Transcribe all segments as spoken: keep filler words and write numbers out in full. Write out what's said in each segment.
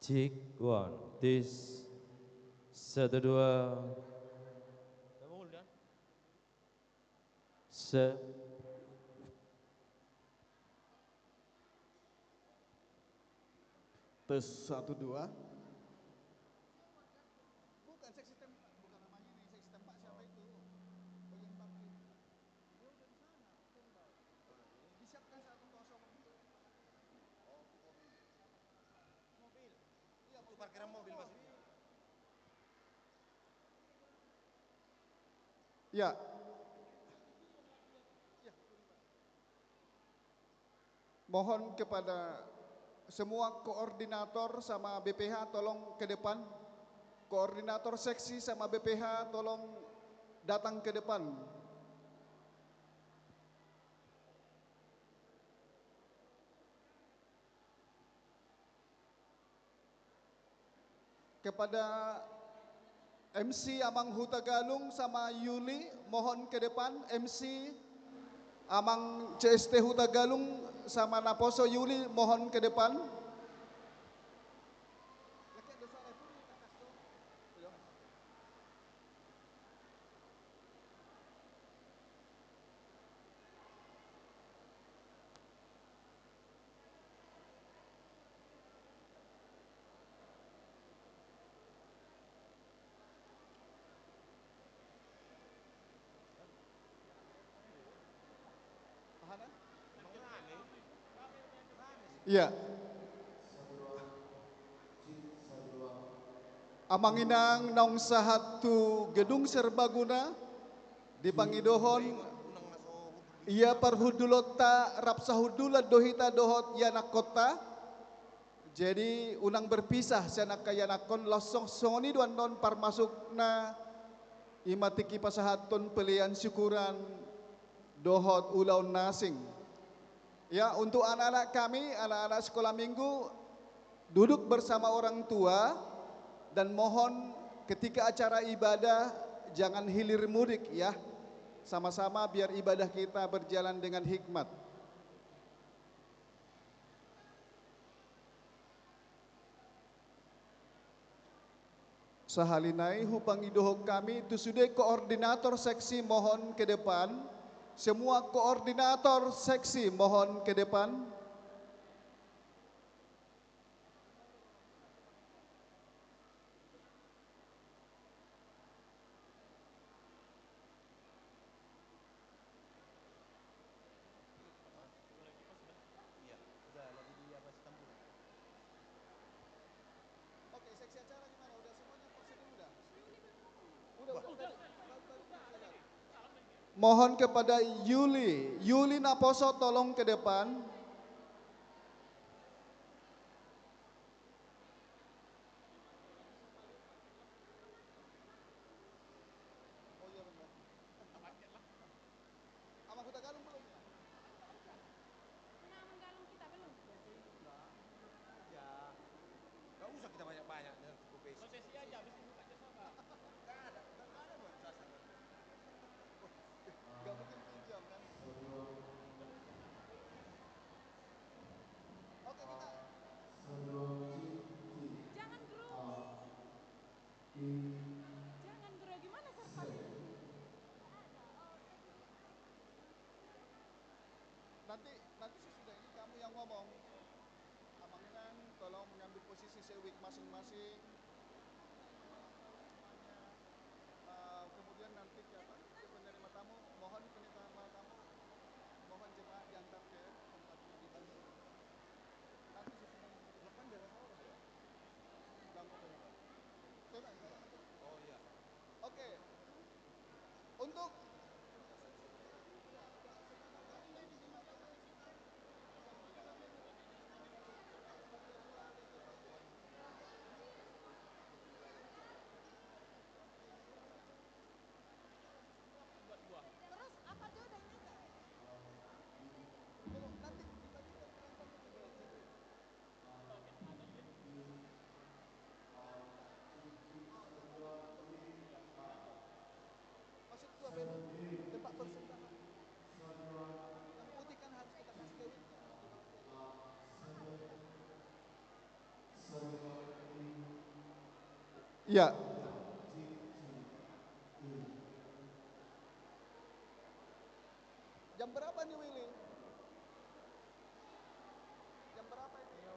Cek, one, tes. Satu, dua. Se- Tes, satu, dua. Bukan seksi tem-, bukan namanya ini, seksi tembak siapa itu? Bagian parkir. Dia udah di sana, standby. Disiapkan satu kosong. Mobil. Iya, untuk parkiran mobil maksudnya. Ya. Mohon kepada semua koordinator sama B P H tolong ke depan. Koordinator seksi sama B P H tolong datang ke depan. Kepada M C Amang Hutagalung sama Yuli, mohon ke depan. M C Amang C S T Hutagalung sama naposo Yuli, mohon ke depan. Iya. Amang inang naung sahat tu Gedung Serbaguna, dipangidohon ia parhundulonta rap sahundulan do hita dohot ianakkonta. Jadi unang berpisah sian angka ianakkon, laos songon i do annon parmasukna, i ma tingki pasahathon pelean syukuran dohot ulaon na asing. Ya, untuk anak-anak kami, anak-anak sekolah minggu, duduk bersama orang tua, dan mohon ketika acara ibadah jangan hilir mudik ya. Sama-sama biar ibadah kita berjalan dengan hikmat. Sahali nai hupangidohon hami tu sude koordinator seksi mohon ke depan. Semua koordinator seksi mohon ke depan. Oke, seksi acara gimana? Udah semuanya prosedur udah? Udah, udah, udah. Mohon kepada Yuli, Yuli Naposo tolong ke depan. Oh iya benar. Sama Huta Galung belum ya? Sama Galung kita belum. Ya. Gak usah kita banyak-banyak, ya, cukup basic. Prosesi aja, habis itu buka jasa, Pak. Gak ada, gak ada buat jasa. Gak mungkin pinjam kan? Oke, kita. Jangan grogi. Jangan grogi, mana serpasnya? Nanti, nanti sesudah ini kamu yang ngomong. Amang Inang, tolong mengambil posisi sewik masing-masing. Eh, kemudian nanti siapa? Penerima tamu, mohon penerima tamu, mohon jemaat diantar ke tempat di Bali. Nanti sesudah ini. Lepas dari apa, Pak? Bang, apa ya, Pak? Coba, coba. Oh, iya. Oke. Untuk Iya. Jam berapa nih, Willy? Jam berapa ini? Hah?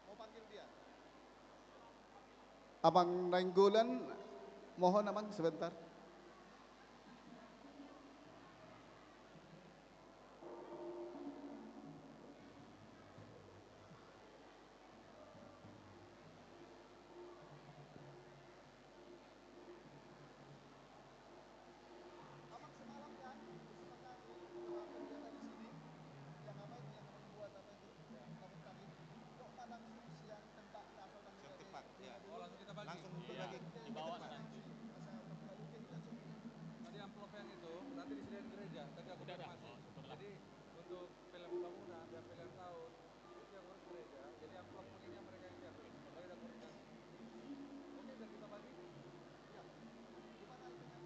Mau panggil dia. Amang Nainggolan, mohon, Amang, sebentar. Abang, semalam kan, bersama kami, telah kegiatan di sini, yang apa itu, yang membuat apa itu, kabut tadi, kok malah langsung siang tembak, asal langsung siang tembak, ya. Oh, langsung kita bagi. Langsung berbagi. Iya, dibawa nanti. Masa berbuka juga kita, Sob. Tadi amplop yang itu, nanti disediain gereja, tadi aku konfirmasi. Jadi, untuk film bangunan dan film tahun, itu yang ngurus gereja, jadi amplop begini yang mereka yang siapin. Mereka udah koordinasi. Oke, biar kita bagi. Ya. Gimana itunya?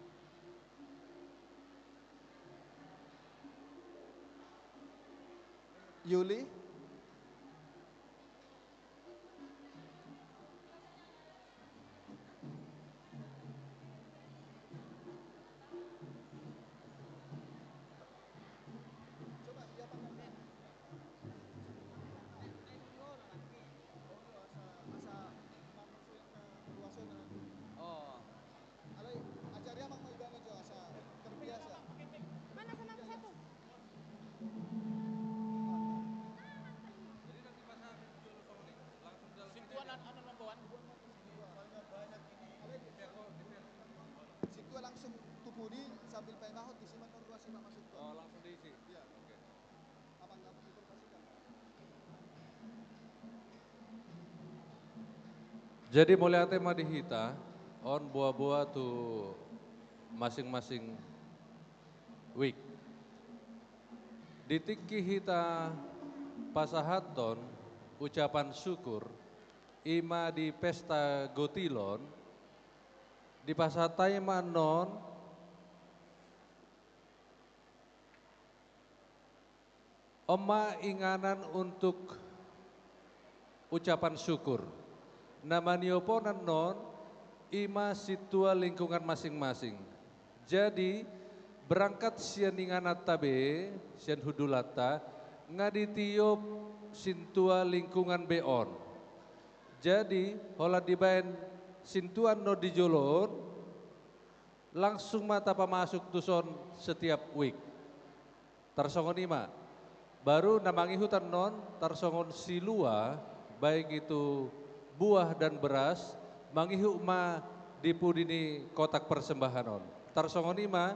Yuli? Oh. Alai, ajaria mang ma ibana jo asa terbiasa. Mana sama satu? Jadi nanti pas habis jolo songon i, langsung jalan. Sintuan aja. An-, anu nombor an. Sintuan langsung tu pudi sambil paimahon, disi ma non ruas i, Pak, masuk. Oh, langsung diisi. Iya. Oke. Abang, abang informasikan. Jadi mauliate ma di hita, on boa-boa tu masing-masing wijk. Di tingki hita pasahathon ucapan syukur, i ma di pesta gotilon, dipasahat hami ma annon, on ma inganan untuk ucapan syukur. Na maniop on annon, i ma sintua lingkungan masing-masing. Jadi, berangkat sian ingananta be, sian hundulanta, nga ditiop sintua lingkungan be on. Jadi, holan dibaen sintua annon di jolo on, langsung ma tapamasuk tuson setiap wijk. Tarsongon i ma. Baru na mangihut annon tarsongon silua, baik itu buah dan beras, mangihut ma di pudi ni kotak persembahan on. Tarsongon i ma,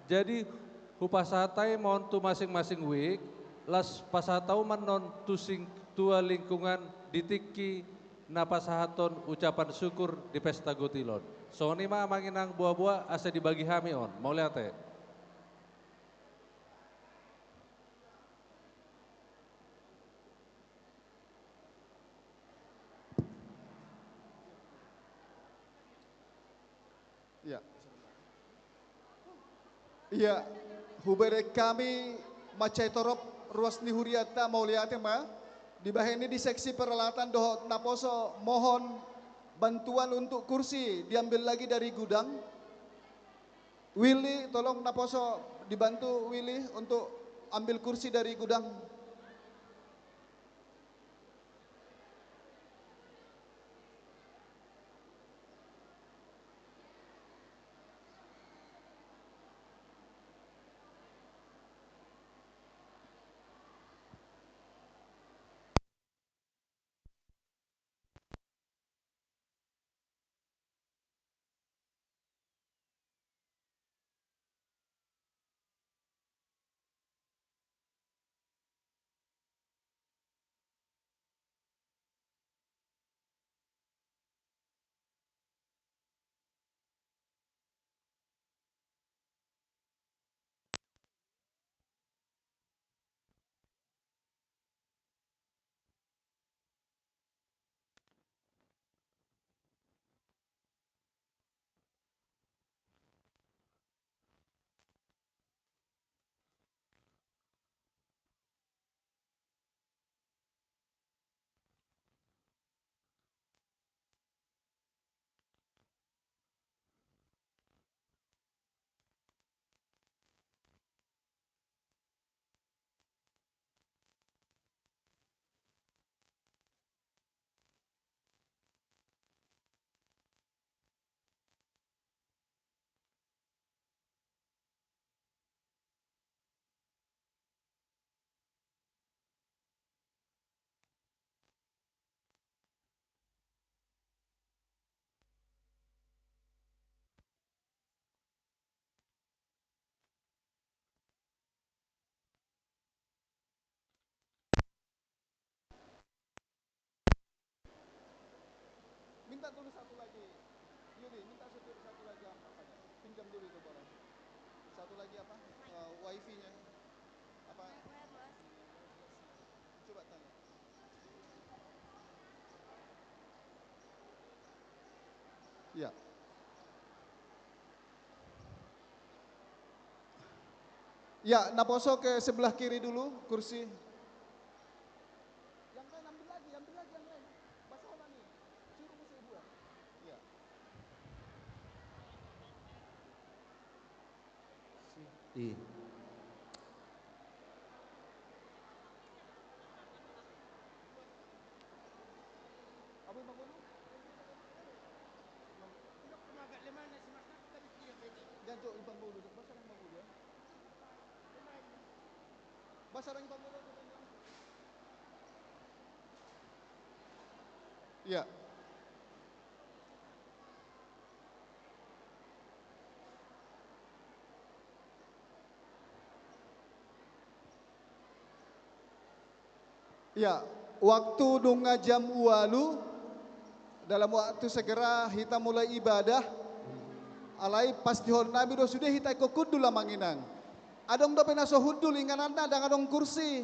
jadi hupasahat hami ma on tu masing-masing wijk, laos pasahat hamu ma annon tu sing-, tua lingkungan di tingki na pasahathon ucapan syukur di pesta gotil on. Songon i ma amang inang boa-boa asa dibagi hami on. Mauliate. Iya. Iya, hubereng hami mansai torop ruas ni hurianta, mauliate ma. Dibahen i di seksi peralatan dohot naposo mohon bantuan untuk kursi diambil lagi dari gudang. Willy, tolong naposo dibantu Willy untuk ambil kursi dari gudang. Minta dulu satu lagi. Yudi, minta satu, satu lagi apa, apanya? Pinjam dulu itu barang. Satu lagi apa? Eh, wifi-nya. Apa? Coba tanya. Ya. Ya, naposo ke sebelah kiri dulu, kursi. Yang lain ambil lagi, ambil lagi yang lain. Basah nih. Suruh musuh buat. Ya. Iya. Iya. Iya, waktu nunga jam ualu, dalam waktu segera hita mulai ibadah. Alai pastihon nami do sude hita ingkon hundul, amang inang. Adong dope na so hundul, ingananna ndang adong kursi.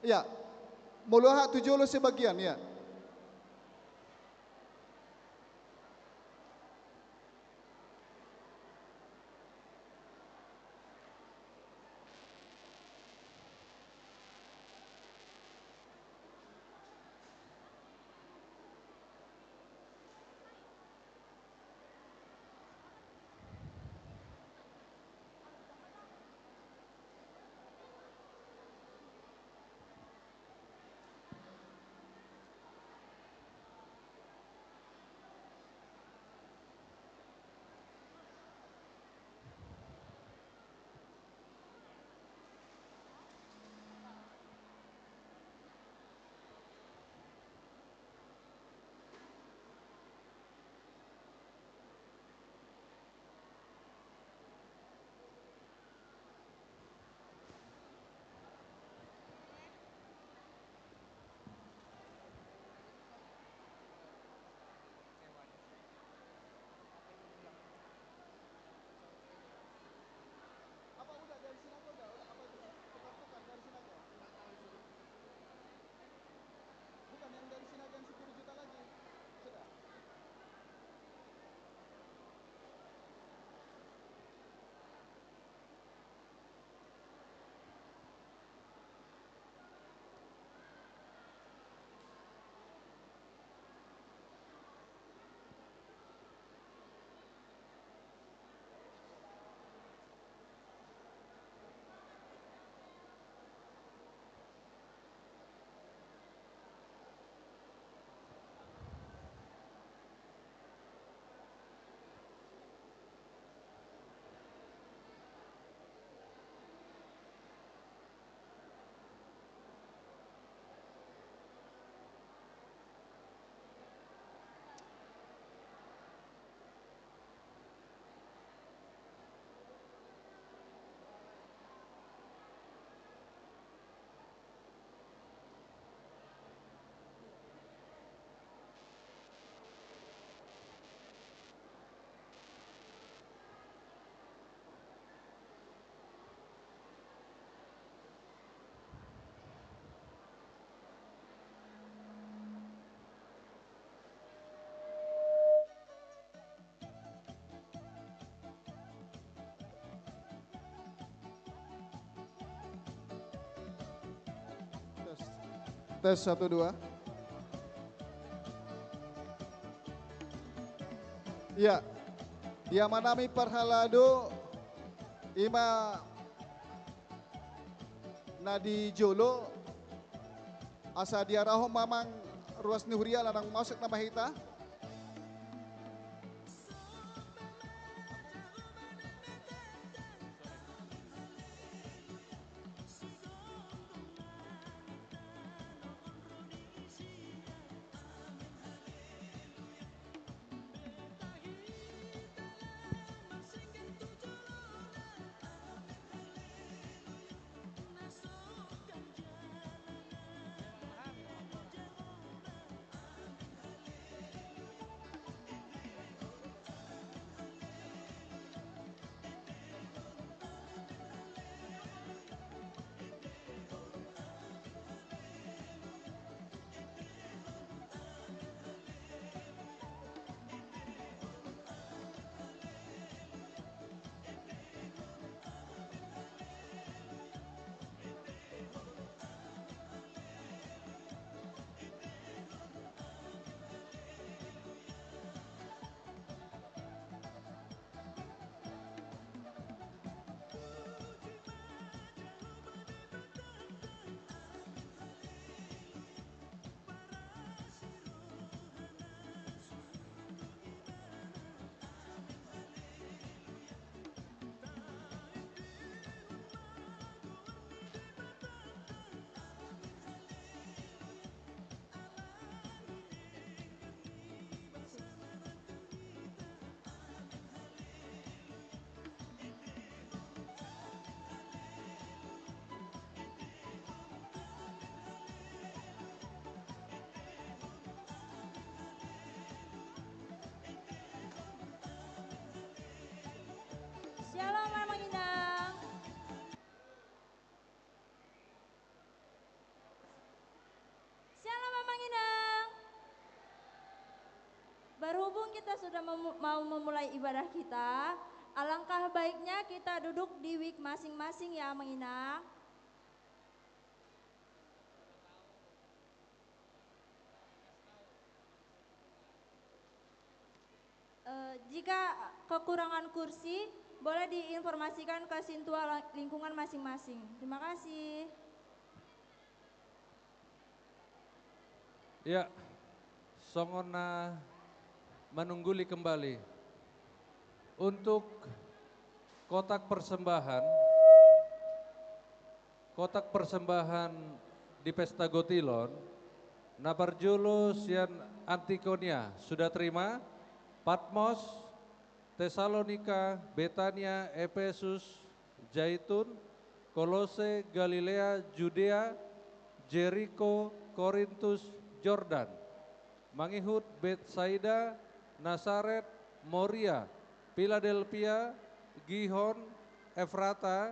Iya. Molo aha tu jolo sebagian, iya. Tes, satu, dua. Ia, di amanami parhalado, ima na di jolo, asa diarahon ma amang ruas ni huria, laho masuk nama hita. Syalom, Amang Inang. Syalom, Amang Inang. Berhubung kita sudah memu-, mau memulai ibadah kita, alangkah baiknya kita duduk di wijk masing-masing ya, Amang Inang. Eh, jika kekurangan kursi, boleh diinformasikan ke sintua la-, lingkungan masing-masing. Terima kasih. Ya, songon na manungguli kembali. Untuk kotak persembahan, kotak persembahan di Pesta Gotilon, na parjolo sian Antikonia, sudah terima, Patmos, Tesalonika, Betania, Epesus, Zaitun, Kolose, Galilea, Judea, Jeriko, Korintus, Jordan, mangihut Betsaida, Nasaret, Moria, Piladelpia, Gihon, Efrata,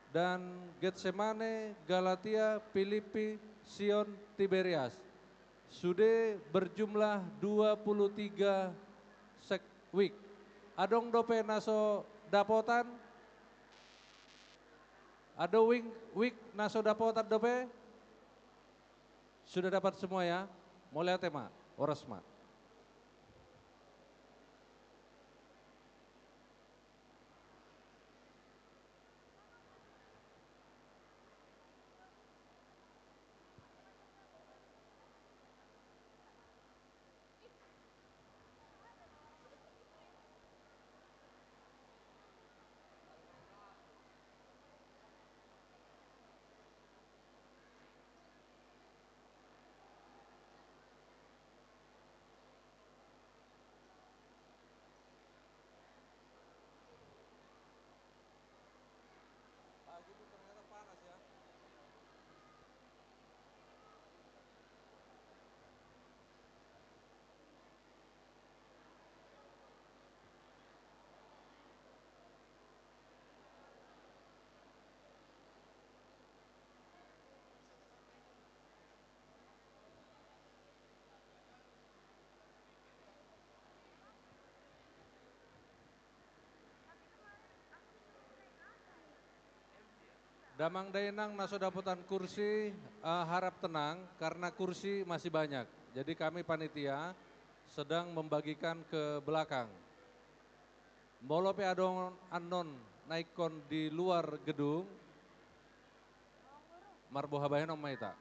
dan Getsemane, Galatia, Pilipi, Sion, Tiberias. Sude berjumlah dua puluh tiga sek-, wijk. Adong dope na so dapotan? Adong wijk, wijk na so dapotan dope? Sudah dapat semua ya? Mauliate ma, horas ma. Damang dainang na so dapotan kursi, eh, harap tenang, karena kursi masih banyak. Jadi kami panitia sedang membagikan ke belakang. Molo pe adong annon na ingkon di luar gedung, marboha bahenon ma hita.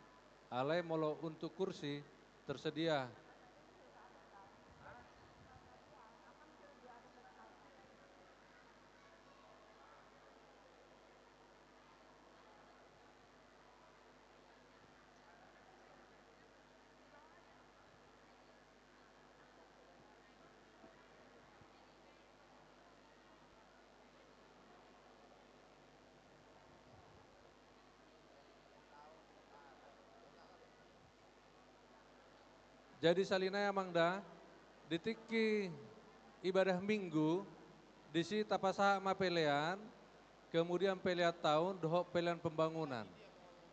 Alai molo untuk kursi, tersedia. Jadi sahali nai amang da, di tingki ibadah Minggu, disi tapasahat ma pelean, kemudian pelean taon dohot pelean pembangunan.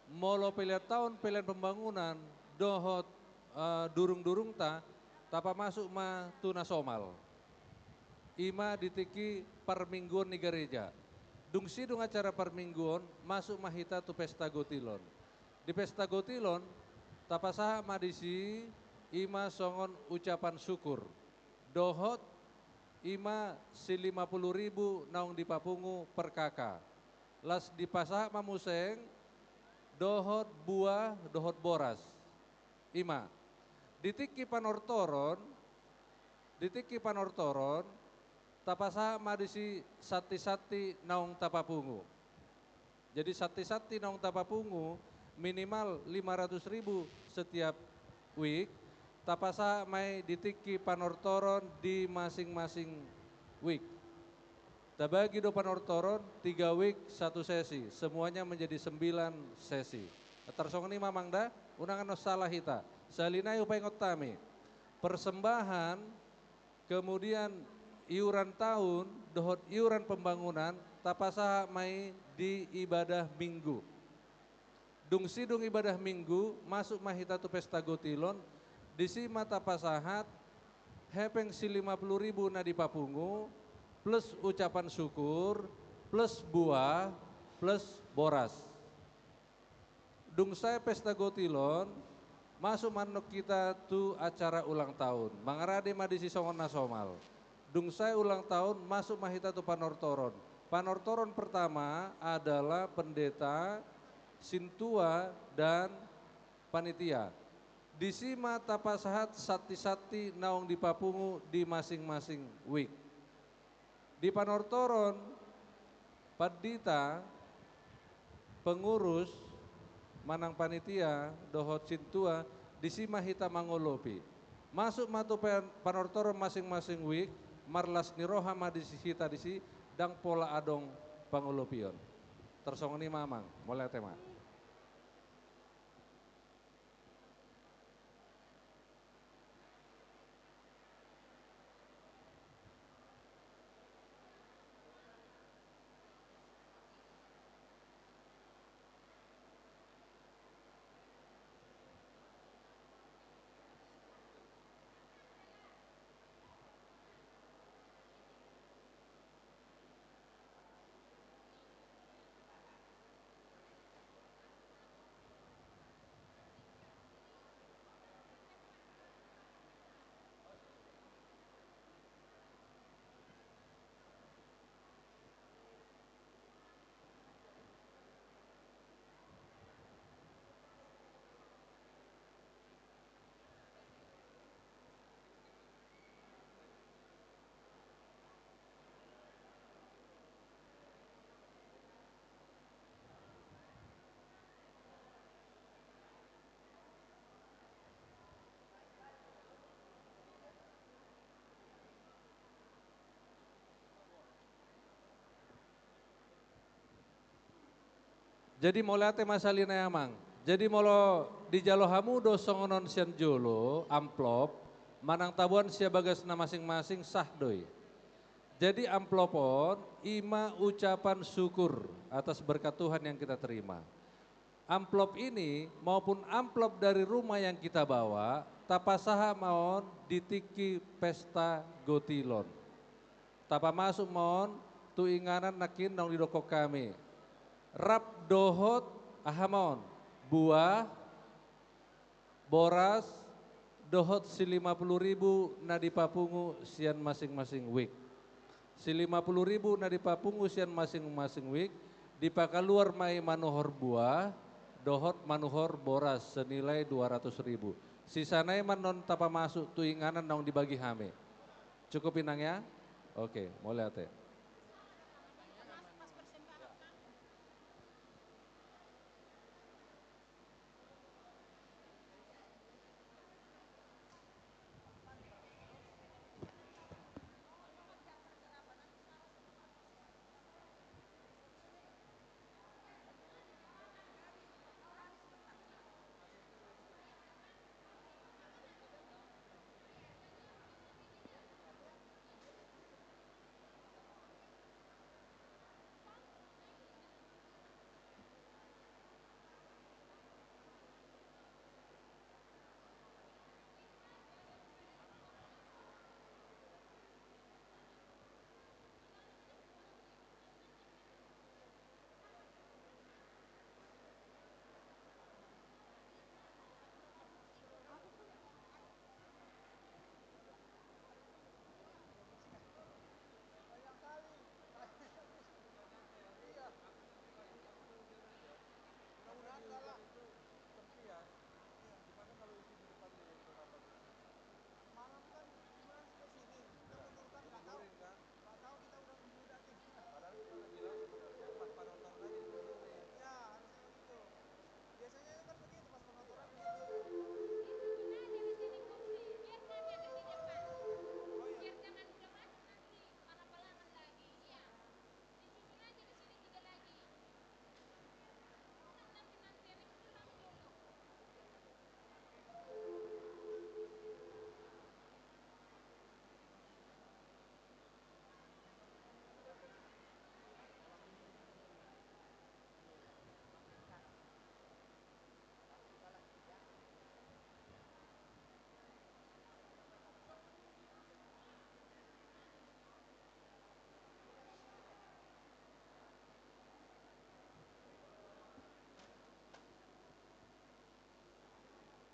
Molo pelean taon, pelean pembangunan dohot, eh, durung-durungta, tapamasuk ma tu na somal. I ma di tingki parmingguon ni gareja. Dung sidung acara parmingguon, masuk ma hita tu pesta gotilon. Di pesta gotilon, tapasahat ma disi, i ma songon ucapan syukur. Dohot, i ma silima pulu ribu naung dipapungu per K K. Laos dipasahat ma muse dohot buah, dohot boras. I ma. Di tingki panortoron, di tingki panortoron, tapasahat ma disi santi-santi naung tapapungu. Jadi santi-santi naung tapapungu minimal lima ratus ribu setiap week, tapasahat ma i di tingki panortoron di masing-masing week. Tabagi do panortoron, tiga week satu sesi, semuanya menjadi sembilan sesi. Tarsongon i ma amang da, unang annon salah hita. Sahali nai hupaingot hami. Persembahan, kemudian iuran taon, dohot iuran pembangunan, tapasahat ma i di ibadah Minggu. Dung sidung ibadah Minggu, masuk ma hita tu pesta gotilon, disi ma tapasahat hepeng silima pulu ribu na dipapungu, plus ucapan syukur, plus buah, plus boras. Dung sae pesta gotilon, masuk ma annon hita tu acara ulang taon. Mangarade ma disi songon na somal. Dung sae ulang taon, masuk ma hita tu panortoron. Panortoron pertama adalah pendeta, sintua, dan panitia. Disi ma tapasahat santi-santi naung dipapungu di masing-masing week. Di panortoron, pandita, pengurus, manang panitia, dohot sintua, disi ma hita mangolopi. Masuk ma tu pan-, panortoron masing-masing week, marlas ni roha ma disi hita disi, ndang pola adong pangolopion. Tarsongon i ma amang, mauliate ma. Jadi mauliate ma sahali nai amang. Jadi molo dijalo hamu do songon on sian jolo, amplop, manang taboan sian bagasna masing-masing, sah do i. Jadi amplop on, i ma ucapan syukur atas berkat Tuhan yang kita terima. Amplop ini maupun amplop dari rumah yang kita bawa, tapasahat ma on di tingki pesta gotilon. Tapamasuk ma on tu inganan nangkin naung didokkon hami. Rap dohot aha ma on? Buah, boras, dohot si lima puluh ribu na dipapungu sian masing-masing wijk. Si lima puluh ribu na dipapungu sian masing-masing wijk, dipakaluar ma i manuhor buah, dohot manuhor boras senilai dua ratus ribu. Sisana i ma annon tapamasuk tu inganan naung dibagi hami. Cukup, Inang, ya? Oke, mauliate.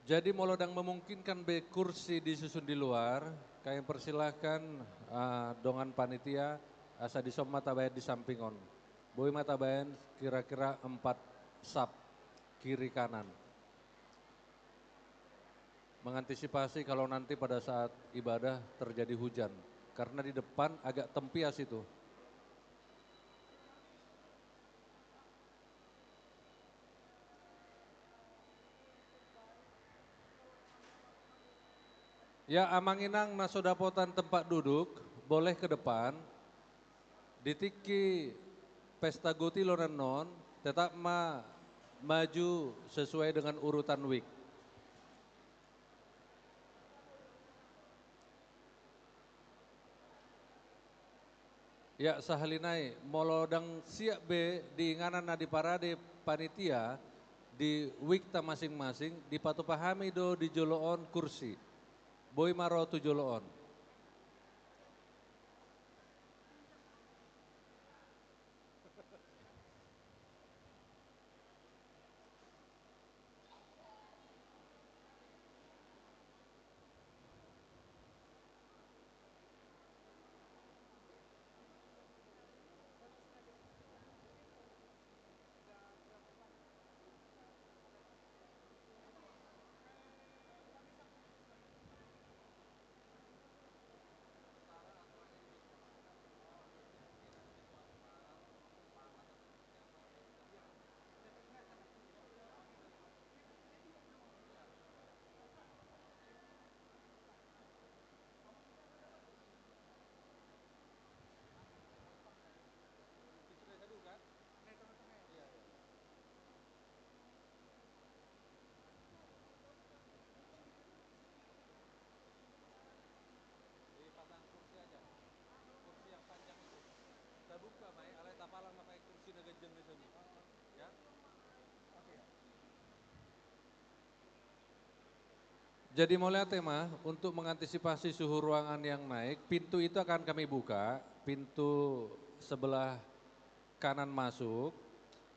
Jadi, molo ndang memungkinkan be kursi disusun di luar, kami persilahkan, eh, dongan panitia, asa dison ma tabaen di samping on. Boi ma tabaen kira-kira empat saf, kiri kanan. Mengantisipasi kalau nanti pada saat ibadah terjadi hujan, karena di depan agak tempias itu. Ya, amang inang na so dapotan tempat duduk, boleh ke depan. Di tingki pesta goti lo annon, tetap ma maju sesuai dengan urutan wijk. Ya, sahali nai, molo ndang siap be di inganan na diparade panitia di wikta masing-masing, dipatupa hami do di jolo on kursi. Boi ma ro tu jolo on. Dipasang kursi aja. Kursi yang panjang itu. Tabuka ma i, alai tapalang ma pakai kursi na ganjang na sadia. Ya. Jadi mauliate ma, untuk mengantisipasi suhu ruangan yang naik, pintu itu akan kami buka, pintu sebelah kanan masuk.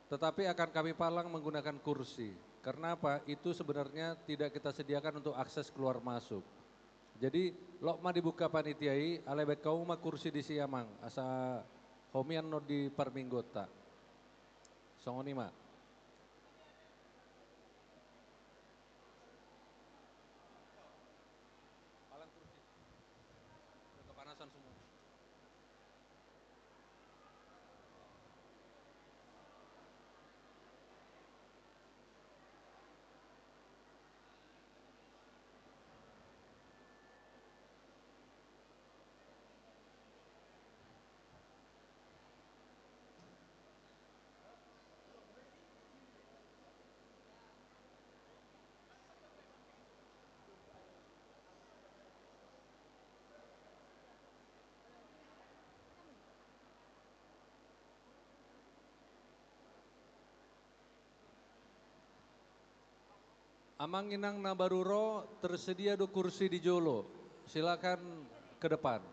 Tetapi akan kami palang menggunakan kursi. Karena apa? Itu sebenarnya tidak kita sediakan untuk akses keluar masuk. Jadi, loas ma dibuka panitia i, alai baen hamu ma kursi disi, Amang, asa homian non di parmingguonta. Songon i ma. Palang kursi. Udah kepanasan semua. Amang inang na baru ro, tersedia do kursi di jolo. Silakan ke depan.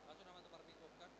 Langsung nama tu parminggu kan?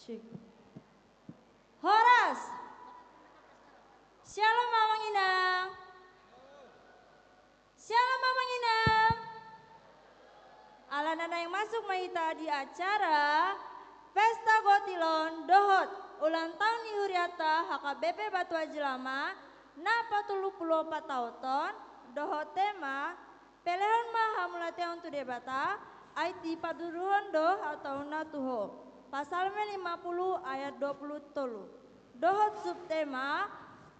Cek. Horas. Shalom, Amang Inang. Shalom, Amang Inang. Di acara Pesta Gotilon dohot ulang tahun ni hurianta H K B P Batu Aji Lama na patolu pulu opat taon on, dohot tema, pelehon ma hamauliateon tu Debata, ai dipaduruhon do hataonna tu ho. Psalmen lima pulu ayat dua pulu tolu. Dohot subtema,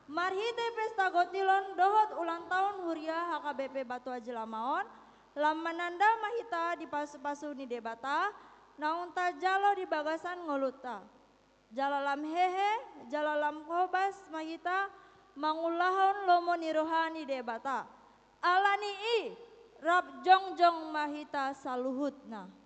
marhite Pesta Gotilon dohot ulang tahun huria H K B P Batu Aji Lama on, lam mananda ma hita di pasupasu ni Debata naung tajalo di bagasan ngolunta. Jala lam hehe, jala lam hobas ma hita mangulahon lomo ni roha ni Debata. Alani i, rap jongjong ma hita saluhutna.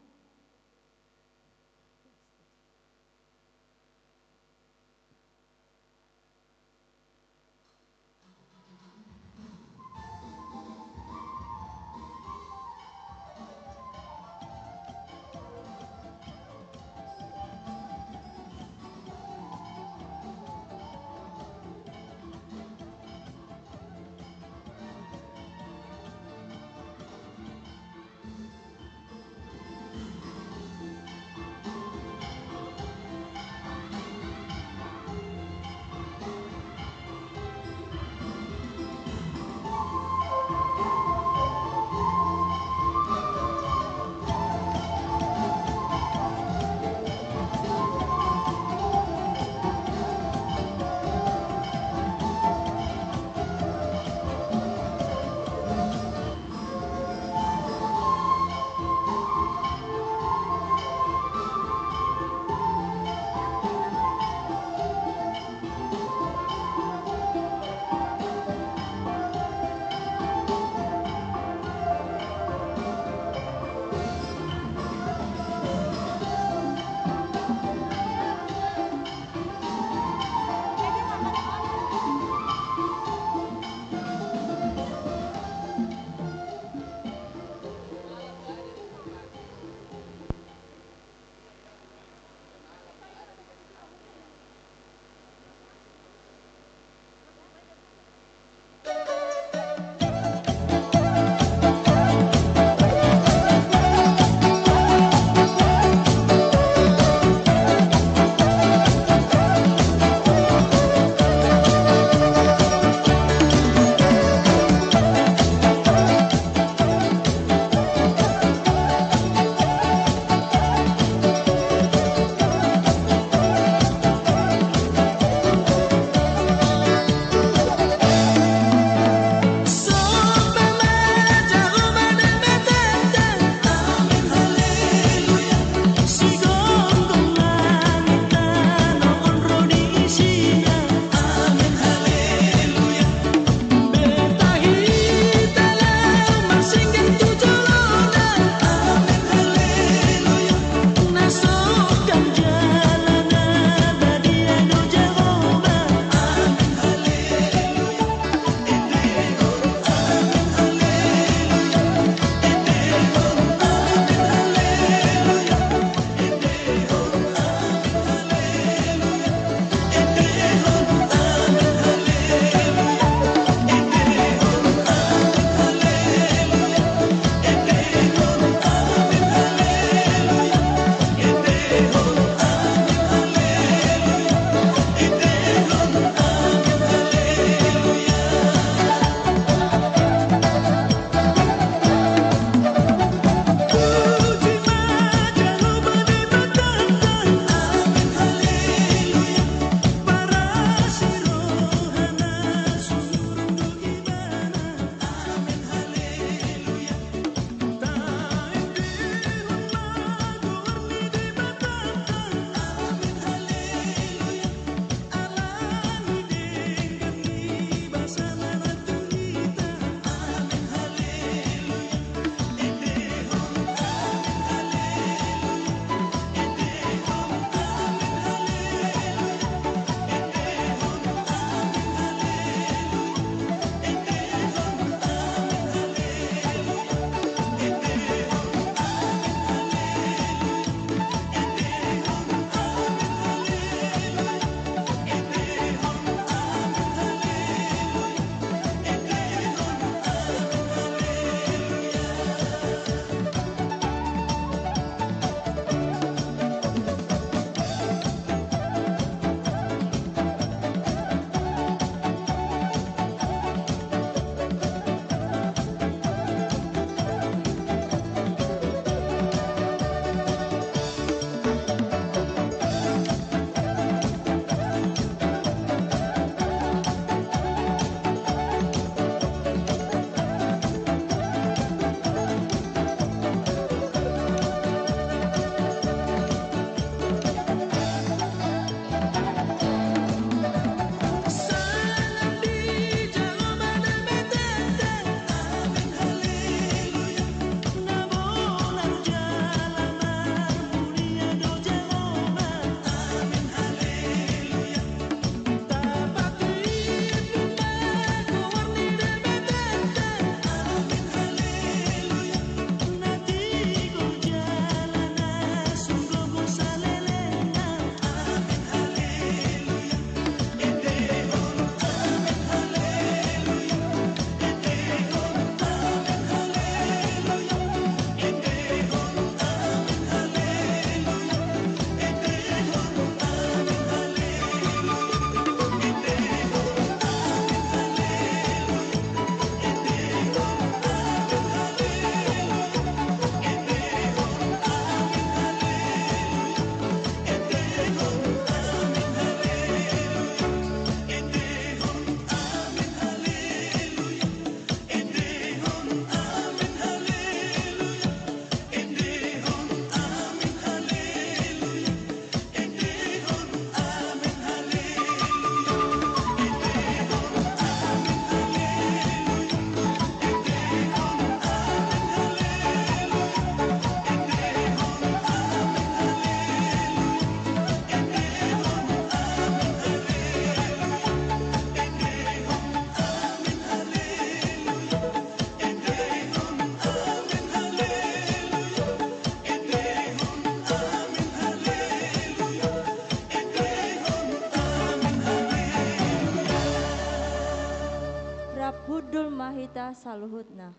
Rap hundul ma hita saluhutna.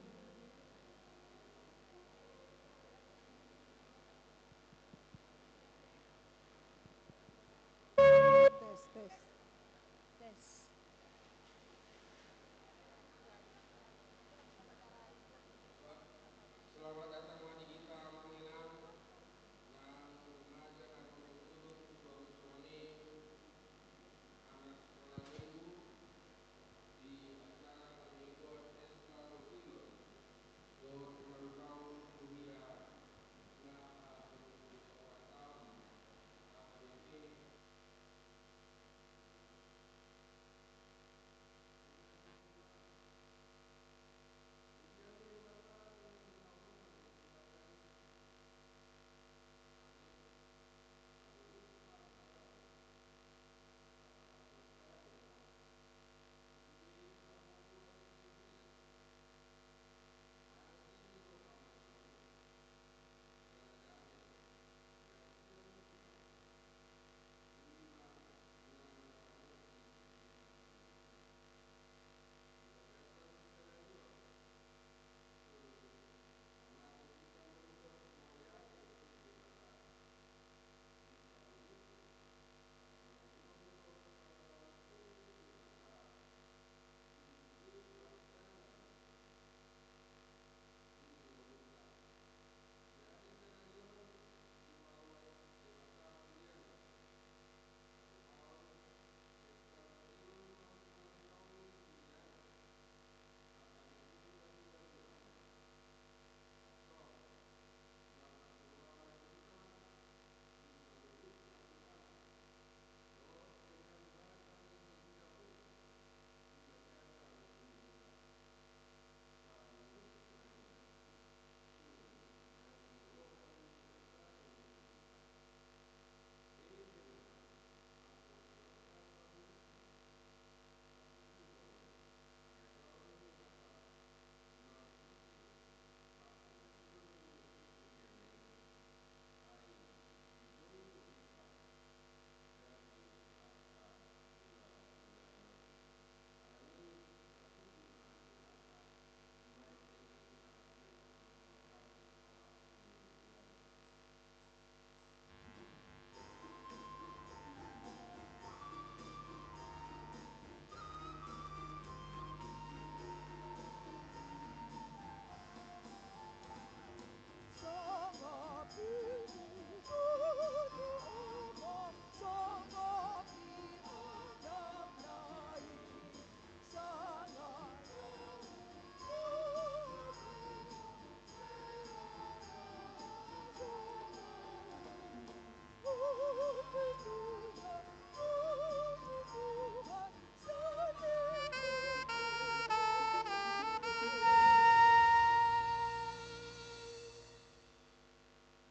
Tes, tes. Tes. Selamat datang ma di hita, Amang Inang, nang remaja na mangudut tu bagas on i, anak sekolah minggu, di acara pamingguan Pesta Lotilon dohot ulang tahun huria na sampulu opat taon H K B P.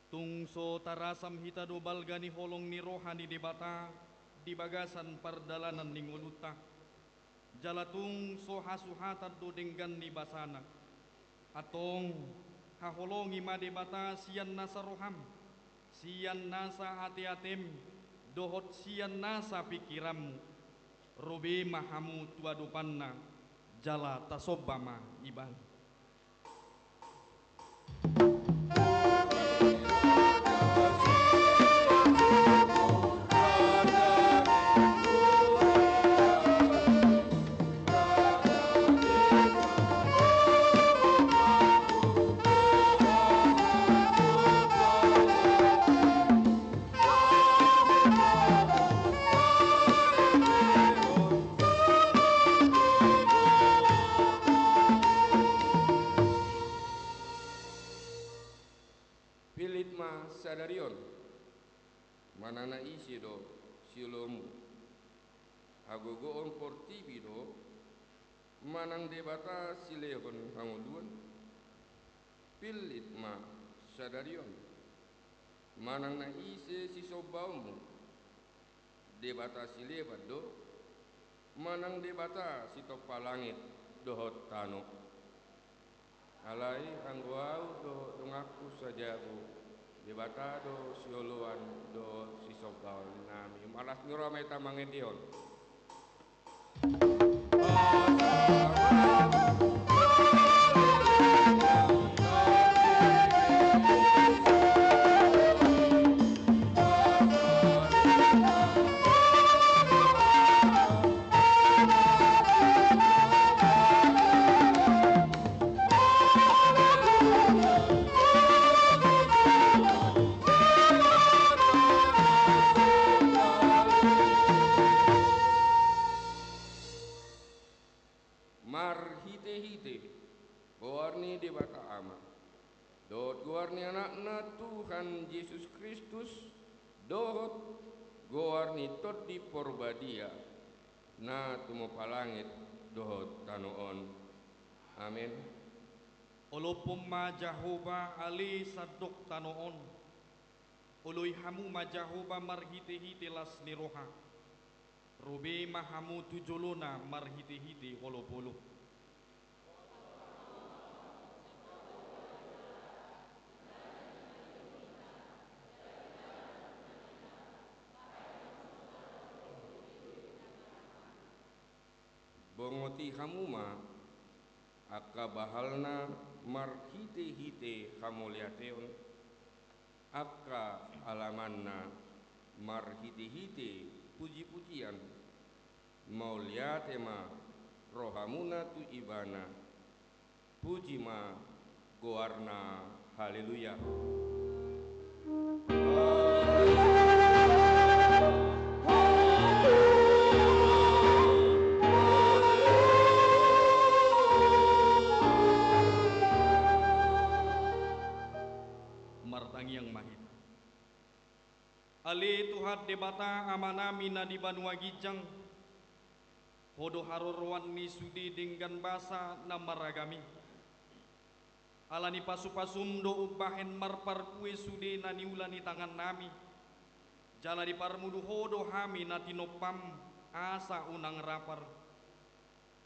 Tung so tarasam hita do balga ni holong ni roha ni Debata di bagasan pardalanan ni ngolunta. Jala tung so hasuhatan do denggan ni basana. Antong, haholongi ma Debata sian nasa roham, sian nasa ateatem, dohot sian nasa pingkiranmu. Ro be ma hamu tu adopanna, jala tasomba ma Ibana. Pillit ma sadari on, manang na ise do siolomu. Hagogoon portibi do, manang Debata silehon hangoluan. Pillit ma sadari on, manang na ise sisombaonmu. Debata sileban do, manang Debata sitompa langit dohot tano. Alai anggo ahu dohot donganku sajabu, Debata do sioloan dohot sisombaonnami. Malas ni roha ma hita mangendehon. Marhitehite goar ni Debata Ama, dohot goar ni Anakna Tuhan Jesus Kristus, dohot goar ni Tondi Porbadia, na tumompa langit dohot tano on. Amen. Olophon ma Jahowa ale sandok tano on. Oloi hamu ma Jahowa marhitehite las ni roha. Ro be ma hamu tu jolona marhitehite olopolop. Bongoti hamu ma angka bahalna marhitehite hamauliateon, angka alamanna marhitehite pujipujian. Mauliate ma rohamuna tu Ibana. Puji ma goarna. Haleluya. Martangiang ma hita. Ale Tuhan Debata Amanami na di banua ginjang, Ho do haroroan ni sude denggan basa na maragam i. Ala ni pasupasum do umbahen marparbue sude na niula ni tangannami. Jala diparmudu Ho do hami na tinompam, asa unang rapar.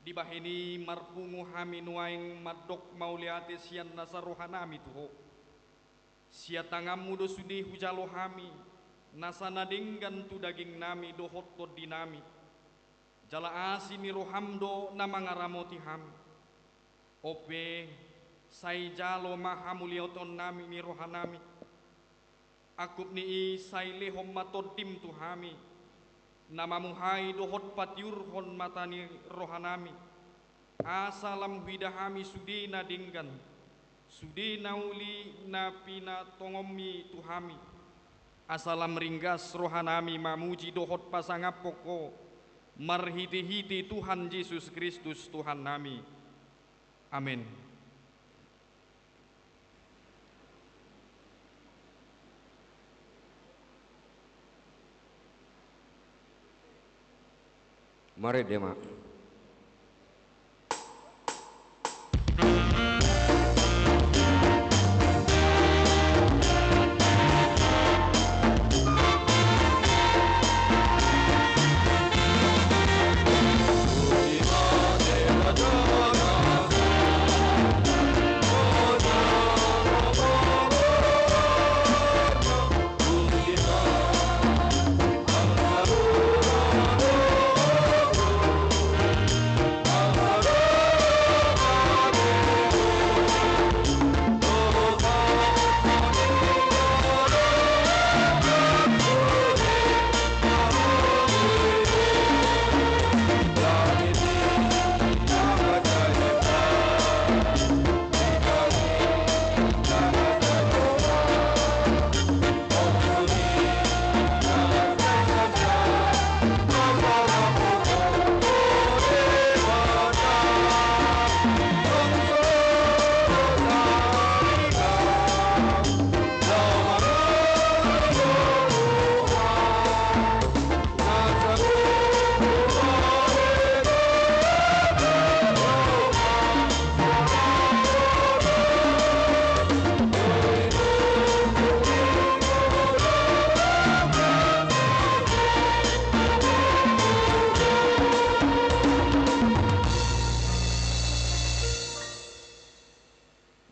Dibahen i marpungu hami nuaeng mandok mauliate sian nasa rohanami tu Ho. Sian tanganmu do sude hujalo hami, nasa na denggan tu dagingnami dohot tondinami. Jala asi ni roham do na mangaramoti hami. On pe, sai jalo ma hamuliateonnami ni rohanami. Angkup ni i sai lehon ma tondim tu hami, na mamuhai dohot patiurhon mata ni rohanami. Asa lam huida hami sude na denggan, sude na uli na pinatongonmi tu hami. Asa lam ringgas rohanami mamuji dohot pasangaphon Ho, marhitehite Tuhan Jesus Kristus Tuhannami. Amen. Marende ma.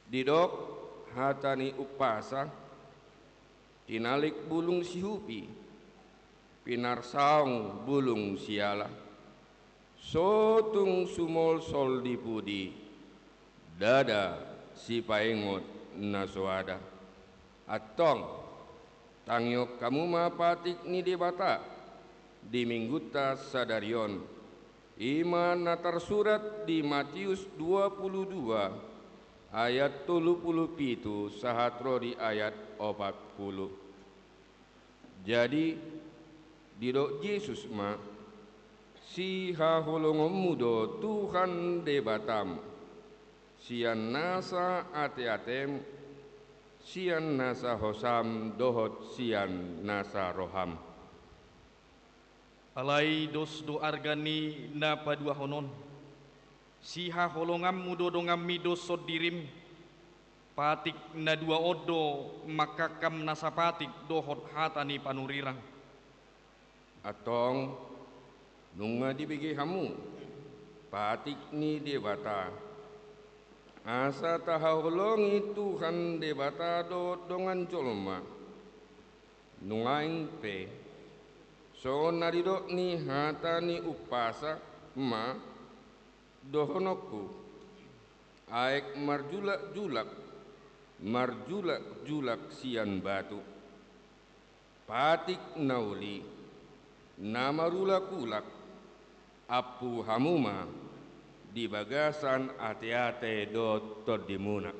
Didok hata ni umpasa, tinallik bulung sihupi, pinarsaong bulung siala, so tung sumolsol di pudi, ndada sipaingot na so ada. Antong, tangihon hamu ma patik ni Debata di Minggunta sadari on, i ma na tarsurat di Matius dua pulu dua ayat tolu pulu pitu sahat ro di ayat opat pulu. Jadi, didok Jesus ma, Sihaholongonmu do Tuhan Debatam, sian nasa ateatem, sian nasa hosam dohot sian nasa roham. Alai dos do arga ni na paduahon on. Sihaholonganmu do donganmi dos sondirim. Patik na dua on do mangkangkam nasa patik dohot hata ni panurirang. Antong, nunga dibege hamu patik ni Debata, asa tahaholongi Tuhan Debata dohot dongan jolma. Nuaeng pe, songon na didok ni hata ni umpasa ma dohononku: Aek marjulakjulak, marjulakjulak sian batu. Patik na uli, na marulakulak, ampu hamu ma di bagasan ateate dohot tondimuna.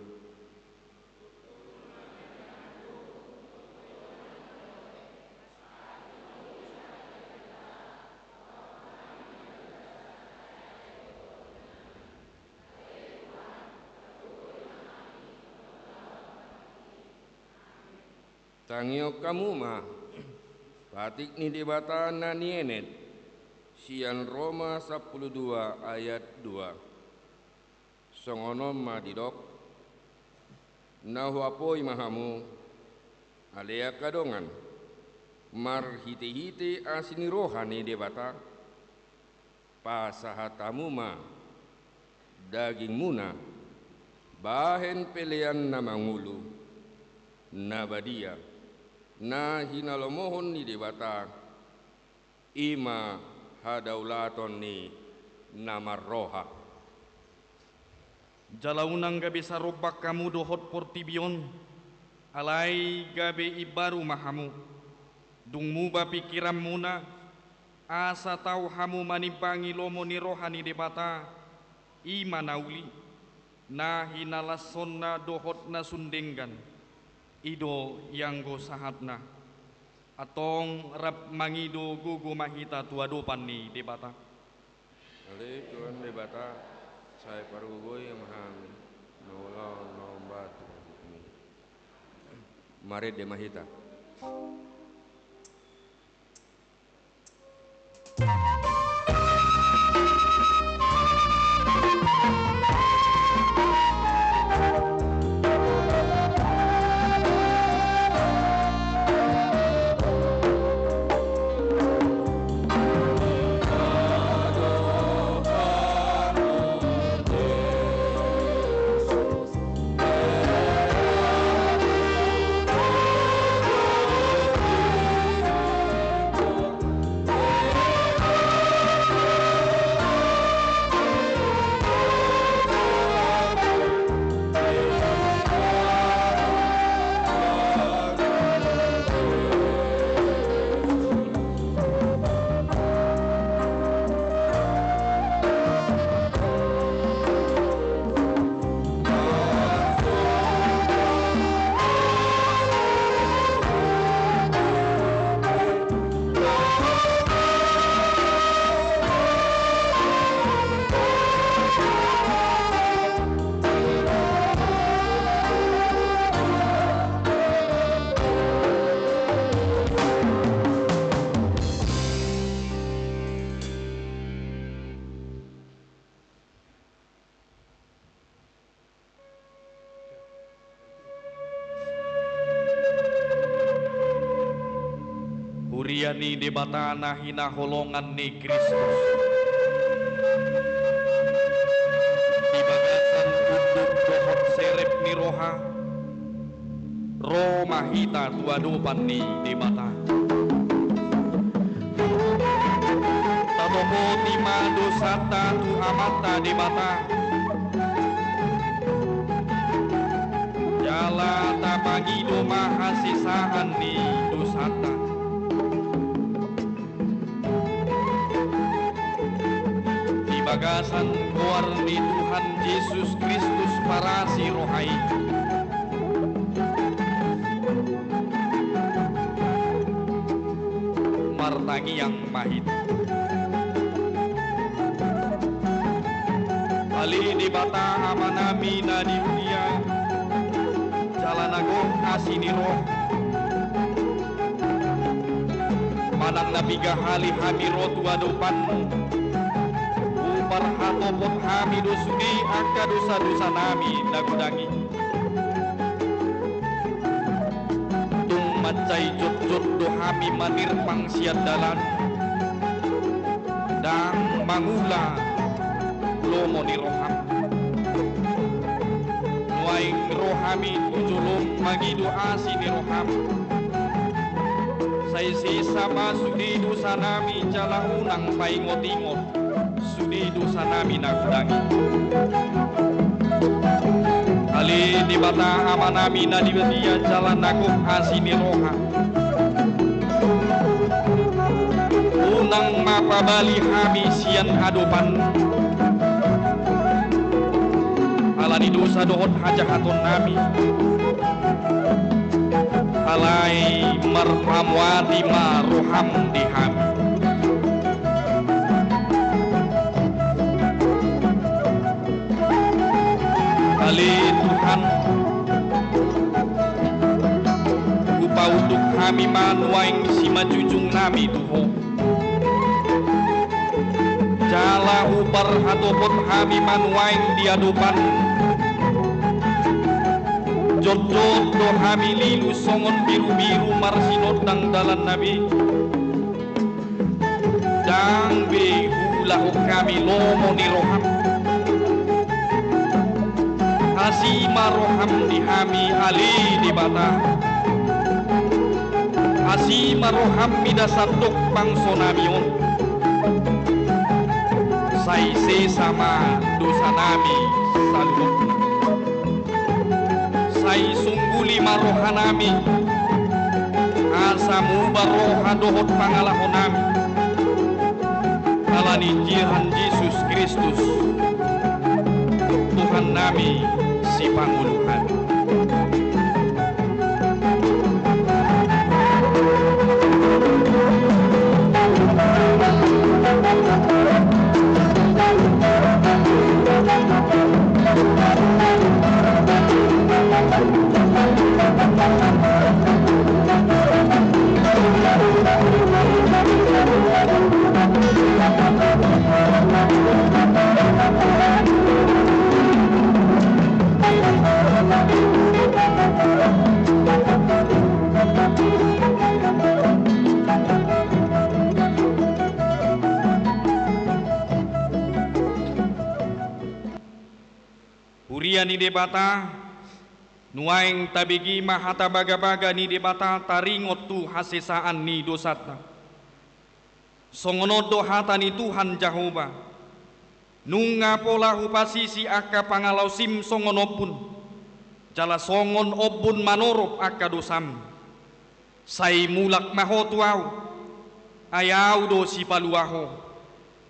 Tangihon hamu ma patik ni Debata na nienet sian Roma sampulu dua ayat dua. Songon on ma didok: Na huapoi ma hamu, ale angka dongan, marhitehite asi ni roha ni Debata, pasahat hamu ma dagingmuna bahen pelean na mangolu, na badia, na hinalomohon ni Debata, i ma hadaulaton ni na marroha. Jala unang gabe sarombak hamu dohot portibi on, alai gabe imbaru ma hamu. Dung muba pingkiranmuna, asa tau hamu manimbangi lomo ni roha ni Debata, i ma na uli, na hinalashonna dohot na sun denggan, i do ianggo sahatna. Antong rap mangido gogo ma hita tu adopan ni Debata. Ale Tuhan Debata, sai pargogoi ma hami, mangulahon na hombar tu hami. Marende ma hita. Huria ni Debata na hinaholongan ni Kristus. Di bagasan unduk dohot serep ni roha, ro ma hita tu adopan ni Debata. Tatopoti ma dosanta tu Amanta Debata. Jala tapangido ma hasesaan ni dosanta. Di bagasan goar ni Tuhan Jesus Kristus parasi roha i. Martangiang ma hita. Ale Debata Amanami na di huria, jala na gok asi ni roha, manang na piga hali hami ro tu adopanMu, huparhatopot hami do sude angka dosa-dosanami na godang i. Tung mansai jotjot do hami manirpang sian dalanMu, ndang mangula lomo ni rohaM. Nuaeng ro hami tu joloM mangido asi ni rohaM. Sai sesa ma sude dosanami jala unang paingot-ingot sude dosanami na godang i. Ale Debata Amanami na di badia jala na gok asi ni roha, unang ma pabali hami sian adopanMu ala ni dosa dohot hajahatonnami. Alai marpamuati ma rohaM di hami. Ale Tuhan, hupaunduk hami ma nuaeng simanjujungnami tu Ho. Jala huparhatopot hami ma nuaeng di adopanMu. Jotjot do hami lilu songon birubiru marsinondang dalan na be. Ndang be huulahon hami lomo ni rohaM. Asi ma rohaM di hami ale Debata. Asi ma rohaM mida sandok bangsonami on. Sai sesa ma dosanami saluhutna. Sai sungguli ma rohanami, asa muba roha dohot pangalahonami. Ala ni Tuhan Jesus Kristus, Tuhannami sipangolu hami. Huria ni Debata, nuaeng tabege ma hata bagabaga ni Debata taringot tu hasesaan ni dosanta. Songon on do hata ni Tuhan Jahowa: Nunga pola hupasisi angka pangalaosim songon ombun, jala songon ombun manorop angka dosam. Sai mulak ma ho tu Ahu, ai Ahu do Sipalua ho.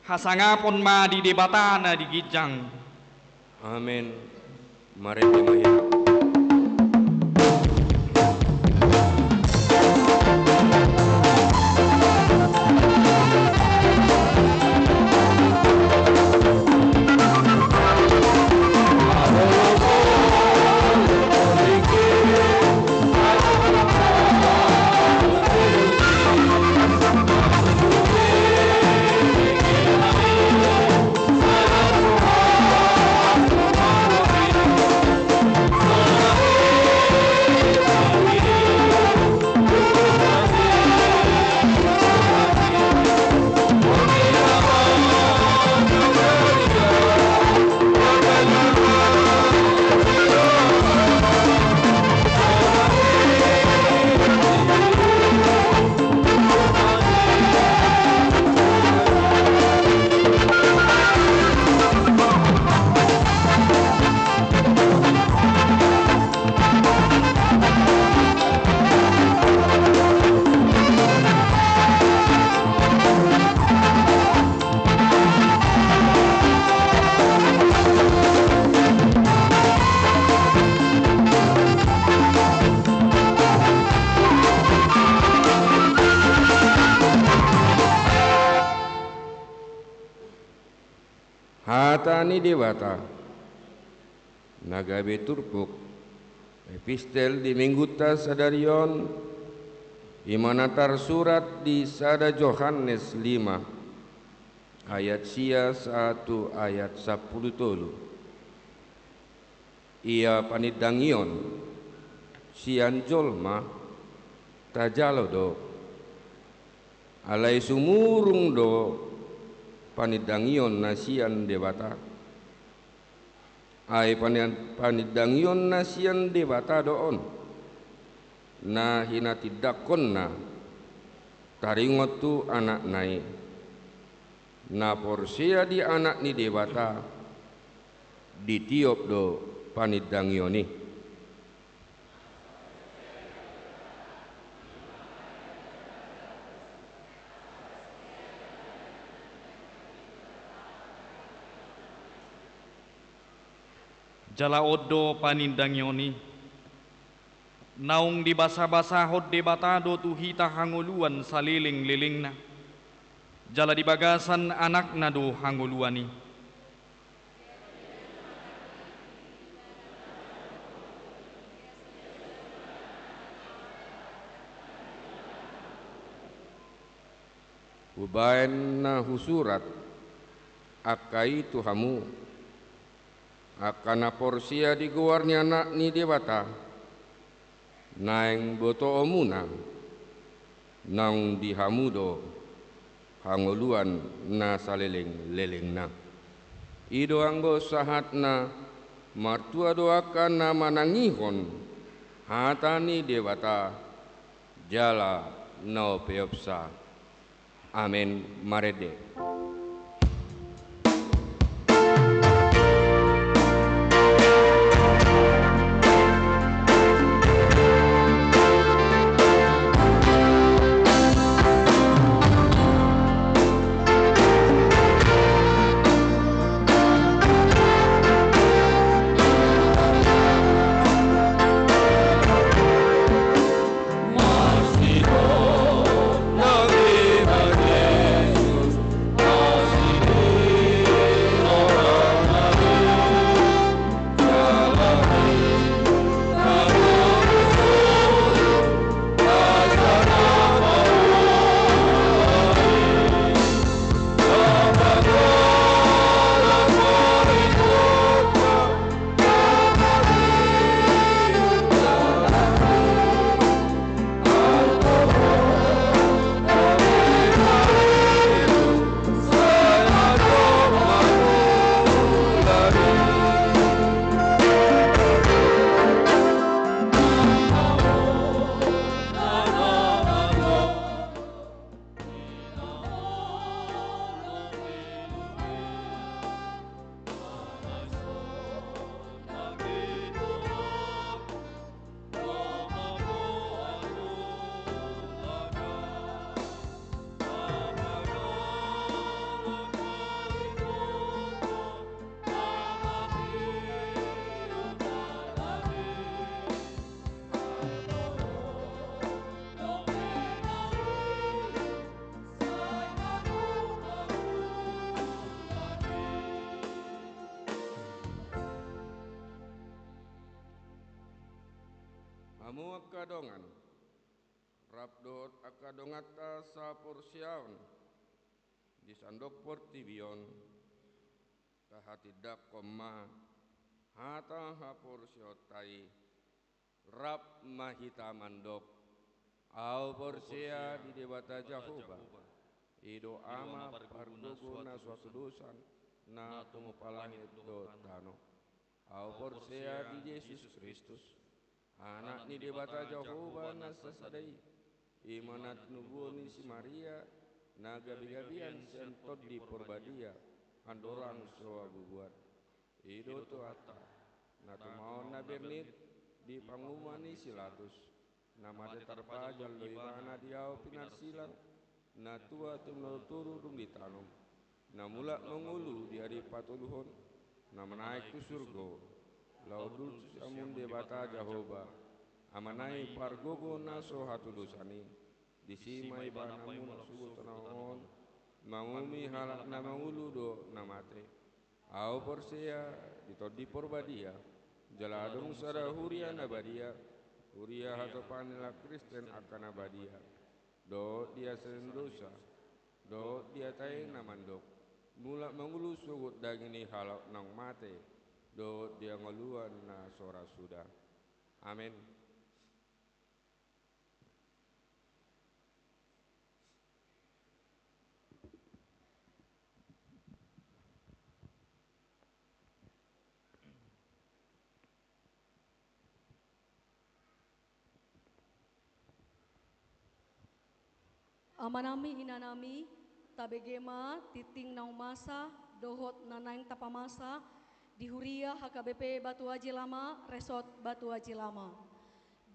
Hasangapon ma di Debata na di ginjang. Amen. Marende ma hita. ni Debata. Na gabe turpuk epistel di minggunta sadari on, i ma na tarsurat di sada Johannes lima, ayat sia sahat tu ayat sampulu tolu. Ia panindangion sian jolma tajalo do, alai sumurung do panindangion na sian Debata. Ai pani-, panindangion na sian Debata do on, na hinatindangkonna taringot tu Anakna i. Na porsea di Anak ni Debata, ditiop do panindangion i. Jala on do panindangion i: Naung dibasabasahon Debata do tu hita hangoluan salelenglelengna, jala di bagasan Anakna do hangoluan i. Hubaen na husurat angka i tu hamu, angka na porsea di goar ni Anak ni Debata, naeng botoonmuna, naung di hamu do hangoluan na salelenglelengna. I do anggo sahatna. Martua do angka na manangihon hata ni Debata jala na umpeopsa. Amen. Marende. Hamu angka dongan, rap dohot angka donganta saporseaon di sandok portibi on, tahatindangkon ma hata haporseaonta i. Rap ma hita mandok: Ahu porsea di Debata Jahowa, i do Ama pargogo na so hatudosan, na tumompa langit dohot tano. Ahu porsea di Jesus Kristus, Anak ni Debata Jahowa na sasada i, i ma na tinubuhon ni si Maria, na gabegabean sian Tondi Porbadia, andorang so habubuhan. I do Tuhanta, na tumaon na bernit di panguhuman ni si Latus, na mate tarpajal do Ibana di hau pinarsilang, na tua tinom na tolu dung ditanom, na mulak mangolu di ari patoluhon, na manaek tu surgo, laho hundul tu siamun Debata Jahowa, Amana i pargogo na so hatudosan i. Disi ma Ibana mulak suhut tano on, manguhumi halak na mangolu dohot na mate. Ahu porsea di Tondi Porbadia, jala adong sada huria na badia, huria hatopan ni halak Kristen angka na badia, dohot di hasesaan dosa, dohot di hata na mandok, mulak mangolu sogot daging ni halak naung mate, dohot di hangoluan na so ra suda. Amen. Amanami, inanami, tabege ma tintin naung masa dohot na naeng tapamasa di huria H K B P Batu Aji Lama, Resort Batu Aji Lama.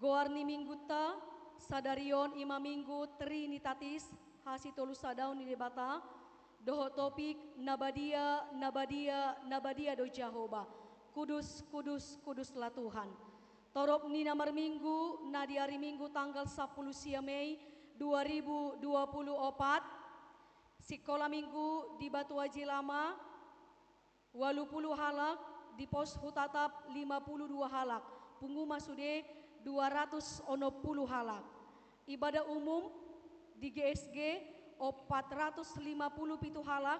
Goar ni minggunta sadari on i ma Minggu Trinitatis, hasitolusadaon ni Debata, dohot topik na badia, na badia, na badia do Jahowa. Kudus, kudus, kuduslah Tuhan. Torop ni na marminggu na di ari Minggu tanggal sampulu sia Mei dua ribu dua puluh opat, sikola Minggu di Batu Aji Lama, ualu pulu halak, di pos Hutatap lima pulu dua halak, pungu ma sude dua ratus onom pulu halak. Ibadah umum di G S G opat ratus lima pulu pitu halak,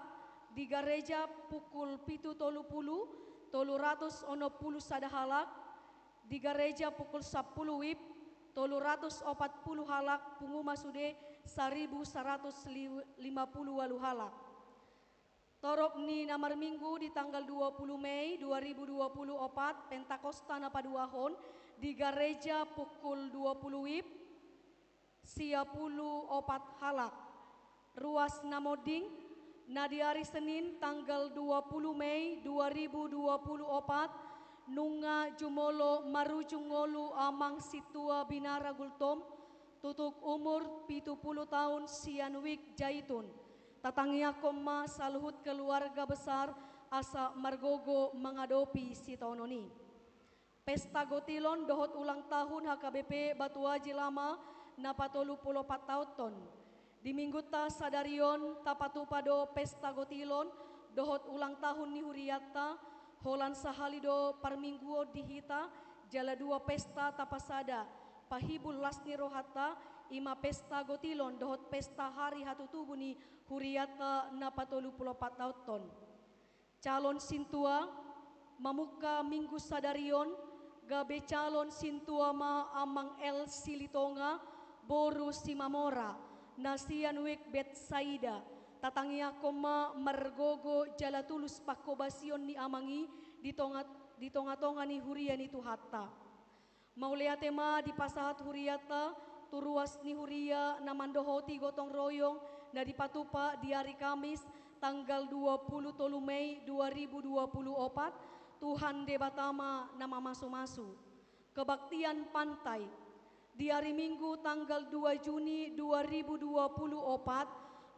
di gareja pukul pitu tolu pulu, tolu ratus onom pulu sada halak, di gareja pukul sampulu WIB, tolu ratus opat pulu halak, pungu ma sude saribu saratus lima pulu ualu halak. Torop ni na marminggu di tanggal dua pulu Mei dua ribu dua pulu opat, Pentakosta na paduahon, di gareja pukul dua pulu WIB, sia pulu opat halak. Ruas na monding, na di ari Senin tanggal dua pulu Mei dua ribu dua pulu opat, nunga jumolo marujung ngolu Amang Sintua Binara Gultom, tutuk umur pitu pulu taon, sian Wijk Jaitun. Tatangiangkon ma saluhut keluarga besar asa margogo mangadopi sitaonon i. Pesta gotilon dohot ulang tahun H K B P Batu Aji Lama na patolu pulu opat taonhon. Di minggunta sadari on tapatupa do pesta gotilon dohot ulang tahun ni hurianta, holan sahali do parmingguon di hita, jala dua pesta tapasada, pahibul las ni rohanta, i ma pesta gotilon dohot pesta hari hatutubu ni hurianta na patolu pulu opat taonhon. Calon sintua, mamungka minggu sadari on, gabe calon sintua ma Amang L Silitonga, boru Simamora, na sian Wijk Betsaida. Tatangiangkon ma margogo jala tulus panghobasion ni amang i di tonga, di tonga-tonga ni huria ni Tuhanta. Mauliate ma dipasahat hurianta tu ruas ni huria na mandohoti gotong royong na dipatupa di ari Kamis tanggal dua pulu tolu Mei dua ribu dua pulu opat, Tuhan Debata ma na mamasu-masu. Kebaktian pantai. Di ari Minggu tanggal dua Juni dua ribu dua pulu opat,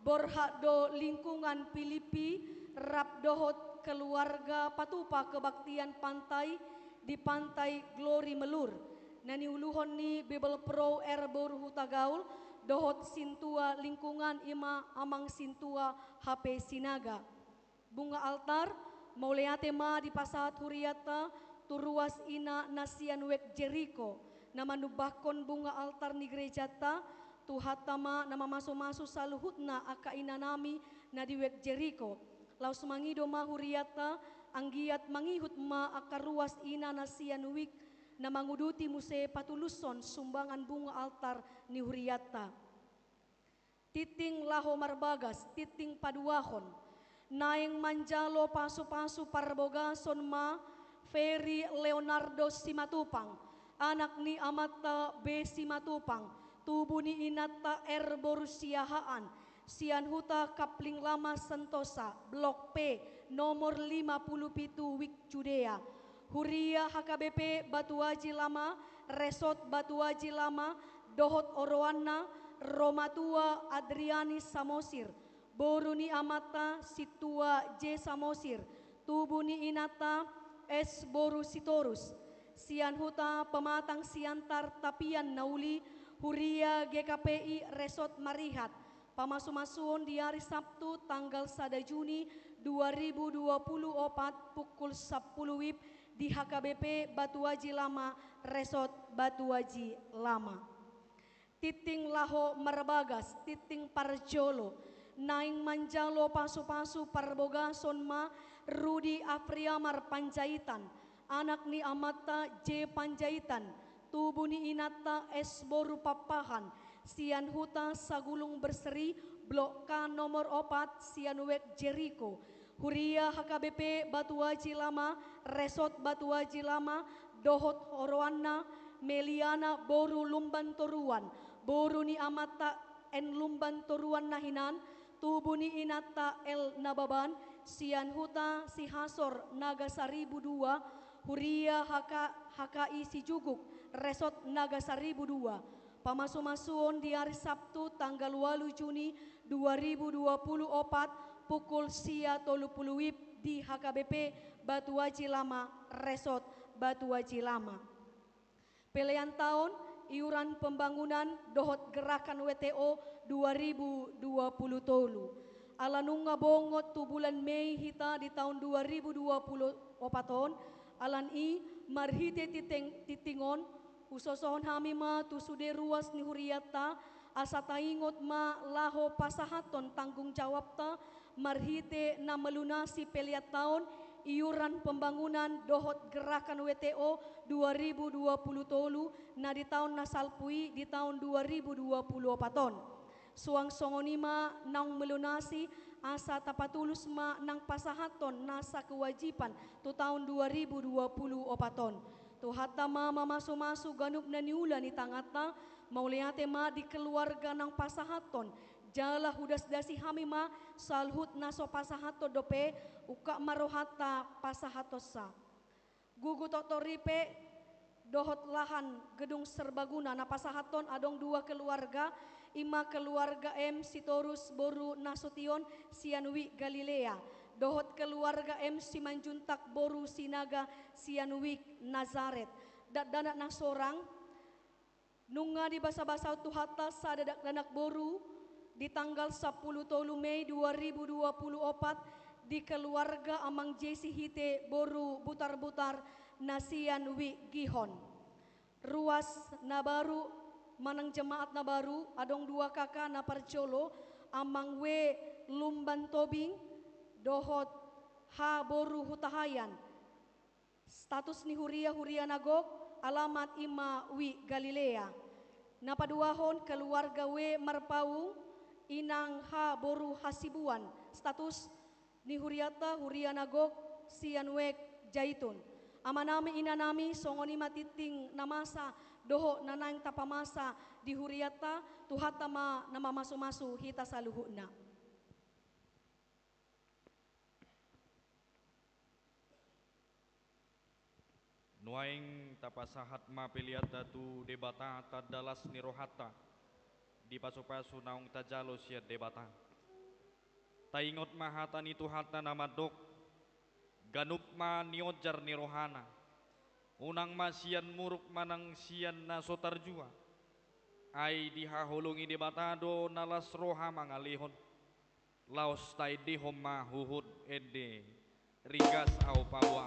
borhat do lingkungan Pilippi rap dohot keluarga patupa kebaktian pantai di Pantai Glory Melur, na niuluhon ni Bible Pro R boru Hutagaol dohot sintua lingkungan, i ma Amang Sintua H P Sinaga. Bunga altar, mauliate ma dipasahat hurianta tu ruas ina na sian Wijk Jeriko, na manumbahkon bunga altar ni gerejanta. Tuhanta ma na mamasu-masu saluhutna angka inanami na di Wijk Jeriko. Laos mangido ma hurianta, anggiat mangihut ma angka ruas ina na sian Wijk na manguduti muse patulushon sumbangan bunga altar ni hurianta. Tintin laho marbagas, tintin paduahon. Naeng manjalo pasu-pasu parbogason ma Ferry Leonardo Simatupang, anak ni amanta B Simatupang, tubu ni inanta R boru Siahaan, sian huta Kapling Lama Sentosa, Blok P, nomor lima pulu pitu, Wijk Judea. Huria H K B P Batu Aji Lama, Resort Batu Aji Lama, dohot oroanna, Romatua Adriani Samosir, boru ni amanta Sintua J Samosir, tubu ni inanta S boru Sitorus, sian huta Pematang Siantar Tapian na Uli, huria G K P I Resort Marihat, pamasu-masuon di ari Sabtu tanggal sada Juni dua ribu dua puluh opat, pukul sampulu wib di H K B P Batu Aji Lama, Resort Batu Aji Lama. Tingting laho marbagas, tingting parjolo, naeng manjalo pasupasu parbogason ma Rudi Afriamar Panjaitan, anak ni amanta J Panjaitan, tubu ni inanta S boru Papahan, sian huta Sagulung Berseri, Blok K nomor opat, sian Wek Jeriko. Huria H K B P Batu Aji Lama, Resort Batu Aji Lama, dohot oroanna Meliana boru Lumban Toruan, boru ni amanta N Lumban Toruan na hinan, tubu ni inanta L Nababan, sian huta Sihasor Nagasaribu dua, huria H K, H K I Sijuguk, Resort Nagasaribu dua. Pamasumasuon di ari Sabtu tanggal ualu Juni dua ribu dua puluh opat, pukul sia tolu pulu wib di H K B P Batu Aji Lama, Resort Batu Aji Lama. Pelean taon, iuran pembangunan dohot gerakan W T O dua ribu dua puluh tolu. Ala nunga bongot tu bulan Mei hita di taon dua ribu dua puluh opat on, alani i marhite tingting, tingting on, husosohon hami ma tu sude ruas ni hurianta, asa taingot ma laho pasahathon tanggung jawabta, marhite na melunasi pelean taon, iuran pembangunan dohot gerakan W T O dua ribu dua puluh tolu, na di taon na salpu i di taon dua ribu dua puluh opat on. Suang songon i ma naung melunasi, asa tapatulus ma nang pasahathon nasa kewajiban tu taon dua ribu dua puluh opat on. Tuhanta ma mamasumasu ganup na niula ni tanganta, mauliate ma di keluarga naung pasahathon, jala hudasdasi hami ma saluhut na so pasahathon dope, ungkap ma rohanta pasahathonsa. Gugu Tottoripe dohot lahan Gedung Serbaguna na pasahathon adong dua keluarga, i ma keluarga M Sitorus boru Nasution sian Wik Galilea, dohot keluarga M Simanjuntak boru Sinaga sian Wik Nazaret. Dakdanak na sorang, nunga dibasabasahon Tuhanta sada dakdanak boru di tanggal sampulu tolu Mei dua ribu dua puluh opat di keluarga Amang Jesi Hite boru Butarbutar na sian Wik Gihon. Ruas na baru manang jemaat na baru, adong dua K K na parjolo, Amang W Lumban Tobing dohot H boru Hutahaean. Status ni huria, huria na gok, alamat i ma Wik Galilea. Na paduahon keluarga W Marpaung, Inang H boru Hasibuan. Status ni hurianta, huria na gok sian Wek Jaitun. Amanami, inanami, songon i ma tingting na masa dohot na naeng tapamasa di hurianta. Tuhanta ma na mamasumasu hita saluhutna. Nuaeng tapasahat ma peleanta tu Debata, tanda las ni rohanta di pasupasu naung tajalo sian Debata. Taingot ma hata ni Tuhanta na mandok, ganup ma nionjar ni rohana, unang ma sian muruk manang sian na so tarjua. Ai dihaholongi Debata do na las roha mangalehon. Laos taendehon ma huhut ende, ringgas ahu paboa.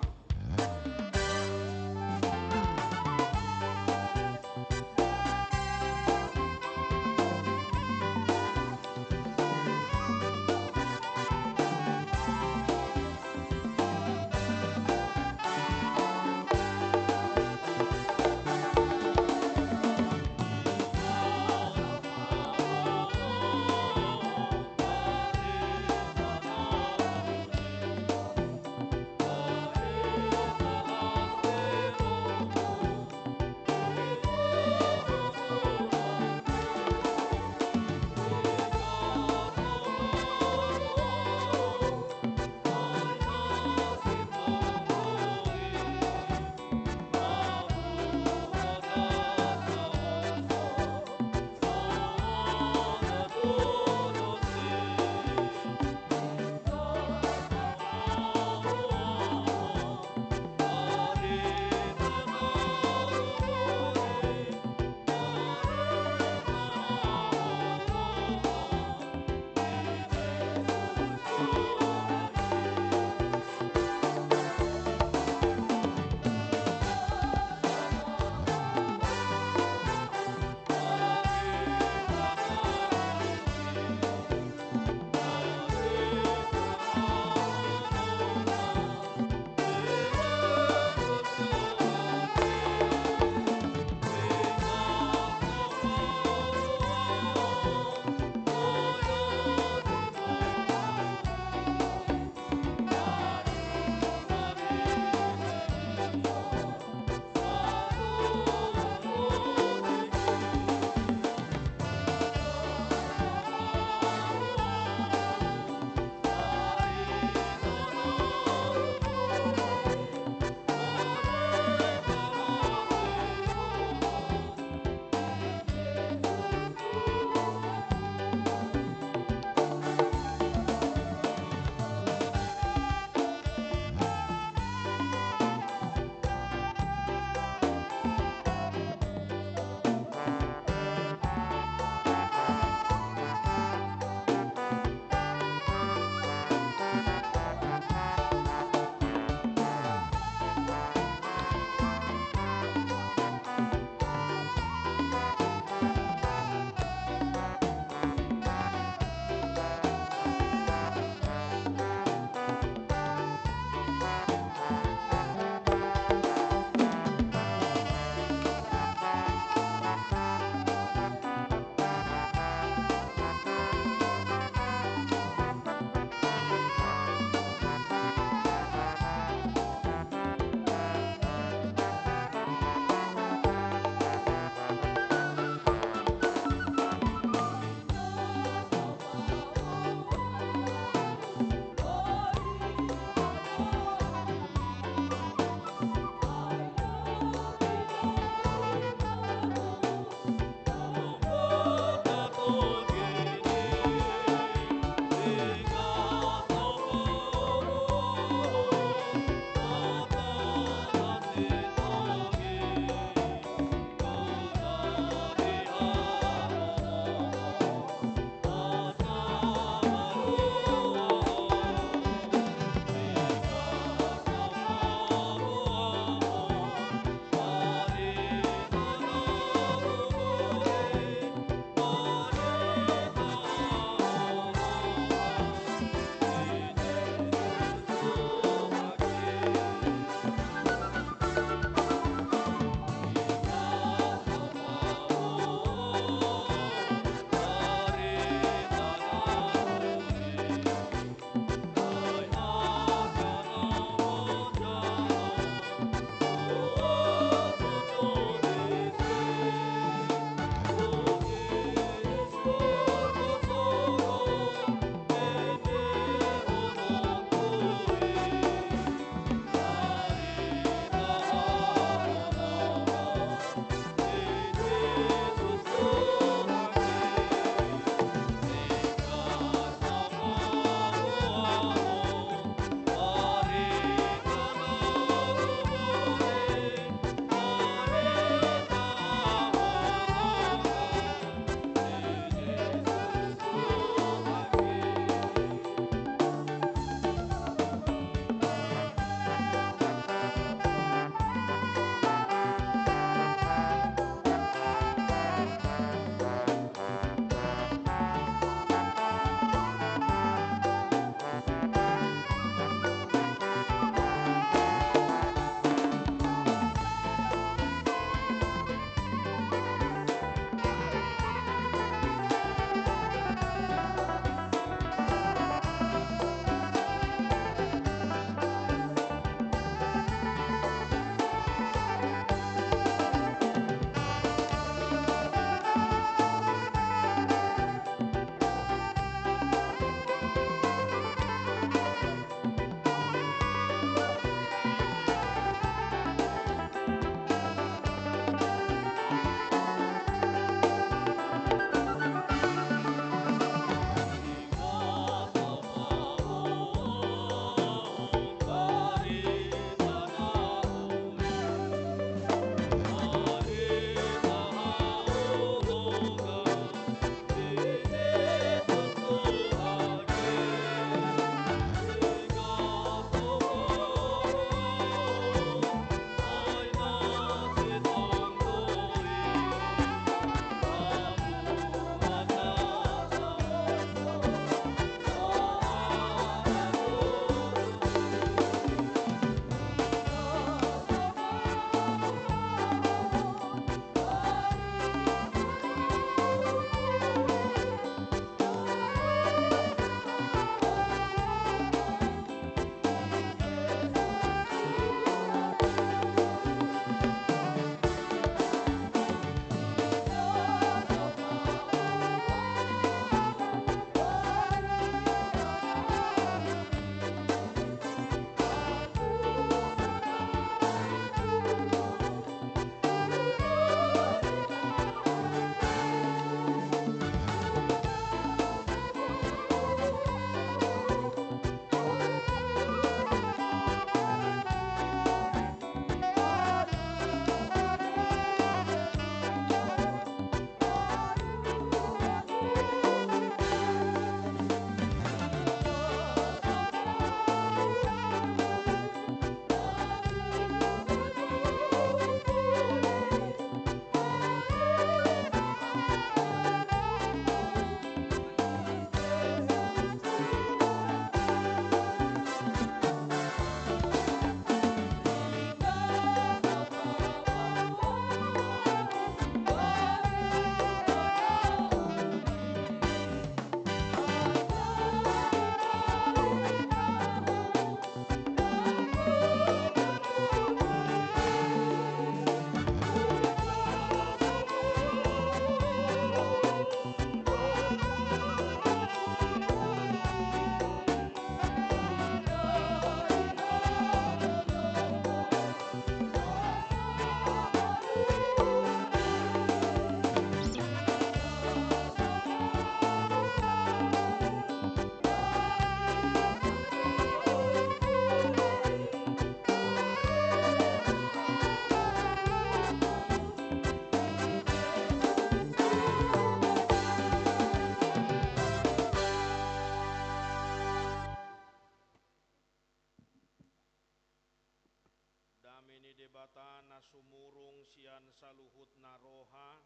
Debata na sumurung sian saluhutna roha,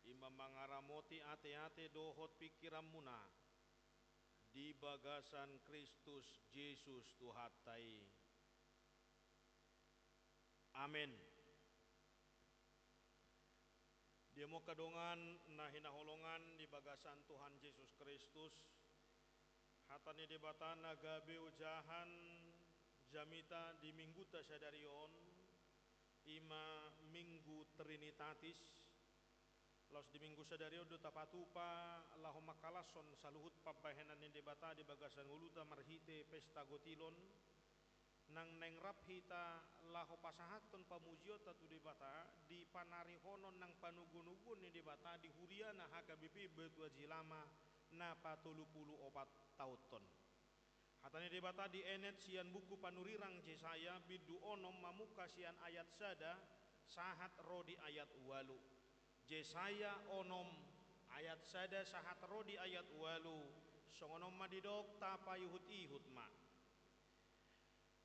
i ma mangaramoti ateate dohot pingkiranmuna di bagasan Kristus Jesus Tuhanta i. Amen. Di hamu angka dongan na hinaholongan di bagasan Tuhan Jesus Kristus, hata ni Debata na gabe ojahan jamita di minggunta sadari on, i ma Minggu Trinitatis. Laos di minggu sadari on do tapatupa laho mangkalashon saluhut pambahenan ni Debata di bagasan ngolunta marhite pesta gotilon, nang naeng rap hita laho pasahathon pamujionta tu Debata di panarihonon nang panogunoguon ni Debata di huriana H K B P Batu Aji Lama na patolu pulu opat taonhon. Hata ni Debata dienet sian buku panurirang Jesaya bindu onom mamungka sian ayat sada sahat ro di ayat ualu. Jesaya onom ayat sada sahat ro di ayat ualu, songon on ma didok, tapaihutihut ma.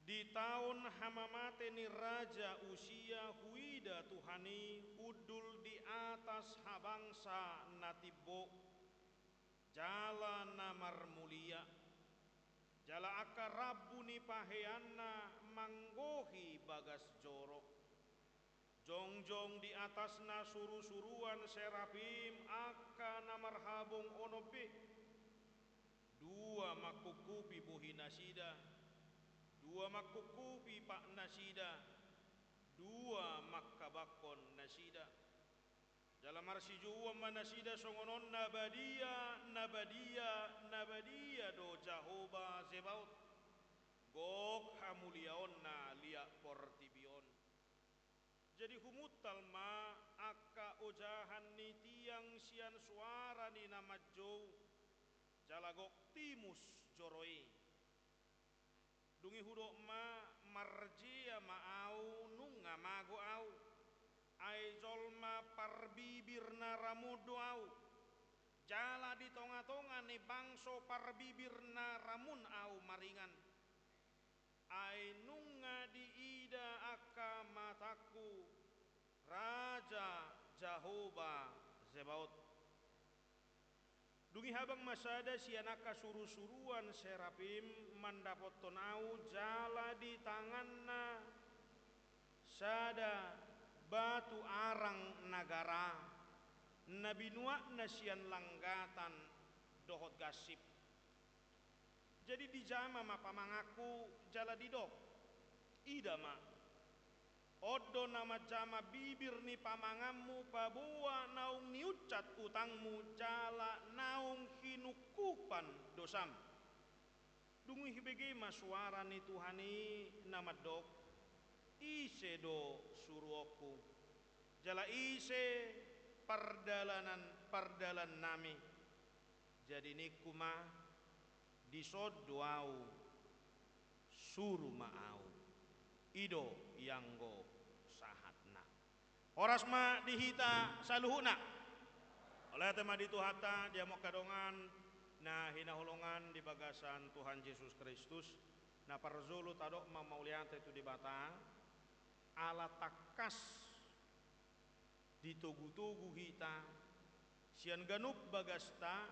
Di taon hamamate ni Raja Usia huida Tuhan i hundul di atas habangsa na timbo, jala na marmulia, jala angka rambu ni paheanna manggohi bagas joro. Jongjong di atasna surusuruan serafim angka na marhabong onom be. Dua mangkungkupi bohinasida, dua mangkungkupi patnasida, dua mangkabangkon nasida. Jala marsijouon ma nasida songon on, na badia, na badia, na badia do Jahowa Zebaot. Gok hamuliaonna liat portibi on. Jadi humuntal ma angka ojahan ni tiang sian soara ni na manjou, jala gok timus joro i. Dung i hudok ma, marjea ma ahu, nunga mago ahu. Ai jolma parbibir na ramun do ahu. Jala di tongatonga ni bangso parbibir na ramun ahu maringan. Ai nunga diida angka matangku Raja Jahowa Zebaot. Dung i habang ma sada sian angka surusuruan serafim mandapothon ahu, jala di tanganna sada batu arang na gara, na binuatna sian langgatan dohot gansip. Jadi dijama ma pamanganku jala didok, ida ma, on do na manjama bibir ni pamanganmu paboa naung niunsat utangmu jala naung hinungkupan dosam. Dung i hubege ma soara ni Tuhan i na mandok, ise do suruonku? Jala ise pardalanan, pardalan nami? Jadi ningku ma, dison do ahu, suru ma ahu. I do ianggo sahatna. Horas ma di hita saluhutna. Mauliate ma di Tuhanta, di hamu angka dongan na hinaholongan di bagasan Tuhan Jesus Kristus. Na parjolo tadok ma mauliate tu Debata, ala tangkas ditogutogu hita sian ganup bagasta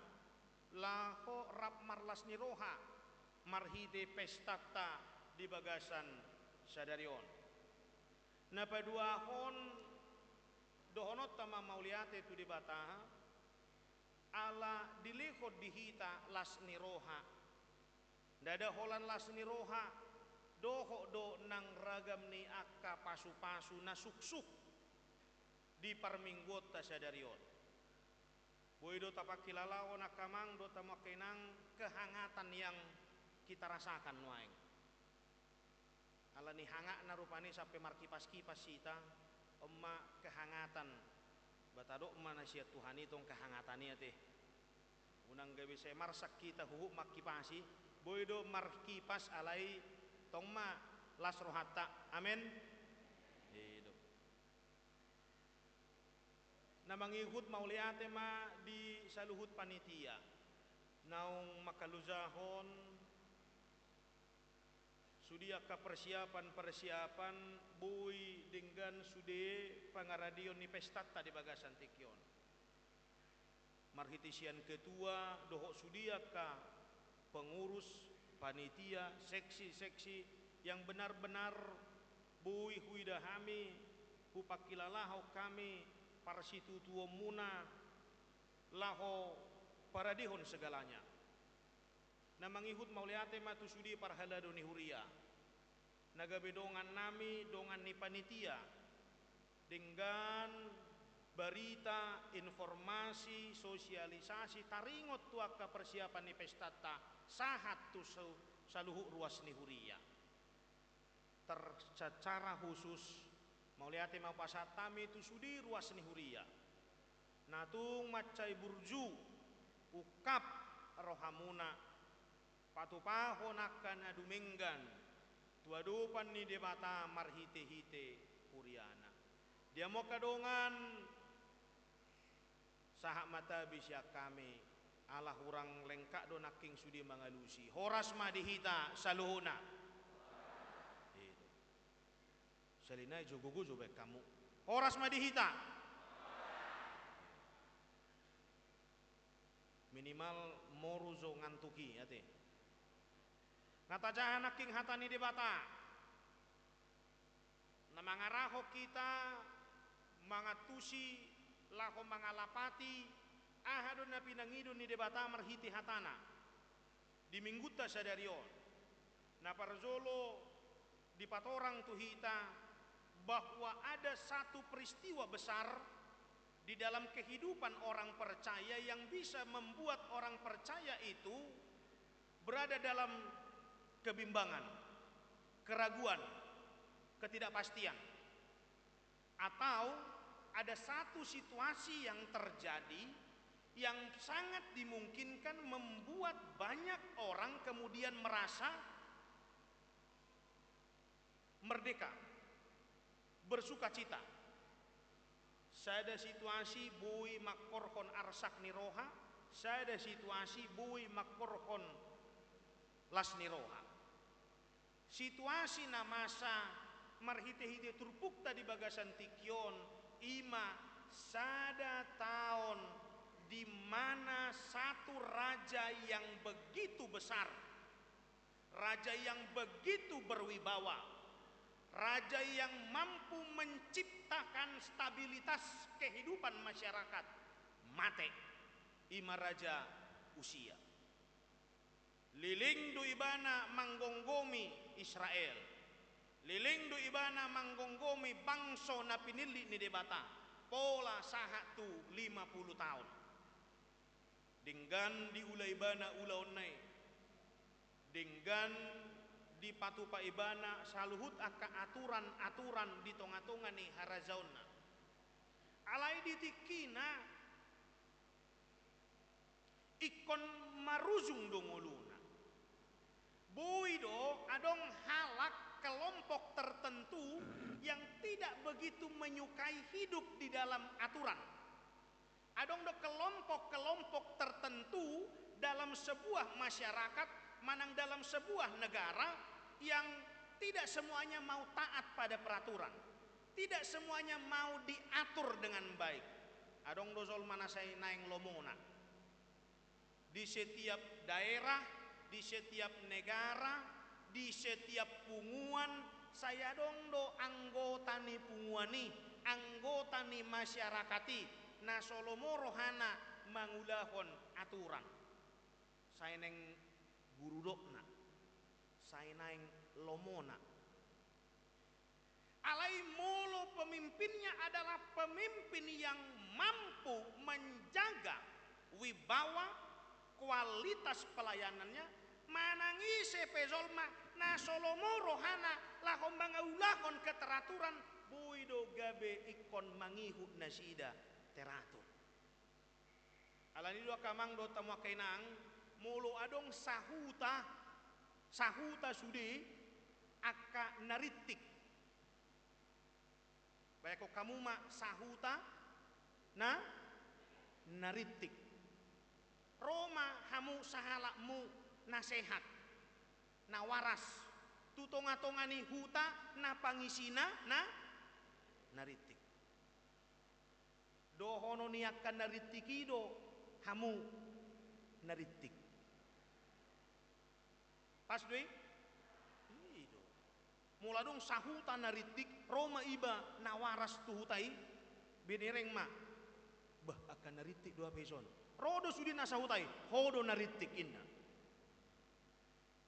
laho rap marlas ni roha marhite pestanta di bagasan sadari on. Na paduahon, dohononta ma mauliate tu Debata, ala dilehon di hita las ni roha. Ndada holan las ni roha, dohot do nang ragam ni angka pasupasu na suksuk di parmingguonta sadari on. Boi do tapangkilalahon angka amang dohot hamu angka inang kehangatan yang kita rasakan nuaeng. Ala ni hangatna rupani sampe markipaskipas hita, on ma kehangatan. Ba tadok ma na sian Tuhan i tong kehangatan i ate. Unang gabe sai marsak hita huhut mangkipasi, boi do markipas alai tong ma las rohanta. Amen. I do. Na mangihut mauliate ma di saluhut panitia naung mangkalojahon Sude angka persiapan-persiapan boi denggan sude pangaradeon ni pestanta di bagasan tingki on. Marhite sian ketua dohot sude angka pengurus, panitia, seksi-seksi yang benar-benar boi huida hami, hupangkilalahon hami parsitutuonmuna laho paradehon segalanya. Na mangihut mauliate ma tu sude parhalado ni huria. Na gabe dongannami, dongan ni panitia. Denggan barita, informasi, sosialisasi, taringot tu angka persiapan ni pestanta, sahat tu su-, saluhut ruas ni huria. Ter-, secara khusus, mauliate ma hupasahat hami tu sude ruas ni huria. Na tung mansai burju, ungkap rohamuna, patupahon angka na dumenggan, tu adopan ni Debata marhite-hite huriana. Dia mo angka dongan, sahat ma tabi sian hami, ala hurang lengkap do nangkin sude mangalusi. Horas ma di hita saluhutna. Itu. Sali nai jo gogo jo baen hamu. Horas ma di hita. Minimal moru jo ngantuk i, ate. Nga tajaha nangkin hata ni Debata. Na mangarahon hita mangantusi laho mangalapati aha do na pinangido ni Debata marhite hatana di minggunta sadari on. Na parjolo dipatorang tu hita bahwa ada satu peristiwa besar di dalam kehidupan orang percaya yang bisa membuat orang percaya itu berada dalam kebimbangan, keraguan, ketidakpastian. Atau ada satu situasi yang terjadi yang sangat dimungkinkan membuat banyak orang kemudian merasa merdeka, bersukacita. Sada situasi boi mangkorhon arsak ni roha, sada situasi boi mangkorhon las ni roha. Situasi na masa marhite-hite turpukta di bagasan tingki on, i ma sada taon di mana satu raja yang begitu besar, raja yang begitu berwibawa, raja yang mampu menciptakan stabilitas kehidupan masyarakat, mate, i ma Raja Usia. Leleng do ibana manggomgomi Israel. Leleng do ibana manggomgomi bangso na pinillit ni Debata. Pola sahat tu lima puluh taon. Denggan diula ibana ulaonna i. Denggan dipatupa ibana saluhut angka aturan-aturan di tonga-tonga ni harajaonna. Alai di tingkina ingkon marujung do ngoluna. Boi do adong halak, kelompok tertentu yang tidak begitu menyukai hidup di dalam aturan. Adong do kelompok-kelompok tertentu dalam sebuah masyarakat, manang dalam sebuah negara yang tidak semuanya mau taat pada peraturan. Tidak semuanya mau diatur dengan baik. Adong do jolma na sai naeng lomona. Di setiap daerah, di setiap negara, di setiap punguan, sai adong do anggota ni punguan i, anggota ni masyarakat i, na so lomo rohana mangulahon aturan. Sai naeng gurudokna, sai naeng lomona. Alai molo pemimpinnya adalah pemimpin yang mampu menjaga wibawa, kualitas pelayanannya, manang ise pe jolma na so lomo rohana laho mangaulahon keteraturan, boi do gabe ingkon mangihut nasida teratur. Alani do angka amang dohot hamu angka inang, molo adong sahuta, sahuta sude angka na rintik. Baenon hamu ma sahuta na, na rintik. Ro ma hamu sahalakmu na sehat, na waras, tu tonga-tonga ni huta na pangisina na, na rintik. Dohonon ni angka na rintik i do hamu na rintik. Pas do i? I do. Molo adong sahuta na rintik, ro ma iba na waras tu huta i, binereng ma. Bah, angka na rintik do hape ison. Ro do sude na sahuta i, ho do na rintik, inna.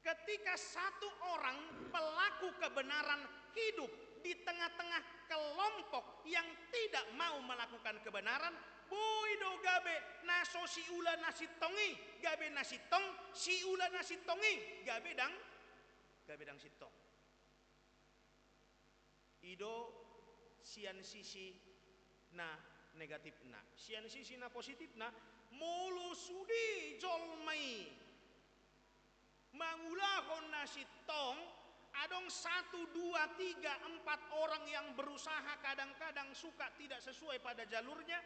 Ketika satu orang pelaku kebenaran hidup di tengah-tengah kelompok yang tidak mau melakukan kebenaran, boi do gabe na so siula na sintong i gabe na sintong, siula na sintong i gabe ndang, gabe ndang sintong. I do sian sisi na negatifna. Sian sisi na positifna, molo sude jolma i mangulahon na sintong, adong satu, dua, tiga, empat orang yang berusaha, kadang-kadang suka tidak sesuai pada jalurnya,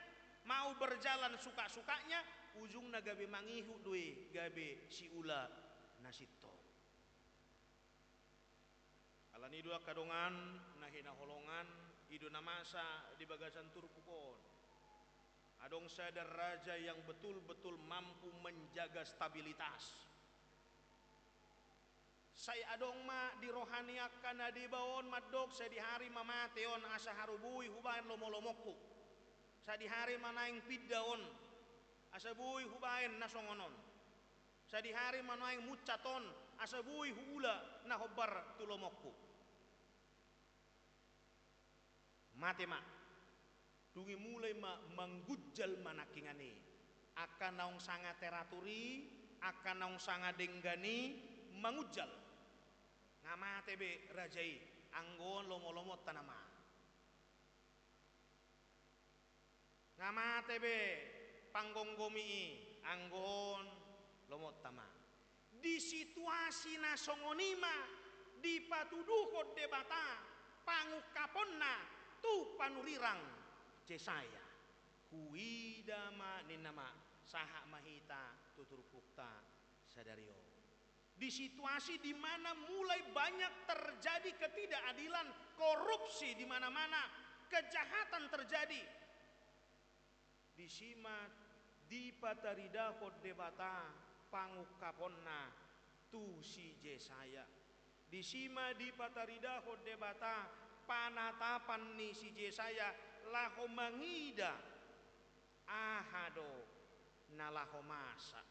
mau berjalan suka-sukanya, ujungna gabe mangihut do i, gabe siula na sintong. Alani i do angka dongan na hinaholongan, i do na masa di bagasan turpuk on. Adong sada raja yang betul-betul mampu menjaga stabilitas. Sai adong ma di roha ni angka na deba on mandok, sadihari ma mate on asa haru boi hubaen lomo-lomongku. Sadihari ma naeng pinda on asa boi hubaen na songon on. Sadihari ma naeng munsat on asa boi huula na hombar tu lomongku. Mate ma. Dung i mulai ma manggunjal ma nangkiningan i. Angka naung sanga teratur i, angka naung sanga denggan i, manggunjal. Nga mate be raja i, anggo on lomo-lomonta nama. Nga mate be panggomgomi i, anggo on lomonta ma. Di situasi na songon i ma dipatuduhon Debata pangungkaponna tu panurirang Jesaya. Huida ma ninna ma, sahat ma hita tu turpukta sadari on. Di situasi di mana mulai banyak terjadi ketidakadilan, korupsi di mana-mana, kejahatan terjadi. Disi ma dipataridahon Debata pangungkaponna tu si Jesaya. Disi ma dipataridahon Debata panatapan ni si Jesaya laho mangida aha do na laho masa.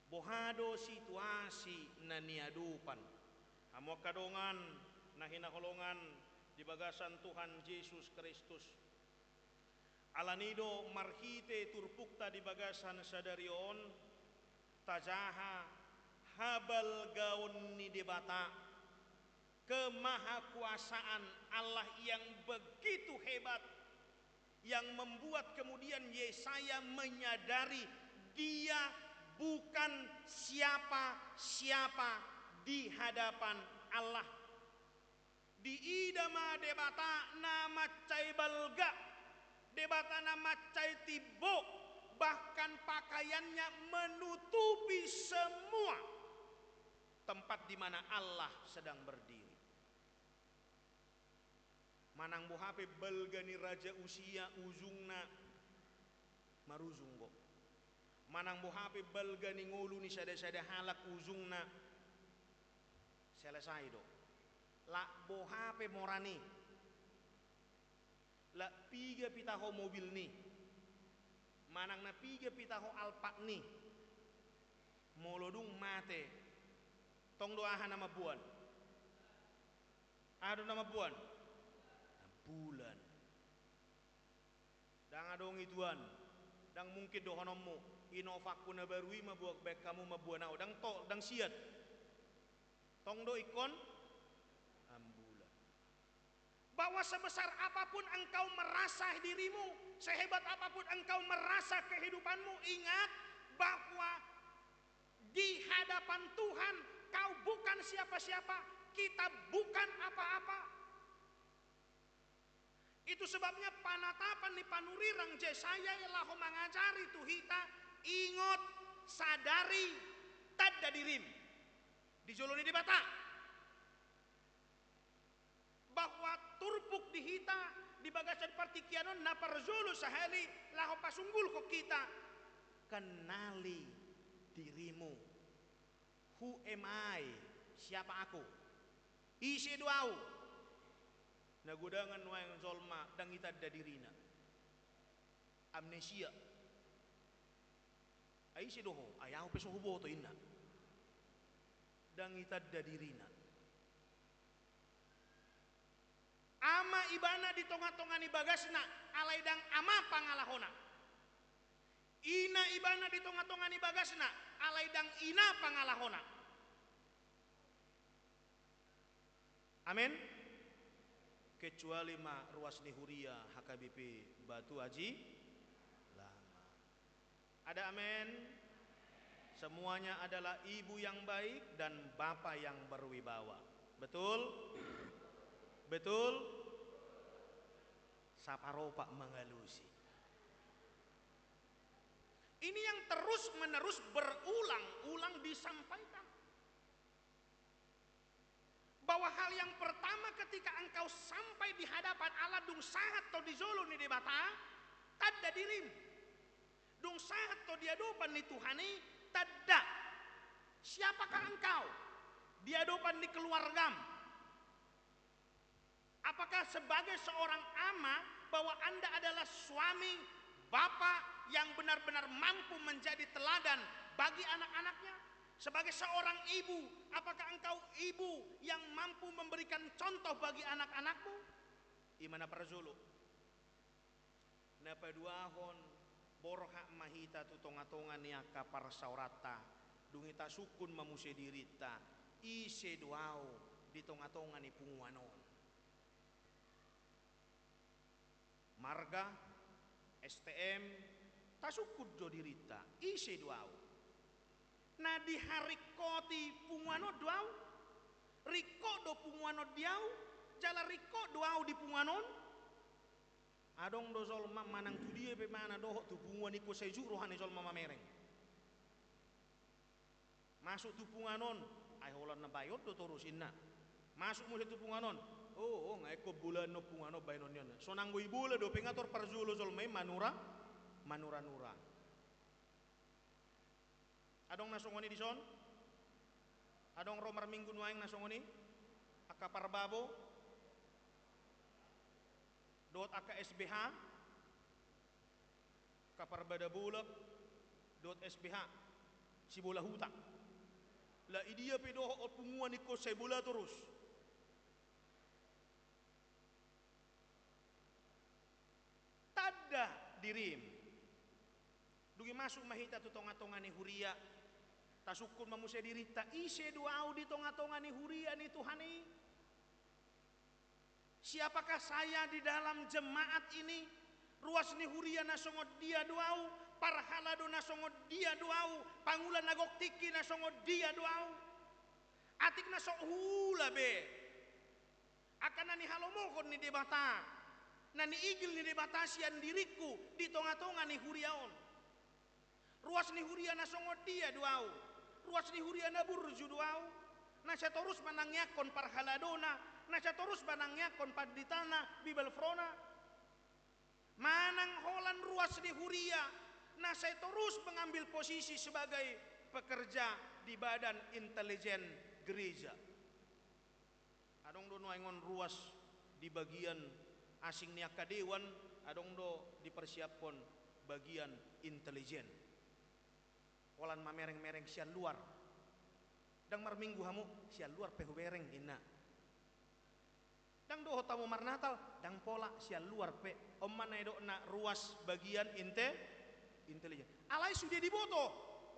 Boha do situasi na niadopan hamu angka dongan na hinaholongan di bagasan Tuhan Jesus Kristus? Alani do marhite turpukta di bagasan sadari on, tajaha habalgaon ni Debata, kemahakuasaan Allah yang begitu hebat, yang membuat kemudian Yesaya menyadari dia bukan siapa-siapa di hadapan Allah. Diida ma Debata na mansai balga, Debata na mansai timbo, bahkan pakaiannya menutupi semua tempat di mana Allah sedang berdiri. Manang boha pe balga ni Raja Usia, ujungna marujung do. Manang boha pe balga ni ngolu ni sada-sada halak, ujungna selesai do. Lak boha pe moran i, lak piga pita ho mobilni, manang na piga pita ho Alphardni, molo dung mate, tong do aha na mamboan? Aha do na mamboan? Ambulan. Ndang adong i tuan, ndang mungkin dohononmu, Innovangku na baru i ma buat baen hamu mamboan ahu, ndang to, ndang sian. Tong do ingkon ambulan. Bahwa sebesar apapun engkau merasa dirimu, sehebat apapun engkau merasa kehidupanmu, ingat bahwa di hadapan Tuhan kau bukan siapa-siapa, kita bukan apa-apa. Itu sebabnya panatapan ni panurirang Jesaya i laho mangajari tu hita, ingot, sadari, tanda dirim di jolo ni Debata. Hita di bagasan partingkian on na parjolo sahali laho pasunggulhon hita. Kenali dirimu. Who am I? Siapa aku? Ise do ahu? Na godangan nuaeng jolma ndang itanda dirina. Amnesia. Ai ise do ho? Ai ahu pe so huboto, inna. Ndang itanda dirina. Ama ibana di tongatonga ni bagasna, alai ndang ama pangalahona. Ina ibana di tongatonga ni bagasna, alai ndang ina pangalahona. Amen. Kecuali ma ruas ni huria H K B P Batu Aji Lama. Ada amen? Semuanya adalah ibu yang baik dan bapa yang berwibawa. Betul? Betul? Saparopa mangalusi. Ini yang terus-menerus berulang-ulang disampaikan. Bahwa hal yang pertama ketika engkau sampai di hadapan Allah, dung sahat ho di jolo ni Debata, tanda dirim. Dung sahat ho di adopan ni Tuhan i, tanda. Siapakah engkau di adopan ni keluargam? Apakah sebagai seorang ama, bahwa Anda adalah suami, bapak yang benar-benar mampu menjadi teladan bagi anak-anaknya? Sebagai seorang ibu, apakah engkau ibu yang mampu memberikan contoh bagi anak-anakmu? I ma na parjolo. Na paduahon, borhat ma hita tu tongatonga ni angka parsaoranta, dung i tasungkun ma muse dirinta, ise do ahu di tongatonga ni punguan on. Marga, S T M, tasungkun do dirinta, ise do ahu? Na diharingkoti punguan on do ahu? Ringkot do punguan on di ahu? Jala ringkot do ahu di punguan on? Adong do jolma manang tu dia pe ibana dohot tu punguan, ingkon sai jut roha ni jolma mamereng. Masuk tu punguan on, ai holan na baen on do torus, inna. Masuk muse tu punguan on, o, o, nga ingkon bolaanna punguan on baenon ni on. So nanggo ibola dope, nga tor parjolo jolma i manura, manuranura. Adong na songon i dison? Adong ro marminggu nuaeng na songon i? Angka parbabo dohot angka S B H, angka parbada bolak dohot S B H, sibola huta. Alai i dia pe dohot punguan, ingkon sai bola torus. Tanda dirim. Dung i masuk ma hita tu tongatonga ni huria, tasungkun ma muse dirinta, ise do ahu di tongatonga ni huria ni Tuhan i? Siapakah saya di dalam jemaat ini? Ruas ni huria na songon dia do ahu? Parhalado na songon dia do ahu? Pangula na gok tingki na songon dia do ahu? Atik na so huula be angka na nihalomohon ni Debata, na niigil ni Debata sian diringku di tongatonga ni huria on. Ruas ni huria na songon dia do ahu? Ruas ni huria na burju do ahu, na sai torus manangiangkon parhaladona, na sai torus manangiangkon panditana, bibelfrouna? Manang holan ruas ni huria na sai torus mengambil posisi sebagai pekerja di badan intelijen gereja? Adong do nuaeng on ruas di bagian asing ni angka dewan, adong do dipersiaphon bagian intelijen. Holan mamerengmereng sian luar. Ndang marminggu hamu, sian luar pe hubereng, inna. Ndang dohot hamu marnatal, ndang pola, sian luar pe. On ma na nidokna ruas bagian inte-, intelijen. Alai sude diboto,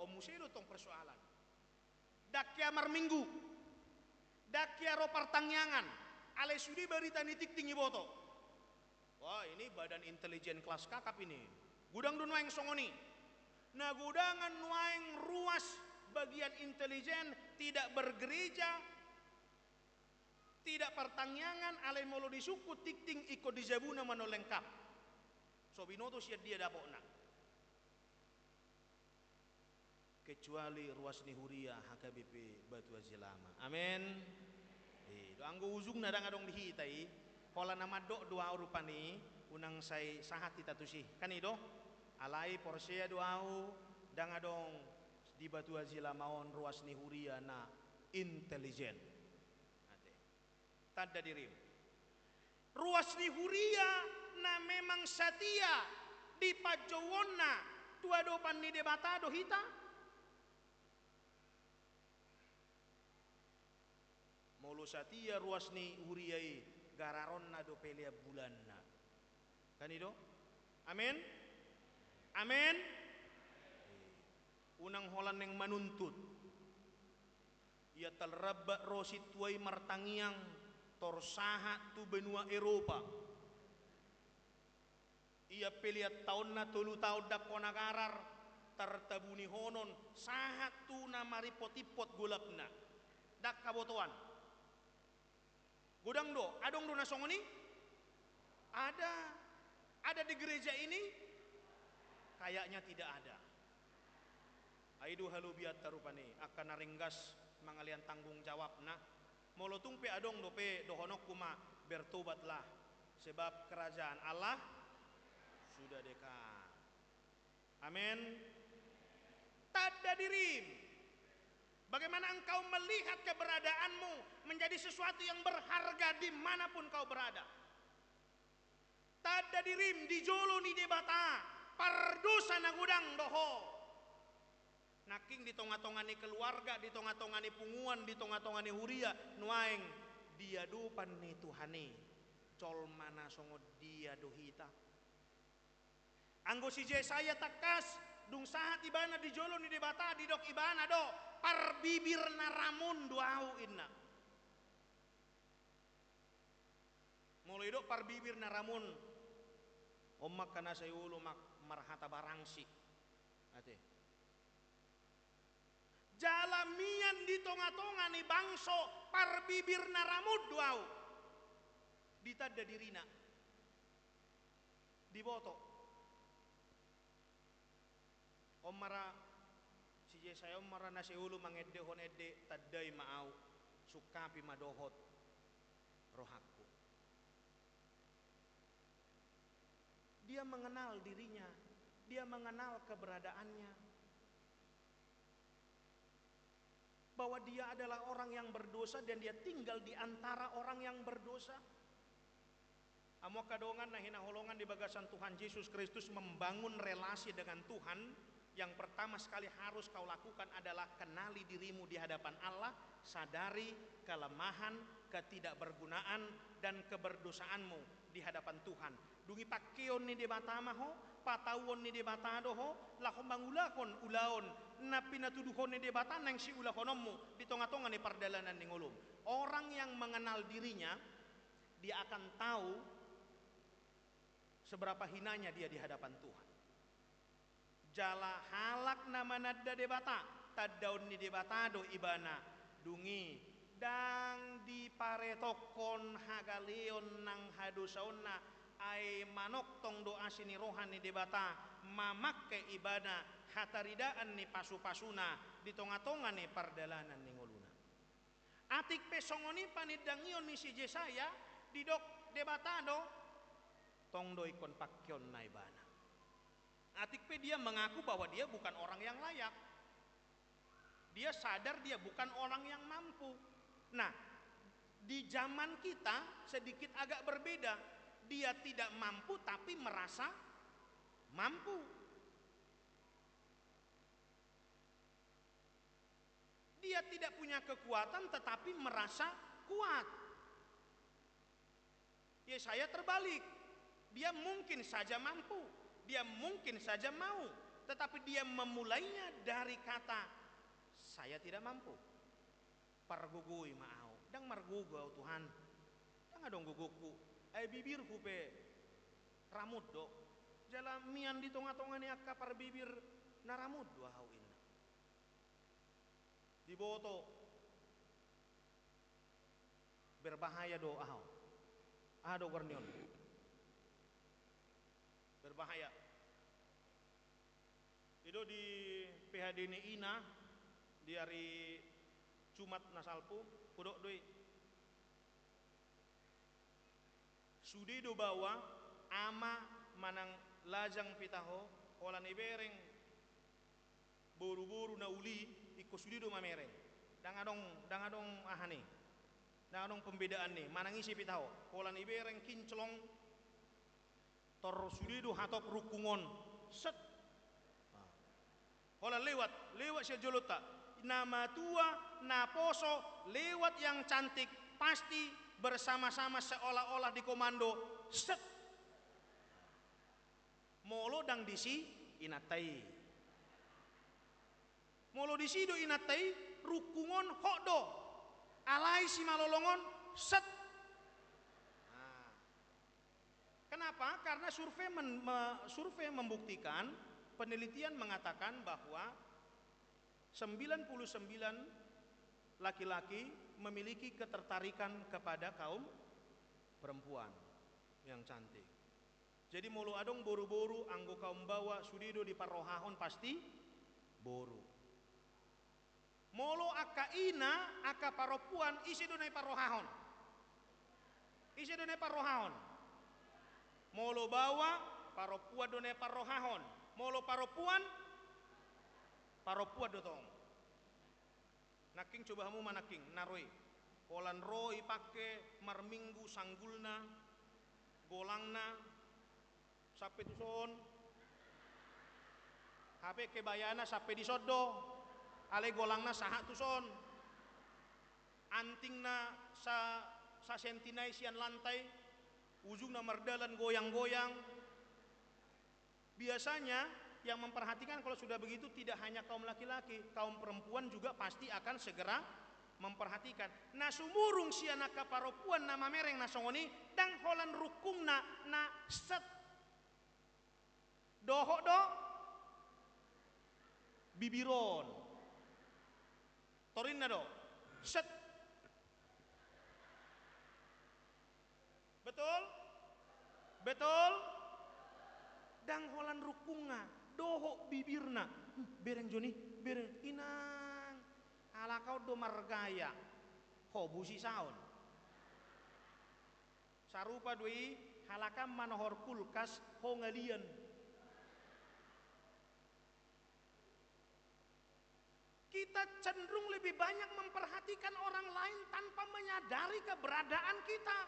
on muse do tong persoalan. Ndang hea marminggu, ndang hea ro partangiangan, alai sude barita ni tingting iboto. Wah, ini badan intelijen kelas kakap ini. Godang do nuaeng songon i. Na godangan nuaeng ruas bagian intelijen tidak bergereja, tidak partangiangan, alai molo disungkun tingting ingkon di jabuna ma na lengkap. So binoto sian dia dapotna. Kecuali ruas ni huria H K B P Batu Aji Lama. Amen. Eh, do anggo ujungna ndang adong di hita i. Pola na mandok do ahu rupani, unang sai sahat hita tusi. Kan i do? Alai porsea do ahu, ndang adong di batua jilama on ruas ni huria na intelijen. Ate. Tanda dirim. Ruas ni huria na memang satia di panjouonna tu adopan ni Debata do hita? Molo satia ruas ni huria i, gararonna do pelean bulanna. Kan i do? Amen? Amen? Unang holan naeng manuntut. Ia tarlambat ro sintua i martangiang, tor sahat tu benua Eropa. Ia pelean taonna tolu taon ndang hona garar, tartabunihonon, sahat tu na marimpot-impot golapna. Ndang habotoan. Godang do, adong do na songon i? Ada. Ada di gereja ini? Kayaknya tidak ada. Ai do halobianta rupani, angka na ringgas mangalean tanggung jawabna. Molo tung pe adong dope dohononku ma, bertobatlah, sebab kerajaan Allah sudah dekat. Amin. Tanda dirim. Bagaimana engkau melihat keberadaanmu menjadi sesuatu yang berharga di mana pun kau berada? Tanda dirim di jolo ni Debata, pardosa na godang do ho. Nangkin di tonga-tonga ni keluarga, di tonga-tonga ni punguan, di tonga-tonga ni huria, nuaeng di adopan ni Tuhan i, jolma na songon dia do hita? Anggo si Jesaya tangkas, dung sahat ibana di jolo ni Debata, didok ibana do, parbibir na ramun do ahu, inna. Molo idok parbibir na ramun, on ma angka na sai olo ma-, marhata barangsi. Ate. Jala mian di tonga-tonga ni bangso parbibir na ramun do ahu. Ditanda dirina. Diboto. On ma ra, si Jesaya on ma ra na sai olo mangendehon ende, tandai ma ahu, sungkapi ma dohot rohangku. Dia mengenal dirinya, dia mengenal keberadaannya. Bahwa dia adalah orang yang berdosa dan dia tinggal di antara orang yang berdosa. Hamu angka dongan na hinaholongan di bagasan Tuhan Jesus Kristus, membangun relasi dengan Tuhan, yang pertama sekali harus kau lakukan adalah kenali dirimu di hadapan Allah, sadari kelemahan, ketidakbergunaan, dan keberdosaanmu di hadapan Tuhan. Dung i pangkeon ni Debata ma ho, patauon ni Debata do ho, laho mangulahon ulaon na pinatuduhon ni Debata naeng siulahononmu di tonga-tonga ni pardalanan ni ngolum. Orang yang mengenal dirinya, dia akan tahu seberapa hinanya dia di hadapan Tuhan. Jala halak na mananda Debata, tandaon ni Debata do ibana, dung i ndang diparetokkon hagaleon nang hadosaonna, ai manongtong do asi ni roha ni Debata, mamangke ibana hataridaan ni pasu-pasuna di tonga-tonga ni pardalanan ni ngoluna. Atik pe songon i panindangion ni si Jesaya, didok Debata do, tong do ingkon pangkeonna ibana. Atik pe dia mengaku bahwa dia bukan orang yang layak. Dia sadar dia bukan orang yang mampu. Nah, di zaman kita sedikit agak berbeda. Dia tidak mampu tapi merasa mampu. Dia tidak punya kekuatan tetapi merasa kuat. Yesaya terbalik. Dia mungkin saja mampu, dia mungkin saja mau, tetapi dia memulainya dari kata, "Saya tidak mampu." Pargogoi ma ahu, ndang margogo ahu, Tuhan. Ndang adong gogongku, ai bibirhu pe ramut do. Jala mian di tonga-tonga ni angka parbibir na ramut do ahu, inna. Diboto. Berbahaya do ahu. Aha do goar ni on? Berbahaya. I do di P H D ni ina di ari Jumat na salpu, hudok do i. Sude do baoa ama manang lajang pe taho, holan ibereng boruboru na uli, ingkon sude do mamereng. Ndang adong, ndang adong aha ni, ndang adong pembedaan ni, manang ise pe taho, holan ibereng kinclong, tor sude do hatop rungkung on. Set. Holan lewat, lewat sian jolonta. Na matua, na poso, lewat yang cantik, pasti bersama-sama seolah-olah dikomando. Set. Molo ndang disi inanta i. Molo disi do inanta i, rungkung on hot do. Alai simalolong on, set. Nah. Kenapa? Karena survei men-, me-, survei membuktikan, penelitian mengatakan bahwa sembilan puluh sembilan laki-laki memiliki ketertarikan kepada kaum perempuan yang cantik. Jadi molo adong boruboru, anggo kaum baoa, sude do diparrohahon pasti boru. Molo angka ina, angka parompuan, ise do na diparrohahon? Ise do na diparrohahon? Molo baoa, parompuan do na diparrohahon. Molo parompuan, parompuan do tong. Nangkin coba hamu ma nangkin, na ro i. Holan ro i pangke marminggu sanggulna, golangna, sampe tuson. Hape kebayana sampe dison do. Alai golangna sahat tuson. Antingna sa-, sasenti nai sian lantai, ujungna mardalan goyang-goyang. Biasanya yang memperhatikan kalau sudah begitu tidak hanya kaum laki-laki, kaum perempuan juga pasti akan segera memperhatikan. Na sumurung sian angka parompuan na mamereng na songon i, ndang holan rungkungna, na set. Dohot do bibir on. Torinna do. Set. Betul? Betul? Ndang holan rungkungna, dohot bibirna. Hmm, bereng jo ni, bereng. Inang. Halak on do margaya. Ho busi saon. Sarupa do i, halak an manohor kulkas, ho ngalian. Kita cenderung lebih banyak memperhatikan orang lain tanpa menyadari keberadaan kita.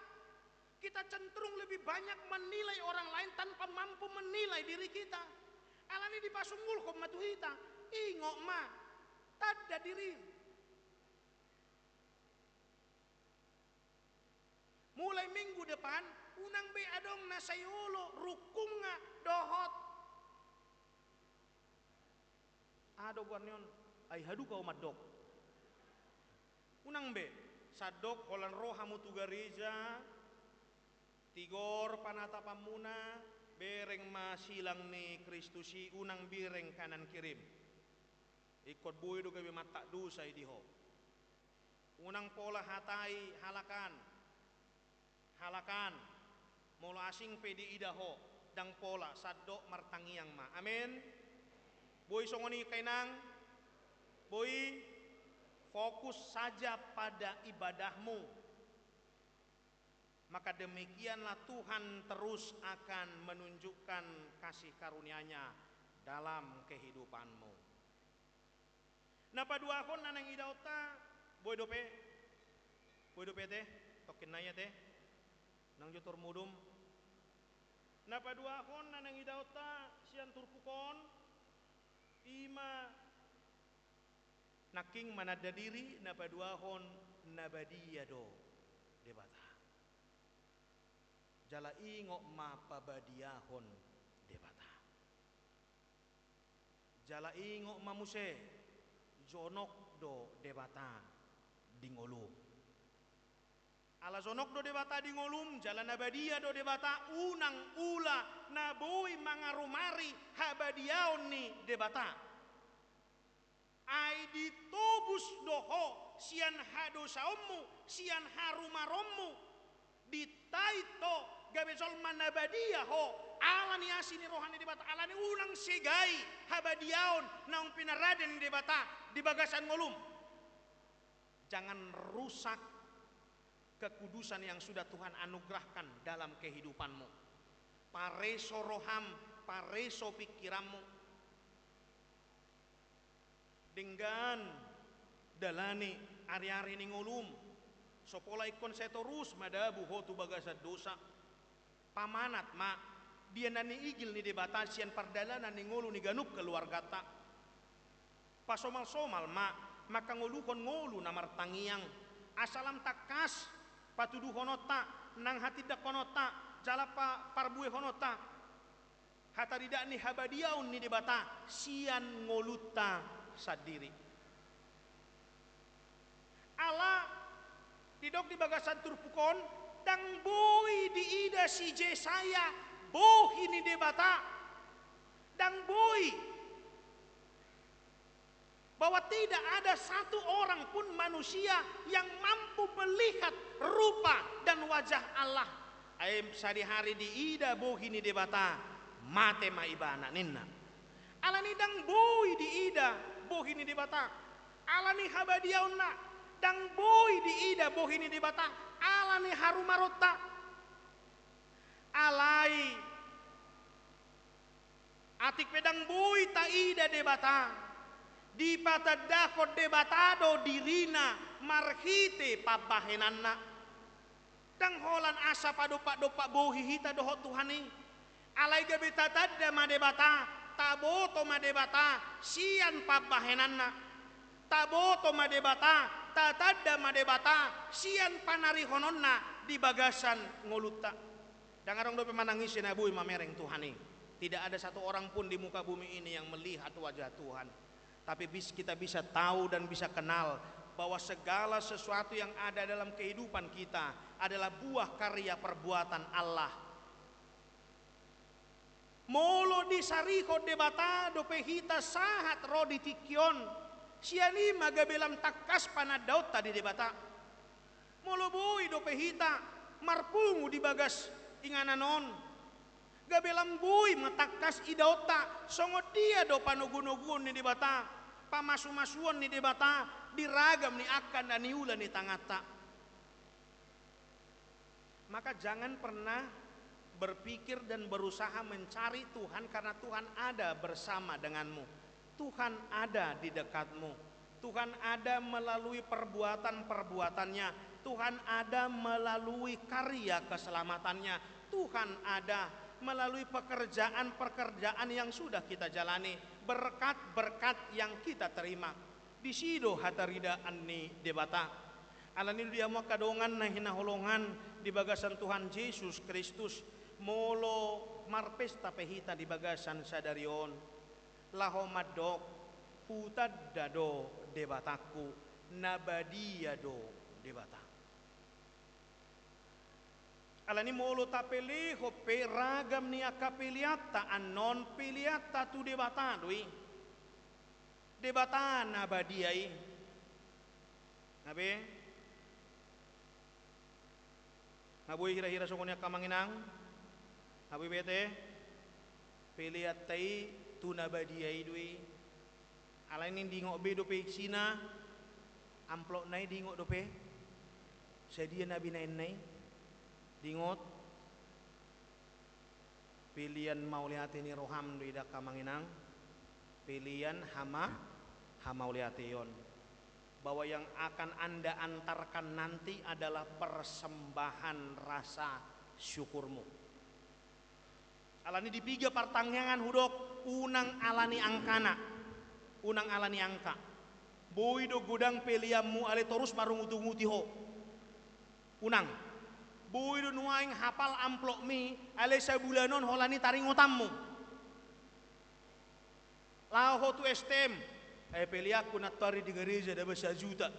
Kita cenderung lebih banyak menilai orang lain tanpa mampu menilai diri kita. Alani i dipasungulhon ma tu hita, ingot ma, tanda diri. Mulai minggu depan, unang be adong na sai olo rungkungna dohot. Aha do goarni on? Ai haduka ho mandok. Unang be, sandok holan ro hamu tu gareja, tigor panatapanmuna, bereng ma silang ni Kristus i, unang bereng kanan kirim. Ingkon boi do gabe mantak dosa i di ho. Unang pola hatai halak an. Halak an. Molo asing pe diida ho, ndang pola, sandok martangiang ma. Amin. Boi songon i angka inang? Boi? Fokus saja pada ibadahmu. Maka demikianlah Tuhan terus akan menunjukkan kasih karunia-Nya dalam kehidupanmu. Na paduahon na naeng idaonta, boi dope, boi dope ate, tongkin nai ate, nang jo tor modom. Na paduahon na naeng idaonta sian turpuk on, i ma nangkin mananda diri, na paduahon na badia do Debata. Jala ingot ma pabadiahon Debata. Jala ingot ma muse, jonok do Debata di ngolum. Ala jonok do Debata di ngolum, jala na badia do Debata, unang ula na boi mangarumari habadiaon ni Debata. Ai ditobus do ho sian hadosaonmu, sian harumaronmu, ditait ho gabe jolma na badia ho, ala ni asi ni roha ni Debata, ala ni unang segai habadiaon naung pinarade ni Debata di bagasan ngolum. Jangan rusak kekudusan yang sudah Tuhan anugerahkan dalam kehidupanmu. Pareso roham, pareso pikiranmu. Denggan dalani ari-ari ni ngolum. So pola ingkon sai torus madabu ho tu bagasan dosa. Pamanat ma, dia na niigil ni Debata sian pardalanan ni ngolu ni ganup keluargata. Pasomal-somal ma, mangkangoluhon ngolu na martangiang. Asa lam tangkas patuduhononta, nang hatindangkononta, jala pa-, parbuehononta hataridaan ni habadiaon ni Debata sian ngolunta sandiri. Ala didok di bagasan turpuk on, ndang boi diida si Jesaya bohi ni Debata. Ndang boi. Bahwa tidak ada satu orang pun manusia yang mampu melihat rupa dan wajah Allah. Ai sadihari diida bohi ni Debata, mate ma ibana, ninna. Alani ndang boi diida bohi ni Debata, alani habadiaonna, ndang boi diida bohi ni Debata, alani harumaronta. Alai atik pe ndang boi taida Debata, dipatandahon Debata do dirina marhite pambahenanna. Ndang holan asa padompak-dompak bohi hita dohot Tuhan i. Alai gabe tatanda ma Debata, taboto ma Debata sian pambahenanna. Taboto ma Debata, tatanda ma Debata sian panarihononna di bagasan ngolunta. Ndang adong dope manang ise na boi mamereng Tuhan i. Tidak ada satu orang pun di muka bumi ini yang melihat wajah Tuhan. Tapi bis-, kita bisa tahu dan bisa kenal bahwa segala sesuatu yang ada dalam kehidupan kita adalah buah karya perbuatan Allah. Molo disarihon Debata dope hita sahat ro di tingki on, sian i ma gabe lam tangkas panandaonta di Debata. Molo boi dope hita marpungu di bagas inganan on, gabe lam boi ma tangkas idaonta songon dia do panogunoguon ni Debata, pamasumasuon ni Debata di ragam ni angka na niula ni tanganta. Maka jangan pernah berpikir dan berusaha mencari Tuhan, karena Tuhan ada bersama denganmu. Tuhan ada di dekatmu. Tuhan ada melalui perbuatan-perbuatannya. Tuhan ada melalui karya keselamatannya. Tuhan ada melalui pekerjaan-pekerjaan yang sudah kita jalani, berkat-berkat yang kita terima. Disi do hataridaan ni Debata. Alani i do di hamu angka dongan na hinaholongan di bagasan Tuhan Jesus Kristus, molo marpesta pe hita di bagasan sadari on, laho mandok, hutanda do Debatangku, na badia do Debata. Alani i molo tapelehon pe ragam ni angka peleanta annon, peleanta tu Debata do i. Debata na badia i. Nga be? Nga boi hira-hira songon i angka amang inang? Nga boi be ate? Peleanta i tu na badia i do i. Alai naeng diingot be dope isina, amplopna i diingot dope. Sadia na binahenna i? Diingot. Pelean mauliate ni roham do i da angka amang inang. Pelean hama-, hamauliateon. Bahwa yang akan Anda antarkan nanti adalah persembahan rasa syukurmu. Alani di piga partangiangan hudok, unang alani angkana. Unang alani angka. Boi do godang peleanmu alai torus marungut-unguti ho. Unang. Boi do nuaeng hapal amplopmi alai sabulan on holan i taringotanmu. Laho ho tu S T M, eh, peleanku nantoari di gareja daba sajuta.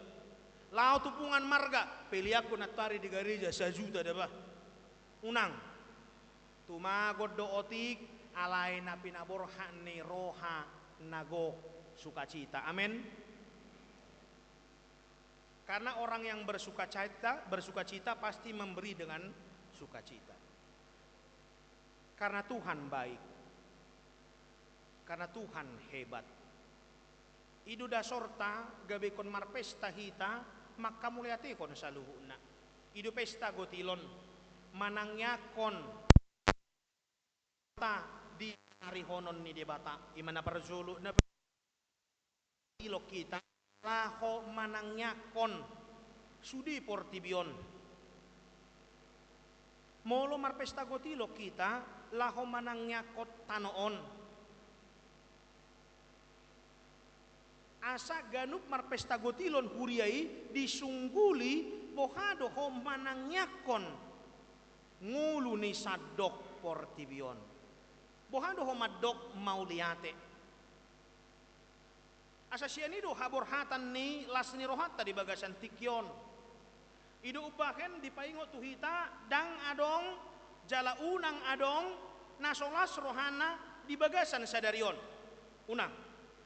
Laho tu punguan marga, peleanku nantoari di gareja sajuta daba. Unang. Tumagon do otik, alai na pinaborhat ni roha na gok sukacita. Amen. Karena orang yang bersukacita, bersukacita pasti memberi dengan sukacita. Karena Tuhan baik. Karena Tuhan hebat. I do dasorta gabe ingkon marpesta hita, mangkamauliatehon saluhutna. I do pesta gotilon, manangiangkon di harihonon ni Debata. I ma na parjolo, na gotilon hita laho manangiangkon sude portibi on. Molo marpesta gotilon hita laho manangiangkon tano on, asa ganup marpesta gotilon huria i disungguli boha do ho manangiangkon ngolu ni sandok portibi on. Boha do ho mandok mauliate. Asa sian i do haborhatan ni las ni rohanta di bagasan tingki on. I do umbahen dipaingot tu hita, ndang adong jala unang adong na so las rohana di bagasan sadari on. Unang,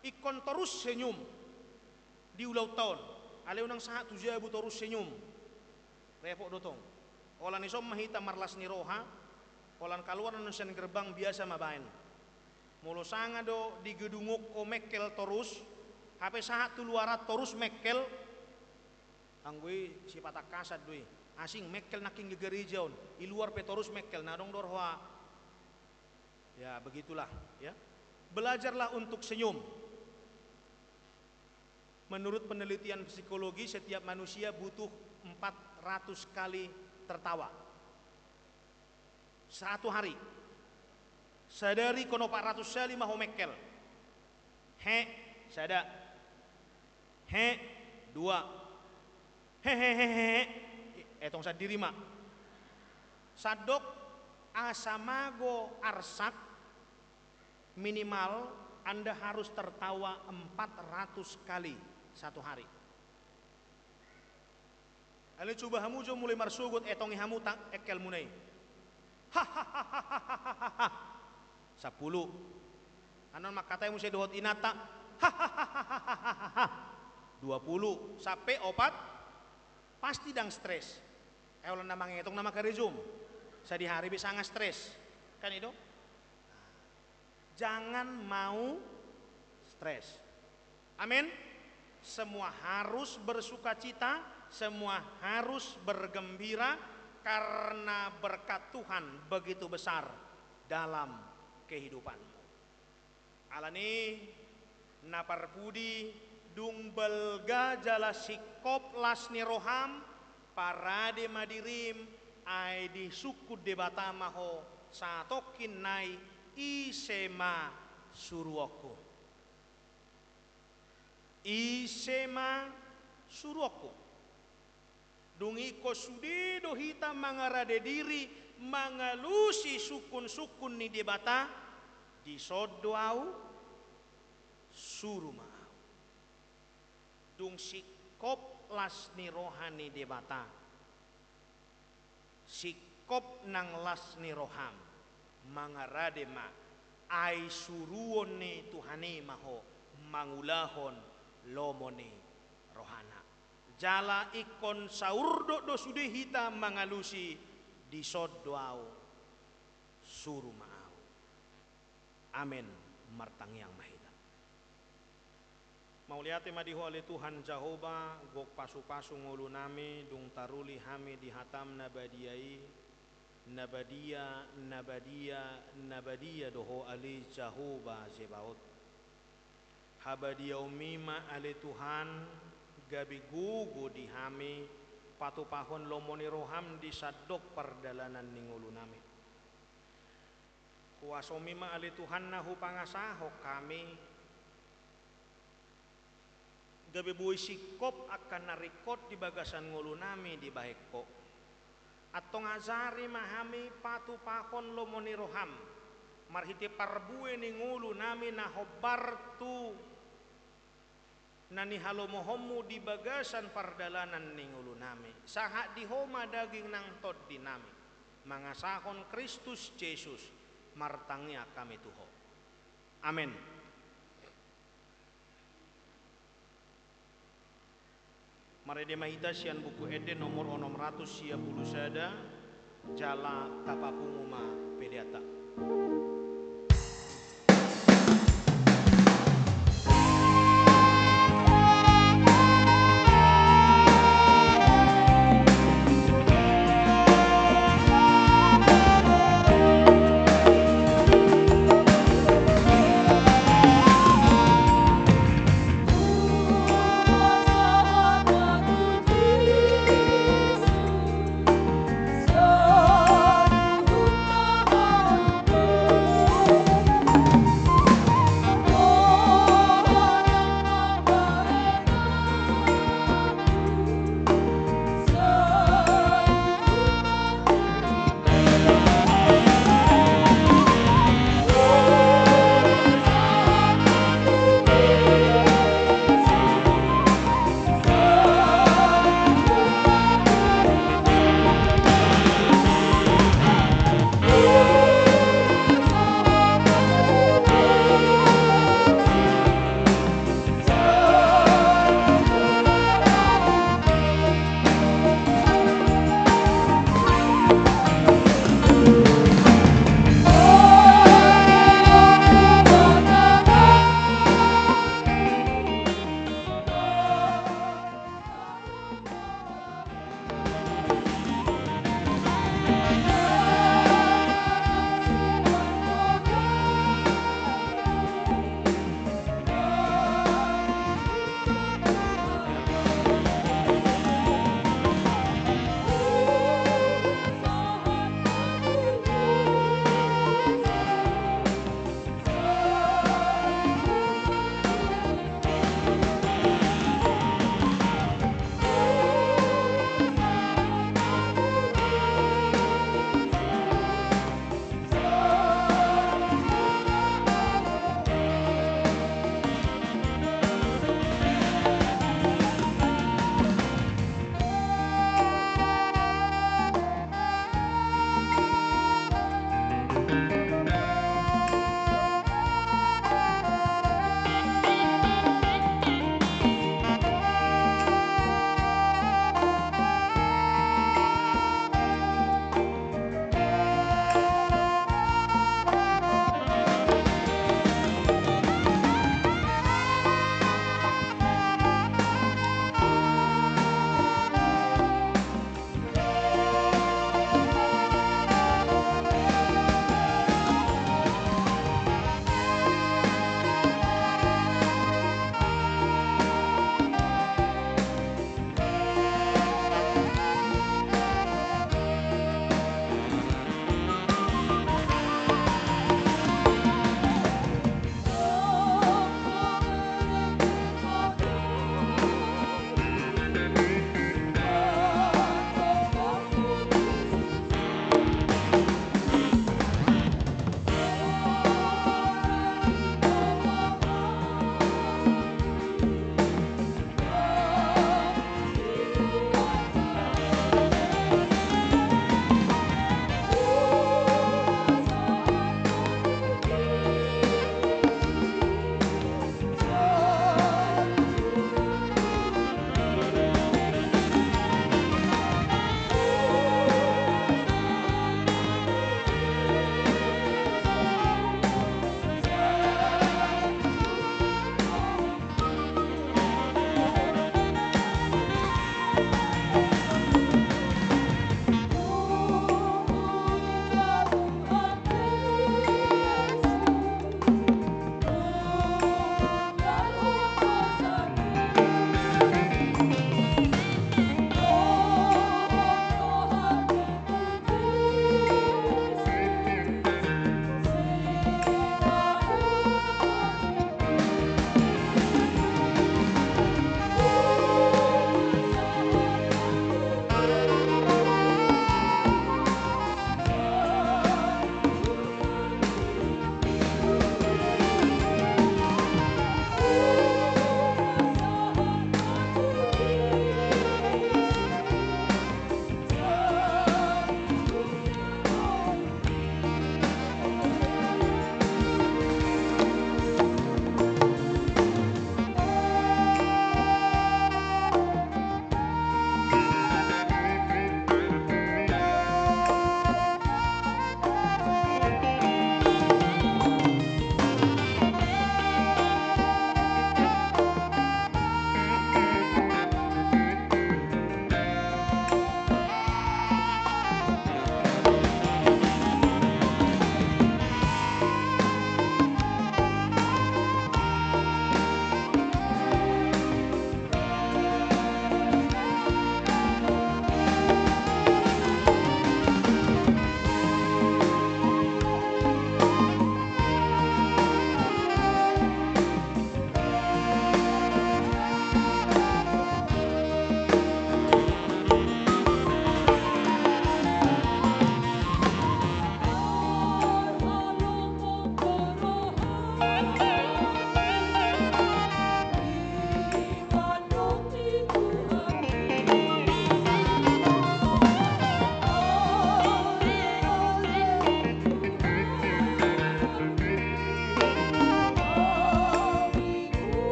ingkon torus senyum di ulaonta on. Alai unang sahat tu jabu torus senyum. Repot do tong. Holan ison ma hita marlas ni roha, holan kaluar annon sian gerbang biasa ma baen. Molo sanga do di gedung on ho mengkel torus, hape sahat tu luaran torus mengkel, anggo i sipatakkasan do i. Asing mengkel nangkin di gareja on, i luar pe torus mengkel, na adong do roha. Ya, begitulah, ya. Belajarlah untuk senyum. Menurut penelitian psikologi, setiap manusia butuh empat ratus kali tertawa. Satu hari. Sadari ingkon opat ratus kali ma ho mengkel. He, sada. He, dua. He, he, he, he, he. Etong sandiri ma. Sandok, asa mago arsak, minimal Anda harus tertawa empat ratus kali satu hari. Alai coba hamu jo mulai marsogot, etongi hamu ta-, engkelmuna i. Hahaha. Sampulu. Annon mangkatai muse dohot inanta. Hahaha. Dua pulu. Sampe opat. Pasti ndang stres. Eh, holan na mangetong na mangkarejo. Sadihari be sanga stres. Kan i do? Jangan mau stres. Amin. Semua harus bersukacita, semua harus bergembira, karena berkat Tuhan begitu besar dalam kehidupanmu. Alani na parpudi, dung balga jala singkop las ni roham, parade ma dirim, ai disungkun Debata ma ho, satongkin nai, ise ma suruonku. Ise ma suruonku. Dung i ingkon sude do hita mangarade diri, mangalusi sungkun-sungkun ni Debata, dison do ahu, suru ma ahu. Dung singkop las ni roha ni Debata, singkop nang las ni roham, mangarade ma, ai suruon ni Tuhan i ma ho mangulahon lomo ni rohana. Jala ingkon saurdot do sude hita mangalusi, dison do ahu, suru ma ahu. Amen. Martangiang ma hita. Mauliate ma di Ho ale Tuhan Jahowa, gok pasupasu ngolunami, dung taruli hami di hatam na badia i, na badia, na badia, na badia do Ho ale Jahowa Zebaot. Habadiaonmi ma ale Tuhan, gabe gogo di hami, patupahon lomo ni roham di sandok pardalanan ni ngolunami. Kuasomi ma ale Tuhan na hupangasahon hami, gabe boi singkop angka na ringkot di bagasan ngolunami dibahen Ho. Antong ajari ma hami patupahon lomo ni roham, marhite parbue ni ngolunami na hombar tu na nihalomohonmu di bagasan pardalanan ni ngolunami. Sahat di Ho ma daging nang tondinami. Mangasahon Kristus Jesus, martangiang hami tu Ho. Amen. Marende ma hita sian Buku Ende nomor onom ratus sia pulu sada, jala tapapungu ma peleanta.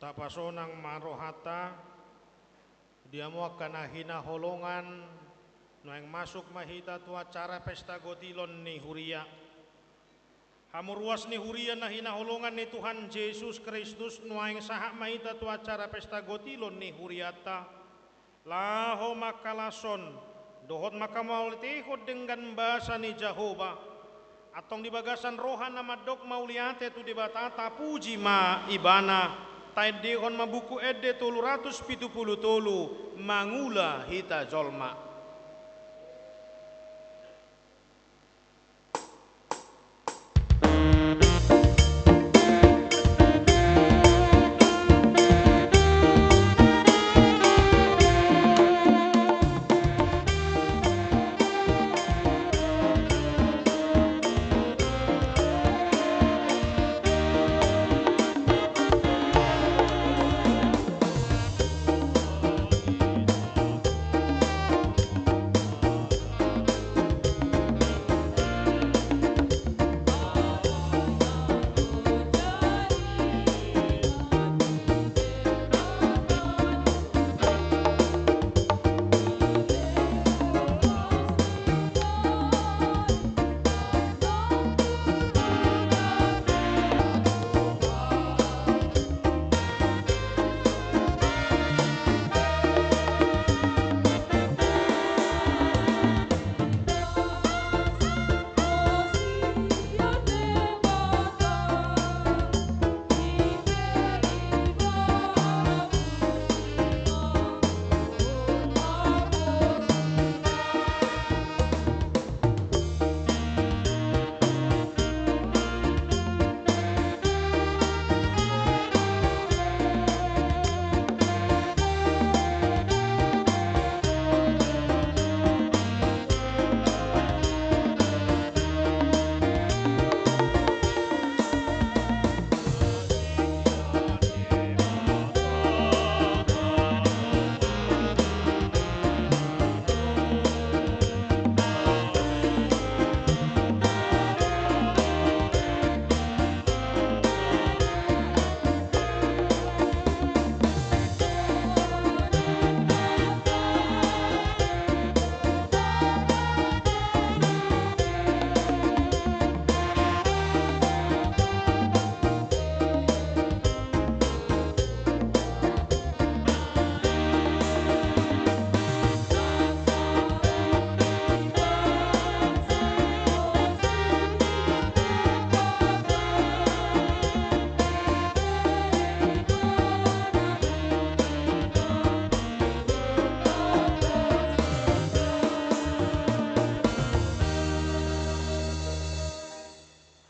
Tapasonang ma rohanta di hamu angka na hinaholongan, nuaeng masuk ma hita tu acara pesta gotilon ni huria. Hamu ruas ni huria na hinaholongan ni Tuhan Jesus Kristus, nuaeng sahat ma hita tu acara pesta gotilon ni hurianta. Laho mangkalashon dohot mangkamauliatehon denggan basa ni Jahowa. Antong di bagasan roha na mandok mauliate tu Debata, tapuji ma Ibana, taendehon ma Buku Ende tolu ratus pitu pulu tolu, mangula hita jolma.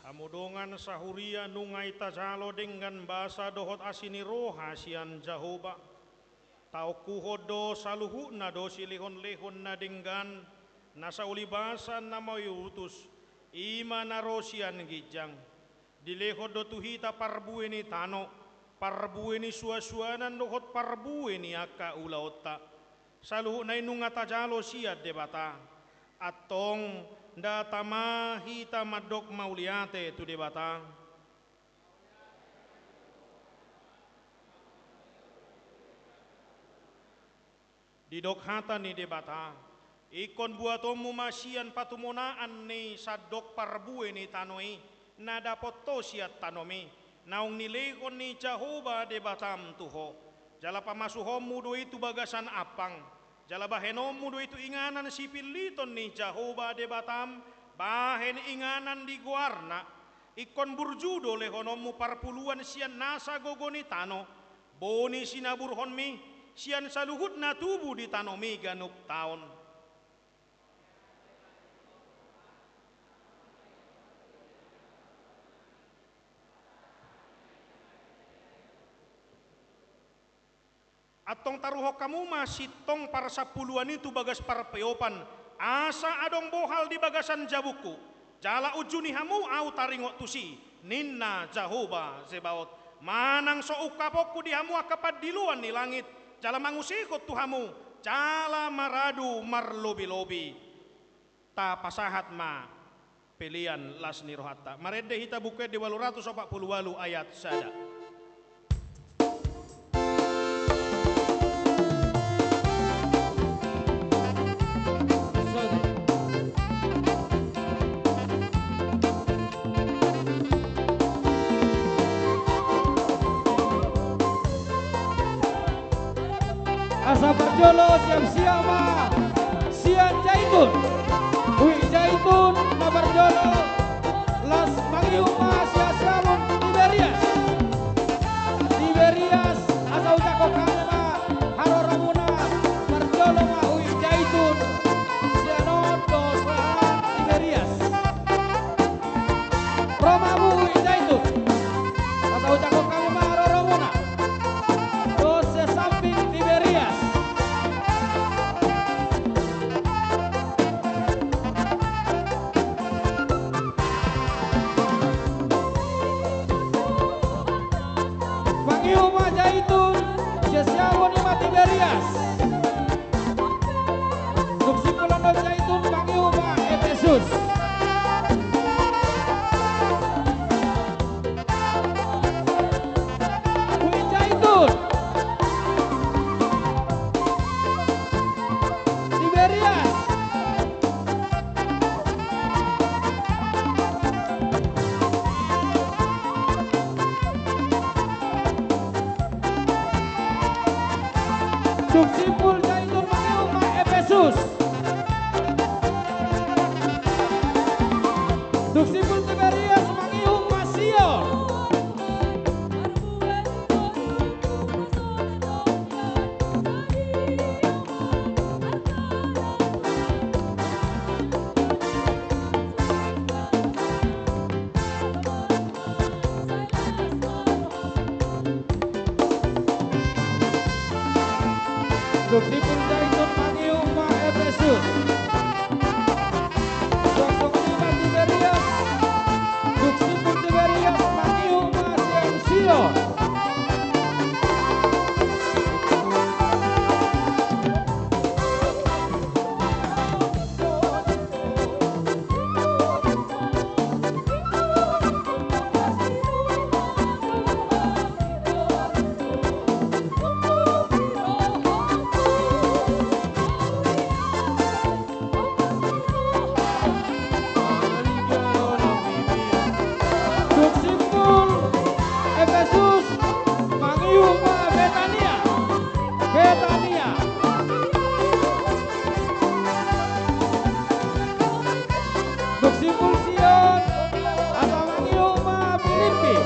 Hamu dongan sahuria, nunga i tajalo denggan basa dohot asi ni roha sian Jahowa. Taongkuhon do saluhutna do silehonlehon na denggan, na saulibasa na mauliutus, i ma na ro sian ginjang. Dilehon do tu hita parbue ni tano, parbue ni suansuanan dohot parbue ni angka ulaonta. Saluhutna i nunga tajalo sian Debata. Antong ndada ma hita mandok mauliate tu Debata. Didok hata ni Debata: Ingkon buatonmu ma sian patumonaan ni sandok parbue ni tano i, na dapot ho sian tanomi, naung nilehon ni Jahowa Debatam tu ho. Jala pamasuhonmu do i tu bagasan ampang, jala bahenonmu do i tu inganan sipilliton ni Jahowa Debatam, bahen inganan di goarna. Ingkon burju do lehononmu parpuluan sian nasa gogo ni tano, boi sinaburhonmi sian saluhut na tubu di tanomi ganup taon. Antong taruhon hamu ma sintong parsampuluan i tu bagas parpeopan, asa adong bohal di bagasan jabungku, jala unjuni hamu ahu taringot tusi, ninna Jahowa Zebaot. Manang so ungkaponku di hamu angka pandiloan ni langit, jala mangusehon tu hamu, jala maradu marlobilobi. Tapasahat ma pelean las ni rohanta. Marende hita Buku Ende ualu ratus opat pulu ualu ayat sada. Asa parjolo siap-siap ma sian Jaitun. Ui Jaitun na parjolo, laos mangihut ma sian siamun Tiberias. Tiberias, asa ujak hami ma haroramuna, parjolo ma Ui Jaitun, sian on dos Tiberias. Ro ma hamu Ui Jaitun. Asa ujak hami ma haroramuna. Dos sian samping Tiberias. Mangihut ma Jaitun, sian siamun i ma Tiberias. Dung simpul on Jaitun, mangihut ma Epesus. Ui Jaitun. Tiberias. Dung simpul Jaitun, mangihut ma Epesus. Dung simpul Tiberias, mangihut ma Sion. Dung simpul Jaitun, mangihut ma Epesus. Suang songon i ma Tiberias. Dung simpul Tiberias, mangihut ma sian Sion. Dung simpul Epesus, mangihut ma Betania. Betania. Dung simpul Sion, asa mangihut ma Pilippi.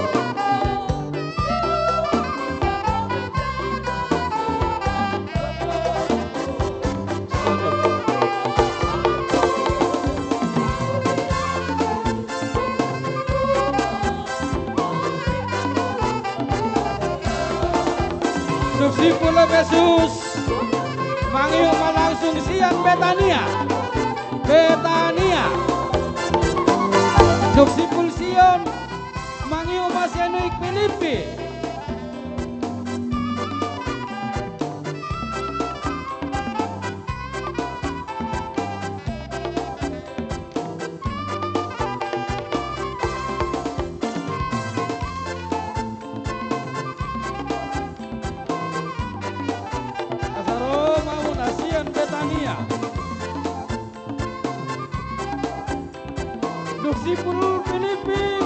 Dung simpul Epesus, mangihut ma langsung sian Betania. Betania. Dung simpul Sion, mangihut ma sian Pilippi. Asa ro ma hamu na sian Betania. Dung simpul Pilippi,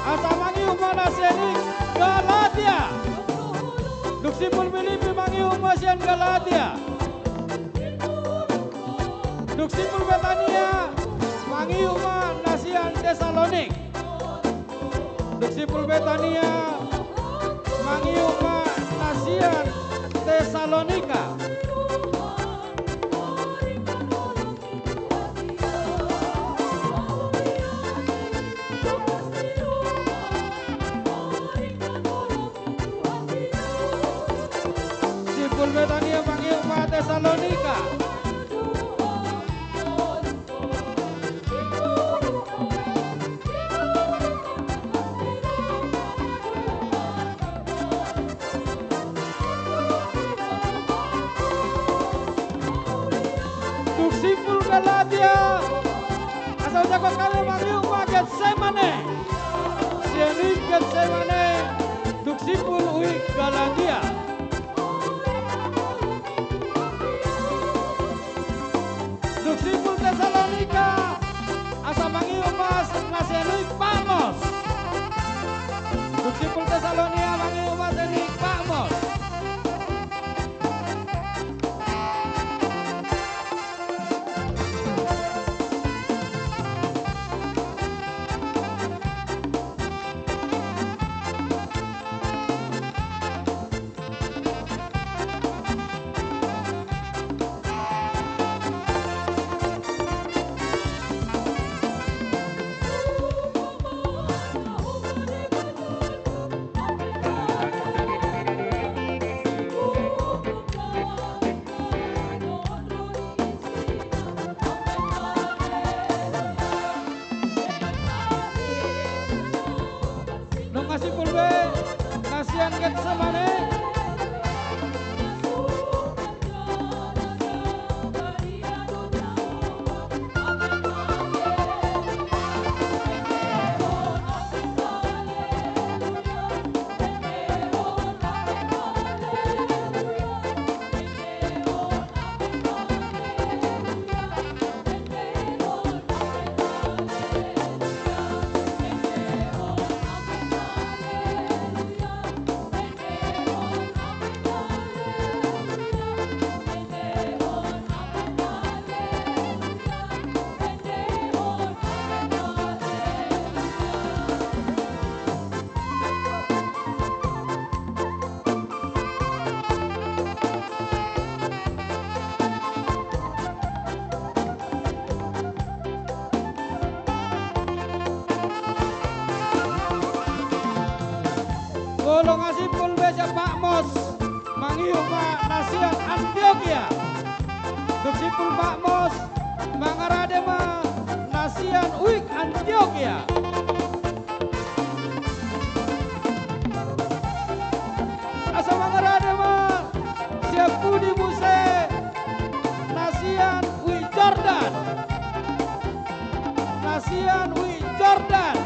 asa mangihut ma na sian i Galatia. Dung simpul Pilippi, mangihut ma sian Galatia. Dung simpul Betania, mangihut ma na sian Tesalonik. Dung simpul Betania, mangihut ma na sian Tesalonika. Simpul Betania, mangihut ma Tesalonika. Dung simpul Galatia, asa ujak hami, mangihut ma Getsemane. Sian i Getsemane, dung simpul ui Galatia. Dung simpul Tesalonika, asa mangihut ma na sian i Patmos. Dung simpul Tesalonika, mangihut ma sian i Patmos. Samane. Molo nga simpul be sian Patmos, mangihut ma na sian Antiokia. Dung simpul Patmos, mangarade ma na sian Wijk Antiokia. Asa mangarade ma sian pudi muse na sian Wijk Jordan. Na sian Wijk Jordan.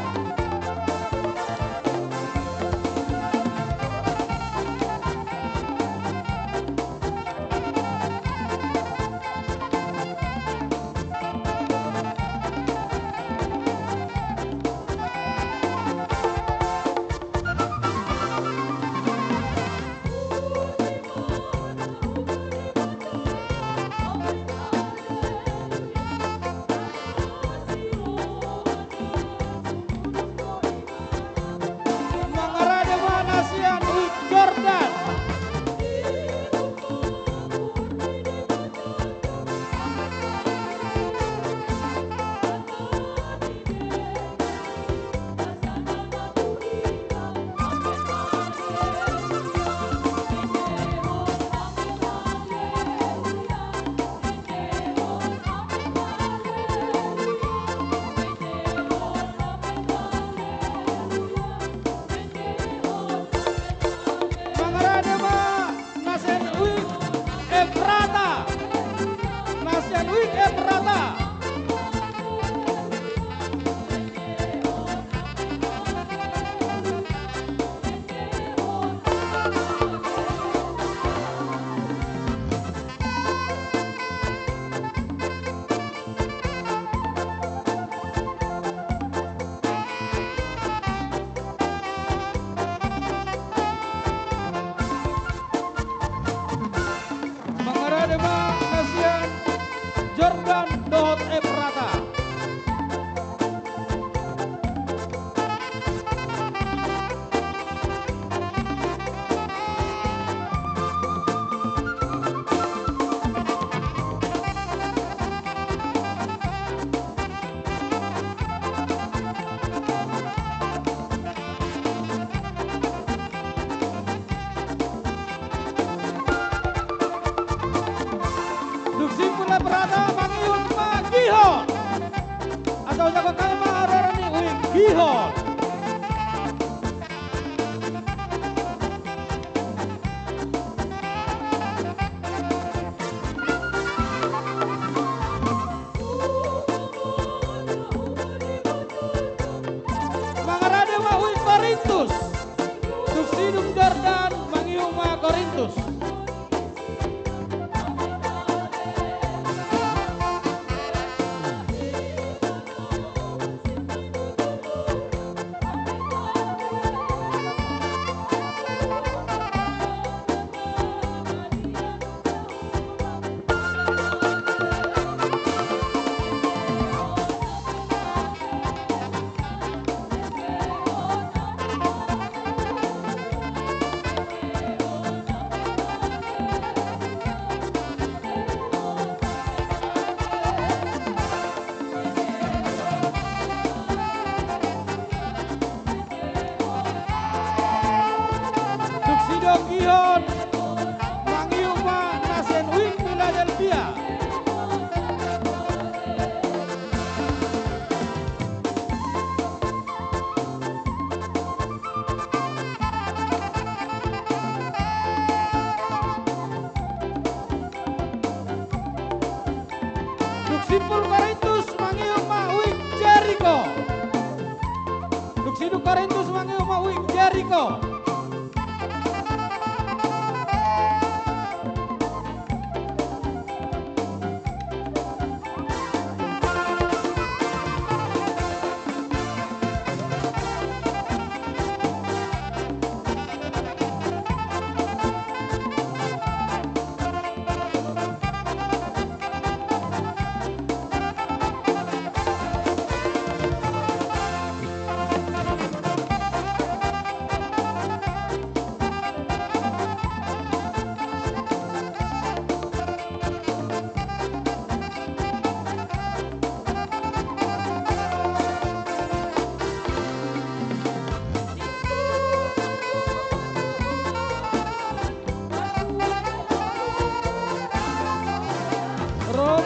Mangarade ma na sian Wijk Jordan. Mangarade ma na sian Wijk Efrata. Na sian Wijk Efrata. Mangarade ma na sian Jordan dohot Efrata. Dung simpul Efrata, mangihut ma Gihon. Asa hujago hami ma haroro ni Wijk Gihon. Mangarade ma Wijk Korintus. Dung sidung Jordan, mangihut ma Korintus. Dung sidung Gihon, mangihut ma na sian Wijk Philadelphia. Ro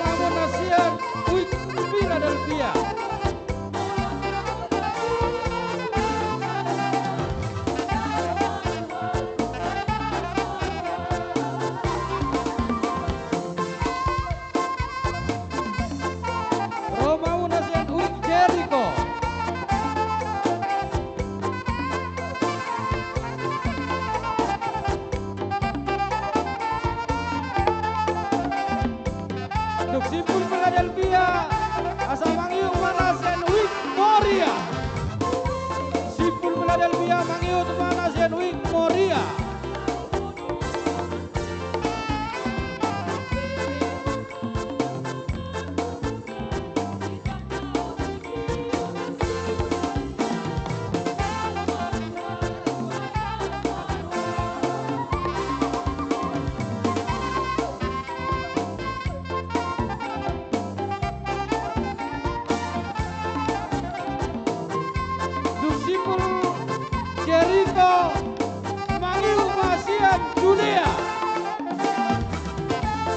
ma muna sian Wijk Philadelphia. Ro ma muna sian Wijk Jericho. Dung simpul Philadelphia, asa mangihut ma na sian Wijk Moria. Simpul Philadelphia, mangihut ma na sian Wijk Moria. Dung simpul Jericho, mangihut ma sian Judea.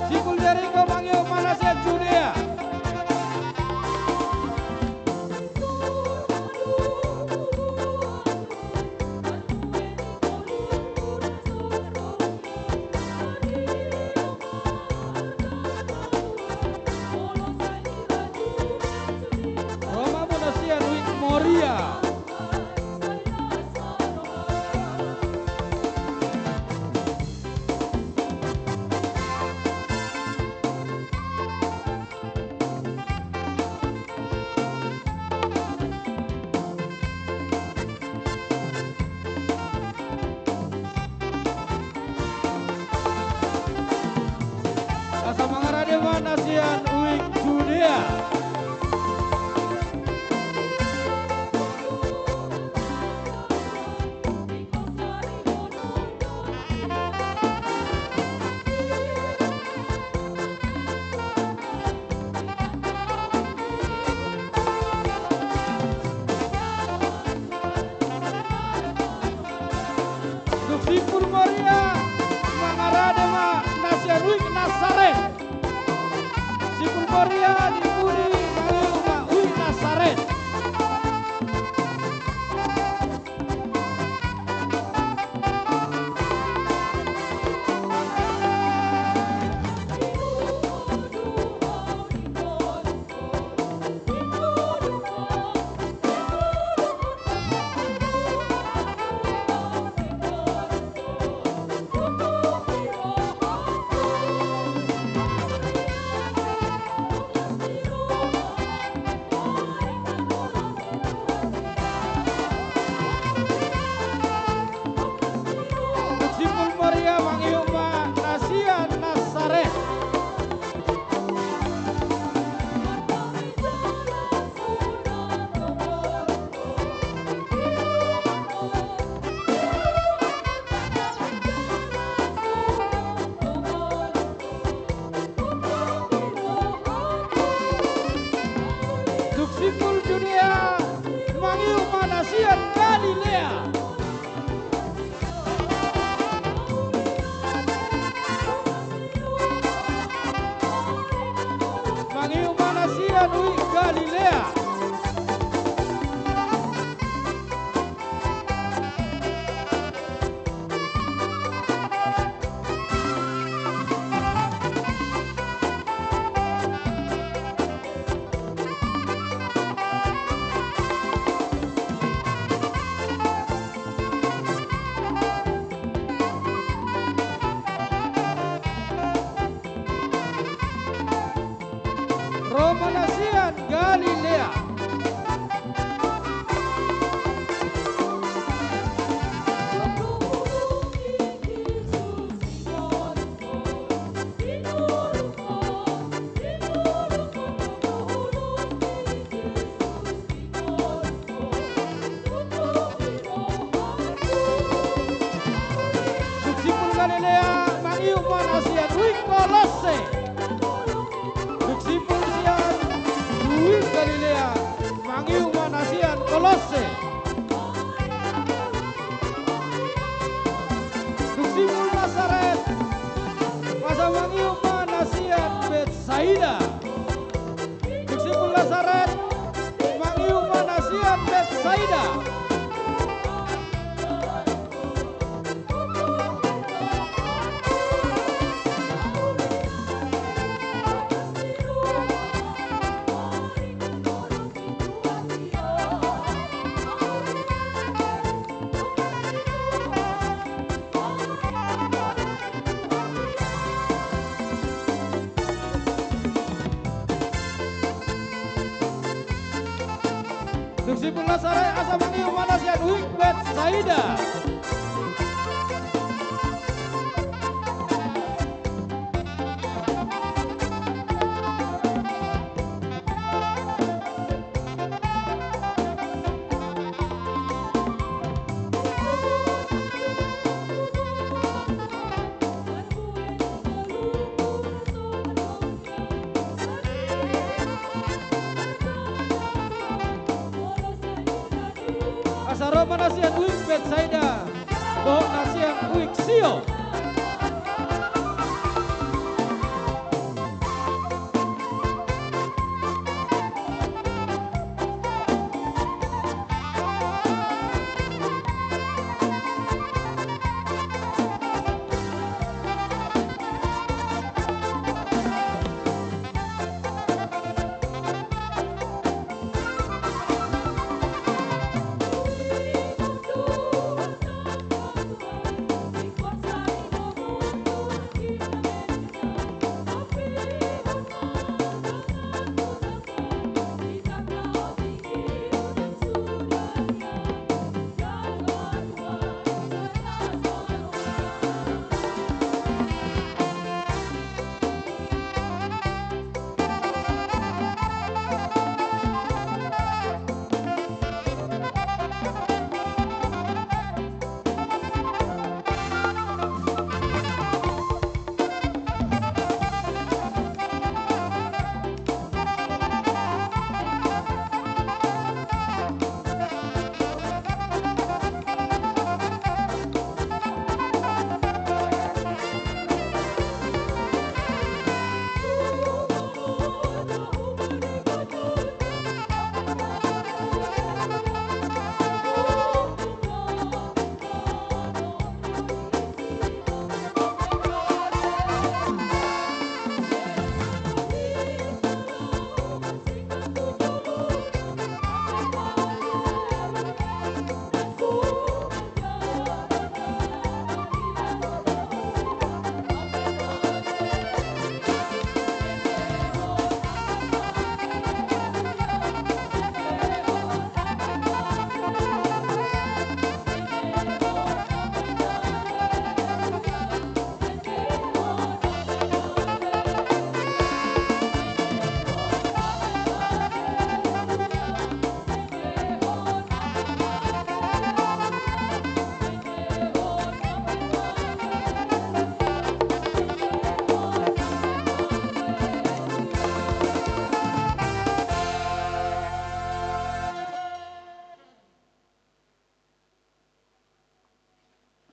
Simpul Jericho, mangihut ma na sian Judea. Ro ma muna sian Wijk Moria. Asa mangarade ma na sian Wijk Judea. Dung simpul Moria, mangarade ma na sian Wijk Nasaret. Si Galilea, mangihuthon na sian Wijk Kolosse. Dung simpul sian Wijk Galilea, mangihuthon na sian Kolosse. Dung simpul Nasaret, asa mangihuthon na sian Betsaida. Dung simpul Nasaret, mangihuthon na sian Betsaida. Dung simpul Nasaret, asa mangihuthon na sian Wijk Betsaida. Asa ro ma na sian Wijk Betsaida dohot na sian Wijk Sio.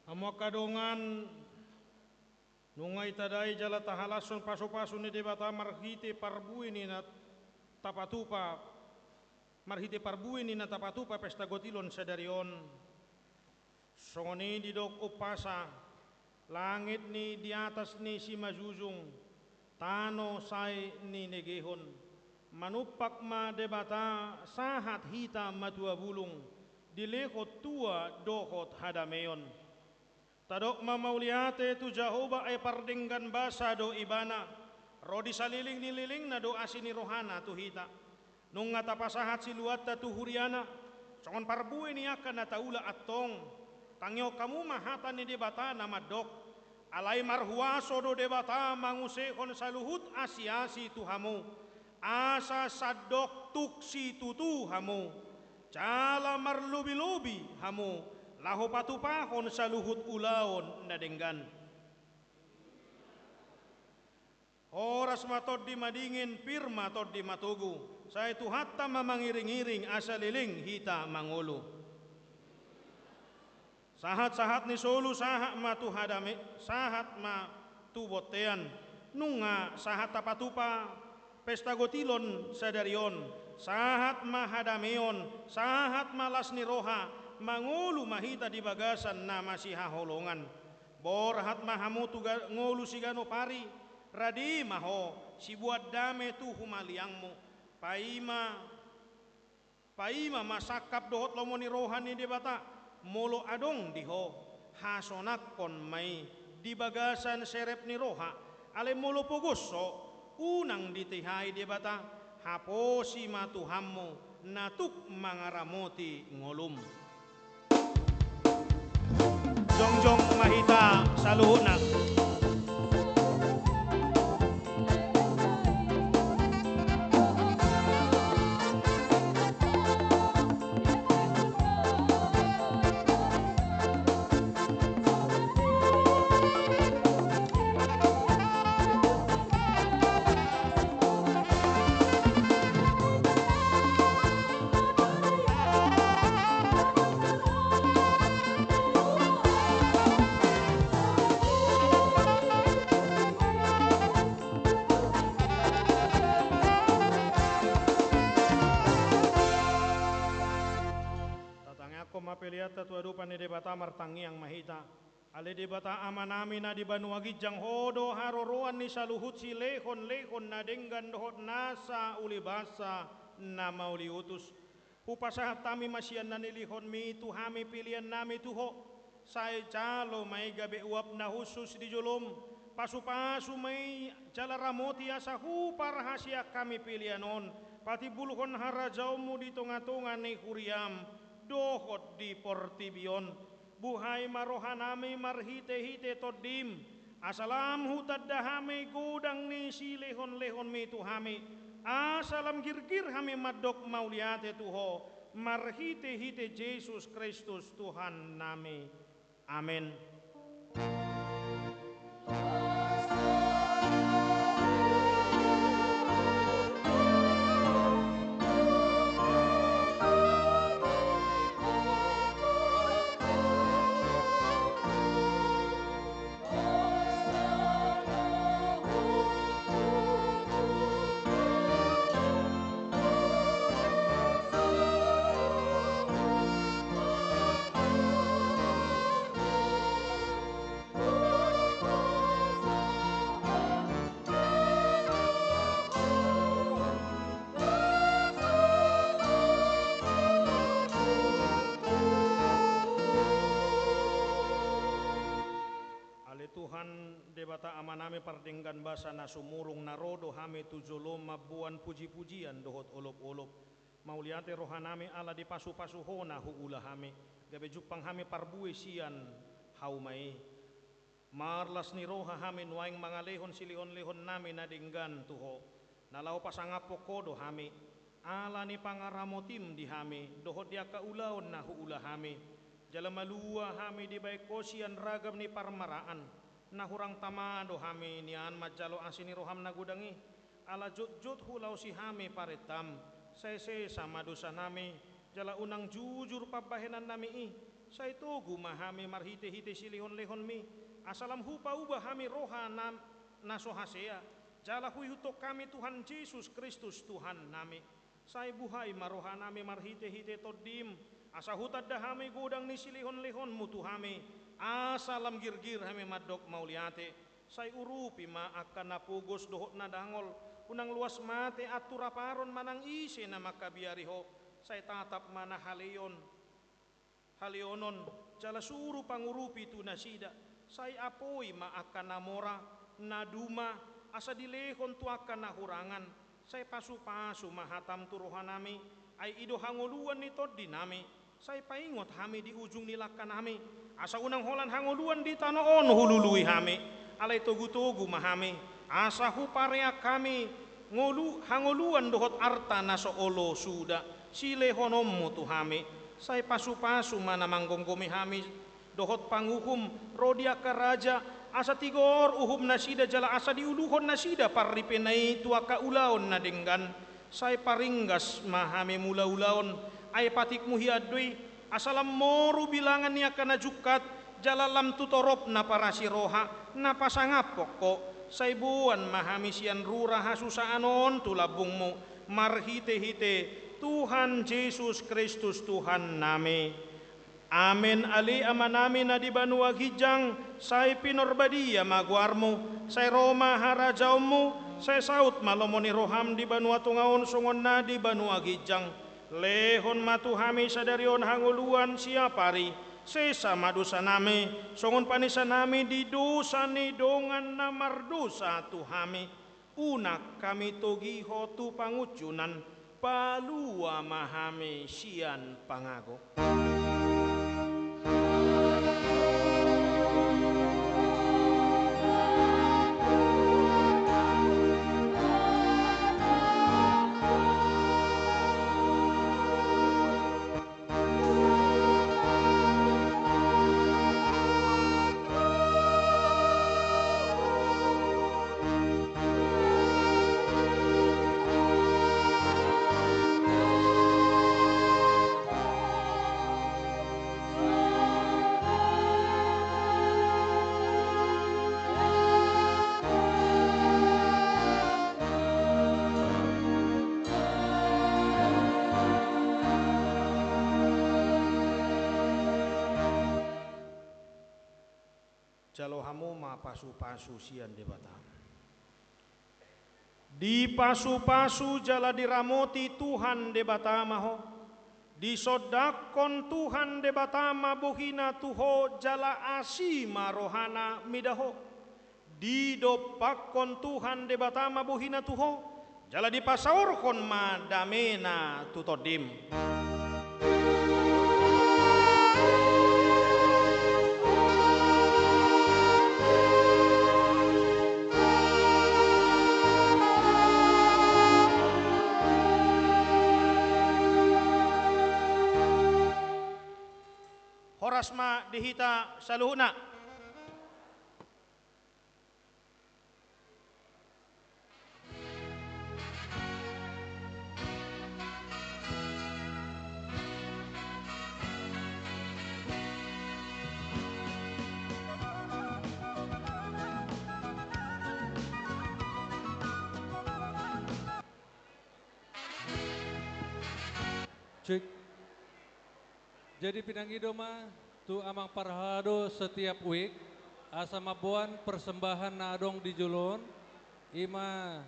Hamu angka dongan, nunga ditadai jala tahalashon pasupasu ni Debata marhite parbue ni na tapatupa, marhite parbue ni na tapatupa pesta gotilon sadari on. Songon i didok umpasa, langit ni di atas ni simanjujung, tano sai ninegehon. Manumpak ma Debata sahat hita matua bulung, dilehon tua dohot hadameon. Tadok ma mauliate tu Jahowa, ai pardenggan basa do Ibana, ro di saleleng ni lelengna do asi ni rohana tu hita. Nunga tapasahat siluanta tu huriana, songon parbue ni angka na taula antong. Tangihon hamu ma hata ni Debata na mandok: Alai marhuaso do Debata mangusehon saluhut asiasi tu hamu, asa sandok tung situtu hamu, jala marlobilobi hamu, laho patupahon saluhut ulaon na denggan. Horas ma tondi madingin, pir ma tondi matogu, sai Tuhanta ma mangiring-iring asa leleng hita mangolu. Sahat-sahat ni solu sahat ma tu hadame, sahat ma tu bontean. Nunga sahat tapatupa pesta gotilon sadari on, sahat ma hadameon, sahat ma las ni roha, mangolu ma hita di bagasan na masihaholongan. Borhat ma hamu tu ga-, ngolu siganup ari, rade ma ho siboan dame tu humaliangmu. Paima, paima ma sangkap dohot lomo ni roha ni Debata, molo adong di ho, hasonangkon ma i di bagasan serep ni roha, alai molo pogos ho, unang ditihai Debata, haposi ma Tuhanmu, na tuk mangaramoti ngolum. Jongjong ma hita saluhutna. Tatangiangkon ma peleanta tu adopan ni Debata, martangiang ma hita. Ale Debata Amanami na di banua ginjang, Ho do haroroan ni saluhut silehon-lehon na denggan dohot nasa ulibasa na mauliutus. Hupasahat hami ma sian na nilehonMi tu hami peleannami tu Ho. Sai jalo ma i gabe uap na hushus di jolom. Pasu-pasu ma i jala ramoti asa huparhaseang hami pelean on patimbulhon harajaonMu di tonga-tonga ni huriaM dohot di portibi on. Buhai ma rohanami marhite-hite TondiM, asa lam hutanda hami godang ni silehon-lehonMi tu hami, asa lam girgir hami mandok mauliate tu Ho, marhite-hite Jesus Kristus Tuhannami. Amen. Ale Tuhan, Debata Amanami pardenggan basa na sumurung, na ro do hami tu jolom mamboan puji-pujian dohot olop-olop. Mauliate rohanami ala dipasu-pasu Ho na huula hami, gabe jumpang hami parbue sian hauma i. Marlas ni roha hami nuaeng mangalehon silehon-lehonnami na denggan tu Ho, na laho pasangaphon Ho do hami, ala ni pangaramotiM di hami dohot di angka ulaon na huula hami. Jala malua hami dibahen Ho sian ragam ni parmaraan, na hurang tama do hami nian manjalo asi ni rohaM na godang i. Ala jotjot hulaosi hami parentaM, sai sesa ma dosanami, jala unang jujur pambahenannami i. Sai togu ma hami marhite-hite silehon-lehonMi, asa lam hupauba hami roha na, na so hasea, jala huihuthon hami Tuhan Jesus Kristus Tuhannami. Sai buhai ma rohanami marhite-hite TondiM, asa hutanda hami godang ni silehon-lehonMu tu hami, asa lam girgir hami mandok mauliate. Sai urupi ma angka na pogos dohot na dangol, unang loas mate antu rap aron manang ise na mangkabiari Ho, sai tatap ma na haleon, haleonon, jala suru pangurupi tu nasida, sai apoi ma angka na mora, na duma, asa dilehon tu angka na hurangan, sai pasu-pasu ma hataM tu rohanami, ai i do hangoluan ni tondinami, sai paingot hami di ujung ni langkanami, asa unang holan hangoluan di tano on hulului hami, alai togu-togu ma hami, asa hupareang hami ngolu-, hangoluan dohot arta na so olo suda, silehononMu tu hami, sai pasu-pasu ma na manggomgomi hami, dohot panguhum, ro di angka raja, Asa tigor uhum nasida jala asa diuluhon nasida parripena i tu angka ulaon na denggan, sai paringgas ma hami mulaulaon, ai patikmu hian do i, asa lam moru bilangan ni angka na jungkat, jala lam tu torop na parasi roha, na pasangaphon Ho, sai boan ma hami sian rura hasusaan on tu lambungmu, marhitehite Tuhan Jesus Kristus Tuhannami. Amen. Ale Amanami na di banua ginjang, sai pinarbadia ma goarmu, sai ro ma harajaonmu, sai saut ma lomo ni roham di banua tonga on songon na di banua ginjang. Lehon ma tu hami sadari on hangoluan siapari, sesa ma dosanami, songon panesanami di dosa ni dongan na mardosa tu hami. Unang hami togi Ho tu pangunjunan, palua ma hami sian pangago. Jalo hamu ma pasupasu sian Debata. Dipasupasu jala diramoti Tuhan Debata ma ho. Disondangkon Tuhan Debata ma bohina tu ho jala asi ma rohana mida ho. Didompakkon Tuhan Debata ma bohina tu ho, jala dipasaorhon ma damena tu tondim. Horas ma di hita saluhutna. Cek. Jadi pinangido ma tu amang parhalado setiap wijk, asa mamboan persembahan na adong di jolo on, i ma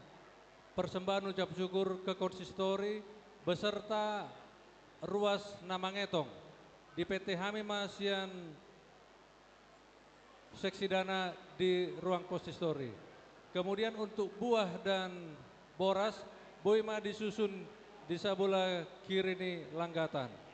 persembahan ucap syukur ke konsistori beserta ruas na mangetong. Dipete hami ma sian seksi dana di ruang konsistori. Kemudian untuk buah dan boras, boi ma disusun di sabola kiri ni langgatan.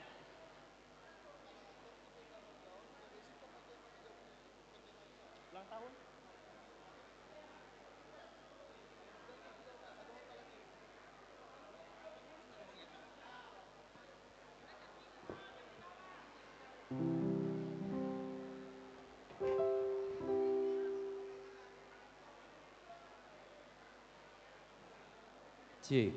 Cek.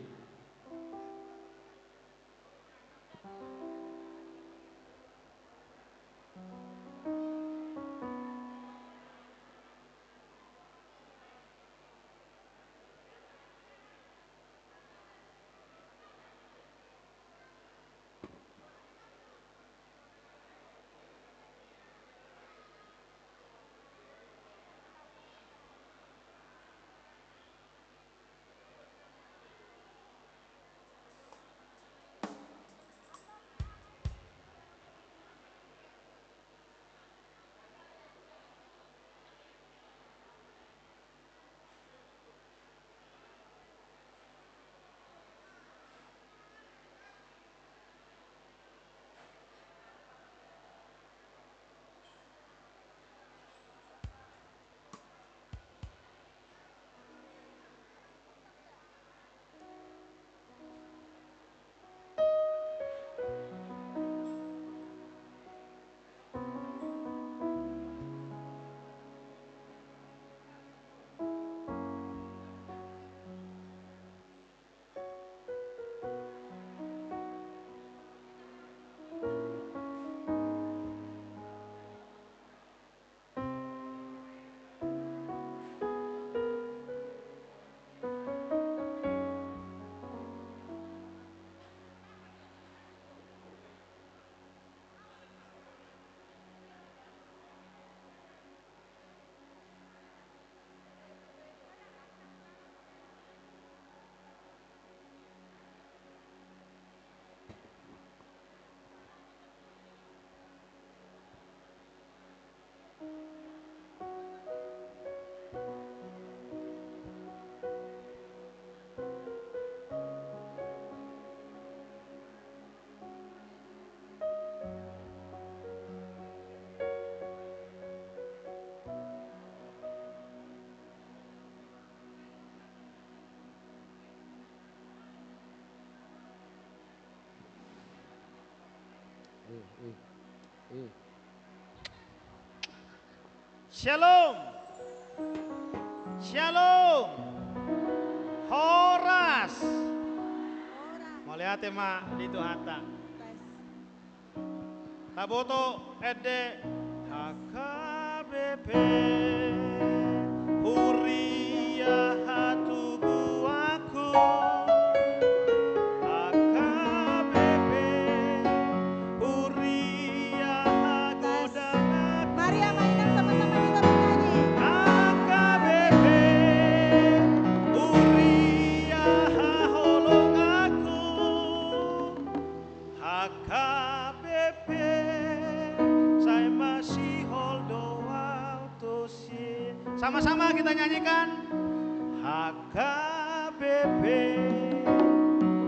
Shalom. Shalom. Horas. Mauliate ma di Tuhanta. Taboto ende. H K B P, huria hatubuanku. H K B P, huria hagodanganku. Mari, Ama Inang, sama-sama kita bernyanyi. H K B P, huria haholonganku. H K B P, sai masihol do au tusi. Sama-sama kita nyanyikan. H K B P,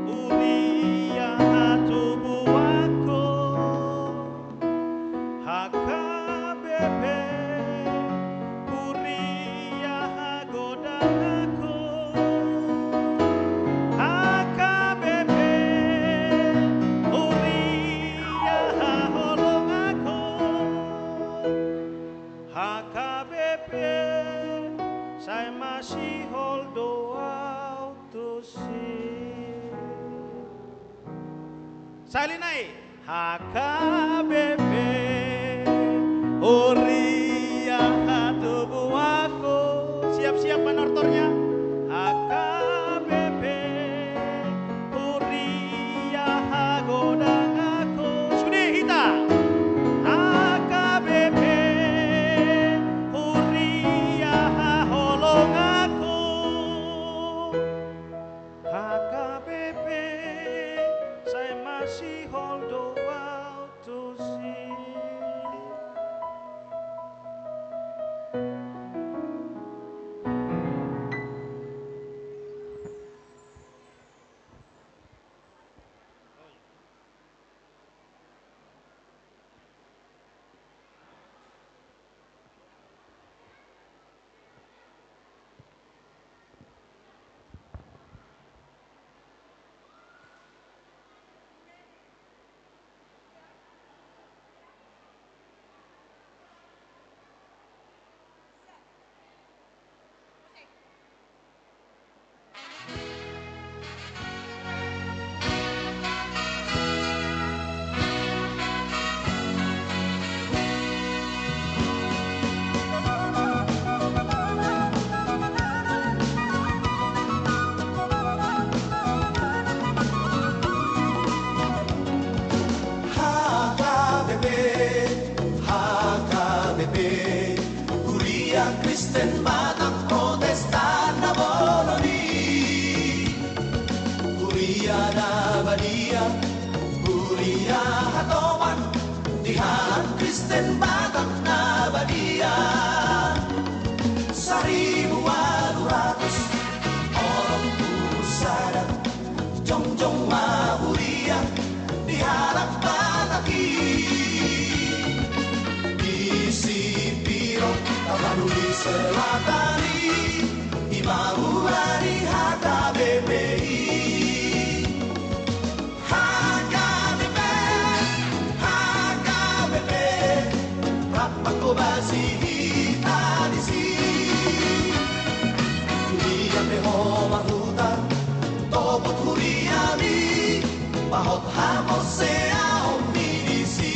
huria hatubuanku. H K B P, huria hagodanganku. H K B P, huria haholonganku. H K B P, sai masihol do au tusi. Sahali nai. H K B P, huria hatubuanku. Siap-siap manortornya. H K B P, huria hagodanganku. Sude hita. H K B P, huria haholonganku. H K B P, sai masihol do au tusi. H K B P, H K B P, Huria Kristen Batak Protestan na bolon i. Huria na badia, huria hatoban, di halak Kristen Batak na badia. Saribu ualu ratus onom pulu sada, jongjong ma huria di halak Batak i. Di Sipiro, Tapanuli Selatan i, ima hula ni H K B P i. H K B P, H K B P, rap ma hobasi hita disi. Huria pe ho marhuta, topot huriami, pahot haporseaon ni disi.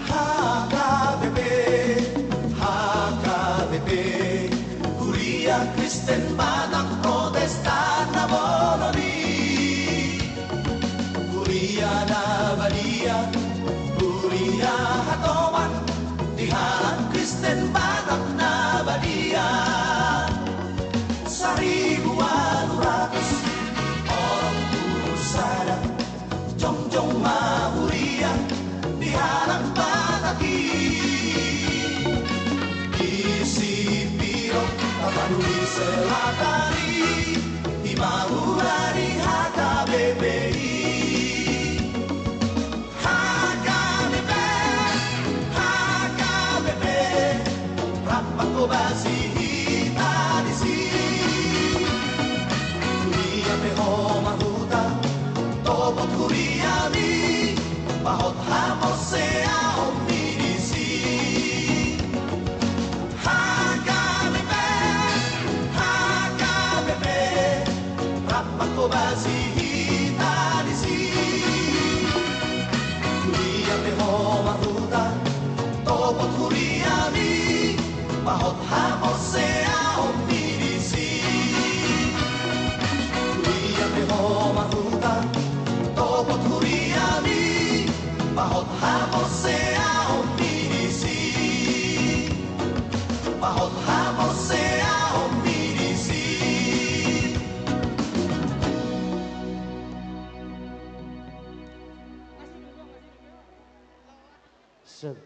H K B P, H K B P, Huria Kristen Batak Protestan na bolon i. Huria na badia, huria hatoban, di halak Kristen Batak na badia. Saribu ualu ratus onom pulu sada, jongjong ma huria di halak Batak i. Di Sipiro, Tapanuli Selatan, Ami, bahot hamonseaon ni disi. H K B P, H K B P, rap mangkobasi hita disi. Huria pe ho marhuta, topot huriami, bahot hamonseaon ni disi. Huria pe ho marhuta, topot huriami, bahot hamonseaon ni disi. Bahot hamonseaon ni disi. Sip.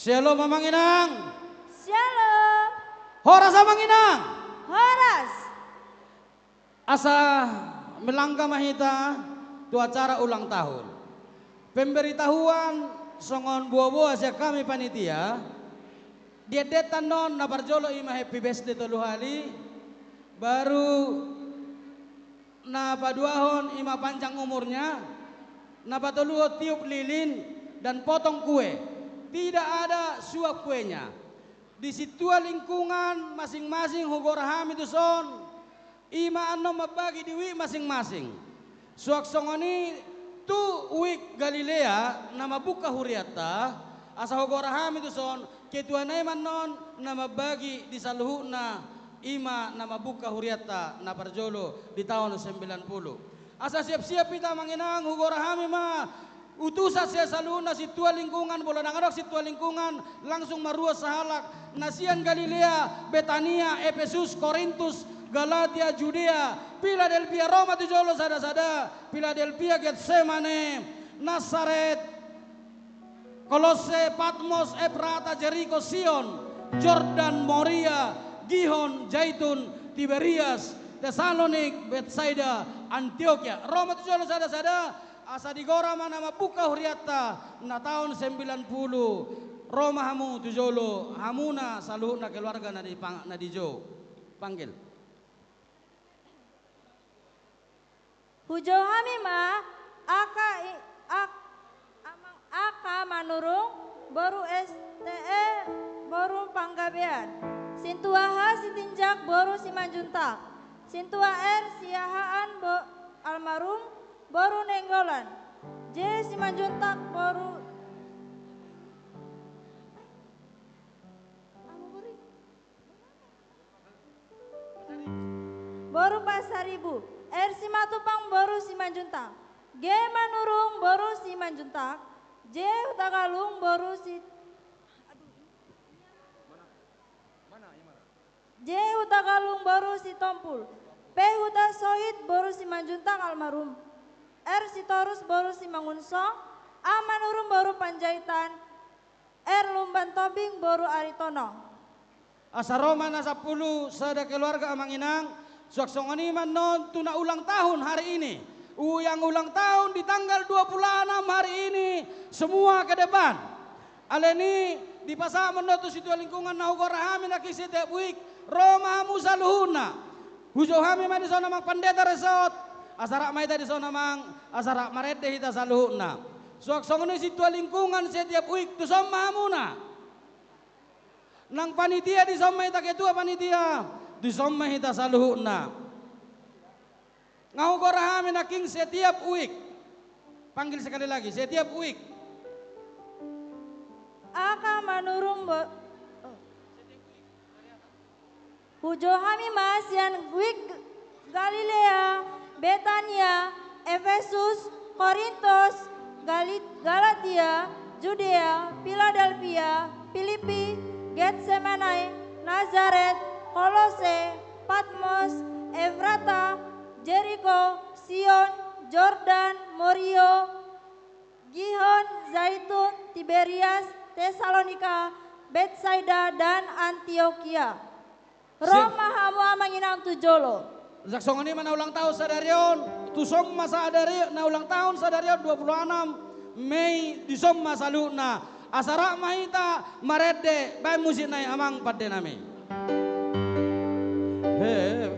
Syalom amang inang. Syalom. Horas amang inang. Horas. Asa melangkah ma hita tu acara ulang tahun. Pemberitahuan songon boaboa sian hami panitia. Di endenta on na parjolo ima happy birthday tolu hali. Baru na paduahon ima panjang umurnya. Na patoluhon tiup lilin dan potong kue. Tidak ada suap kuenya. Di sintua lingkungan masing-masing hugora hami tuson, ima annon mambagi di wijk masing-masing. Suang songon i tu wijk Galilea na mambuka hurianta, asa hugora hami tuson, ketua na ima annon na mambagi di saluhutna ima na mambuka hurianta na parjolo di taon sembilan puluh. Asa siap-siap hita amang inang, hugora hami ma utusan sian saluhutna sintua lingkungan, molo ndang adong sintua lingkungan, langsung ma ruas sahalak, na sian Galilea, Betania, Epesus, Korintus, Galatia, Judea, Piladelpia, ro ma tu jolo sada-sada, Piladelpia, Getsemane, Nasaret, Kolose, Patmos, Efrata, Jeriko, Sion, Jordan, Moria, Gihon, Zaitun, Tiberias, Tesalonik, Betsaida, Antiokia. Ro ma tu jolo sada-sada, asa digora ma na mambuka hurianta, na taon sembilan puluh. Ro ma hamu tu jolo, hamuna saluhutna keluarga na di pang-, na di jou. Panggil. Hujou hami ma, angka i-, ak-, amang angka Manurung, boru S T E, boru Panggabean. Sintua H Sitinjak, boru Simanjuntak. Sintua R Siahaan, bo-, almarhum, boru Nainggolan. J Simanjuntak, boru Boru Pasaribu. R Simatupang boru Simanjuntak. G Manurung boru Simanjuntak. J Hutagalung boru Si-, J Hutagalung boru Sitompul. P Hutasohit boru Simanjuntak almarhum. R Sitorus boru Simangunsong. A Manurung boru Panjaitan. R Lumban Tobing boru Aritonang. Asa ro ma na sampulu sada keluarga amang inang, suang songon i ma annon tu na ulang tahun hari ini. Yang ulang tahun di tanggal dua puluh enam hari ini, semua ke depan. Alani i, dipasahat ma annon tu sintua lingkungan na hugora hami nangkin setiap wijk, ro ma hamu saluhutna. Hujou hami ma dison amang pandeta resort, asa rap ma hita dison amang, asa rap marende hita saluhutna. Suang songon i sintua lingkungan setiap wijk, tuson ma hamuna. Nang panitia dison ma hita, ketua panitia, dison ma hita saluhutna. Nga hugora hami nangkin setiap wijk. Panggil sekali lagi, setiap wijk. Angka Manurung bo-, oh. Hujou hami ma sian wijk Galilea, Betania, Epesus, Korintus, Gali-, Galatia, Judea, Piladelpia, Pilipi, Getsemane, Nazaret, Kolose, Patmos, Efrata, Jeriko, Sion, Jordan, Moria, Gihon, Zaitun, Tiberias, Tesalonika, Betsaida, dan Antiokia. Ro ma hamu amang inang tu jolo. Songon i ma na ulang tahun sadari on, tuson ma sadari na ulang tahun sadari on dua puluh enam Mei, dison ma saluhutna. Asa rap ma hita marende, baen musik nai amang pande nami. He.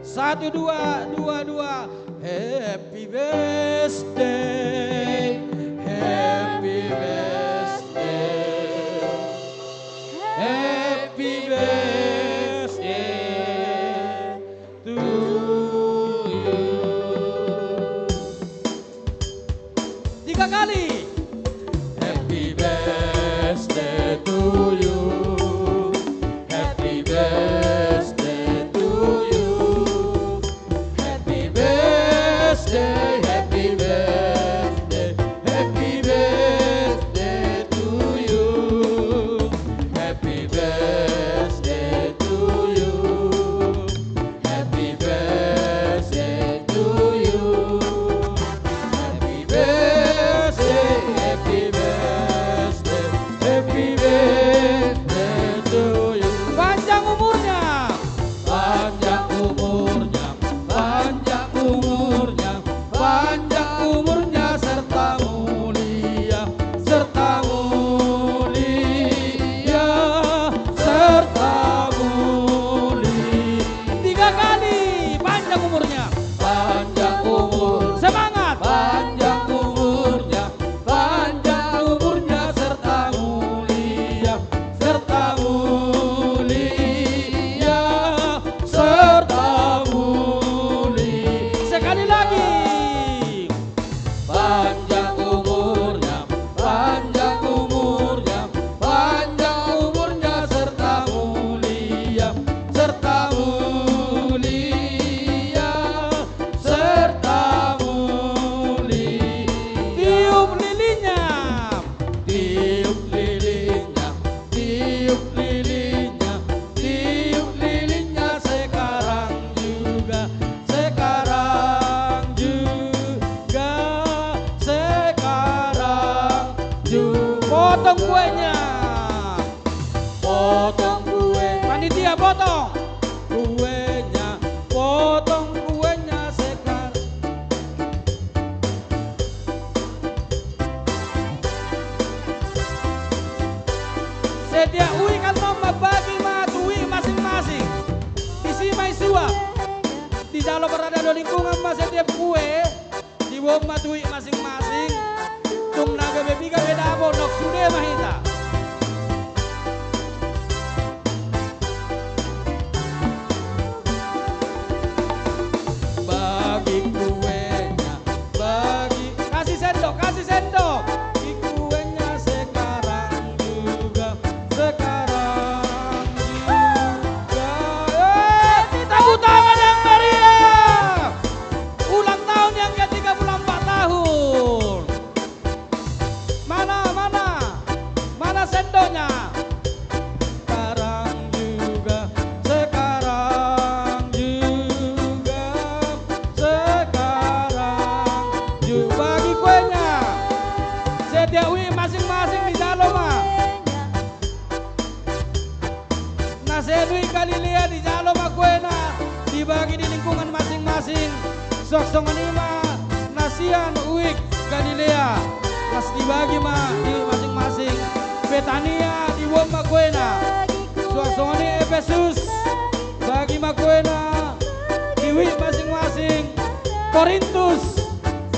Satu, dua, dua, dua. Happy birthday, happy birthday, happy birthday to you. Tiga kali. Happy birthday to you. Happy birthday to you. Happy birthday, happy birthday, happy birthday to you. Happy birthday to you. Happy birthday to you. Happy birthday, happy birthday, happy birthday to you. Panjang umurnya. Panjang umurnya, panjang umurnya, panjang umurnya serta mulia, serta mulia, serta mulia. Tiga kali, panjang umurnya. Panjang umur. Semangat. Panjang umurnya, panjang umurnya serta mulia, serta mulia, serta mulia. Sekali lagi. Panjang umurnya, panjang umurnya, panjang umurnya serta mulia, serta mulia, serta mulia. Tiup lilinnya. Tiup lilinnya, tiup lilinnya, tiup lilinnya sekarang juga, sekarang juga, sekarang juga. Potong kuenya. Potong kue. Panitia, potong kuenya. Potong kuenya sekarang. Setiap uik annon mambagi ma tu uik masing-masing. Disi ma disuap. Dijalo parada do lingkungan ma setiap kue. Diboan ma tu uik masing-masing. Tung na gabe piga pe dapot, nunga sude ma hita. Bagi kuenya, bagi. Kasih sendok, kasih sendok. Bagi kuenya sekarang juga, sekarang juga. Eh, tepuk tangan yang meriah. Ulang tahun yang ketiga puluh empat tahun. Mana, mana? Mana sendoknya? Sekarang juga, sekarang juga, sekarang juga. Bagi kuenya. Setiap uik masing-masing dijalo ma. Na sian uik Galilea dijalo ma kuena, dibagi di lingkungan masing-masing. Suang songon i ma na sian uik Galilea, na dibagi ma di uik masing-masing. Betania diboan ma kuena. Suang songon i Epesus, bagi ma kuena di uik masing-masing. Korintus,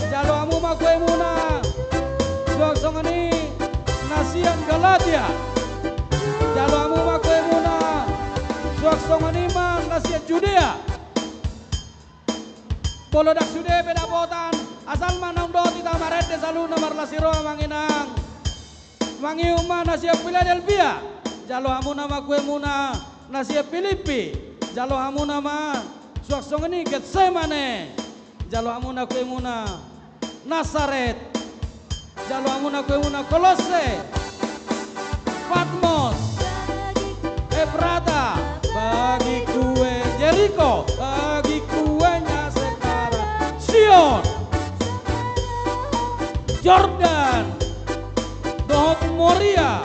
jalo hamu ma kuemuna. Suang songon i na sian Galatia. Jalo hamu ma kuemuna. Suang songon i ma na sian Judea. Molo ndang sude pe dapotan, asal ma naung dohot hita marende saluhutna marlas ni roha, amang inang. Mangihut ma na sian Piladelpia. Jalo hamuna ma kuemuna. Na sian Pilippi. Jalo hamuna ma. Suang songon i Getsemane. Jalo hamuna kuemuna. Nasaret. Jalo hamuna kuemuna. Kolosse. Patmos. Efrata. Bagi kue. Jeriko. Bagi kuenya sekarang. Sion. dohot Moria,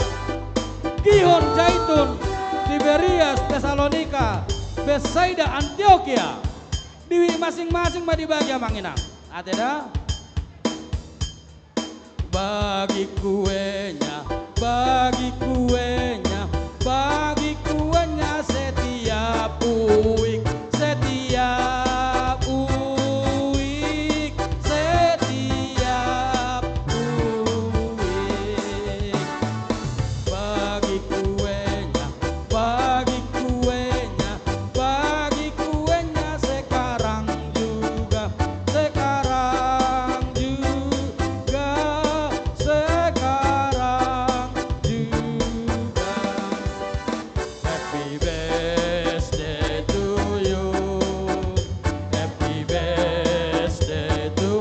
Gihon, Zaitun, Tiberias, Tesalonika, Betsaida, Antiokia. Di masing-masing ma dibagi, amang inang. Ate da. Bagi kuenya, bagi kuenya, bagi kuenya setiap uik, setiap uik, setiap uik. Bagi kuenya, bagi kuenya, bagi kuenya sekarang juga, sekarang juga, sekarang juga. Happy birthday to you. Happy birthday to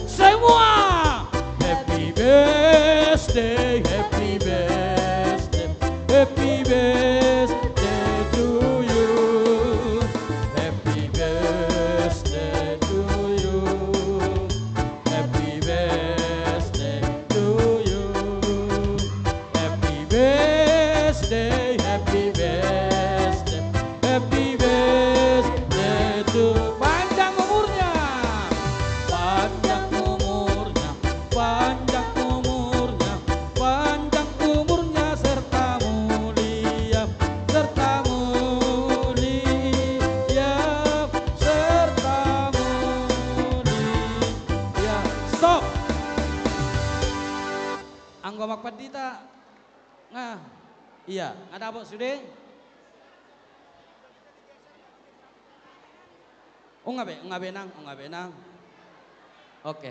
semua. Happy birthday, happy birthday, happy birthday to you. Happy birthday to you. Happy birthday to you. Happy birthday, happy birthday, happy birthday to, panjang umurnya, panjang umurnya, panjang umurnya, panjang umurnya serta mulia, serta mulia, serta mulia. Stop. Anggo amang pandita, nga, ia, nga dapot sude? Nunga be, nunga be nang, nunga be nang. Oke.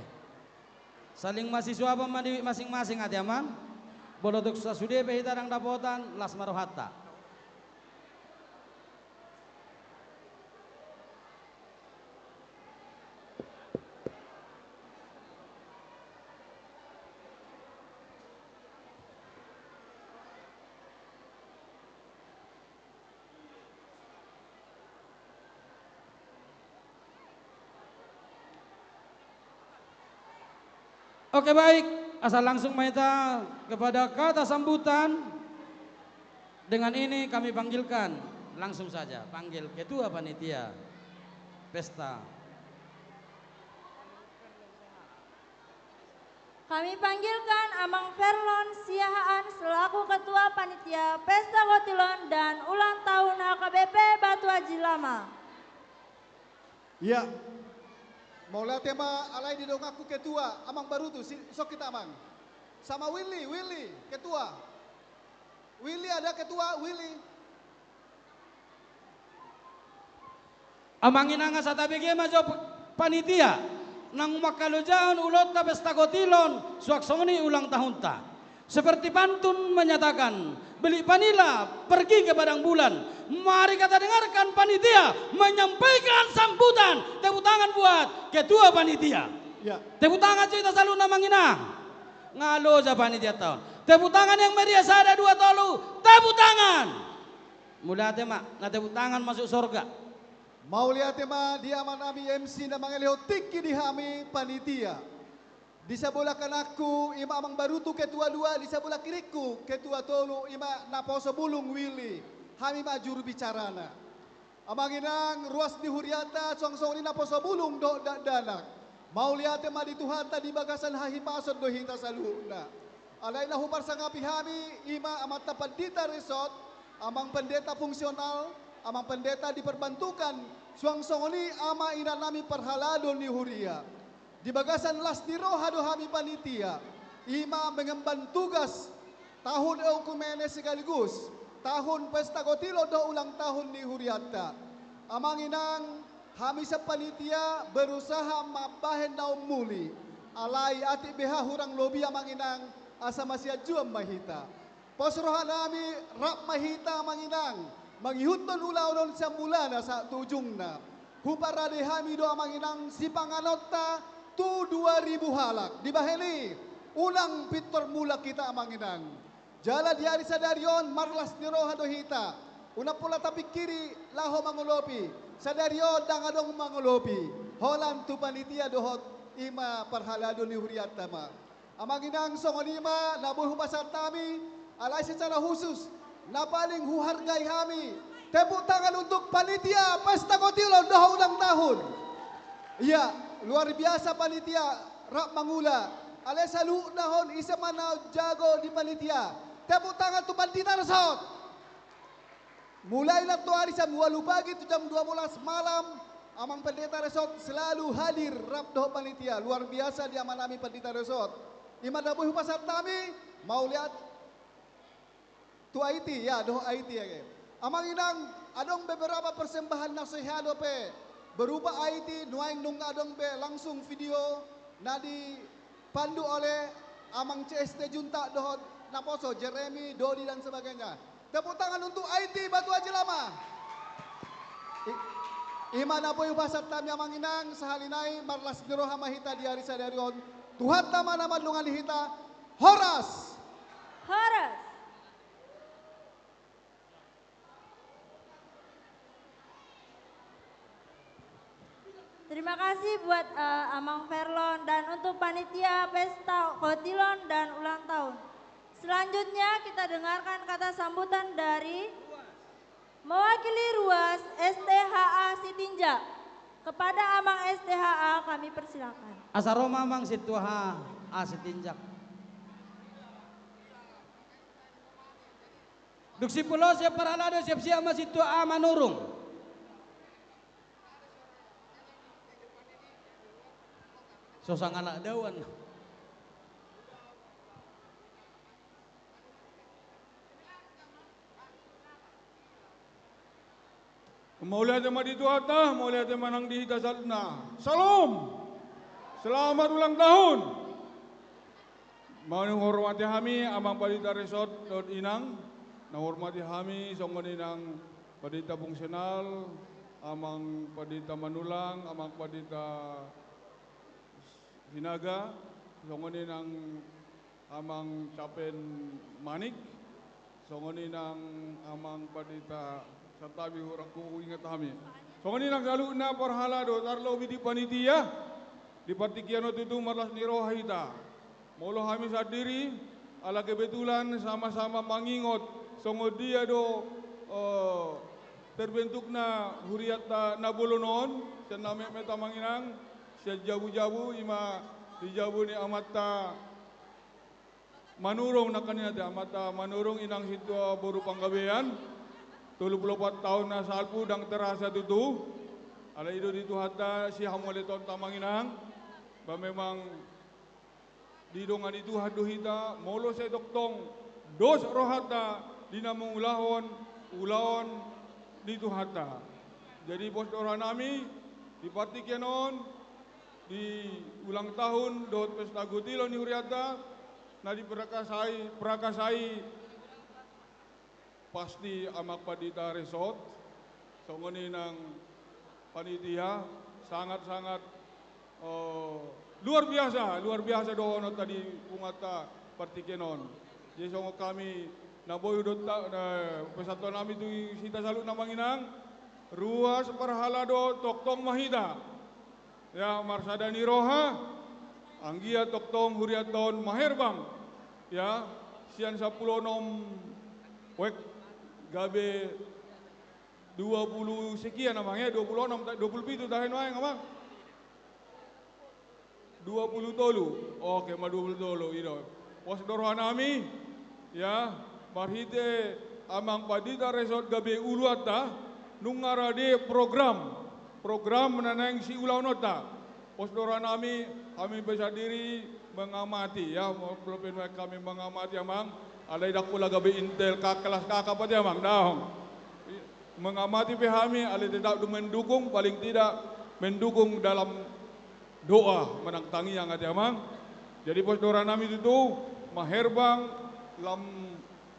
Saling masisuapan ma di masing-masing, ate amang. Molo tung sasude pe hita ndang dapotan, las ma rohanta. Oke, baik, asal langsung ma hita kepada kata sambutan. Dengan ini kami panggilkan, langsung saja panggil Ketua Panitia Pesta. Kami panggilkan Amang Verlon Siahaan selaku Ketua Panitia Pesta Kotilon dan Ulang Tahun H K B P Batu Aji Lama. Ia. Mauliate ma, alai di donganku ketua, Amang Barutu, si-, songkit amang. Sama Willy, Willy, ketua. Willy ada ketua, Willy. Amang inang, asa tabege ma jo p-, panitia, naung mangkalojahon ulaonta pesta kotilon, suang songon i ulang tahunta. Seperti pantun menyatakan, beli vanila pergi ke padang bulan. Mari kita dengarkan panitia menyampaikan sambutan. Tepuk tangan buat ketua panitia. Ya. Tepuk tangan jo hita saluhutna, amang inang. Nga loja panitianta on. Tepuk tangan yang meriah, sada, dua, tolu. Tepuk tangan. Mauliate ma, na tepuk tangan masuk sorga. Mauliate ma di amanami M C na mangalehon tingki di hami panitia. Di sabola kananku, ima Amang Barutu ketua dua, di sabola kiringku, ketua tolu, ima naposo bulung Willy. Hami ma juru bicarana. Amang inang, ruas ni hurianta, suang songon i naposo bulung dohot dakdanak. Mauliate ma di Tuhanta, di bagasan hahipason do hita saluhutna. Alai na huparsangapi hami, ima Amanta Pandita Resort, Amang Pendeta fungsional, Amang Pendeta diperbantukan, suang songon i ama inanami parhalado ni huria. Di bagasan las ni roha do hami panitia, ima mengemban tugas tahun ekumene sekaligus tahun pesta kotilon dohot ulang tahun ni hurianta. Amang inang, hami sian panitia berusaha mambahen na ummuli. Alai atik beha hurang lobi, amang inang, asa masianjuan ma hita. Pos rohanami, rap ma hita, amang inang, mangihuthon ulaon on sian mulana sahat tu ujungna. Huparade hami do, amang inang, sipanganonta tu dua ribu halak. Dibahen i, unang pintor mulak hita, amang inang. Jala di ari sadari on marlas ni roha do hita. Unang pola tapingkiri laho mangolopi. Sadari on ndang adong mangolopi. Holan tu panitia dohot ima parhalado ni hurianta ma. Amang inang, songon i ma na boi hupasahat hami, alai secara khusus na paling huhargai hami, tepuk tangan untuk panitia pesta kotilon dohot ulang tahun. Iya, luar biasa panitia rap mangula. Alai saluhutna on, ise ma na jago di panitia? Tepuk tangan tu pandita resort. Mulai nantoari jam ualu pagi tu jam dua belas malam, Amang Pendeta Resort selalu hadir rap dohot panitia. Luar biasa di amanami Pendeta Resort. I ma na boi hupasahat hami, mauliate tu I T, ya, dohot I T, ya, ke. Amang inang, adong beberapa persembahan na so hea dope berupa I T, nuaeng nunga adong be langsung video na dipandu oleh Amang C S T Juntak dohot naposo, Jeremy, Dodi, dan sebagainya. Tepuk tangan untuk I T Batu Aji Lama. I, i ma na boi hupasahat hami, Amang inang, sahali nai marlas ni roha ma hita di ari sadari on. Tuhanta ma na mandongani hita. Horas. Horas. Terima kasih buat, eh, Amang Verlon dan untuk panitia pesta kotilon dan ulang tahun. Selanjutnya kita dengarkan kata sambutan dari mewakili Ruas S T H A Sitinjak. Kepada Amang S T H A kami persilakan. Asa ro ma Amang Sintua H A Sitinjak. Dung simpul on, siap parhalado, siap-siap ma Sintua A Manurung. So sanga halak daoan. Mauliate ma di Tuhanta, mauliate ma nang di hita saluhutna. Syalom. Selamat ulang tahun. Manghormati hami Amang Pandita Resort dohot inang, na hormati hami songon i nang Pandita Fungsional, Amang Pandita Manulang, Amang Pandita Sinaga, songon i nang Amang Capen Manik, songon i nang Amang Pandita Santabi, hurang huingot hami. Songon i nang saluhutna parhalado, tarlobi di panitia, di partingkian on tutu marlas ni roha hita. Molo hami sandiri, ala kebetulan sama-sama mangingot songon dia do, eh, terbentukna hurianta na bolon on, sian na metmet, Amang inang, sian jabu-jabu, i ma di jabu ni amanta Manurung, nangkaningan, amanta Manurung, inang Sintua boru Panggabean, tolu pulu opat taon na salpu, ndang terasa tutu. Alai i do di Tuhanta sihamuliateonta, Amang inang, ba memang didongani Tuhan do hita, molo sai tongtong dos rohanta di na mangulahon ulaon ni Tuhanta. Jadi pos do rohanami di partingkian on, di ulang tahun dohot pesta kotilon ni hurianta, na diprakasai, prakasai pasti Amang Pandita Resort, songon i nang panitia, sangat-sangat, eh, luar biasa, luar biasa dohononta di punguanta partingkian on. Jadi songon hami na boi do ta-, eh, pasahaton hami tu hita saluhutna, Amang inang, ruas parhalado tongtong ma hita. Ya, marsada ni roha, anggiat tongtong hurianta on maherbang. Ya, sian sampulu onom, wek, gabe dua pulu sekian, Amang, ya, dua pulu onom, dua pulu pitu tahe nuaeng, Amang. Dua pulu tolu. Oke, ma dua pulu tolu, i do. Pos do rohanami, ya, marhite Amang Pandita Resort gabe uluanta, nunga rade program, program na naeng siulahononta. Pos do rohanami, hami pe sandiri mengamati, ya, molo pe nuaeng hami mengamati, Amang, alai ndang pola gabe intel ka-, kelas kakap ate, Amang, daong. Mengamati pe hami, alai tetap do mendukung, paling tidak mendukung dalam doa manang tangiang ate, Amang. Jadi pos do rohanami tutu, maherbang, lam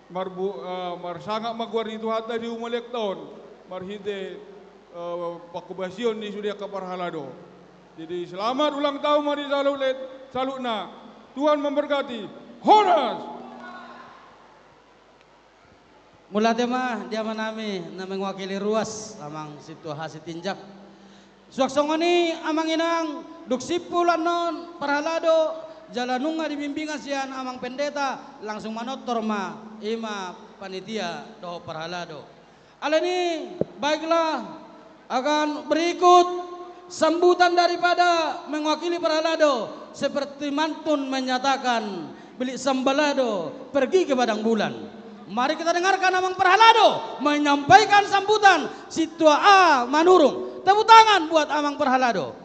marbu-, eh, marsangap ma goar ni Tuhanta di humaliangta on, marhite, eh, panghobasion ni sude angka parhalado. Jadi selamat ulang tahun ma di saluhut-, saluhutna. Tuhan memberkati. Horas! Mauliate ma di amanami na mewakili ruas, Amang Sintua H A Sitinjak. Suang songon i, Amang inang, dung simpul annon parhalado, Jala nunga dibimbingan sian amang pendeta, langsung manortor ma, i ma panitia dohot parhalado. Alani, baiklah, akan berikut sambutan daripada mewakili parhalado, seperti mantun menyatakan, bilik sambalado pergi ke padang bulan. Mari kita dengarkan amang parhalado menyampaikan sambutan, Sintua A Manurung. Tepuk tangan buat amang parhalado.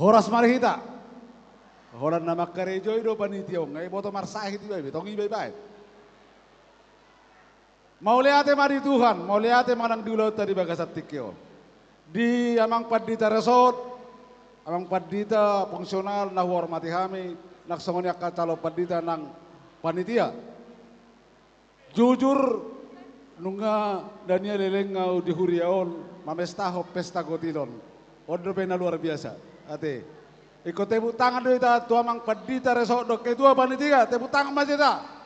Horas ma di hita. Holan na mangkarejoi do panitia on, nga iboto marsahit iba, iba tong iba iba. Mauliate ma di Tuhan, mauliate ma nang di ulaonta di bagasan tingki on. Di amang pandita resort, amang pandita fungsional na huhormati hami, nang songon i angka calon pandita nang panitia. Jujur, nunga daniel leleng au di huria on, mamestahon pesta gotilon. On dope na luar biasa. Ate. Ingkon tepuk tangan do hita tu amang pandita resort dohot ketua panitia, tepuk tangan ma hita.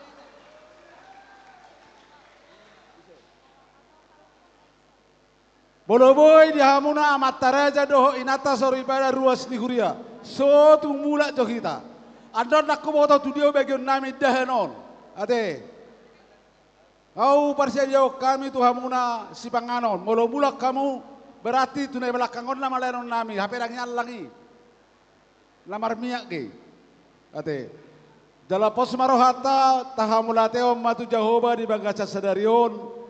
Molo boi di hamuna amanta raja dohot inanta soripada ruas ni huria, so tung mulak jo hita. Andorang huboto tu dia bagion nami indahan on. Ate. Nga huparsiadiahon hami tu hamuna sipanganon. Molo mulak hamu, berarti tu na i balakang on nama laenon nami, hape dang i allang i. Na marmiak ge. Ate. Jala pos ma rohanta, tahamauliateon ma tu Jahowa di bagasan sadari on.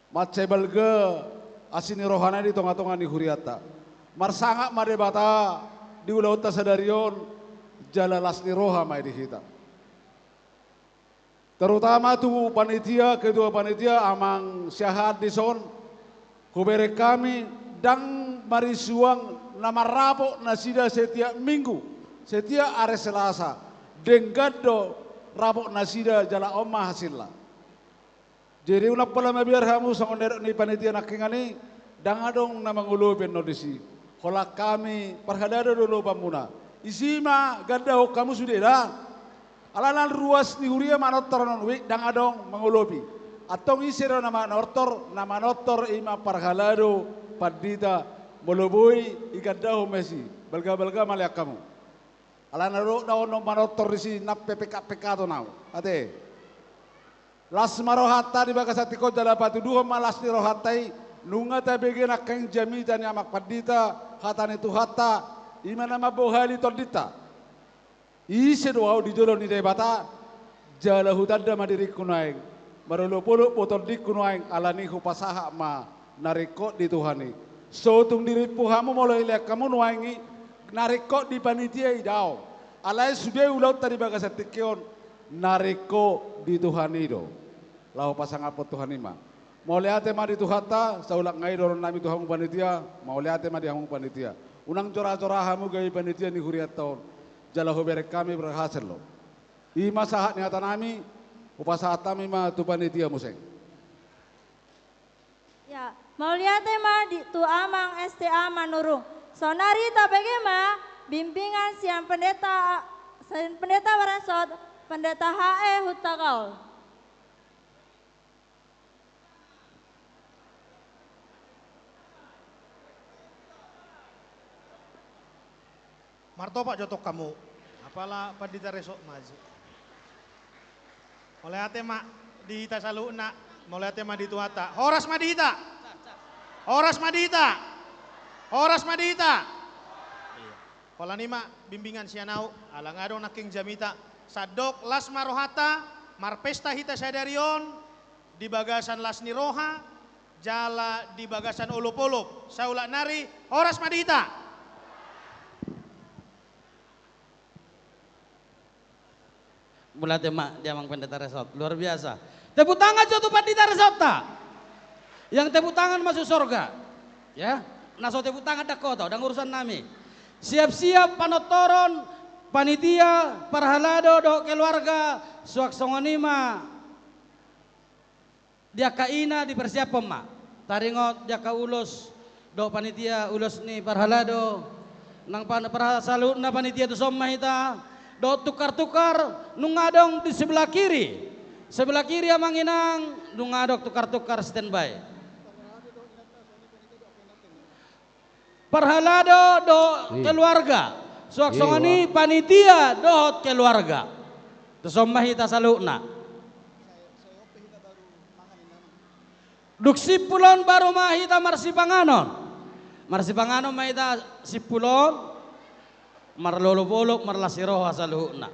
Mansai balga asi ni rohana di tonga-tonga ni hurianta. Marsangap ma Debata di ulaonta sadari on, jala las ni roha ma i di hita. Terutama tu panitia, ketua panitia, amang siahaan dison, hubereng hami, ndang marisuang na marrapot nasida setiap minggu, setiap ari Selasa, denggan do rapot nasida jala on ma hasilna. Jadi unang pola mabiar hamu songon na nidok ni panitia nangkiningan i, ndang adong na mangolopi annon disi. Holan hami parhalado do lobanmuna. Disi ma gandahon hamu sude da. Alana ruas ni huria manortor annon, wik ndang adong mangolopi. Antong ise do na manortor, na manortor i ma parhalado, pandita, molo boi digandahon ma disi. Balga-balga ma lean hamu. Alana dohot na on manortor disi nang pe pekak-pekak do nau. Ate. Las ma rohanta di bagasan tingki on jala patuduhon ma las ni rohanta i, nunga tabege nangkin jamita ni amang pandita, hata ni Tuhanta, i ma na mambohali tondinta. Ise do ahu di jolo ni Debata, jala hutanda ma diringku nuaeng, marolop-olop do tondingku nuaeng, alani hupasahat ma na ringkot di Tuhan i. So tung dirimpu hamu molo ilean hamu nuaeng i, na ringkot di panitia i daong. Alai sude ulaonta di bagasan tingki on, na ringkot di Tuhan i do. Laho pasangaphon Tuhan i ma. Mauliate ma di Tuhanta, saulak nai do rohanami tu hamu panitia, mauliate ma di hamu panitia. Unang jora-jora hamu gabe panitia ni hurianta on. Jala hubereng hami berhasil do. I ma sahat ni hatanami, hupasahat hami ma tu panitia muse. Ya, mauliate ma di, tu amang S T A Manurung. Saonari tabege ma bimbingan sian pendeta, sian pendeta Baresot, pendeta H E Hutagaol. Martopak jo tong hamu. Apala pandita Resot ma disi. Mauliate ma di hita saluhutna, mauliate ma di Tuhanta. Horas ma di hita. Horas ma di hita. Horas ma di hita. Iya. Holan i ma bimbingan sian ahu, ala nga adong nangkin jamita. Sandok las ma rohanta, marpesta hita sadari on, di bagasan las ni roha, jala di bagasan olop-olop. Saulak nari, horas ma di hita. Mauliate ma di amang pendeta Resot, luar biasa. Tepuk tangan jo tu pandita Resotta. Yang tepuk tangan masuk sorga. Ya, na so tepuk tangan ndang hot au, ndang urusan nami. Siap-siap panortoron panitia, parhalado dohot keluarga, suang songon i ma di angka ina dipersiaphon ma. Taringot di angka ulos dohot panitia, ulos ni parhalado, nang pan-, parha-, saluhutna panitia, tuson ma hita. Dohot tukar-tukar, nunga adong di sebelah kiri. Sebelah kiri, amang inang, nunga adong tukar-tukar, standby. Parhalado dohot keluarga. Suang songon i panitia dohot keluarga. Tuson ma hita saluhutna. Dung simpul on baru ma hita marsipanganon. Marsipanganon ma hita simpul on. Marlolop-olop, marlas ni roha saluhutna.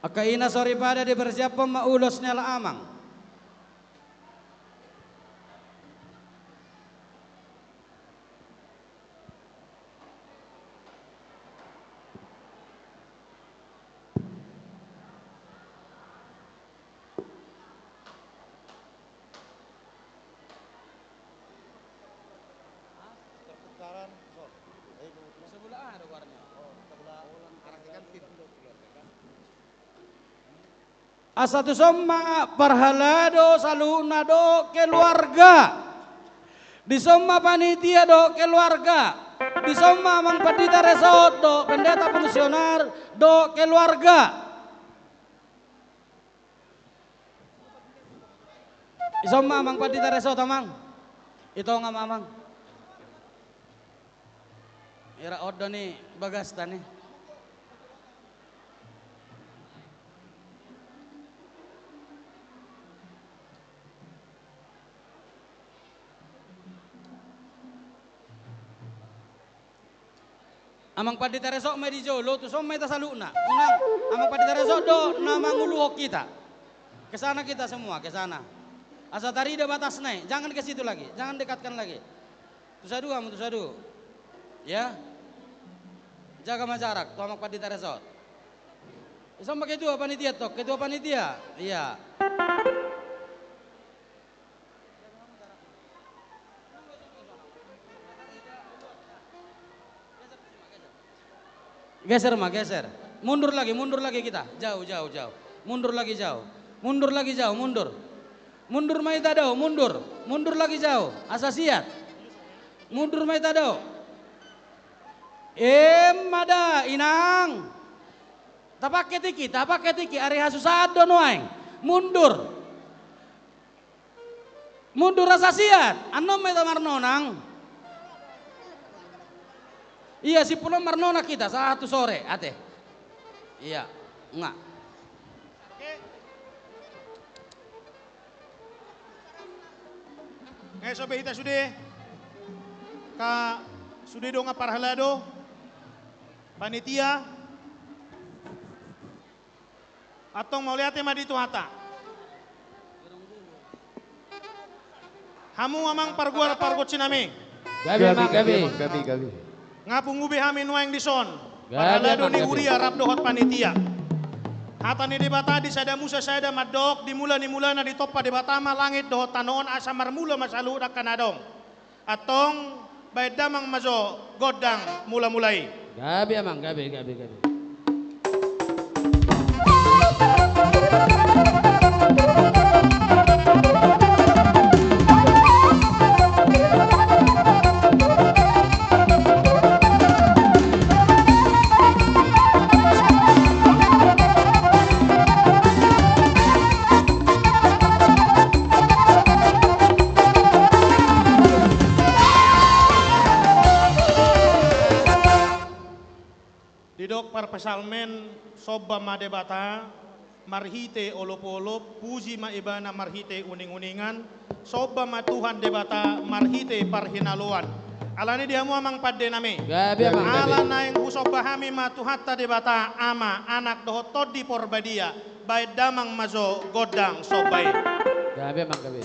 Angka ina soripada dipersiaphon ma ulos ni halak amang. Asa tuson ma parhalado saluhutna dohot keluarga. Dison ma panitia dohot keluarga. Dison ma amang pandita resort dohot pendeta fungsionar dohot keluarga. Dison ma amang pandita resort, amang. I tonga ma, amang. Ira ondo ni bagasta ni. Amang pandita resort ma di jolo, tuson ma hita saluhutna. Unang, amang pandita resort do na manguluhon hita. Ke sana kita semua, ke sana. Asa tarida batasna i, jangan ke situ lagi, jangan dekatkan lagi. Tu sadua hamu, tu sadua. Ya. Jaga ma jarak tu amang pandita resort. Dison ma ketua panitia, tok, ketua panitia. Iya. Geser ma, geser. Mundur lagi, mundur lagi kita. Jauh, jauh, jauh. Mundur lagi jauh. Mundur lagi jauh, mundur. Mundur ma hita do, mundur. Mundur lagi jauh. Asa siat. Mundur ma hita do. Emma da, inang. Tapangke tingki, tapangke tingki. Ari hasusahan do nuaeng. Mundur. Mundur asa siat, annon ma hita marnonang. Iya, simpul on marnonang hita, sahat tu sore, ate. Iya, nga. Nga so be hita sude, ka sude dongan parhalado, panitia. Antong mauliate ma di Tuhanta. Hamu amang pargual pargonsi nami. Gabe, amang, gabe. Gabe, gabe. Nga pungu be hami nuaeng dison. Gabe, amang, gabe. Parhalado ni huria rap dohot panitia. Hata ni Debata di Sada Musa sada mandok, di mula ni mulana ditompa Debata ma langit dohot tano on asa marmula ma saluhut angka na adong. Antong, baen damang ma jo gondang mula-mula i. Gabe, amang, gabe, gabe, gabe. Didok parpsalmen, somba ma Debata marhite olop-olop, puji ma Ibana marhite uning-uningan, somba ma Tuhan Debata marhite parhinaloan. Alani i di hamu amang pande nami. Gabe, amang, gabe. Ala naeng husomba hami ma Tuhanta Debata, Ama, Anak dohot Tondi Porbadia, baen damang ma jo gondang somba i. Gabe, amang, gabe.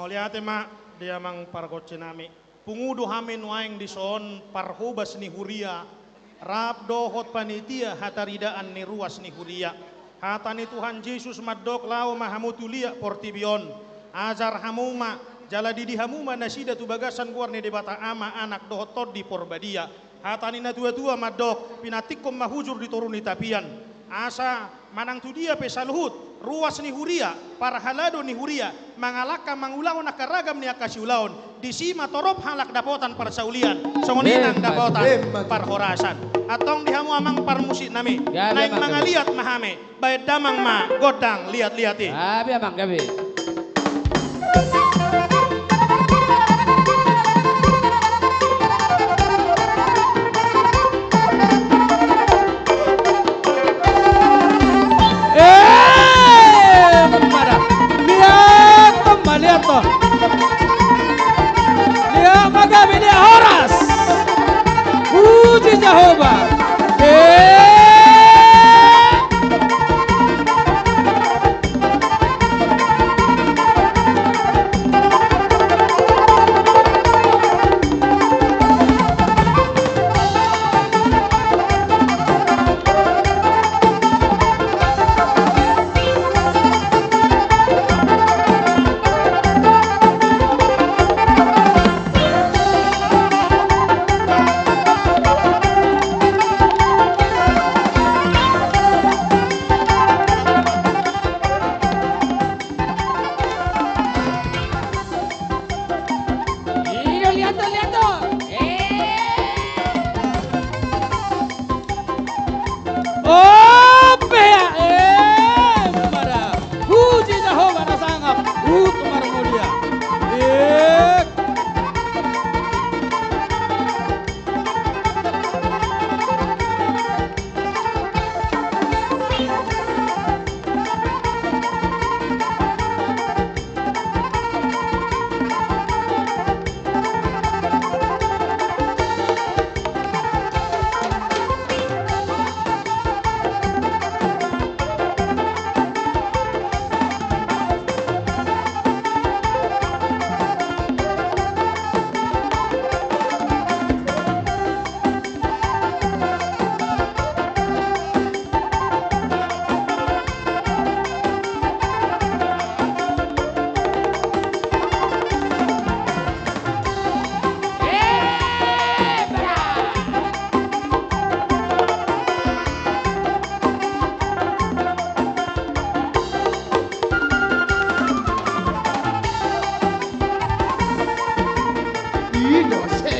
Mauliate ma di amang pargonsi nami. Pungu do hami nuaeng dison parhobas ni huria, rap dohot panitia hataridaan ni ruas ni huria. Hata ni Tuhan Jesus mandok: Laho ma hamu tu liat portibi on, ajar hamu ma, jala didi hamu ma nasida tu bagasan goar ni Debata Ama, Anak dohot Tondi Porbadia. Hata ni natuatua mandok: Pinantikhon ma hujur di toru ni tapian, asa manang tu dia pe saluhut ruas ni huria, parhalado ni huria, mangalangka mangulahon angka ragam ni angka siulaon, disi ma torop halak dapotan parsaulian, songon i nang dapotan parhorasan. Antong di hamu amang parmusik nami, naeng mangaliat ma hami, baen damang ma gondang liatliat i. Gabe amang, gabe. Eh, mada. Liat ma, liat ma. Liat ma gabe, liat horas. Puji Jahowa. Eh. I do, liat do, liat do. Eh. Ope ya, eh, mada. Puji Jahowa na sangap, huhut marmulia. Eh. I do se.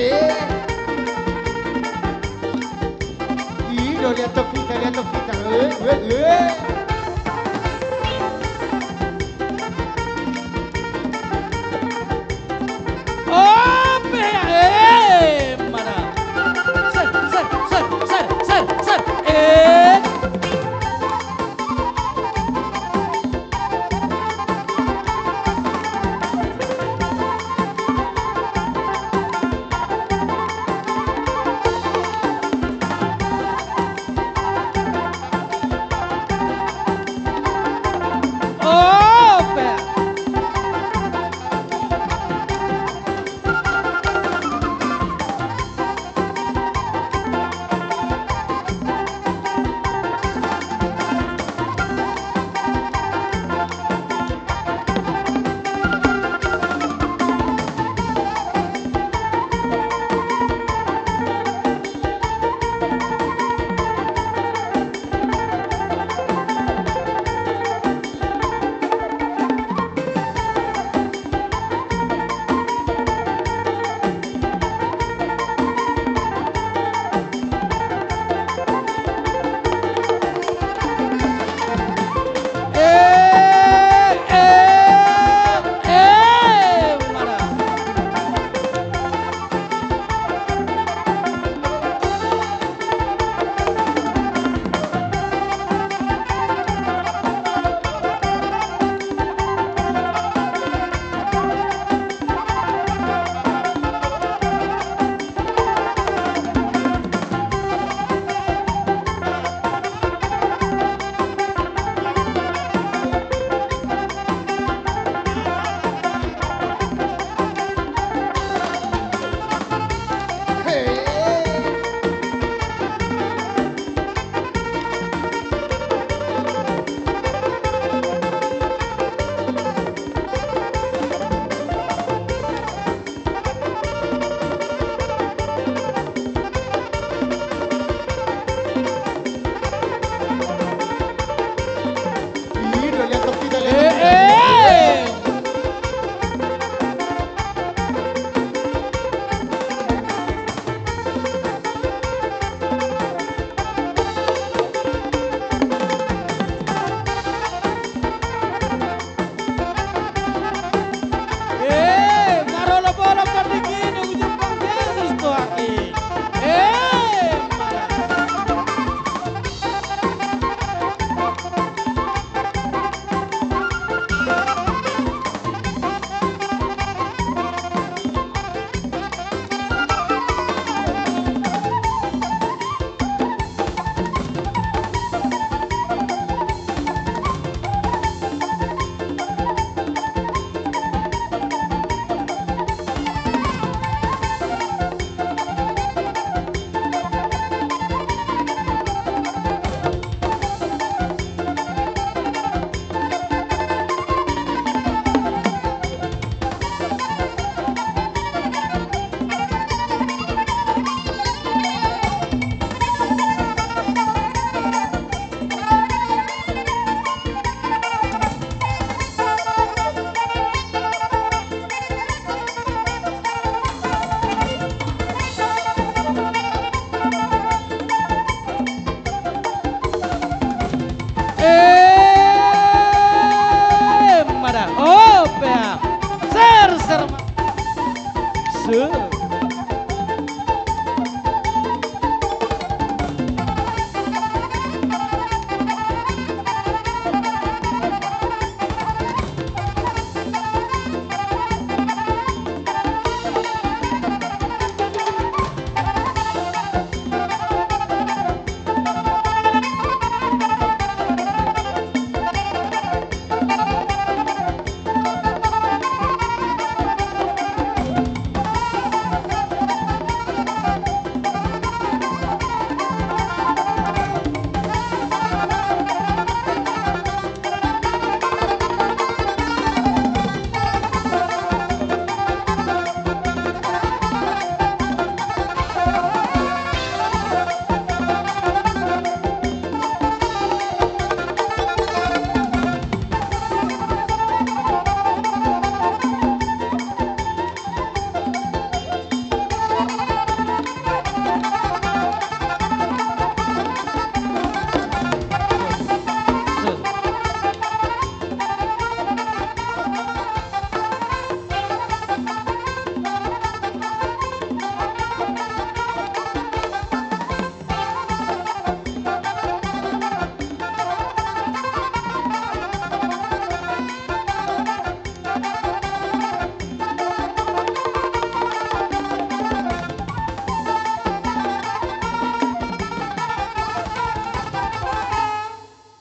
I do, liat do hita, liat do hita. Eh, eh, eh. Ope ya, eh, mada. Ser, ser, ser, eh.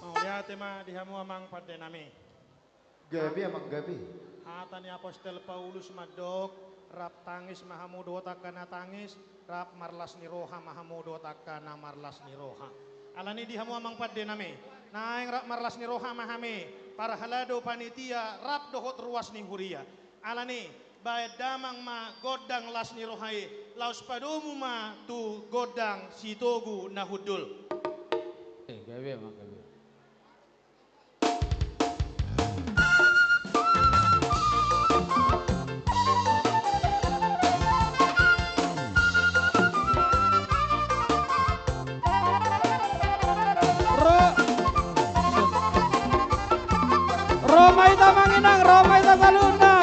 Mauliate ma di hamu amang pande nami. Gabe amang gabe. Hata ni apostel Paulus mandok, rap tangis ma hamu dohot angka na tangis, rap marlas ni roha ma hamu dohot angka na marlas ni roha. Alani di hamu amang pande nami, naeng rap marlas ni roha ma hami, parhalado panitia rap dohot ruas ni huria. Alani, baen damang ma gondang las ni roha i, laos padomu ma tu gondang sitogu na hundul. Eh, gabe amang gabe. Ro-, ro ma hita amang inang, ro ma hita saluhutna.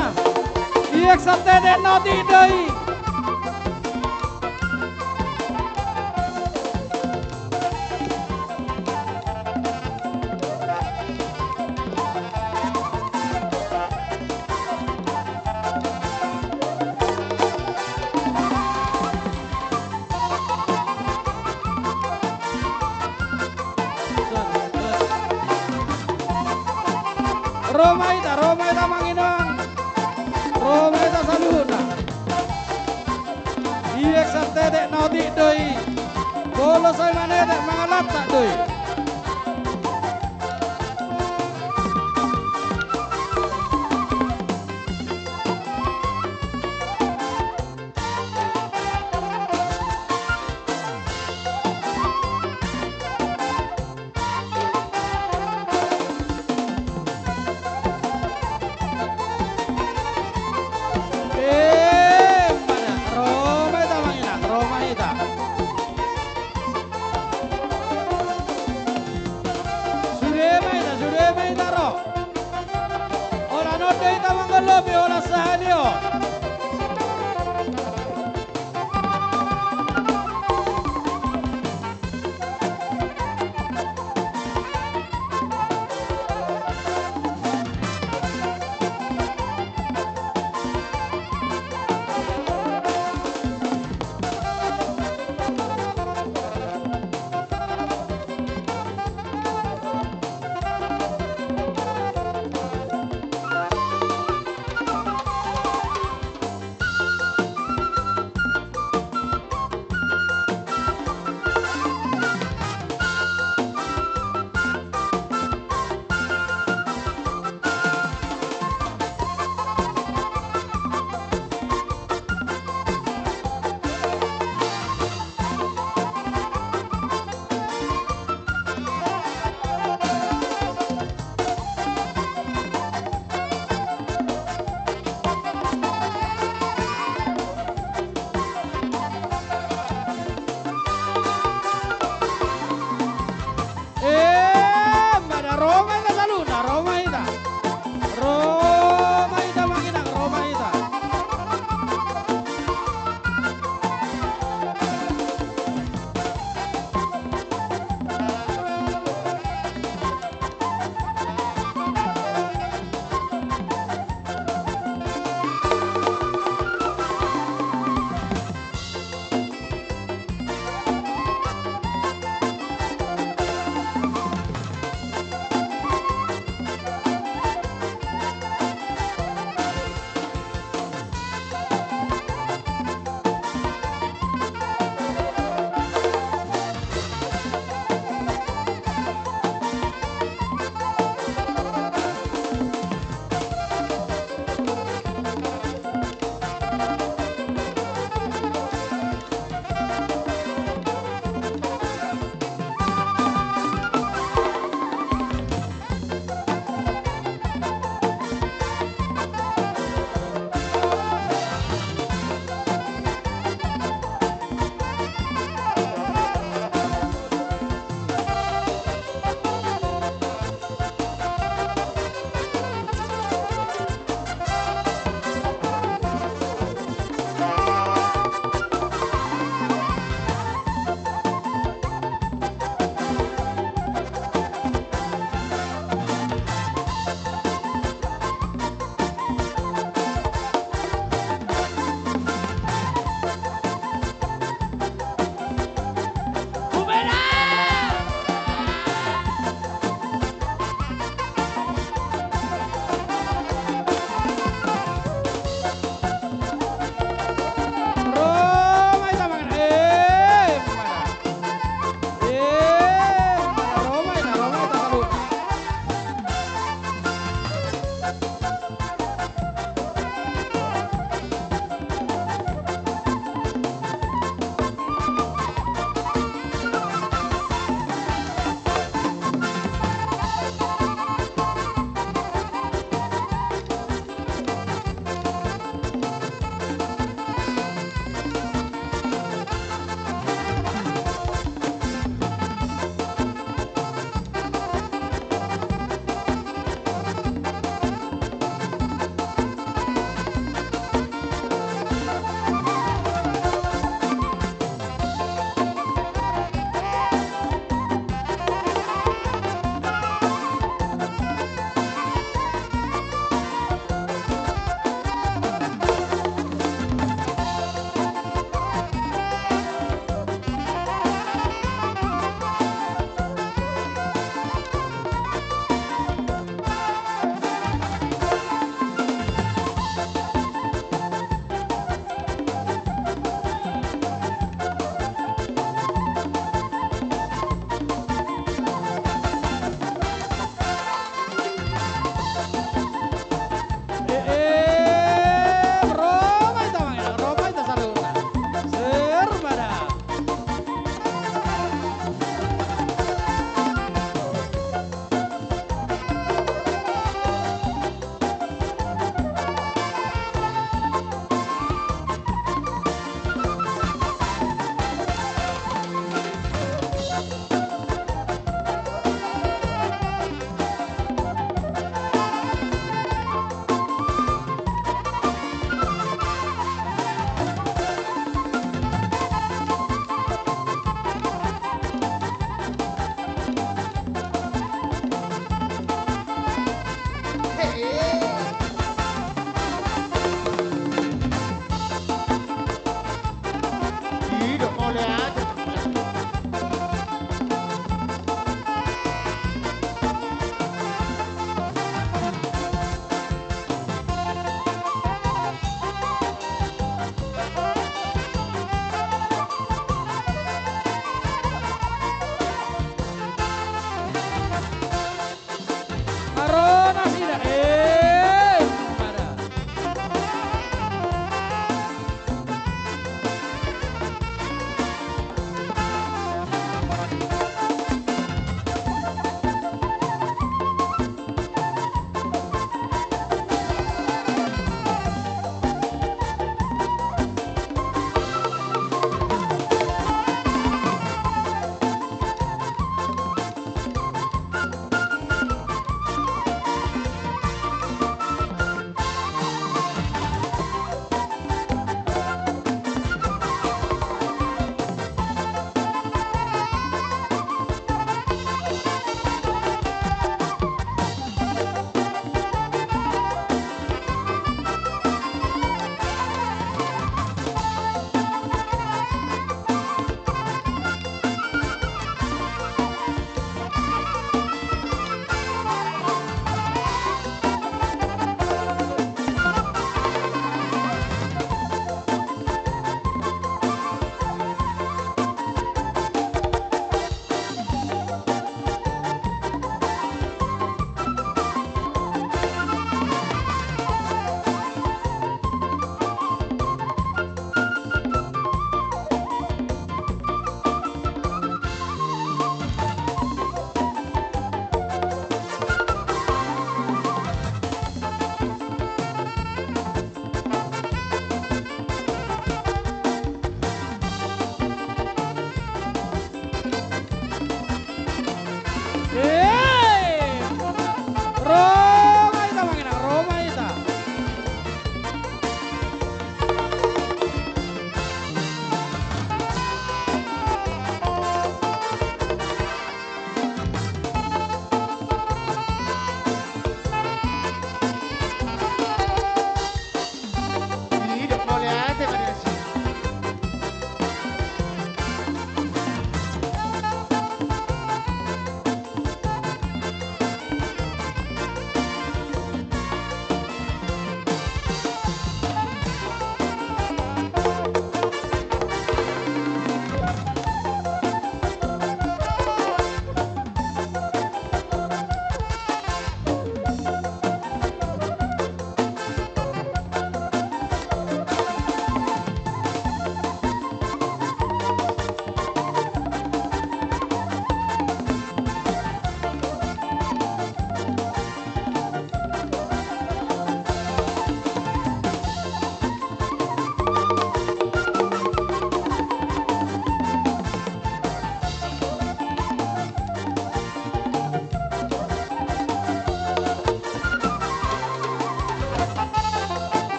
Iek santede na otik do i. Ro ma hita, ro ma hita amang inang. Ro ma hita saluhutna. Iek santede na otik do i. Molo sai manetek mangalangka do i. Eh, mana? Ro ma hita amang inang, ro ma hita.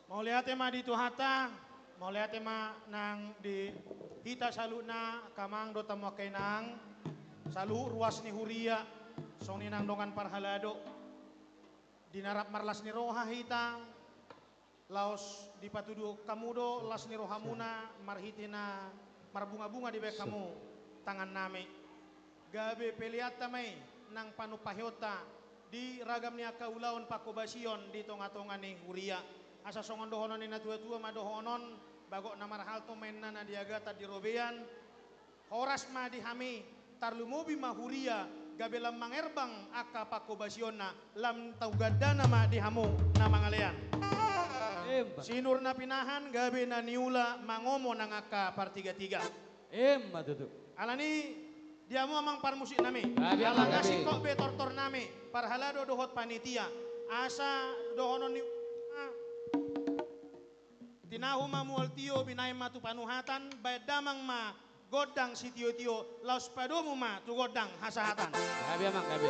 Mauliate ma di Tuhanta, mauliate ma nang di hita saluhutna, angka amang dohot hamu angka inang, saluhut ruas ni huria, songon i nang dongan parhalado. Di na rap marlas ni roha hita, laos dipatuduhon hamu do las ni rohamuna marhite na marbungabunga dibahen hamu tangannami. Gabe peleanta ma i nang panumpahionta di ragam ni angka ulaon pangkobasion di tongatonga ni huria. Asa songon dohonon ni natuatua ma dohonon, bagot na marhalto ma inna na di agatan di robean. Horas ma di hami, tarlumobi ma huria, gabe lam mangerbang angka pangkobasionna, lam tau gandana ma di hamu na mangalean. Emma. Sinur na pinahan, gabe na niula mangomo nang angka partigatiga. Emma tutu. Alani, di hamu amang parmusiknami. Gabe, ala amang, na gabe. Singkop be tortornami, parhalado dohot panitia. Asa dohonon ni tinahu ma mual tio, binahen ma tu panuhatan, bahen damang ma gondang sitiotio, laos padomu ma tu gondang hasahatan. Gabe amang, gabe.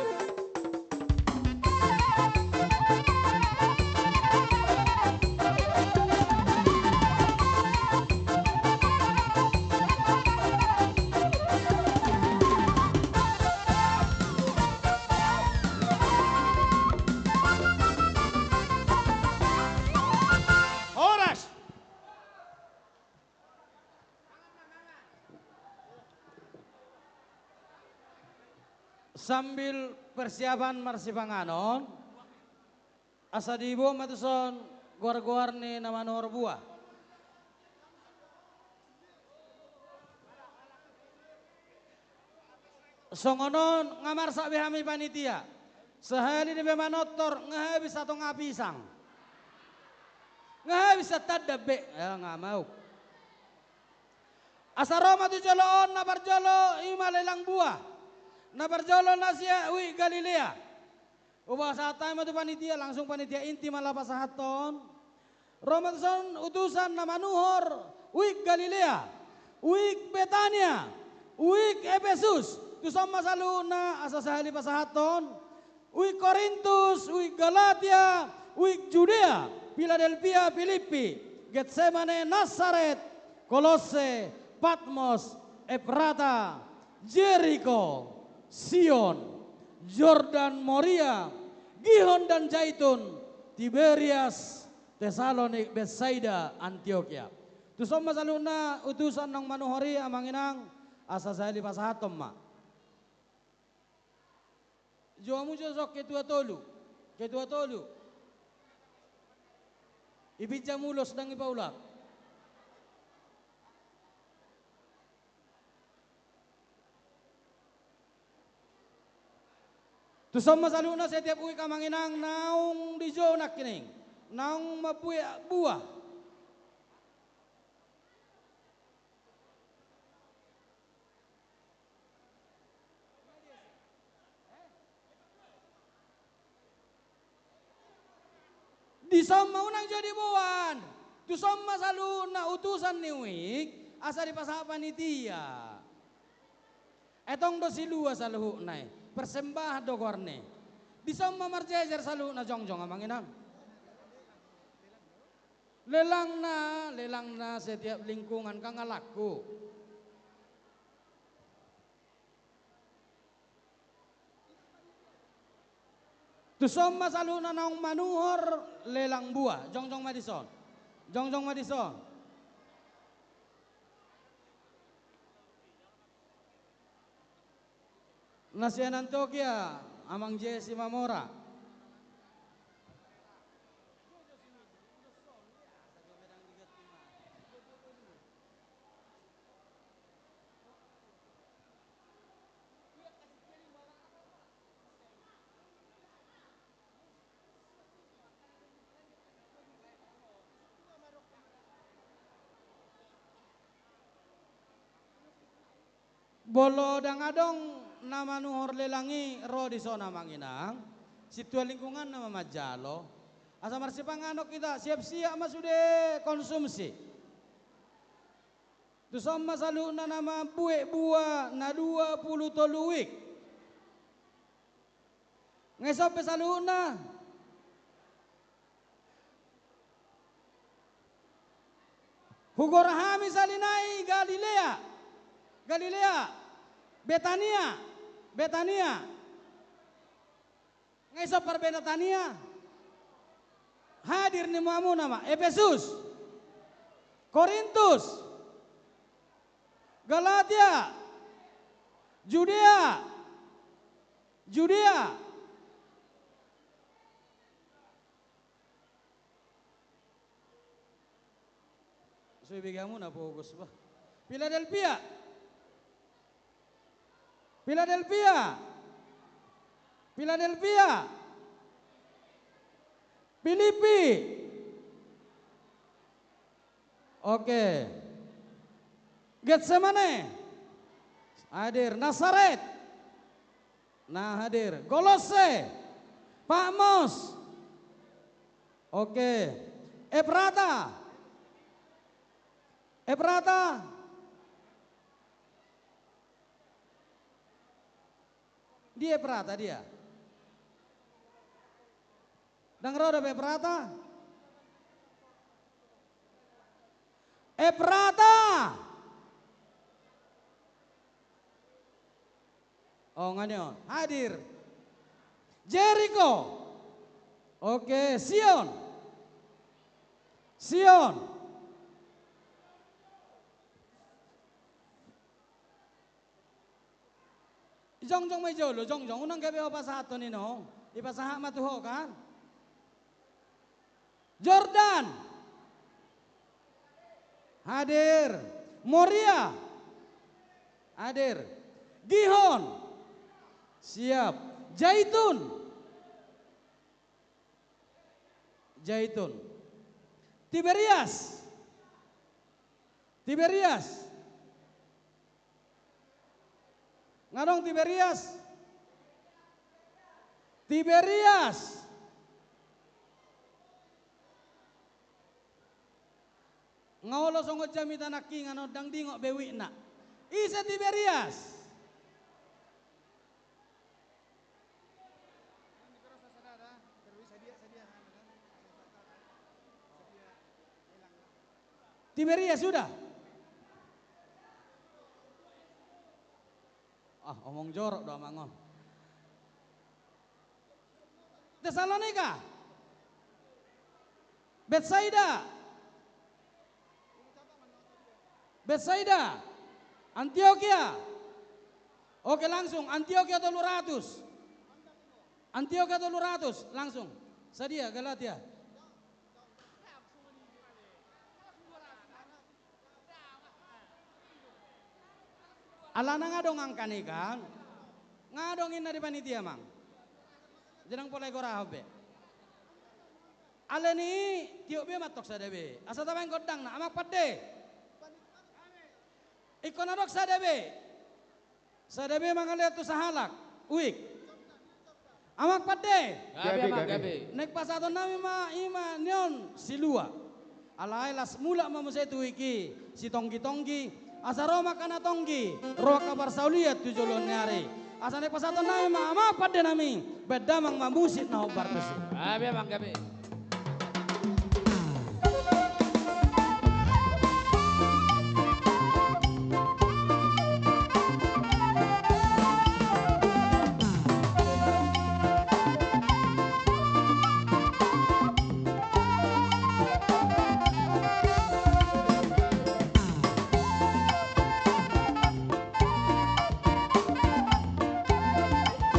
Horas. Sambil persiapan marsipanganon, asa diboan ma tuson goar-goar ni na manuhor buah. Songon on nga marsak be hami panitia. Sahali dope manortor nga habis satonga pisang. Nga habis satandang be. Ya, nga mau. Asa ro ma tu jolo on na parjolo i ma lelang buah. Na parjolo na sian Wik Galilea. Hupasahat hami ma tu panitia, langsung panitia inti ma laho pasahathon. Ro ma tuson utusan na manuhor, Wik Galilea, Wik Betania, Wik Epesus, tuson ma saluhutna asa sahali pasahathon, Wik Korintus, Wik Galatia, Wik Judea, Piladelpia, Pilippi, Getsemane, Nasaret, Kolosse, Patmos, Eprata, Jeriko, Sion, Jordan, Moria, Gihon dan Jaitun, Tiberias, Tesalonik, Betsaida, Antiokia. Tuson ma saluhutna utusan naung manuhor i, amang inang, asa sahali pasahathon ma. Jua hamu jo, sok ketua tolu. Ketua tolu. Ipinjam ulos, ndang ipaulak. Tuson ma saluhutna setiap wik, amang inang, naung dijou nangkining, naung mambuat buah. Dison ma, unang jo diboan. Tuson ma saluhutna utusan ni wik, asa dipasahat panitia. Etong do silua saluhutna i, persembahan do goarna i. Dison ma marjejer saluhutna, jongjong, amang inang. Lelangna, lelangna setiap lingkungan, kan ngalangku. Tuson ma saluhutna naung manuhor lelang buah, jongjong ma dison. Jongjong ma dison. Na sian Antiokia, amang Jesi Mamora. Molo ndang adong na manuhor lelang i ro dison, amang inang, sintua lingkunganna ma manjalo. Asa marsipanganon hita, siap-siap ma sude konsumsi. Tuson ma saluhutna na mambuat buah na dua pulu tolu wik. Nga dison pe saluhutna. Hugora hami sahali nai Galilea. Galilea. Betania. Betania. Nga ison parbetania. Hadir ni hamuna ma. Epesus. Korintus. Galatia. Judea. Judea. So ibege hamuna pogos bah. Piladelpia. Piladelpia. Piladelpia. Pilipi. Oke. Getsemane. Hadir. Nasaret. Nah, hadir. Kolosse. Patmos. Oke. Efrata. Efrata. Dia Efrata, dia? Ndang ro dope Efrata? Efrata! Oh, nga ni on. Hadir. Jeriko. Oke, Sion. Sion. Jongjong ma i jolo, jongjong. Unang gabe ho pasahathon i, no. Ipasahat ma tu ho, kan? Jordan. Hadir. Moria. Hadir. Gihon. Siap. Jaitun. Jaitun. Tiberias. Tiberias. Nga adong Tiberias? Tiberias. Nga olo songon jamita nangkiningan on, ndang dingot be uitna. Ise Tiberias? Tiberias sudah. Ah, omong jorok do amang on. Tesalonika. Betsaida. Betsaida. Antiokia. Oke, langsung. Antiokia tolu ratus. Antiokia tolu ratus. Langsung. Sadia, Galatia. Alana nga adong angka ni, kan? Nga adong inna di panitia, mang. Jadi ndang pola igorahon be. Alani i, tiop be ma antong sada be. Asa tabaen gondangna, amang pande. Ingkon adong sada be. Sada be mangalean tu sahalak. Uik. Amang pande. Gabe, amang, gabe. Naeng pasahaton nami ma i ma nion silua. Alai las mulak ma muse tu uik i sitonggi-tonggi. Asa ro ma angka na tonggi, ro angka parsaulian tu joloan ni ari. Asa naeng pasahaton nami ma amang pande nami, baen damang ma musik na hombar tusi. Gabe, amang, gabe.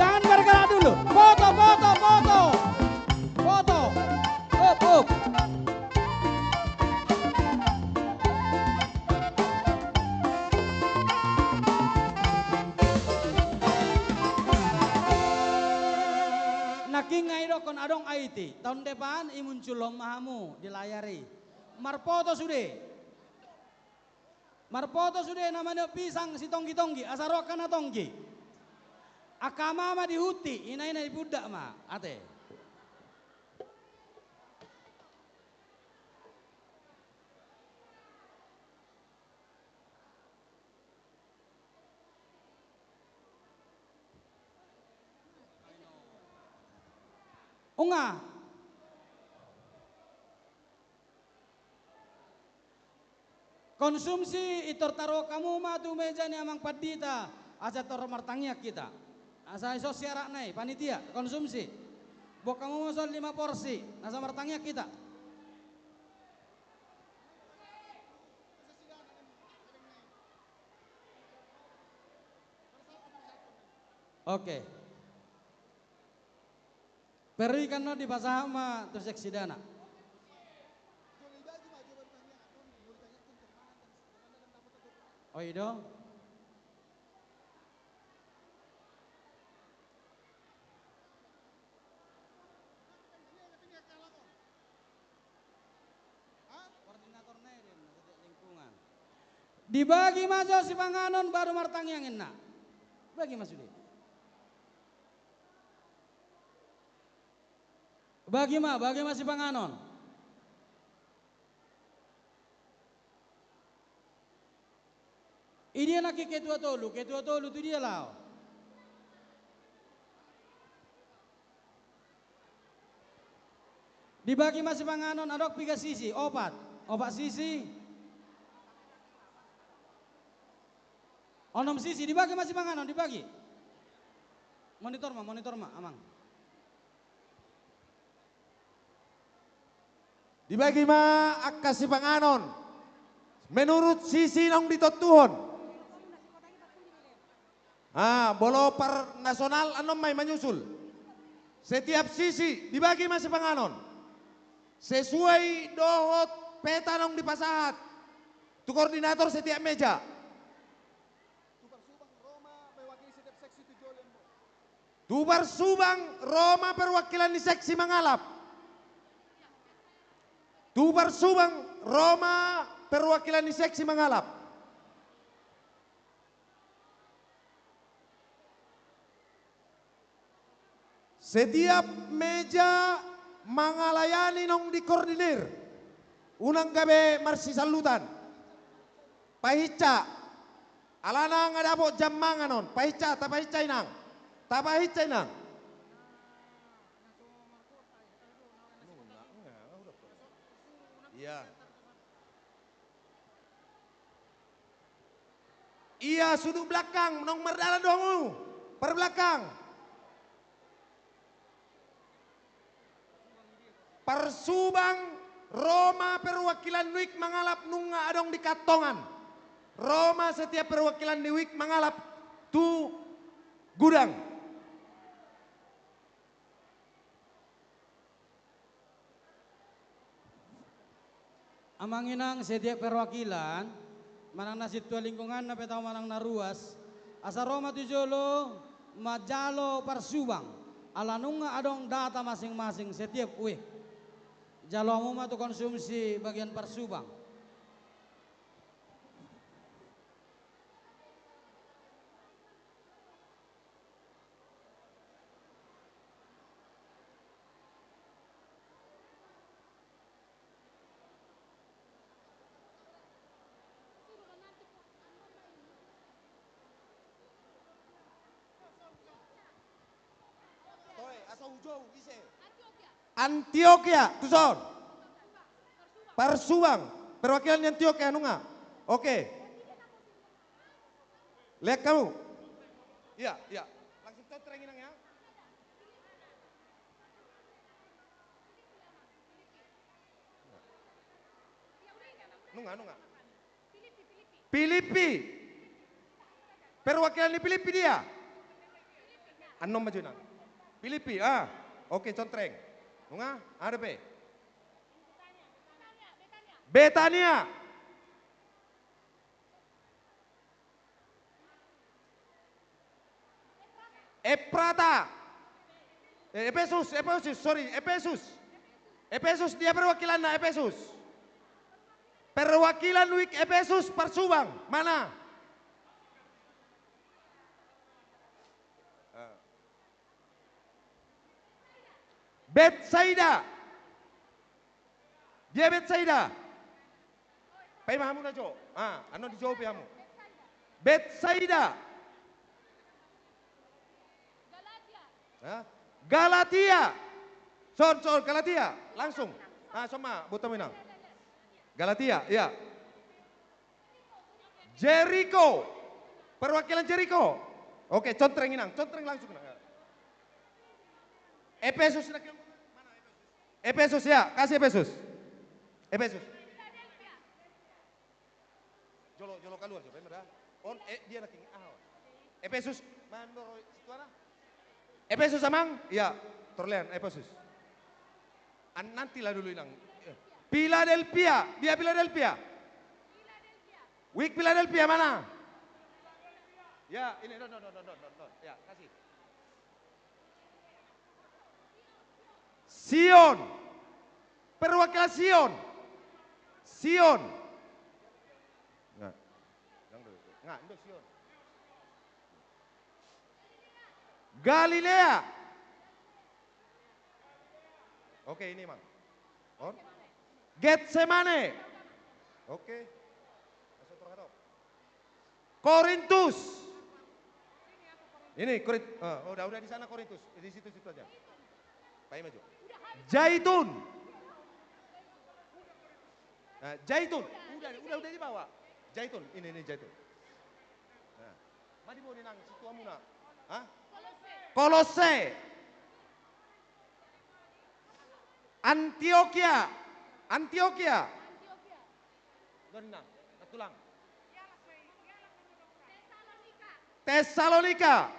Jangan bergerak dulu. Foto, foto, foto. Foto. Up, up. Nangkin nga idokkon adong I T. Taon depan i munculhon ma hamu di layar i. Marpoto sude. Marpoto sude na maneop pisang sitonggi-tonggi, asa ro angka na tonggi. Angka ama ma di hunti, ina-ina di pundak ma, ate. Unga. Konsumsi, pintor taruhon hamu ma tu meja ni amang pandita, asa pintor martangiang hita. Asa ison siaratna i, panitia, konsumsi. Boan hamu ma son lima porsi, asa martangiang hita. Oke. Peru i kan on dipasahat ma tu seksi dana. Oi do. Koordinatorna i do na setiap lingkungan. Dibagi ma jo sipanganon baru martangiang inna. Bagi ma sude. Bagi ma, bagi ma sipanganon. Idia nangkin ketua tolu, ketua tolu tu dia laho. Dibagi ma sipanganon, adong piga sisi, opat. Opat sisi. Onom sisi, dibagi ma sipanganon, dibagi. Monitor ma, monitor ma, amang. Dibagi ma angka sipanganon menurut sisi naung ditontuhon. Ah, molo par nasional annon ma i manyusul. Setiap sisi dibagi ma sipanganon sesuai dohot peta naung dipasahat tu koordinator setiap meja. Tu parsubang ro ma perwakilan ni seksi mangalap. Tu parsubang ro ma perwakilan ni seksi mangalap. Setiap meja mangalayani naung dikoordinir. Unang gabe marsisallutan. Pahinsa. Alana nga dapot jam mangan on. Pahinsa, tapahinsa inang. Tapahinsa inang. Ia. Ia sudut belakang, naung mardalan do hamu. Par belakang. Parsubang ro ma perwakilan ni wijk mangalap nunga adong di kantongan. Ro ma setiap perwakilan ni wijk mangalap tu gudang. Amang inang, setiap perwakilan, manang na sintua lingkunganna pe tau manang na ruas, asa ro ma tu jolo manjalo parsubang, ala nunga adong data masing-masing setiap wijk. Jalo hamu ma tu konsumsi bagian parsubang. Toe, asa hujou, ise? Antiokia, tuson. Parsubang, perwakilan ni Antiokia, nunga. Oke. Lean hamu. Ia, ia. Langsung contreng inang ya. Nunga, nunga. Pilippi. Perwakilan ni Pilippi dia. Annon ma jo inang. Pilippi, ah. Oke, contreng. Nunga, aha dope? Betania. Efrata. Eh, Efesus, Efesus, sorry, Efesus. Efesus, dia perwakilanna, Efesus. Perwakilan wijk Efesus parsubang, mana? Betsaida. Dia Betsaida. Paima hamu na jo. Ah, annon dijou pe hamu. Betsaida. Hah? Galatia. Son, son, Galatia. Langsung. Ah, son ma, boto mu inang. Galatia, ia. Jeriko. Perwakilan Jeriko. Oke, contreng, Inang. Contreng langsung, Inang. Epesus, Inang. Mana Epesus? Epesus, ya. Kasih Epesus. Epesus. Jolo, jolo kaluar, jolo, bener, ya. On, eh, dia lagi, ah. Epesus, mana, Bro, situ ada? Epesus, Amang? Iya, terlihat, Epesus. An-, nantilah dulu, Inang. Iya. Philadelphia, dia Philadelphia. Wik Philadelphia mana? Ya, ini, no, no, no. Ya, kasih. Sion. Perwakilan Sion. Sion. Nah. Yang dulu. Nah, itu Sion. Galilea. Oke, ini, Mang. On. Getsemane. Oke. Korintus. Ini Korint-, ah, udah, udah di sana Korintus. Di situ-situ aja. Pak maju. Zaitun. Nah, Zaitun. Udah, udah, udah dibawa. Zaitun. Ini, ini Zaitun. Nah. Mari, mau, Inang, situ amuna. Hah? Kolose. Antiokia. Antiokia. Donna, tulang. Tesalonika.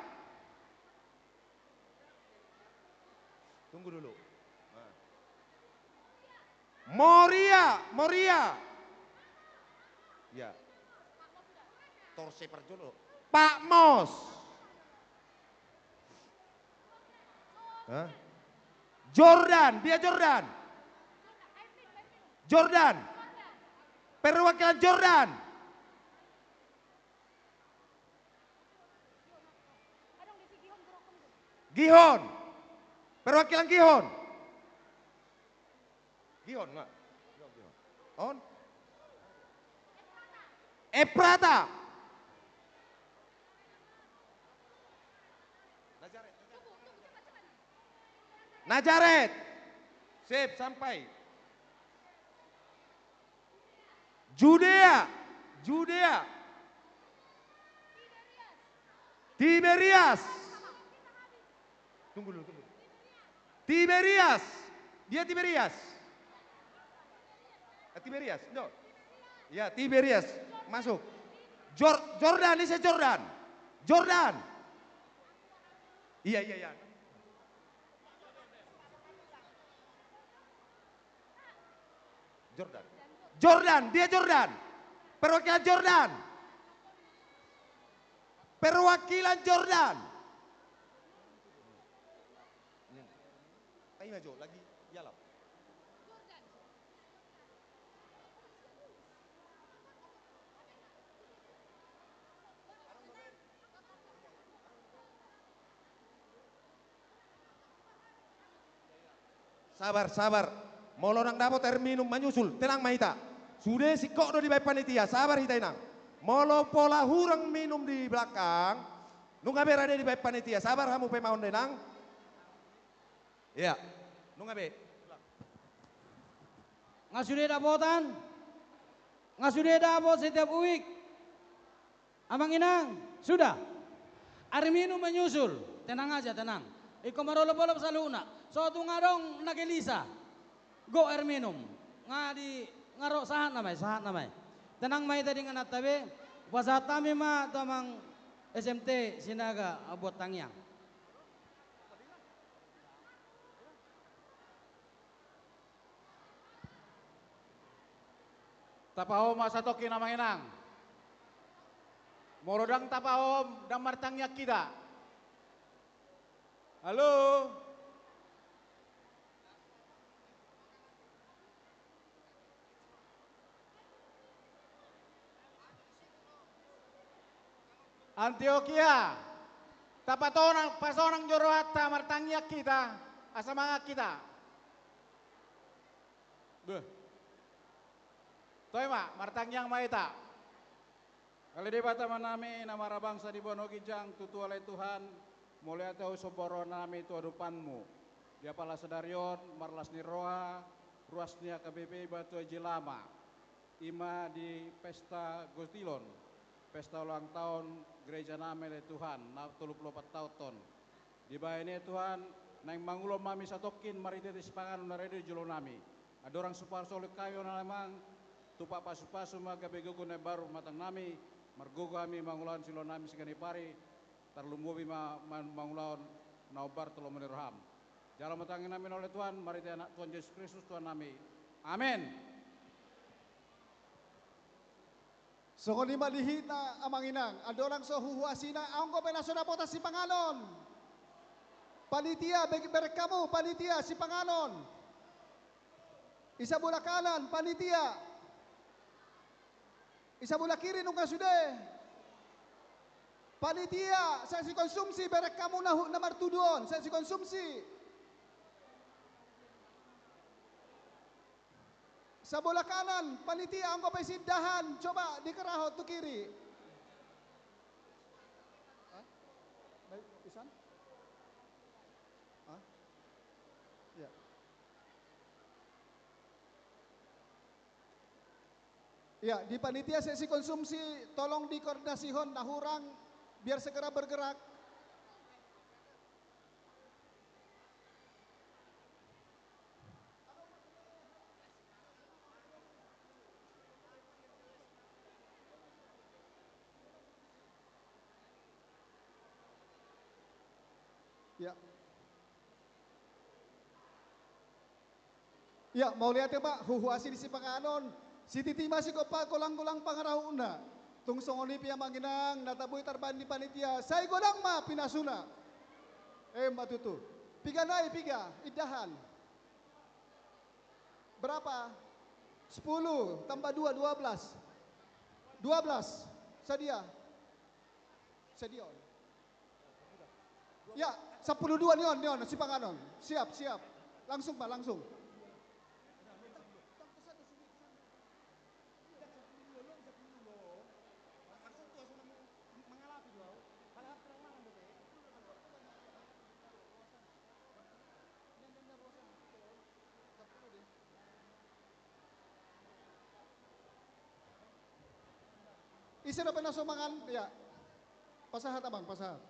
Tunggu dulu. Nah. Moria, Moria. Ya. Torse parjolo. Patmos. Hah? Jordan, dia Jordan. Jordan. Perwakilan Jordan. Gihon. Perwakilan Gihon. Gihon, nga. Gihon, Gihon. On. Efrata. Nazaret. Sip, sampai. Judea. Judea. Tiberias. Tunggu dulu, tunggu. Tiberias. Dia Tiberias. Ah, Tiberias, no. Ya, Tiberias. Masuk. Jor-, Jordan, ini saya Jordan. Jordan. Iya, iya, iya. Jordan. Jordan, dia Jordan. Perwakilan Jordan. Perwakilan Jordan. Ini. Tanya jo, lagi dialap. Sabar, sabar. Molo ndang dapot air minum manyusul, tenang ma hita. Sude singkop do dibaen panitia, sabar hita, Inang. Molo pola hurang minum di belakang, nunga be rade dibaen panitia, sabar hamu pe ma on da, Inang. Iya, nunga be. Nga sude dapotan? Nga sude dapot setiap wik? Amang inang, sudah. Air minum menyusul. Tenang aja, tenang. Ingkon marolopolop saluhutna. So tung adong na gelisah, gok air minum. Nga di, nga ro, sahat nama i, sahat nama i. Tenang ma hita di ingananta be. Hupasahat hami ma tu amang S M T Sinaga, buat tangiang. Tapaohom ma satongkin, amang inang. Molo ndang tapaohom, ndang martangiang hita. Halo? Antiokia, tapatonang, pasonang jo rohanta, martangiang hita, asa mangan hita. Beh. Toe ma, martangiang ma hita. Ale Debata Amanami, na marhabangsa di banua ginjang, tutu ale Tuhan, mauliate husomba rohanami tu adopanmu. Di apala sadari on, marlas ni roha, ruas ni H K B P Batu Aji Lama. I ma di pesta Gotilon. Pesta ulang tahun gereja nami ale Tuhan, na tolu pulu opat tahun on. Dibahen i Tuhan, naeng mangulon ma hami satongkin marhite-hite sipanganon na ro di jolo nami. Andorang so pasahat hami on ale Amang, tupa pasu-pasu ma gabe gogo na imbaru rumah tangga nami, margogo hami mangulahon siula nami siganip ari, tarlumobi ma, ma, mangulahon na hombar tu lomo ni roham. Jalo ma tangiang nami on ale Tuhan, marhite Anak Tuhan Jesus Kristus Tuhan nami. Amen. Songon i ma di hita Amang Inang, andorang so huhuasina, anggo pe na so dapotan sipanganon. Panitia, be-, bereng hamu, panitia, sipanganon. Di sabola kanan, panitia. Di sabola kiri nunga sude. Panitia, sai sikonsumsi, bereng hamu na hu-, na martudu on, sai sikonsumsi. Sabola kanan, panitia, anggo pe so indahan, coba dikerahon tu kiri. Hah? Baik, isan? Hah? Ya. Ya, di panitia seksi konsumsi, tolong dikoordinasihon na hurang, biar segera bergerak. Ya. Ya, mauliate ma, huhuasi di sipanganon, sititi ma sigompa, golang-golang pangarahutna. Tung songon i pe Amang Inang, na tabo i tarbahen ni panitia, sai godang ma pinasuna. Emma tutu. Piga nai, piga, indahan. Berapa? Sepuluh tambah dua, dua belas. Dua belas. Sadia. Sadia on. Ya, sampulu dua ni on, ni on, sipanganon. Siap, siap. Langsung, Pak, langsung. Ise dope na so mangan, ya. Pasahat, Amang, pasahat.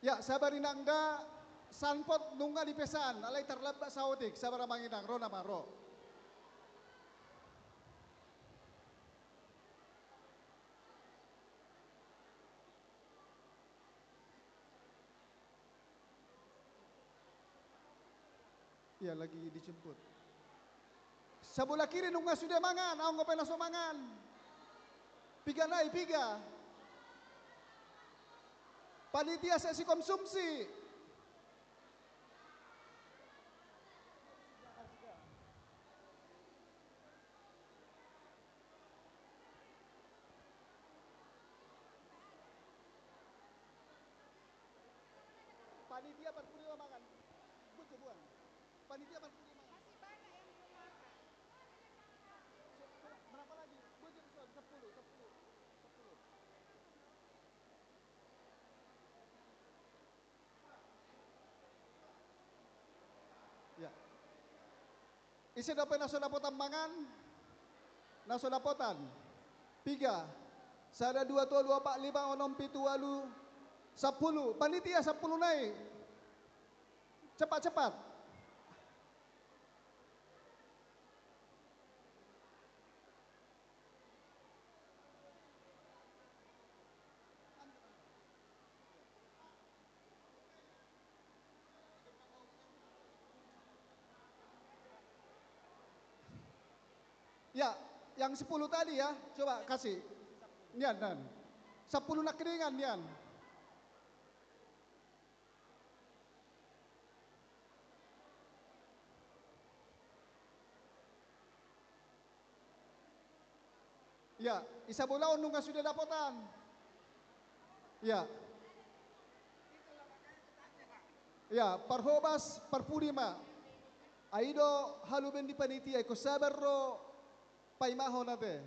Ya, sabar Inang da, sanpot nunga dipesan, alai tarlambat saotik, sabar Amang Inang, ro nama, ro. Iya, lagi dijemput. Sabola kiri nunga sude mangan, anggo pe na so mangan. Piga nai, piga. Panitia seksi konsumsi. Panitia parpudi ma mangan. Buat jagoan. Panitia parpudi ma mangan. Masih banyak yang belum makan. Berapa lagi? Buat jadi sepuluh, sepuluh, sepuluh. Ya. Ise dope na so dapotan mangan? Na so dapotan. Piga. Sada, dua, tolu, opat, lima, onom, pitu, ualu, sampulu. Panitia sampulu nai. Cepat, cepat. Ya, yang sepuluh tadi ya, coba kasih. Nian, nian. Sepuluh nangkiningan, nian. Ya, di sabola on nunga sude dapotan. Ya. Ya, parhobas parpudi ma. Ai do haluben di panitia, ingkon sabar do paimahon ate.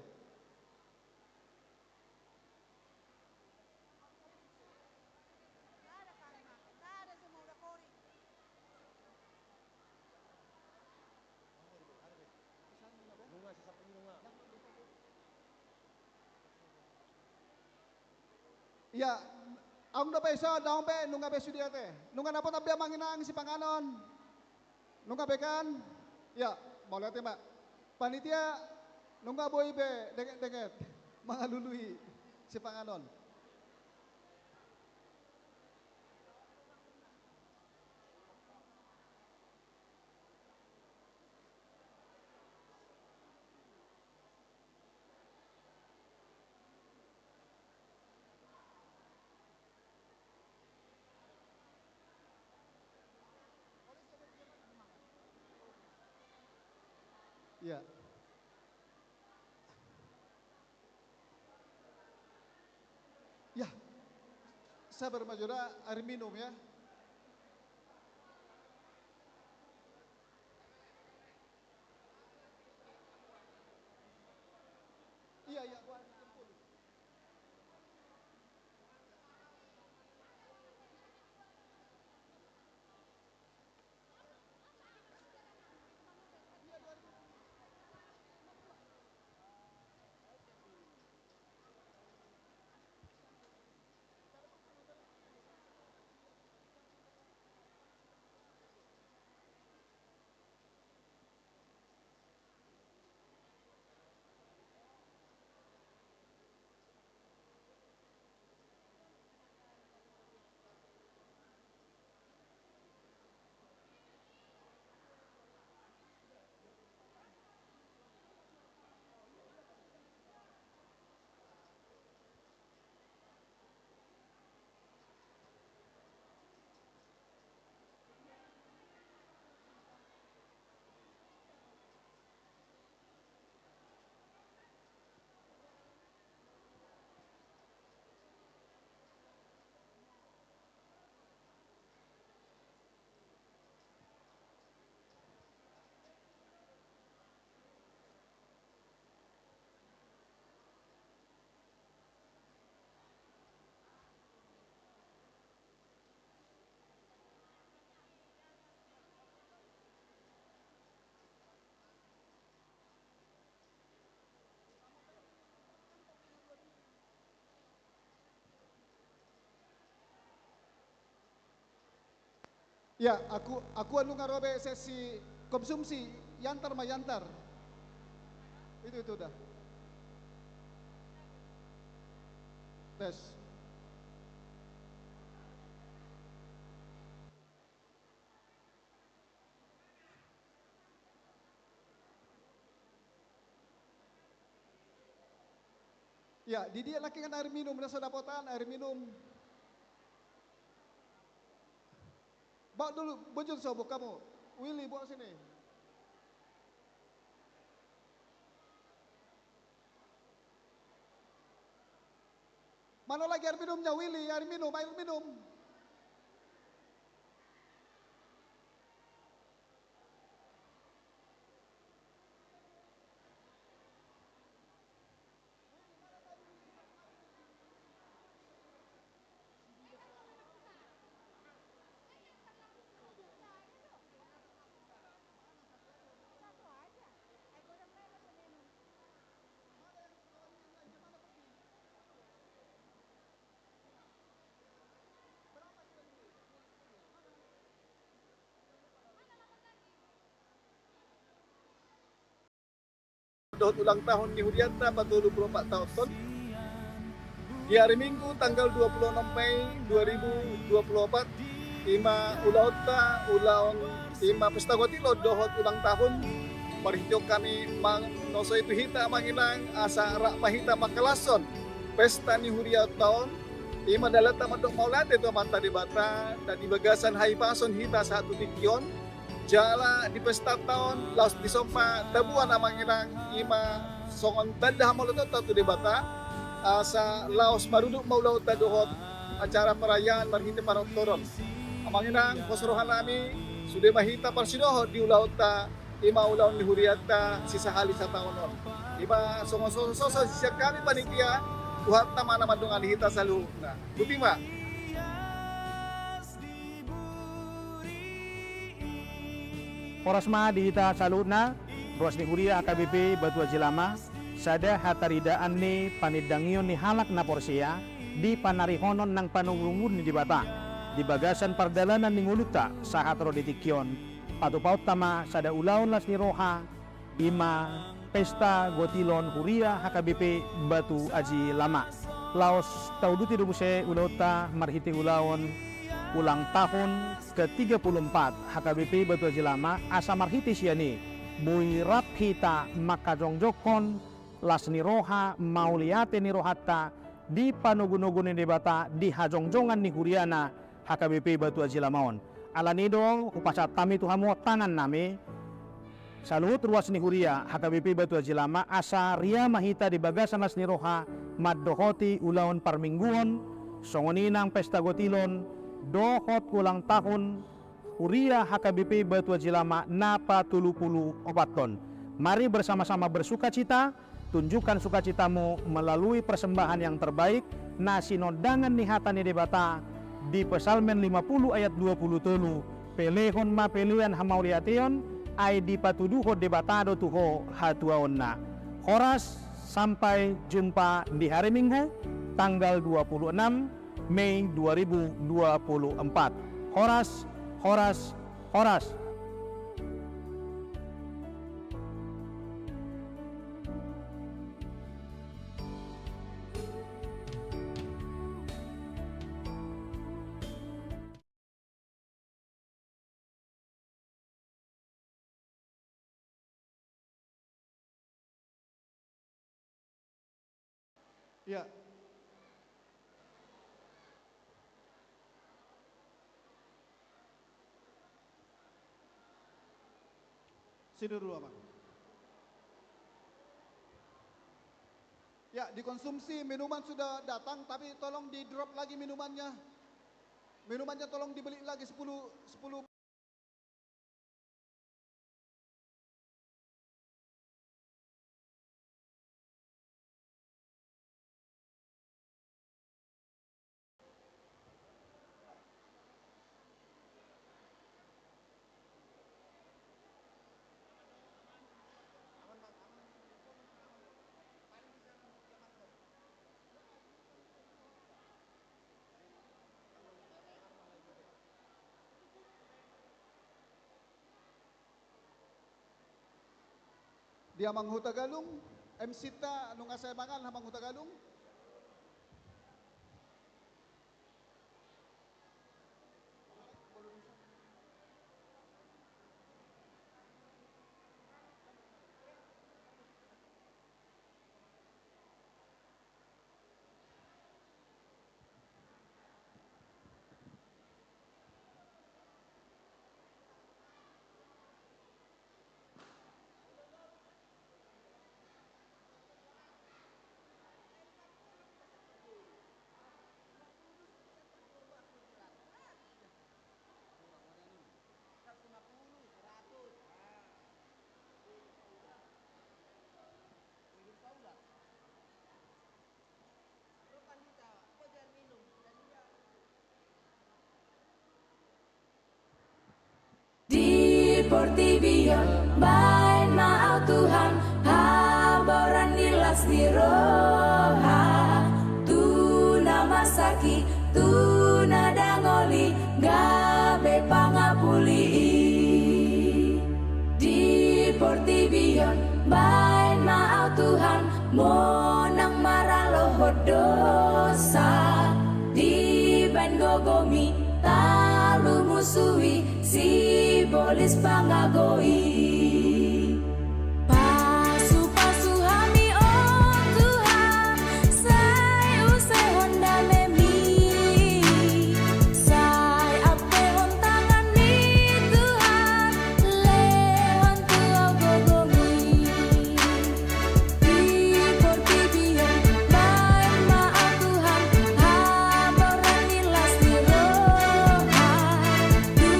Ya, adong dope ison, adong pe, nunga be sude ate. Nunga dapotan be amang inang sipanganon. Nunga be kan? Ya, mauliate ma. Panitia, nunga boi be denget-denget mangalului sipanganon. Ya. Ya. Sabar ma jo da, air minum ya. Iya, iya, gua jemput. Ya, aku, aku anu nga ro be sesi konsumsi, yantar ma yantar. Itu, itu udah. Tes. Ya, di dia lagi kan air minum, rasa dapotan air minum. Bawa dulu, bujur sobok kamu. Willy, bawa sini. Mana lagi air minumnya, Willy? Air minum, air minum. Dohot ulang tahun ni hurianta patolu pulu opat taon on. Di hari Minggu tanggal dua puluh enam Mei dua ribu dua puluh opat, ima ulaonta, ulaon ima pesta gotilon dohot ulang tahun, marhitehon hami mangalusi tu hita amang inang asa rap ma hita mangkalashon pesta ni hurianta on. Ima dalanta mandok mauliate tu Amanta Debata, na di bagasan hahipason hita sahat tu tingki on, jala di pestanta on laos dison ma taboan amang inang ima songon tanda hamauliateonta tu Debata, asa laos marudut ma ulaonta dohot acara perayaan marhite panortoron. Amang inang, pos rohanami, sude ma hita parsidohot di ulaonta, ima ulaon ni hurianta sisahali sataon on. Ima songon sosososo sian hami panitia, Tuhanta ma na mandongani hita saluhutna. Botima. Horas ma di hita saluhutna, ruas ni huria H K B P Batu Aji Lama, sada hataridaan ni panindangion ni halak na porsea, di panarihonon nang panunggununggun ni Debata di bagasan pardalanan ni ngolunta sahat ro di tingki on. Patupaonta ma sada ulaon las ni roha, i ma pesta gotilon huria H K B P Batu Aji Lama. Laos tauduti do muse ulaonta marhite ulaon ulang tahun ke tiga puluh empat H K B P Batu Aji Lama, asa marhite sian i boi rap hita manghajongjonghon las ni roha, mauliate ni rohanta di panogunogu ni Debata di hajongjongan ni huriana H K B P Batu Aji Lama on. Alani do hupasahat hami tu hamu on tangannami, saluhut ruas ni huria H K B P Batu Aji Lama, asa ria ma hita di bagasan las ni roha mandohoti ulaon parmingguon, songon i nang pesta gotilon dohot ulang tahun huria H K B P Batu Aji Lama na patolu pulu opat on. Mari bersama-sama bersukacita, tunjukkan sukacitamu melalui persembahan yang terbaik, na sinondangan ni hata ni Debata di Psalmen lima pulu ayat dua pulu tolu, pelehon ma pelean hamauliateon, ai dipatuduhon Debata do tu ho hatuaonna. Horas, sampai jumpa di hari Minggu, tanggal dua puluh enam Mei dua ribu dua puluh empat. Horas, horas, horas. Iya. Sini dulu, Abang. Ya, dikonsumsi, minuman sudah datang, tapi tolong di-drop lagi minumannya. Minumannya tolong dibeli lagi sepuluh, sepuluh. Di Amang Hutagalung, M C-ta nunga sai mangan Amang Hutagalung. Di portibi on baen ma Ho Tuhan, haboran ni las ni roha, tu na marsakit, tu na dangoli, gabe pangapuli i. Di portibi on baen ma Ho Tuhan, monang maralohon dosa, dibaen gogomi talumusui sibolis pangago i. Pasupasu hami, o Tuhan, sai usehon damemi, sai ampehon tangan ni Tuhan, lehon tu au gogomi. Di portibi on baen ma Ho Tuhan, haboran ni las ni roha, tu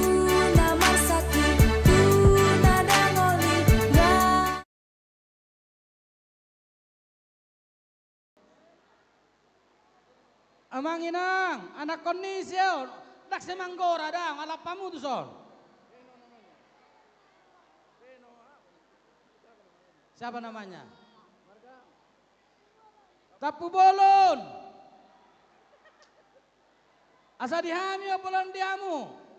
na marsakit, tu na dangoli, ga- Amang inang, anakkon ni ise on, ndang sai manggora, ndang, alap hamu tuson. Siapa namanya? Tampubolon. Asa di hami ompolon di hamu.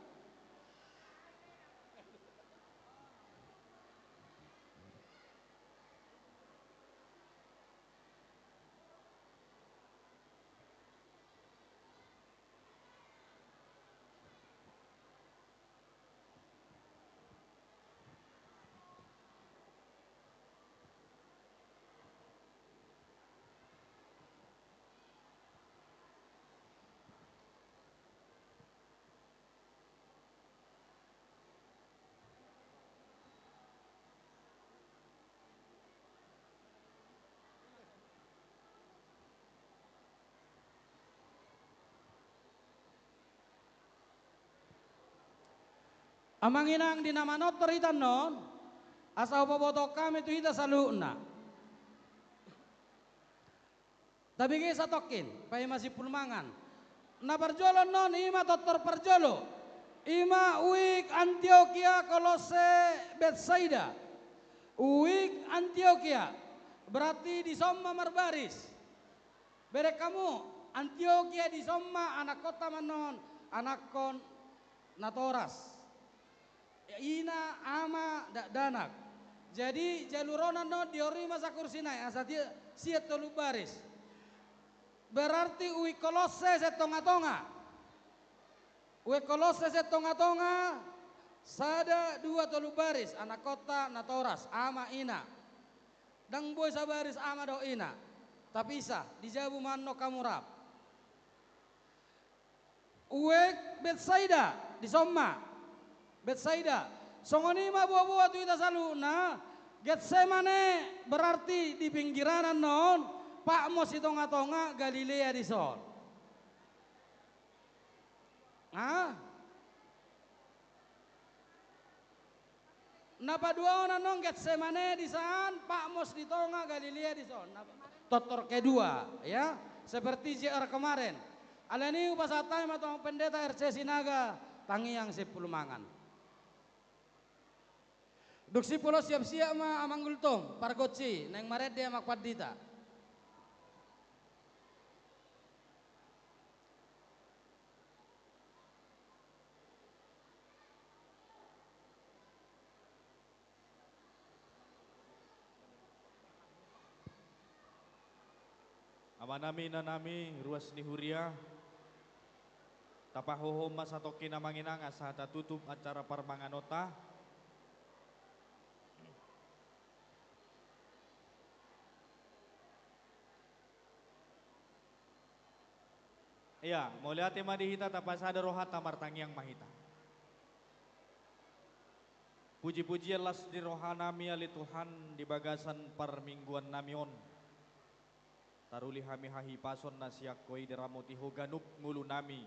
Amang inang, di na manortor hita annon, asa hupabotohon hami tu hita saluhutna. Tabege satongkin, paima simpul mangan. Na parjolo annon, i ma tortor parjolo. I ma Uik, Antiokia, Kolosse, Betsaida. Uik, Antiokia. Berarti dison ma marbaris. Bereng hamu, Antiokia dison ma anakkonta ma annon, anakkon natoras. Ina, ama, dakdanak. Jadi, jalur on annon diorui ma sakursi nai, asa dia, sian tolu baris. Berarti Uik, Kolosse sian tonga-tonga. Uik, Kolosse sian tonga-tonga, sada, dua, tolu baris, anakkonta natoras, ama, ina. Ndang boi sabaris ama dohot ina. Tapisa, di jabu ma annon hamu rap. Uik, Betsaida, dison ma. Betsaida. Songon i ma boa-boa tu hita saluhutna, Getsemane berarti di pinggiran annon, Patmos di tonga-tonga, Galilea dison. Ah? Na paduahon annon Getsemane disan, Patmos di tonga, Galilea dison. Na, tortor kedua, ya. Seperti J R kemarin. Alani i hupasahat hami ma tu Amang Pendeta R C Sinaga, tangiang simpul mangan. Dung simpul on siap-siap ma Amang Gultom, pargonsi, naeng marende Amang Pandita. Amanami, inanami, ruas ni huria, tapahohom ma satongkin amang inang asa tatutup acara parmanganonta. Ia, mauliate ma di hita, tapasada rohanta, martangiang ma hita. Puji-pujian las ni rohanami ale Tuhan di bagasan parmingguannami on. Taruli hami hahipason na sian Ho i, diramoti Ho ganup ngolunami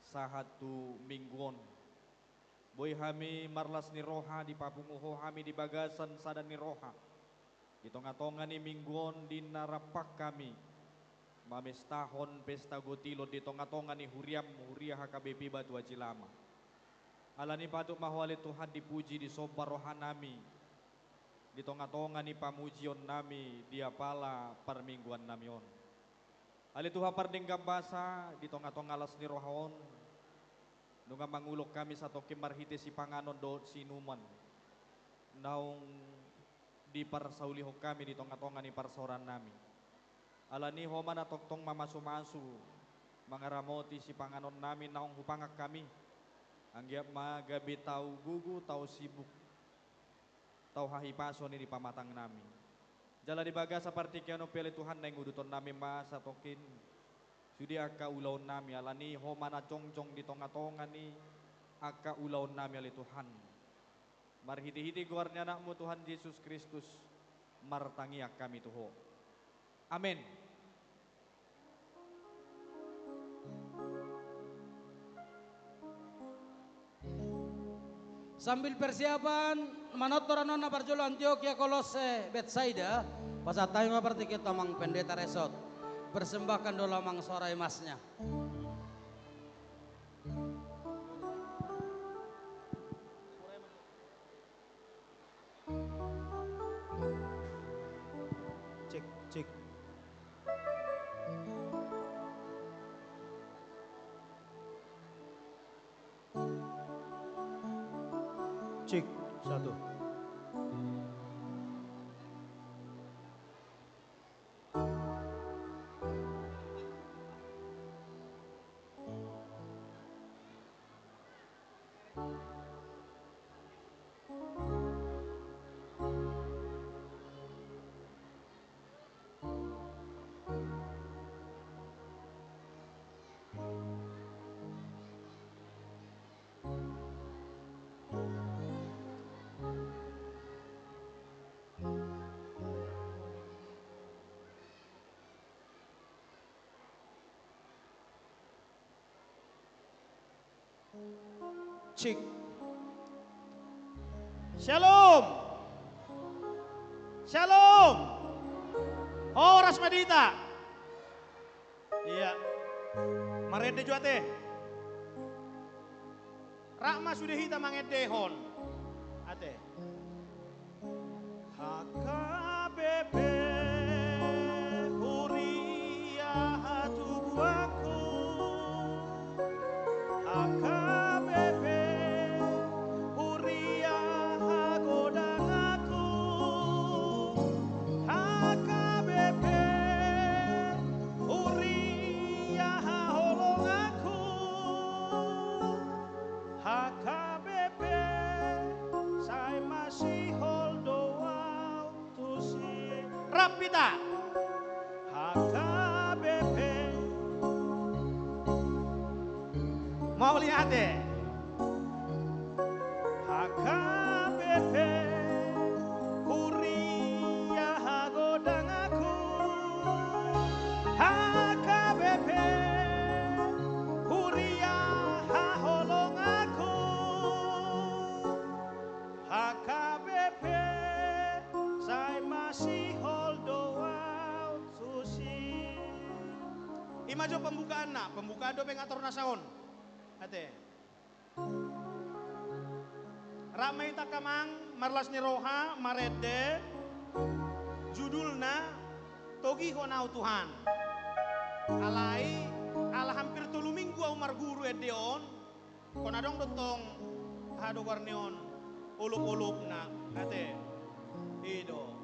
sahat tu minggu on. Boi hami marlas ni roha, dipapungu Ho hami di bagasan sada ni roha. Di tonga-tonga ni minggu on di na rampak hami mamestahon pesta gotilon di tonga-tonga ni huriam, huria H K B P Batu Aji Lama. Alani i patut ma Ho ale Tuhan dipuji, disomba rohanami di tonga-tonga ni pamujionnami di apala parmingguannami on. Ale Tuhan pardenggan basa, di tonga-tonga las ni roha on, nunga mangulon hami satongkin marhite sipanganon dohot sinuman naung diparsaulihon hami di tonga-tonga ni parsaorannami. Alani i Ho ma na tongtong mamasu-masu, mangaramoti sipanganonnami naung hupangan hami. Anggiat ma gabe tau gogo, tau sibuk, tau hahipason i di pamatangnami. Jala di bagasan partingkian on pe ale Tuhan, naeng udutonnami ma satongkin sude angka ulaonnami, alani i Ho ma na jongjong di tonga-tonga ni angka ulaonnami ale Tuhan. Marhite-hite goar ni Anakmu Tuhan Jesus Kristus, martangiang hami tu Ho. Amen. Sambil persiapan manortor annon na parjolo Antiokia, Kolosse, Betsaida, pasahat hami ma partingkian tu Amang Pendeta Resot. Persembahkan dulu Amang suara emasnya. Cek, cek. Cek, satu. Cek. Syalom. Syalom. Horas ma di hita. Ia. Marende jo ate. Rap ma sude hita mangendehon. Ate. H K B P, huria hatubuanku. H K B P, huria hagodanganku. H K B P, huria haholonganku. H K B P, sai masihol do au tusi. Rap hita. H K B P. Mauliate. H K B P, huria hagodanganku. H K B P, huria haholonganku. H K B P, sai masihol do au tusi. I ma jo pembukaanna, pembukaan dope ngator na saon. Ate. Rap ma hita angka amang, marlas ni roha, marende, judulna, Togihon Au Tuhan. Alai, ala hampir tolu minggu au marguru ende on, hona adong do tong, aha do goarni on, olop-olopna, ate. I do.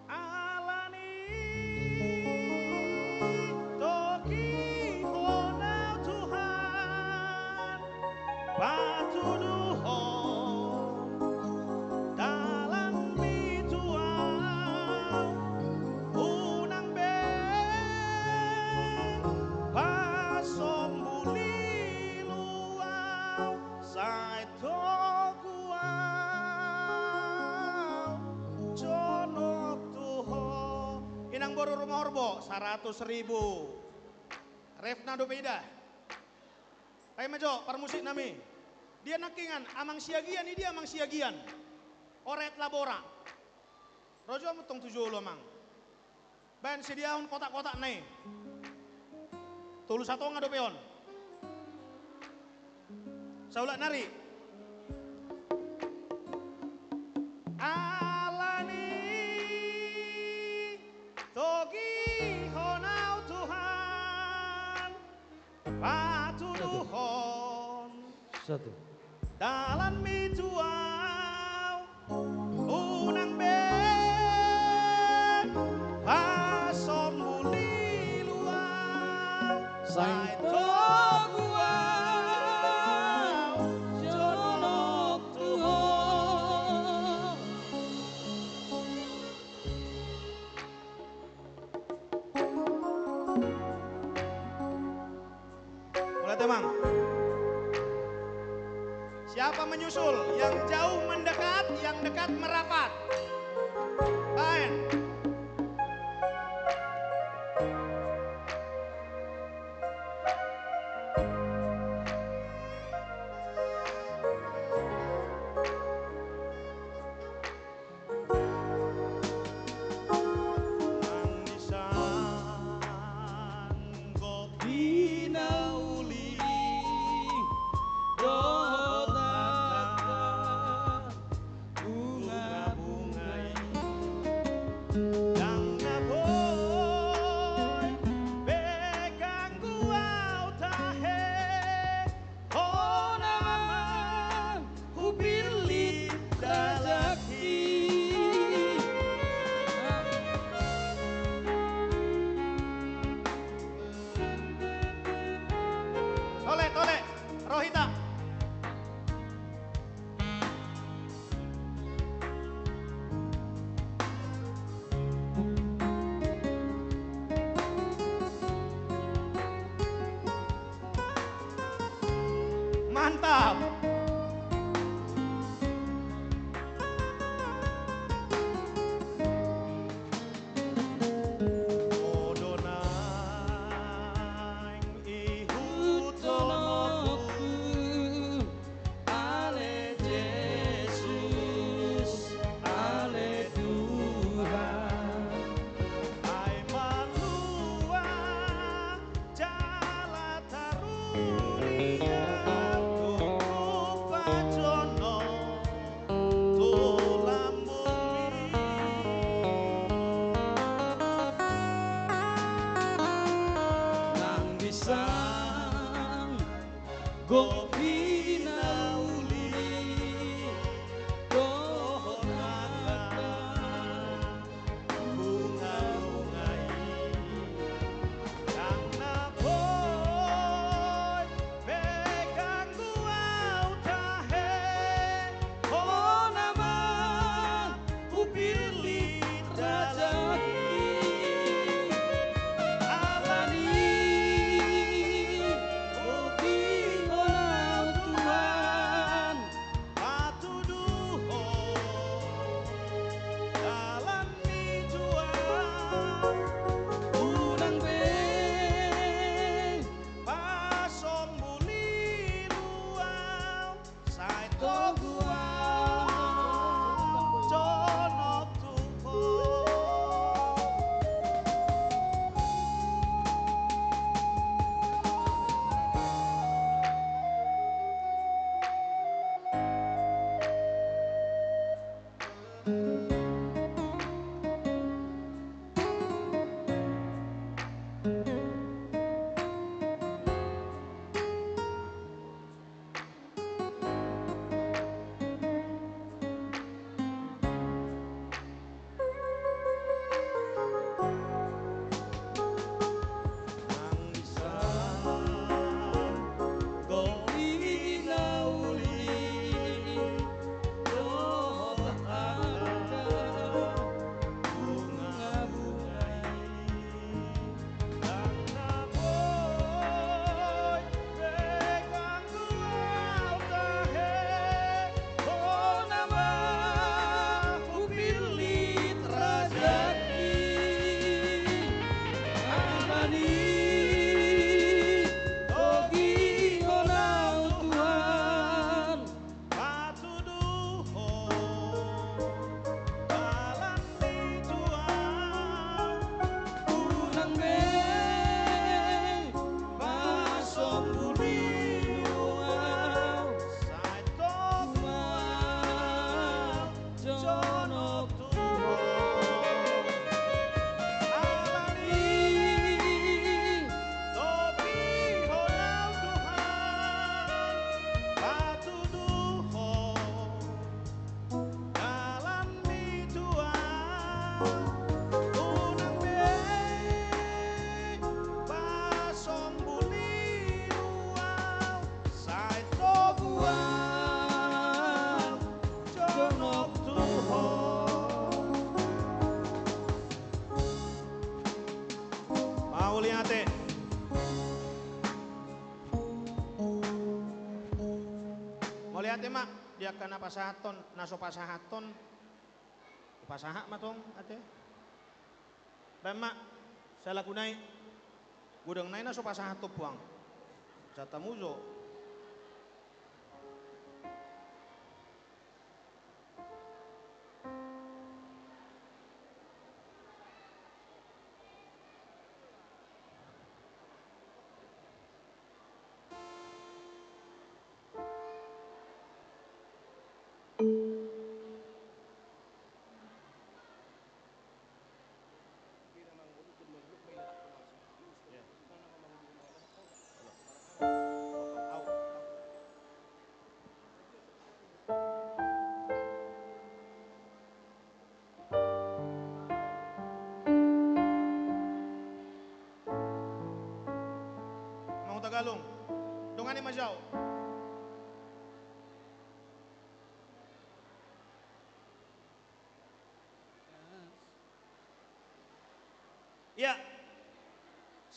Alani togihon au Tuhan, patuduhon dalanmi tu au, unang be pasombuli lu au, sai togu au jonok tu Ho. Inang boru Rumahorbo, saratus ribu. Refna dope ida. Paima jo, parmusiknami. Dia nangkingan, Amang Siagian, i dia Amang Siagian. Oret Labora. Ro jo hamu tong tu jolo, Amang. Baen sediahon kotak-kotakna i. Tolu satonga dope on. Saulak nari. Alani togihon au Tuhan, patuduhon. Satu. Dalanmi tu au, unang be pasombuli lu au, sai togu au jonok tu Ho. Mulai, Amang. Siapa menyusul? Yang jauh mendekat, yang dekat merapat. Baen. Nang di sangkop di na uli dohot angka bunga-bunga hita. Mantap. Ho do naeng ihuthononku, ale Jesus, ale Tuhan. Ai malua jala taruli au, tung hupajonok tu lambungmi. Nang di sanggopi na uli dohot angka bunga-bunga i, ndang na boi be ganggu au tahe, hona ma hupillit raja i. Alani i togihon au Tuhan, patuduhon dalan ni jual, unang be pasombu lilu au, sai togu au jonok tu Ho. Ndang na boi be ganggu au tahe, hona ma hupillit raja i. Alani i togihon au Tuhan, patuduhon dalan ni jual, unang be pasombu lilu au, sai togu au jonok tu Ho. Alani i togihon au Tuhan, patuduhon dalan ni jual, unang be pasombu lilu au, sai togu au jonok tu Ho. Mauliate. Mauliate ma di angka na pasahathon, na so pasahathon. Hupasahat ma tong ate. Baen ma salaguna i. Godang nai na so pasahat tu puang. Jata muzo. Manguta galung. Dongani ma jau.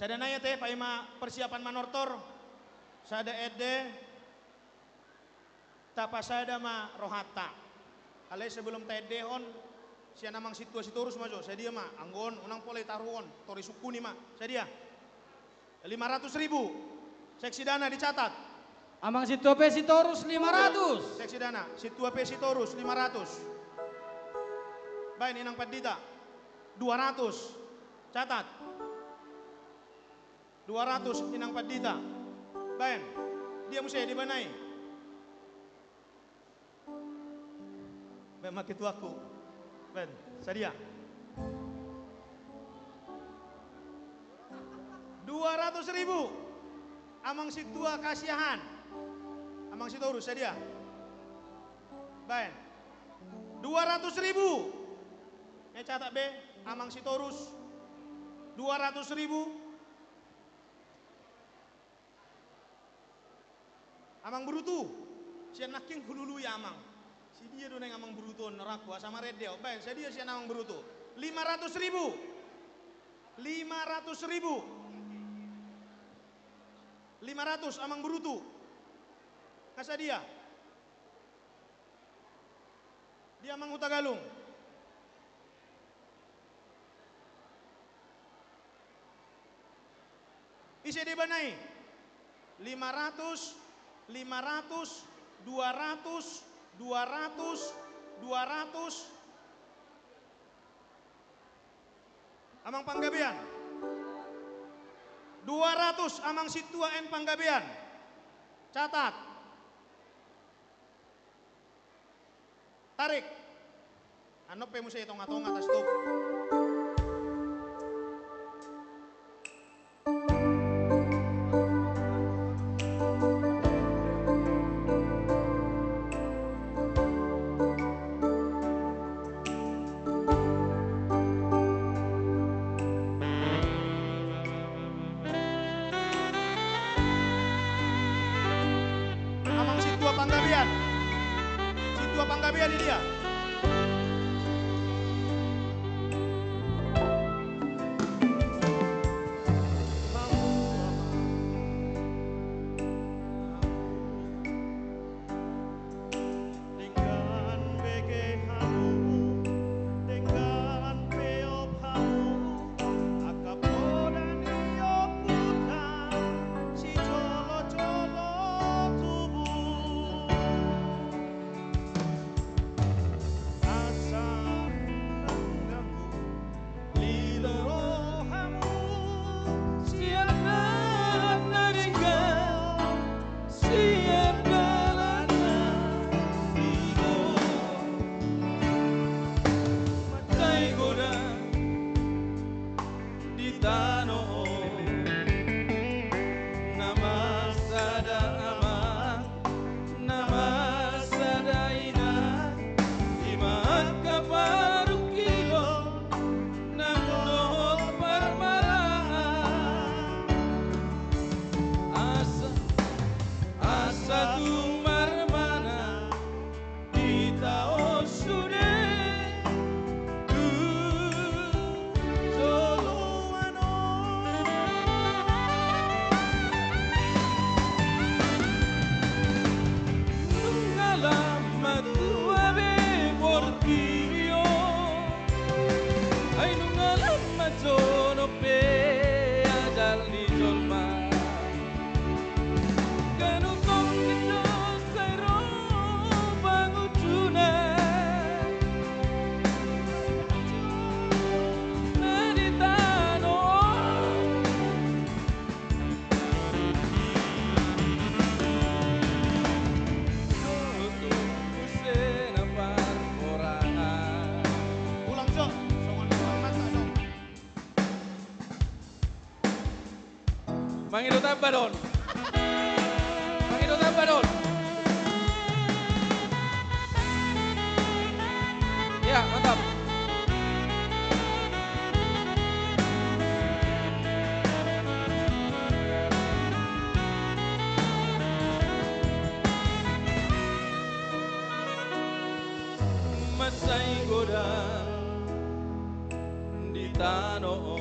Sada nai ate, paima persiapan manortor, sada ende, tapasada ma rohanta. Alai sebelum taendehon, sian amang sintua Sitorus ma jo, sadia ma, anggo on, unang pola ditaruhon, tor disungkuni ma, sadia? Lima ratus ribu. Seksi dana dicatat. Amang sintua pe Sitorus lima ratus. Seksi dana, sintua pe Sitorus lima ratus. Baen inang pandita. Dua ratus. Catat. Dua ratus inang pandita. Baen. Dia muse, dia banai. Baen ma ketuaku. Baen, sadia? Dua ratus ribu. Amang sintua Kasiahan. Amang Sitorus, sadia? Baen. Dua ratus ribu. Nunga catat be, amang Sitorus. Dua ratus ribu. Amang Burutu, sian nangkin hulului amang. Sidia do naeng amang Burutu on, norangku, asa marende au. Baen, sadia sian amang Burutu? Lima ratus ribu. Lima ratus ribu. Lima ratus, amang Burutu. Nunga sadia? Dia amang Hutagalung. Ise dia banai? Lima ratus, lima ratus, dua ratus, dua ratus, dua ratus. Amang Panggabean. Dua ratus, amang sintua N Panggabean. Catat. Tarik. Annon pe muse tonga-tonga, tas tu. Amang sintua Panggabean. Sintua Panggabean i dia. Denggan bege hamu, denggan peop hamu, angka poda ni ompunta sijolo-jolo tubu. Asa nang dabu lilo rohamu sian dalan na denggan, sian dalan na denggan. Mansai godang di tano on na marsada amang, na marsada inang, i ma angka parungkilon nang dohot parmaraan. Asa, asa tung marmanang hita on sude tu joloan on. Nunga lam matua be portibi on, ai nunga lam manjono pe ajal ni jolma. Ganup tongkin do sai ro pangunjunan na di tano on. Tutu muse na parhorasan. Ulang jo, songon ulang masa do. Mangido tamba do on. Mangido tamba do on. Ya, mantap. Mansai godang di tano on.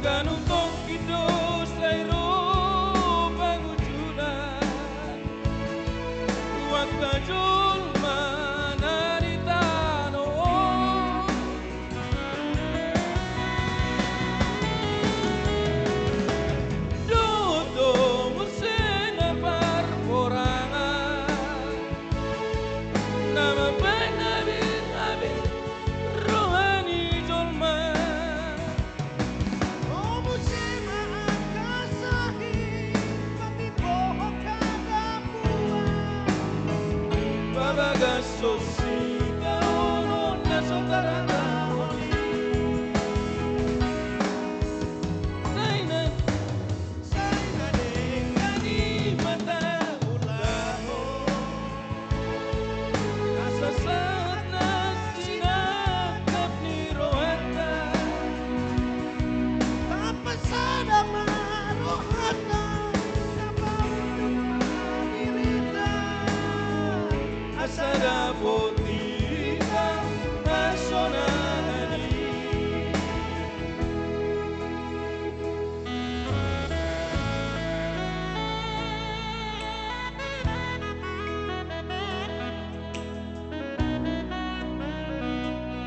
Ganup tongkin do sai ro pangunjunan tu angka jolma na di tano on. Dohot do muse na parhorangan na mambahen habirhabir roha ni jolma. Ro muse ma angka sahit, patimbohon hagapuan. Pabagas songon sitaonon na so tarangahon i. Sai na, sai na denggan i ma taulahon. Asa sahat na sinangkap ni rohanta. Tapasada ma rohanta, tapaunduk ma dirinta. Asa dapot hita hasonangan i.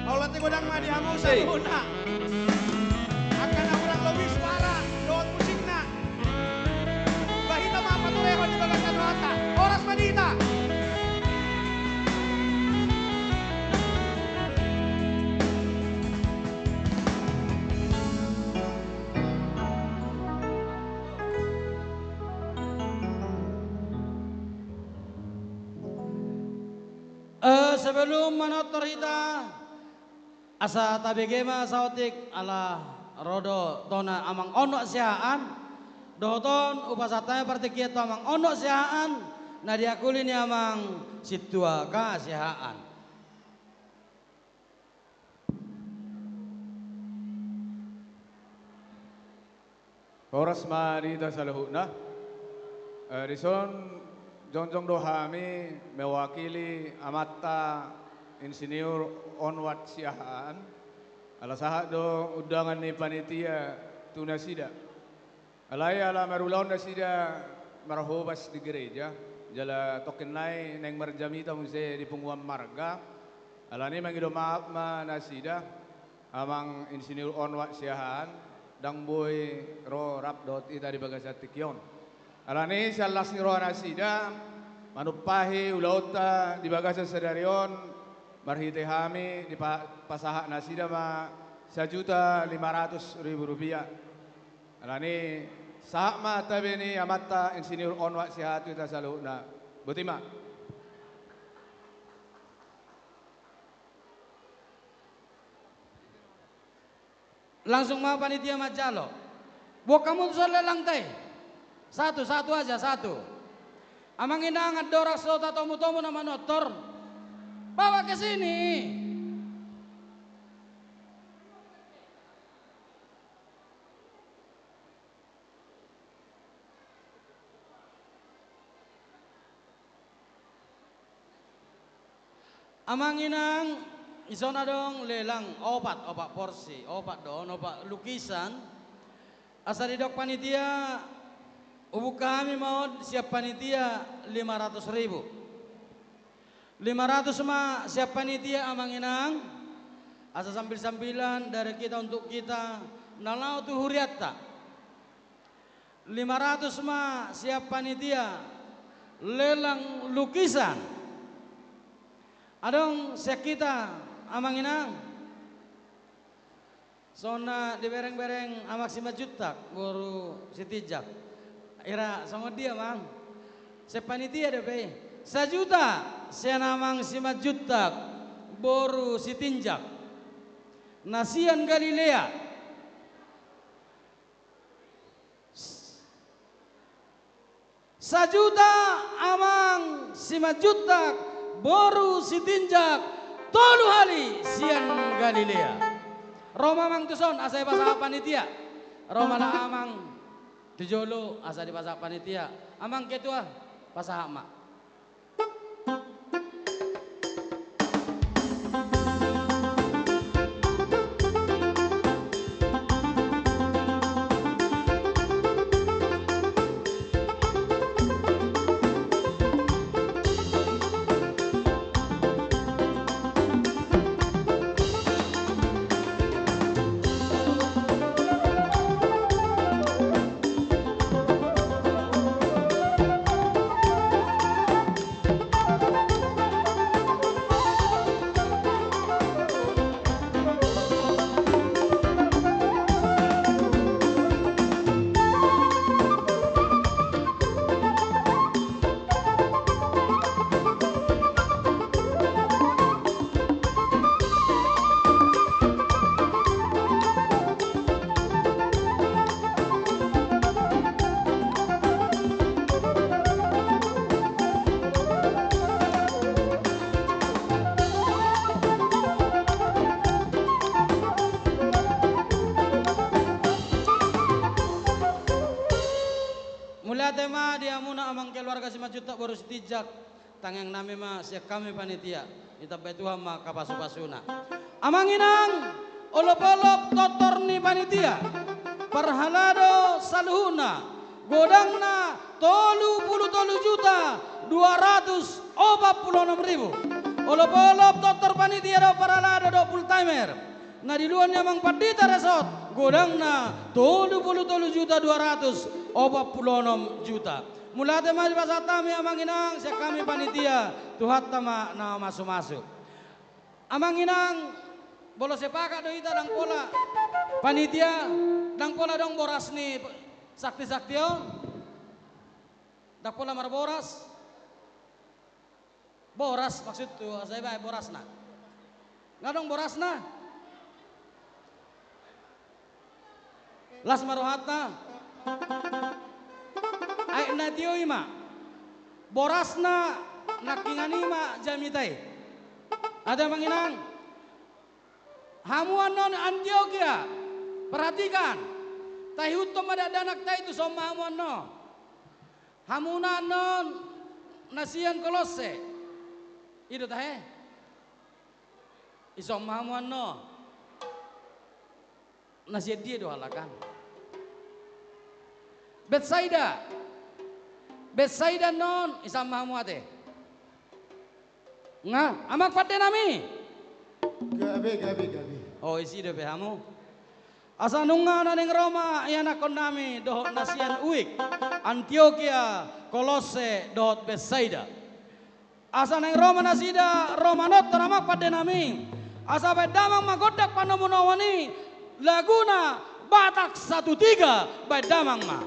Mauliate godang ma di hamu saluhutna. Angka na hurang lobi suara dohot musikna. Ba hita ma paturehon di bagasan rohanta. Horas ma di hita. Eh, sebelum manortor hita, asa tabege ma saotik ala ro do tona Amang Onok Siahaan. Dohot on hupasahat hami partingkian tu Amang Onok Siahaan na diakuli ni Amang Sintua K Siahaan. Horas ma di hita saluhutna. Eh, dison jongjong do hami mewakili amanta Insinyur Onwat Siahaan. Ala sahat do undangan ni panitia tu nasida. Alai ala marulaon nasida marhobas di gereja, jala tongkin nai naeng marjamita muse di punguan marga. Alani mangido maaf ma nasida, Amang Insinyur Onwat Siahaan, ndang boi ro rap dohot hita di bagasan tingki on. Alani sian las ni roha nasida, manumpahi ulaonta di bagasan sadari on, marhite hami dipa-, pasahat nasida ma sajuta lima ratus ribu rupiah. Alani, sahat ma tabe ni amanta Insinyur Onwat Siahaan tu hita saluhutna. Boti ma. Langsung ma panitia manjalo. Boan hamu tu son lelangta i. Satu, satu aja, satu. Amang inang, andorang so tatomutomu na manortor, bawa ke sini. Amang inang, dison adong lelang opat, opat porsi, opat do on, opat lukisan. Asa didok panitia, hubuka hami ma on sian panitia lima ratus ribu. Lima ratus ma sian panitia, Amang inang. Asa sambilsambilan dari kita untuk kita, na laho tu hurianta. Lima ratus ma sian panitia lelang lukisan. Adong sian hita, Amang inang. Songon na diberengbereng Amang Simanjuntak boru Sitinjak. Ira songon dia, Amang? Sian panitia dope i. Sajuta sian Amang Simanjuntak boru Sitinjak, na sian Galilea. Sajuta Amang Simanjuntak boru Sitinjak, tolu hali sian Galilea. Ro ma Amang tuson asa dipasahat panitia. Ro ma la Amang tu jolo asa dipasahat panitia. Amang ketua, pasahat ma. Mauliate ma di hamuna amang keluarga Simanjuntak boru Sitinjak. Tangiang nami ma sian hami panitia, ditambai Tuhan ma angka pasupasuna. Amang inang, olopolop tortor ni panitia, parhalado saluhutna, godangna tolu pulu tolu juta dua ratus opat pulu onom ribu. Olopolop tortor panitia dohot parhalado dohot full timer na diuluhon ni amang pandita resort, godangna tolu pulu tolu juta dua ratus opat pulu onom juta. Mauliate ma dipasahat hami amang inang, sian hami panitia, Tuhanta ma na mamasumasu. Amang inang, molo sepakat do hita, ndang pola panitia, ndang pola adong boras ni sakti-sakti on? Ndang pola marboras? Boras maksudhu, asa dibaen borasna. Nga adong borasna? Las ma rohanta. Aek na tio i ma. Borasna nangkiningan i ma jamita i. Ate amang inang. Hamu annon Antiokia, perhatikan. Taihuthon ma dakdanakta i, tu son ma hamu annon. Hamuna annon na sian Kolosse. I do tahe? Ison ma hamu annon. Na sian dia do halak an? Betsaida. Betsaida annon, ison ma hamu ate? Nga, amang pande nami. Gabe, gabe, gabe. O, disi dope hamu. Asa nunga naeng ro ma ianakhon nami dohot na sian Uik, Antiokia, Kolosse dohot Betsaida. Asa naeng ro ma nasida ro manortor amang pande nami. Asa baen damang ma gondang panomunomuan i, laguna Batak Satu Tiga, baen damang ma.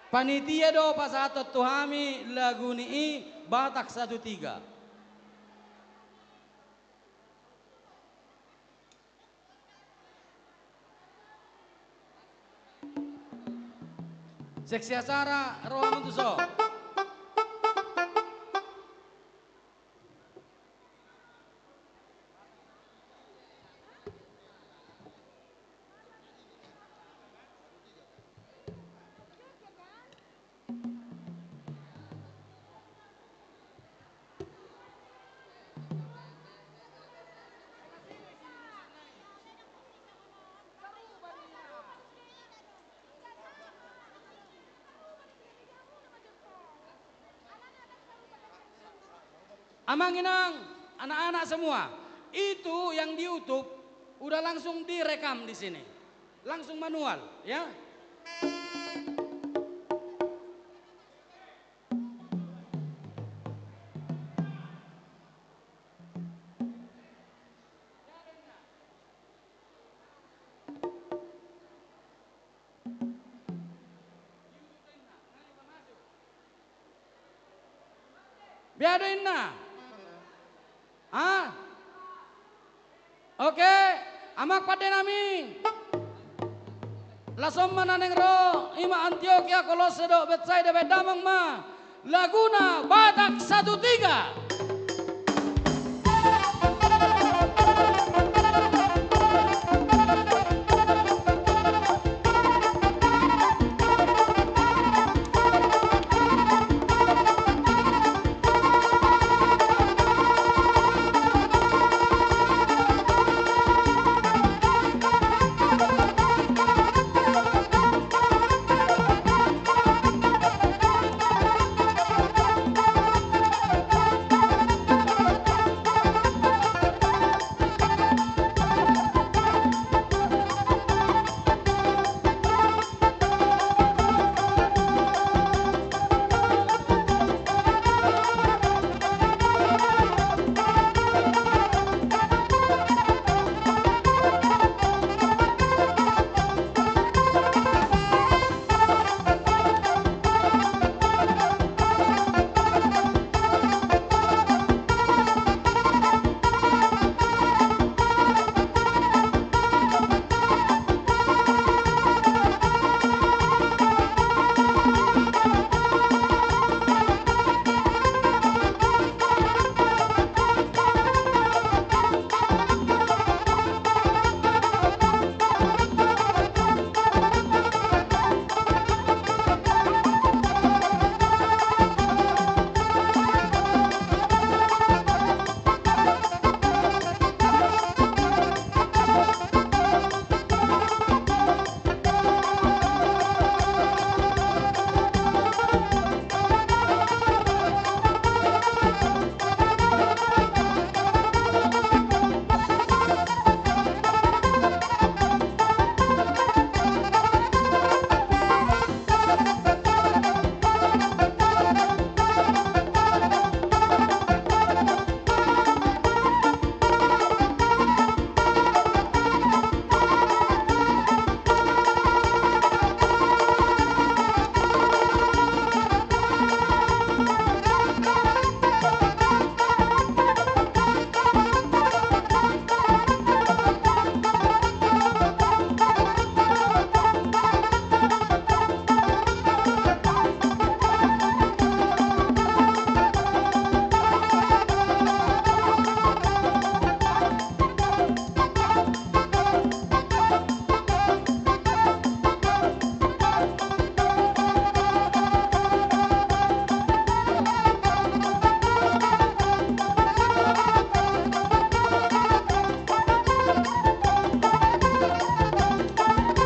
Panitia do pasahathon tu hami lagu ni i, Batak Satu Tiga. Seksi acara, ro hamu tuson. Amang inang, anak-anak semua, itu yang di YouTube udah langsung direkam di sini. Langsung manual, ya. Bea do inna? Ha? Oke, amang pande nami. Laos on ma na naeng ro, i ma Antiokia, Kolosse dohot Betsaida, baen damang ma. Laguna Batak Satu Tiga.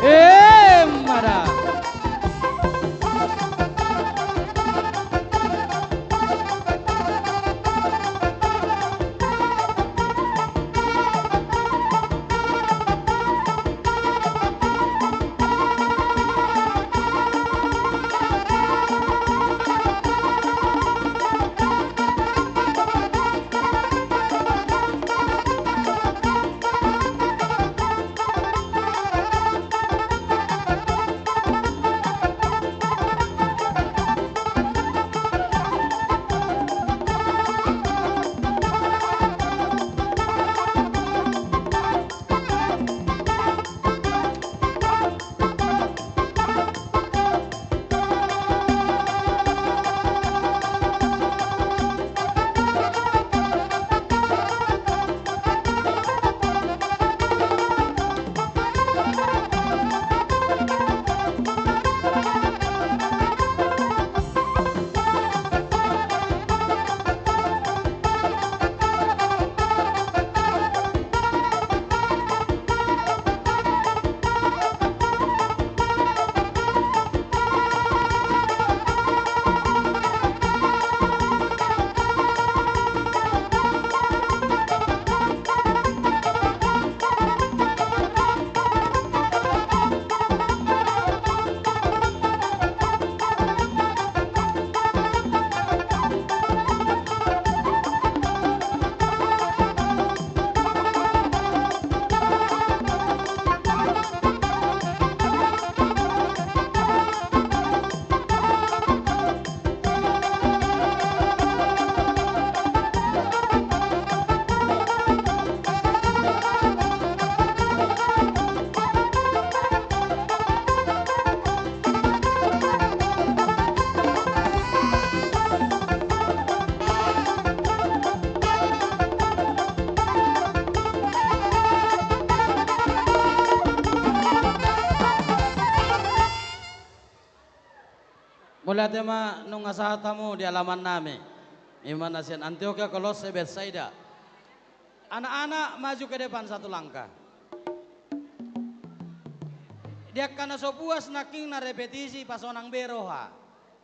Emma da. Mauliate ma nunga sahat hamu di alaman nami. Ima na sian Antiokia, Kolosse, Betsaida. Anak-anak, maju ke depan satu langkah. Di angka na so puas nangkin na repetisi, pasonang be roha.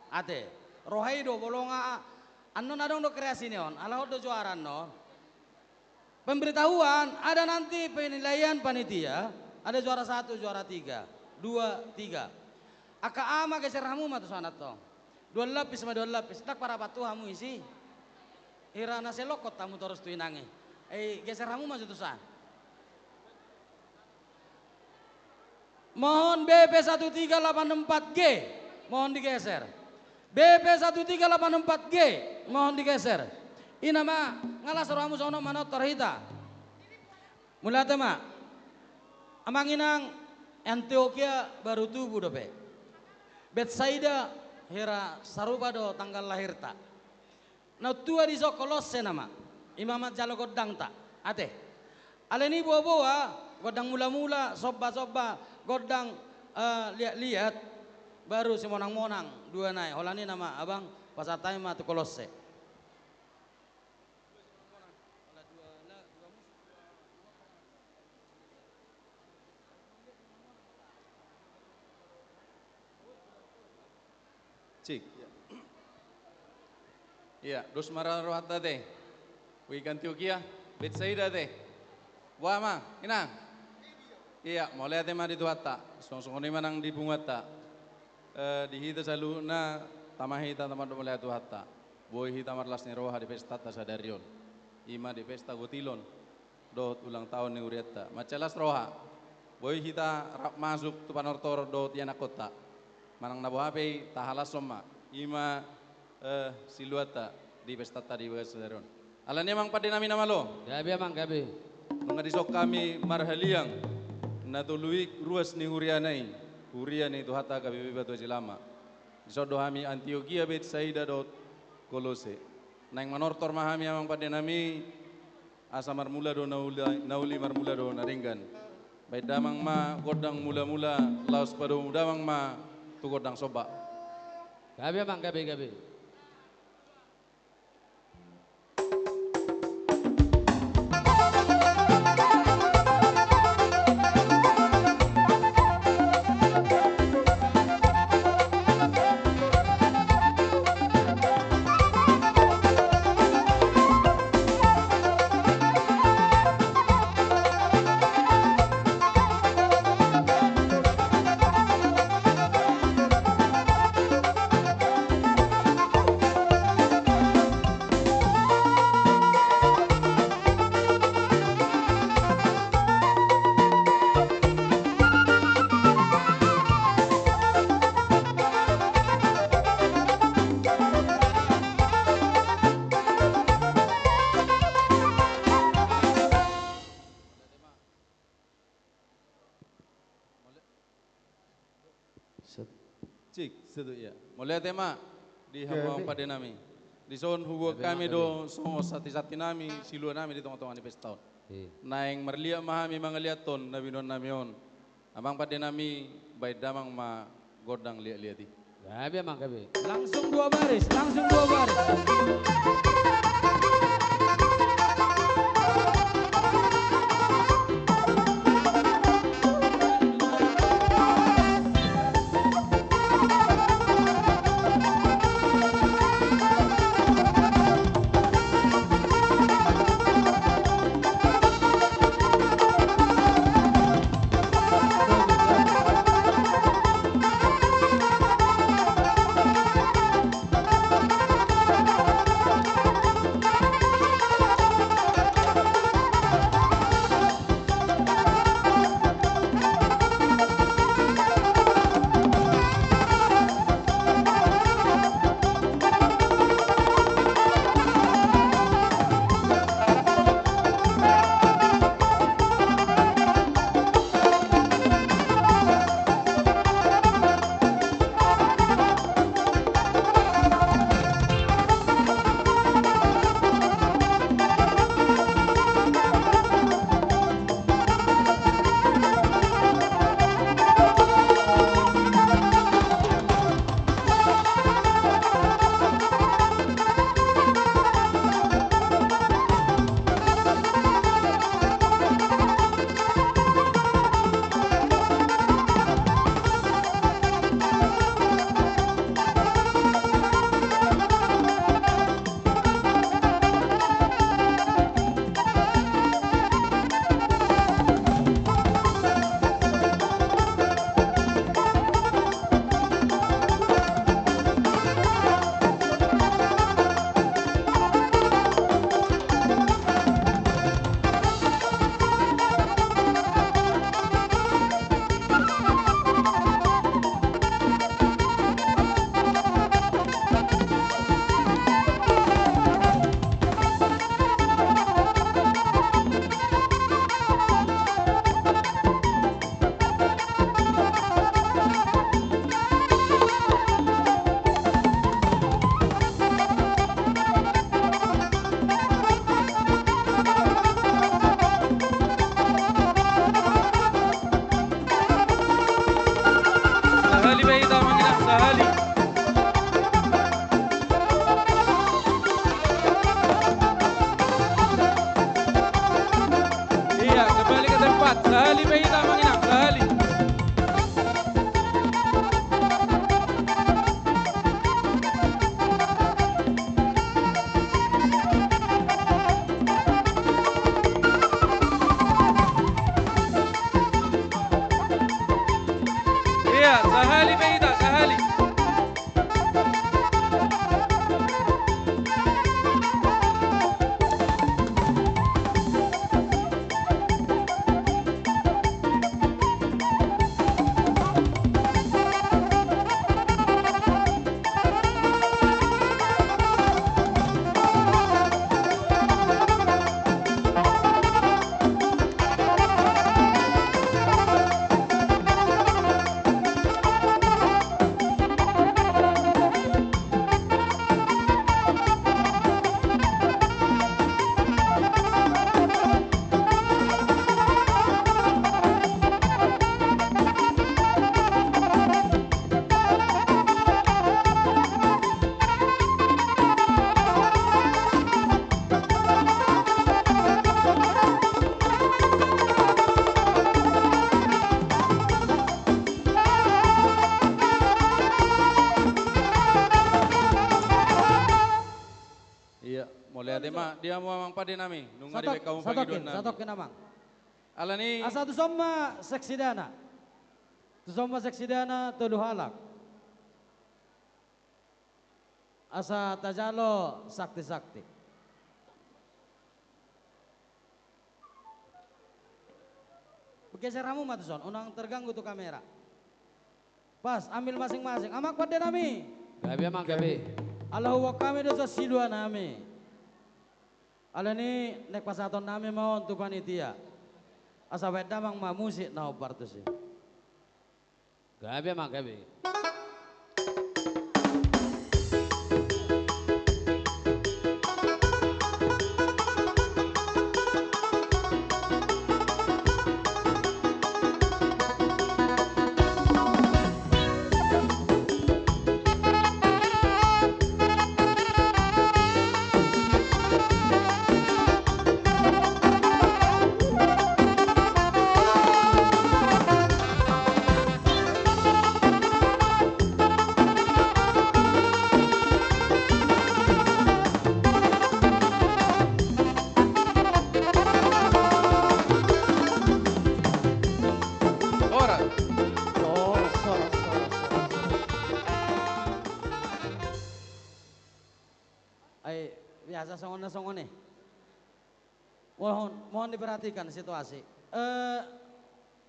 Ate, roha i do bolonga, annon adong do kreasi ni on, ala hot do juara annon. Pemberitahuan, ada nanti penilaian panitia, ada juara satu, juara tiga, dua, tiga. Angka ama geser hamu ma tu sana tong. Dua lapis ma, dua lapis, ndang parapat tu hamu isi. Hira na selokot hamu torus tu inang i. Eh, geser hamu ma tu sana. Mohon B P satu tiga delapan empat G, mohon digeser. B P satu tiga delapan empat G, mohon digeser. I ma, nga las rohamu songon on manortor hita. Mauliate ma. Amang inang, Antiokia baru tubu dope. Betsaida hira sarupa do tanggal lahirta. Na tua dison Kolosse nama, ima manjalo gondangta. Ate. Alani boa-boa, gondang mula-mula, somba-somba, gondang, eh, liat-liat, baru simonang-monang, dua nai. Holan i nama, abang, pasahat hami ma tu Kolosse. Cik. Ia, dos ma rohanta ate. Boha Antiokia, Betsaida ate. Boha amang inang. Ia, mauliate ma di Tuhanta. Songon-songon i ma nang di punguanta. Eh, di hita saluhutna, tama hita tama do mauliate Tuhanta. Boi hita marlas ni roha di pestanta sadari on. Ima di pesta gotilon dohot ulang taon ni hurianta. Mansai las roha. Boi hita rap masuk tu panortoron dohot ianakkonta. Manang na boha pe i tahalashon ma. Ima, eh, siluanta di pestanta di bagasan sadari on. Alani i amang pande nami na malo. Gabe amang, gabe. Nunga dison hami marhaliang. Na tolu i ruas ni huriana i. Huria ni Tuhanta H K B P Batu Aji Lama. Dison do hami Antiokia, Betsaida dohot Kolose. Naeng manortor ma hami amang pande nami. Asa marmula do na uli, na uli marmula do na denggan. Baen damang ma gondang mula-mula, laos padomu damang ma tu gondang somba. Gabe amang, gabe, gabe. Set. Cik, setu, iya. Mauliate ma di hamu amang pande nami. Dison huboan hami do songon santi-santi nami, silua nami di tonga-tonga ni pesta on. Iya. Naeng marliat ma hami mangaliathon na binoan nami on. Amang pande nami, baen damang ma gondang liat-liat i. Gabe, amang, gabe. Langsung dua baris, langsung dua baris. Sahali pe hita, amang inang, sahali. Iya, kembali ke tempat. Sahali pe hita, amang inang, sahali. Iya, sahali pe hita, sahali. Iya, mauliate ma di hamu amang pande nami, nunga dibaen hamu pangidoan nami. Satongkin, amang. Alani. Asa tuson ma seksidana. Tuson ma seksidana tolu halak. Asa tajalo sakti-sakti. Bergeser hamu ma tuson, unang terganggu tu kamera. Pas, ambil masing-masing. Amang pande nami. Gabe, amang, gabe. Ala huboan hami do tuson silua nami. Alani naeng pasahaton nami ma on tu panitia. Asa baen damang ma musik na hombar tusi. Gabe, amang, gabe. Songon na songon i. Mohon, mohon diperhatikan situasi. Eh,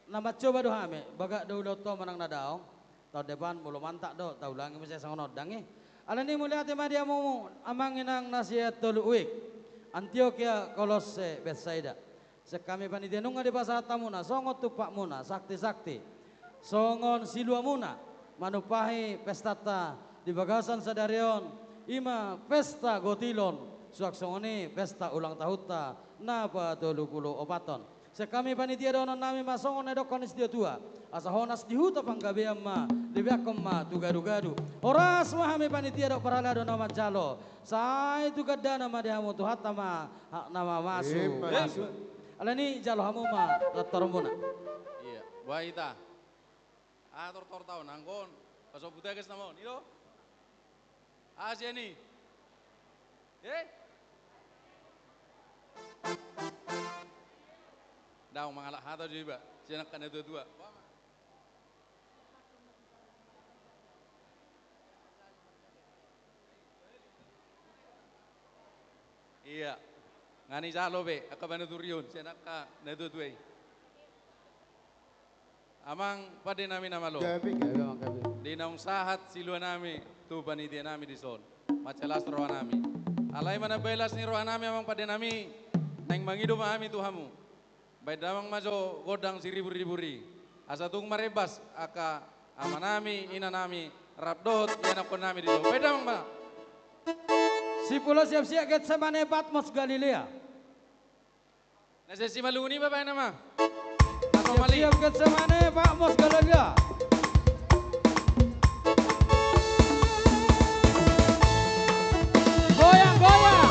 na mancoba do hami, bagak do ulaonta manang na daong. Taon depan molo mantak do, taulangi muse songon on dang i. Alani i mauliate ma di hamu amang inang na sian Tolu Uik, Antiokia, Kolosse, Betsaida. Sian hami panitia nunga dipasahat hamuna songon tumpakmuna, sakti-sakti, songon siluamuna manumpahi pestanta di bagasan sadari on, i ma pesta gotilon, suang songon i pesta ulang tahunta na patolu pulu opat on. Sian hami panitia dohonon nami ma songon na nidokkon ni situa-tua: Asa honas di huta Panggabean ma, dibeakkon ma tu gadu-gadu. Horas ma hami panitia dohot parhalado na manjalo. Sai tu gandana ma di hamu, Tuhanta ma hak na mamasu. Ima tutu. Alani i jalo hamu ma tortormuna. Ia, boha hita? Ah, tortorta on anggo on. Pasobu teges nama on, i do? Ah, sian i. Eh? Daong mangalap hata jo iba. Sian angka na tua-tua. Ia. Nga na dijalo be angka panuturion sian angka na tua-tua i. Amang pande nami na malo. Gabe, gabe, amang, gabe. Di naung sahat silua nami tu panitia nami dison, mansai las roha nami. Alai manambai las ni roha nami, amang pande nami, naeng mangido ma hami tu hamu. Baen damang ma jo gondang siribur-ribur i, asa tung marembas angka ama nami, ina nami, rap dohot ianakhon nami dison. Baen damang ma. Sipulo siap-siap Getsemane, Patmos Galilea. Na sian Simalungun i ma baen nama. Siap-siap Getsemane, Patmos Galilea. Goyang, goyang.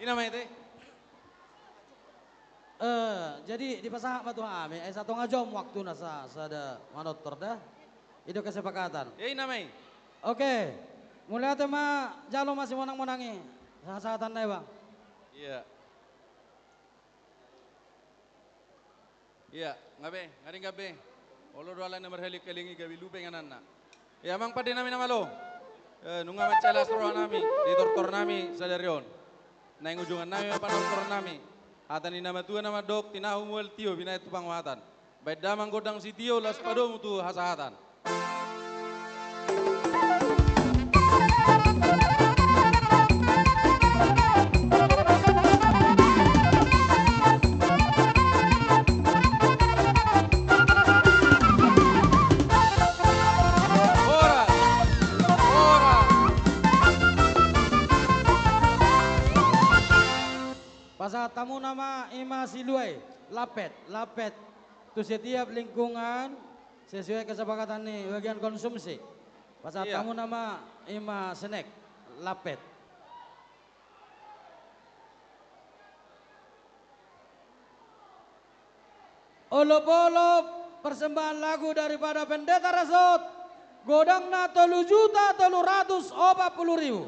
Ina ma i te. Eh, jadi dipasahat ma tu hami, eh, satonga jom waktuna sa-, sada manortor da. I do kesepakatan. Eh, ina ma i. Oke. Mauliate ma, jalo ma simonang-monang i. Sahat-sahatan na i, Bang. Iya. Iya, nga be, nga denggan be. Olo do halak na marhaling-haling i gabe lupa ingananna. Iya, amang pande nami na malo. Eh, nunga mansai las roha nami, di tortor nami sadari on. Naeng ujunan nami ma panortoron nami. Hata ni na matua na mandok, tinahu mual tio, binahen tu panguhatan. Bahen damang gondang sitio, laos padomu tu hasahatan. Horas. Horas. Pasahat hamuna ma i ma silua i, lampet, lampet. Tu setiap lingkungan, sesuai kesepakatan ni bagian konsumsi. Pasahat hamuna ma i ma snack, lampet. Olop-olop persembahan lagu daripada Pendeta Resort, godangna tolu juta tolu ratus opat puluh ribu.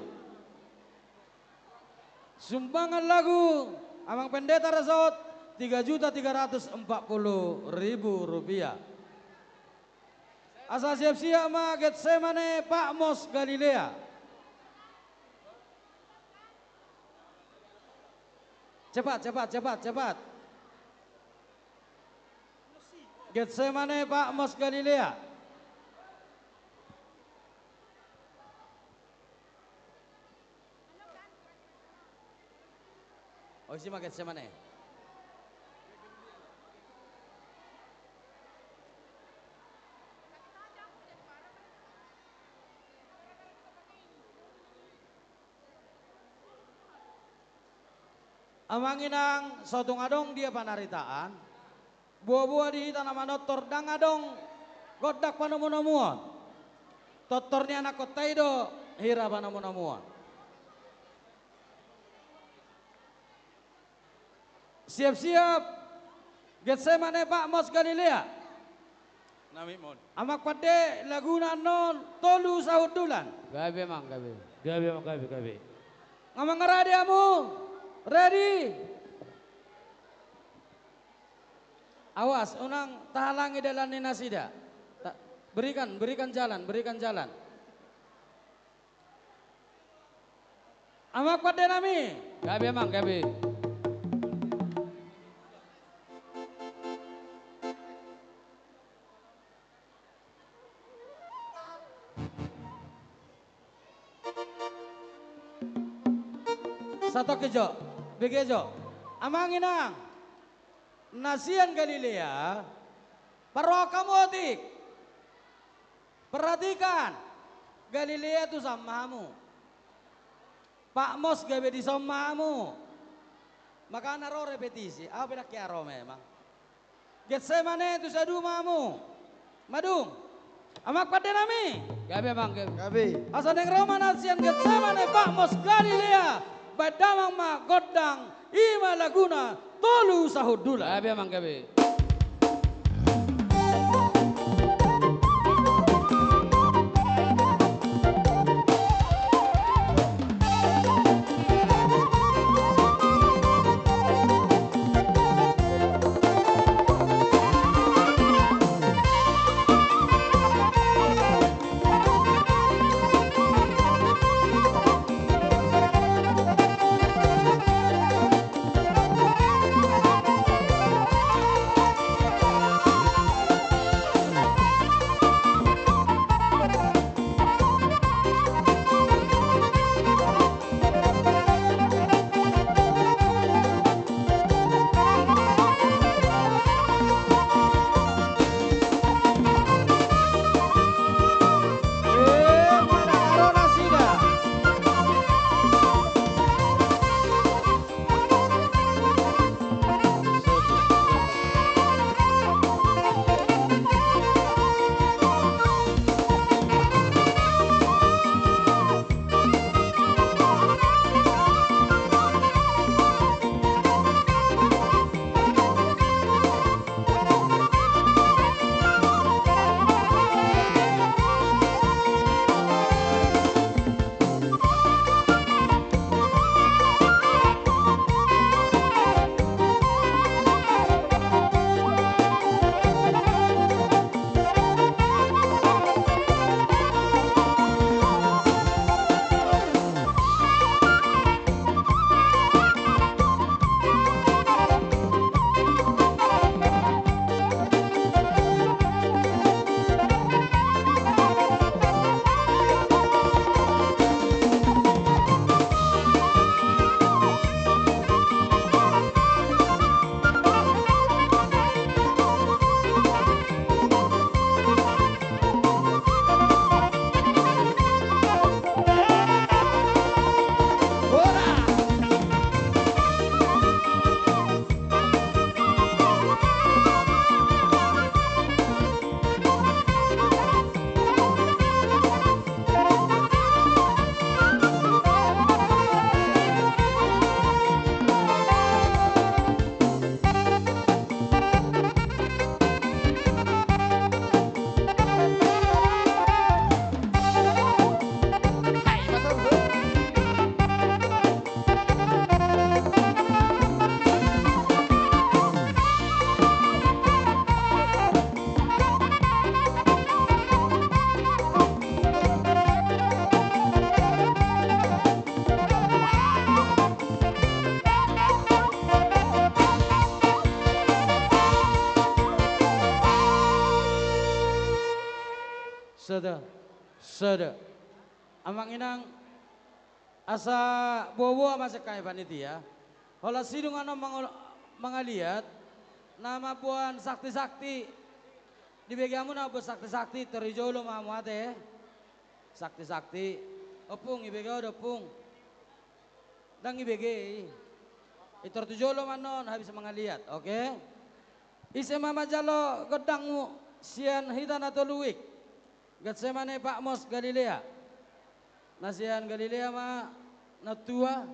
Sumbangan lagu Amang Pendeta Resort, tiga juta tiga ratus empat puluh ribu rupiah. Asa siap-siap ma Getsemane Patmos Galilea. Cepat, cepat, cepat, cepat. Getsemane Patmos Galilea. O, isi ma Getsemane. Amang inang, so tung adong dia panaritaan, boa-boa di hita na manortor ndang adong gondang panomu-nomuon. Tortor ni anakkonta i do hira panomu-nomuon. Siap-siap, Getsemane Patmos Galilea. Nami mon. Amang pande, laguna annon Tolu Sahundulan. Gabe, Amang, gabe. Gabe, Amang, gabe, gabe. Amang, ready hamu? Ready? Awas, unang tahalangi dalan ni nasida. Ta-, berikan, berikan jalan, berikan jalan. Amang pande nami. Gabe, Amang, gabe. Satongkin jo, bege jo. Amang inang, na sian Galilea, parrohahon hamu otik. Perhatikan, Galilea tu son ma hamu. Patmos gabe dison ma hamu. Makana ro repetisi, au pe ndang hea ro memang. Getsemane tu saduma hamu. Madung. Amang pande nami. Gabe, Amang, gabe. Gabe. Asa naeng ro ma na sian Getsemane Patmos Galilea. Bahen damang ma gondang, i ma laguna Tolu Sahundulan. Gabe, Amang, gabe. Sada. Sada. Amang inang, asa boa-boa ma sian hami panitia. Holan sidung annon mangol-, mangaliat, na mamboan sakti-sakti. Dibege hamu na mamboan sakti-sakti, tor di jolo ma hamu ate. Sakti-sakti. Ompung, ibege ho do, Ompung. Ndang ibege i. Itor tu jolo ma annon, habis mangaliat, oke? Ise ma manjalo gondangmu sian hita na tolu wijk? Getsemane, Patmos, Galilea. Na sian Galilea ma na tua.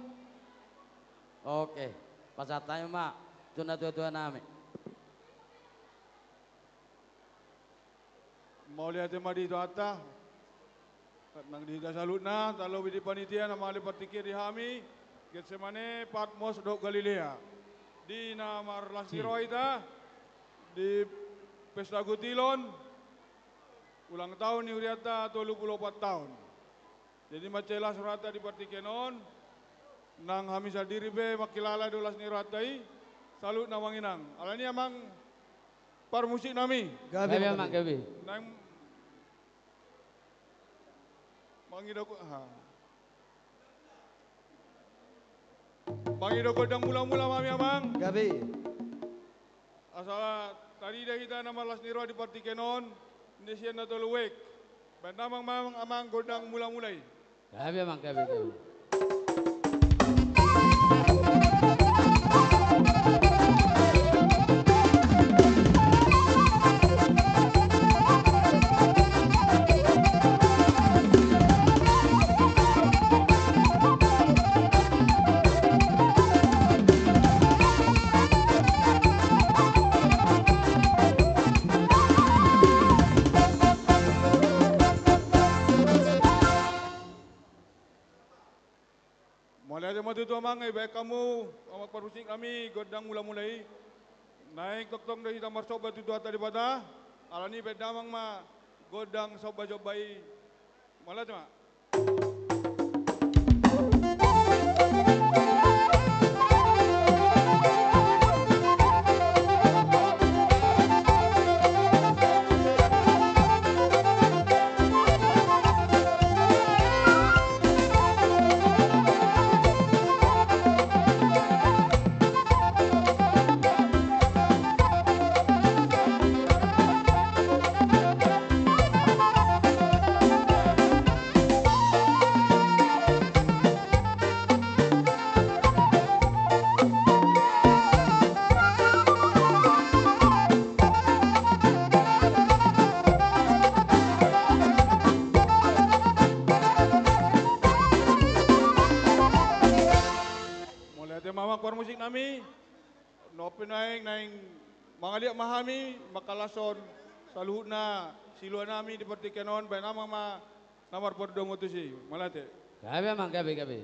Oke, pasahat hami ma tu na tua-tua nami. Mauliate ma di Tuhanta. Nang di hita saluhutna, tarlobi di panitia na mangalean partingkian di hami, Getsemane, Patmos dohot Galilea. Di na marlas ni roha hita, di pesta gutilon, ulang tahun ni hurianta tolu pulu opat taon. Jadi mansai las rohanta di partingkian on, nang hami sandiri pe mangkilala do las ni rohanta i, saluhutna amang inang. Alani amang parmusik nami. Gabe, gabe, amang, gabe. Nang mangido, ha. Mangido gondang mula-mula ma hami amang. Gabe. Asa tarida hita na marlas ni roha di partingkian on, na sian na tolu wijk. Baen damang ma amang gondang mula-mula i. Gabe amang, gabe, gabe. Mauliate ma tutu amang, baen hamu amang parmusik nami gondang mula-mula i. Naeng tongtong do hita marsomba tu Tuhanta Debata, alani baen damang ma gondang somba-somba i. Mauliate ma. Mauliate ma amang parmusik nami. Nunga pe naeng, naeng mangaliat ma hami mangkalashon saluhutna silua nami di partingkian on, baen damang ma na marpardomu tusi. Mauliate. Gabe amang, gabe, gabe.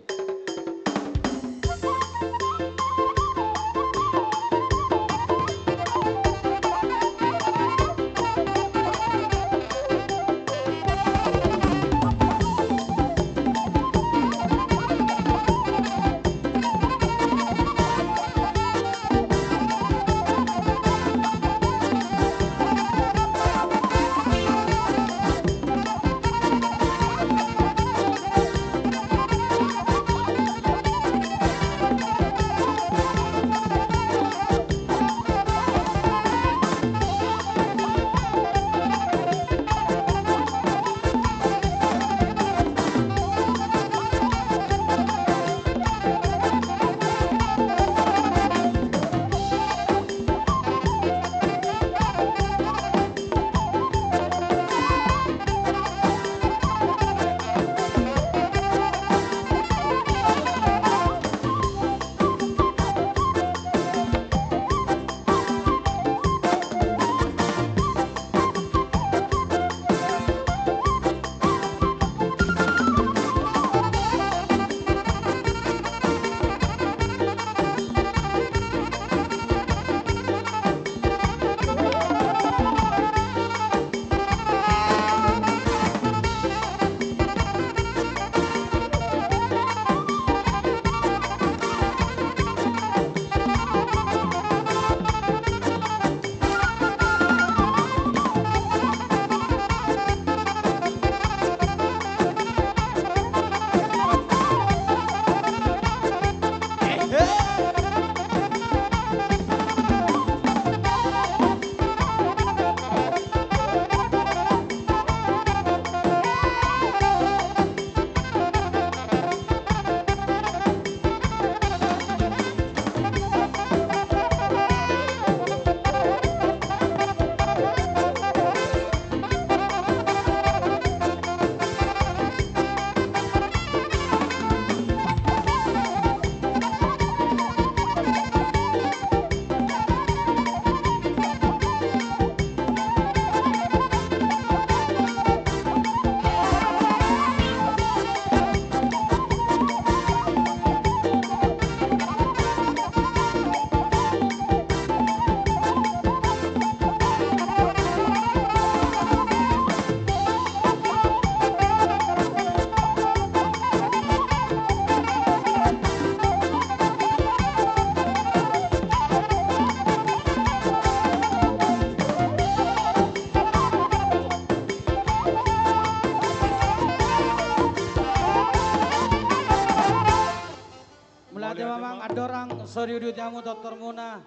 Asa diuduti hamu tortormuna,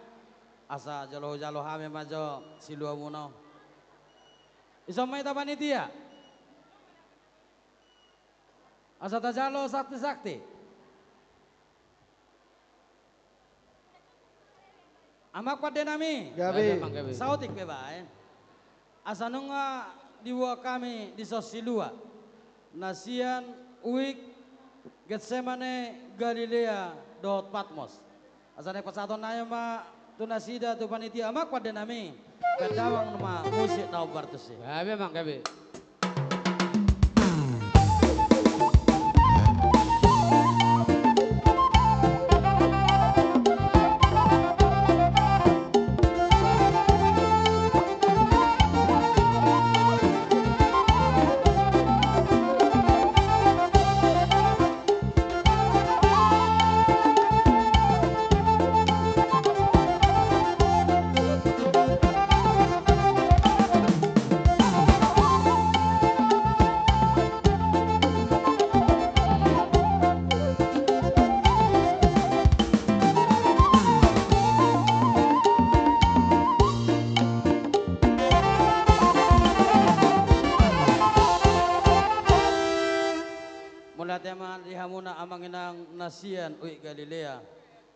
asa jolo hujalo hami ma jo siluamuna on. Ison ma hita panitia. Asa tajalo sakti-sakti. Amang pandenami. Gabe. Gabe, Amang, gabe. Saotik pe baen. Asa nunga diboan hami dison silua. Na sian Uik, Getsemane, Galilea, dohot Patmos. Asa naeng pasahaton nami ma tu nasida tu panitia, Amang pandenami. Baen damang ma musik na hombar tusi. Gabe, Amang, gabe. Mauliate ma di hamuna amang inang na sian Uik, Galilea,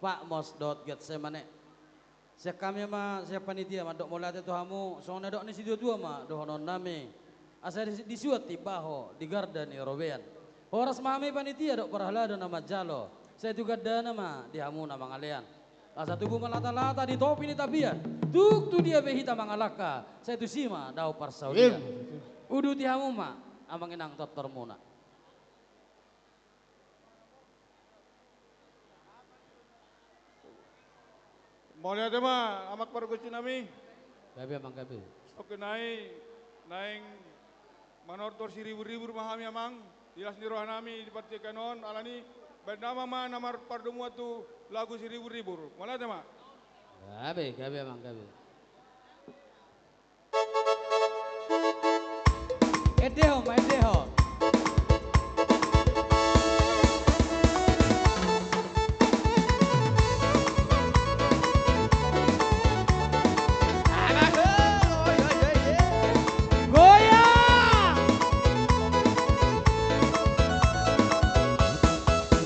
Patmos dohot Getsemane. Sian hami ma sian panitia mandok mauliate tu hamu, songon na didok ni situatua ma dohonon nami. Asa di, disuan timbaho di garda ni robean. Horas ma hami panitia dohot parhalado na manjalo. Sai tu gandana ma di hamu na mangalean. Asa tubu ma latalata di topi ni tapian. Tung tu dia pe hita mangalangka, sai tusi ma dao parsaulian. Uduti hamu ma amang inang tortormuna. Mauliate ma amang pargonsi nami. Gabe, Amang, gabe. Oke, nai, naeng manortor siribur-ribur ma hami, Amang. Di las ni roha nami di partingkian on, alani baen damang ma na marpardomuan tu lagu siribur-ribur. Mauliate ma. Gabe, gabe, Amang, gabe. Endehon ma, endehon. Goyang!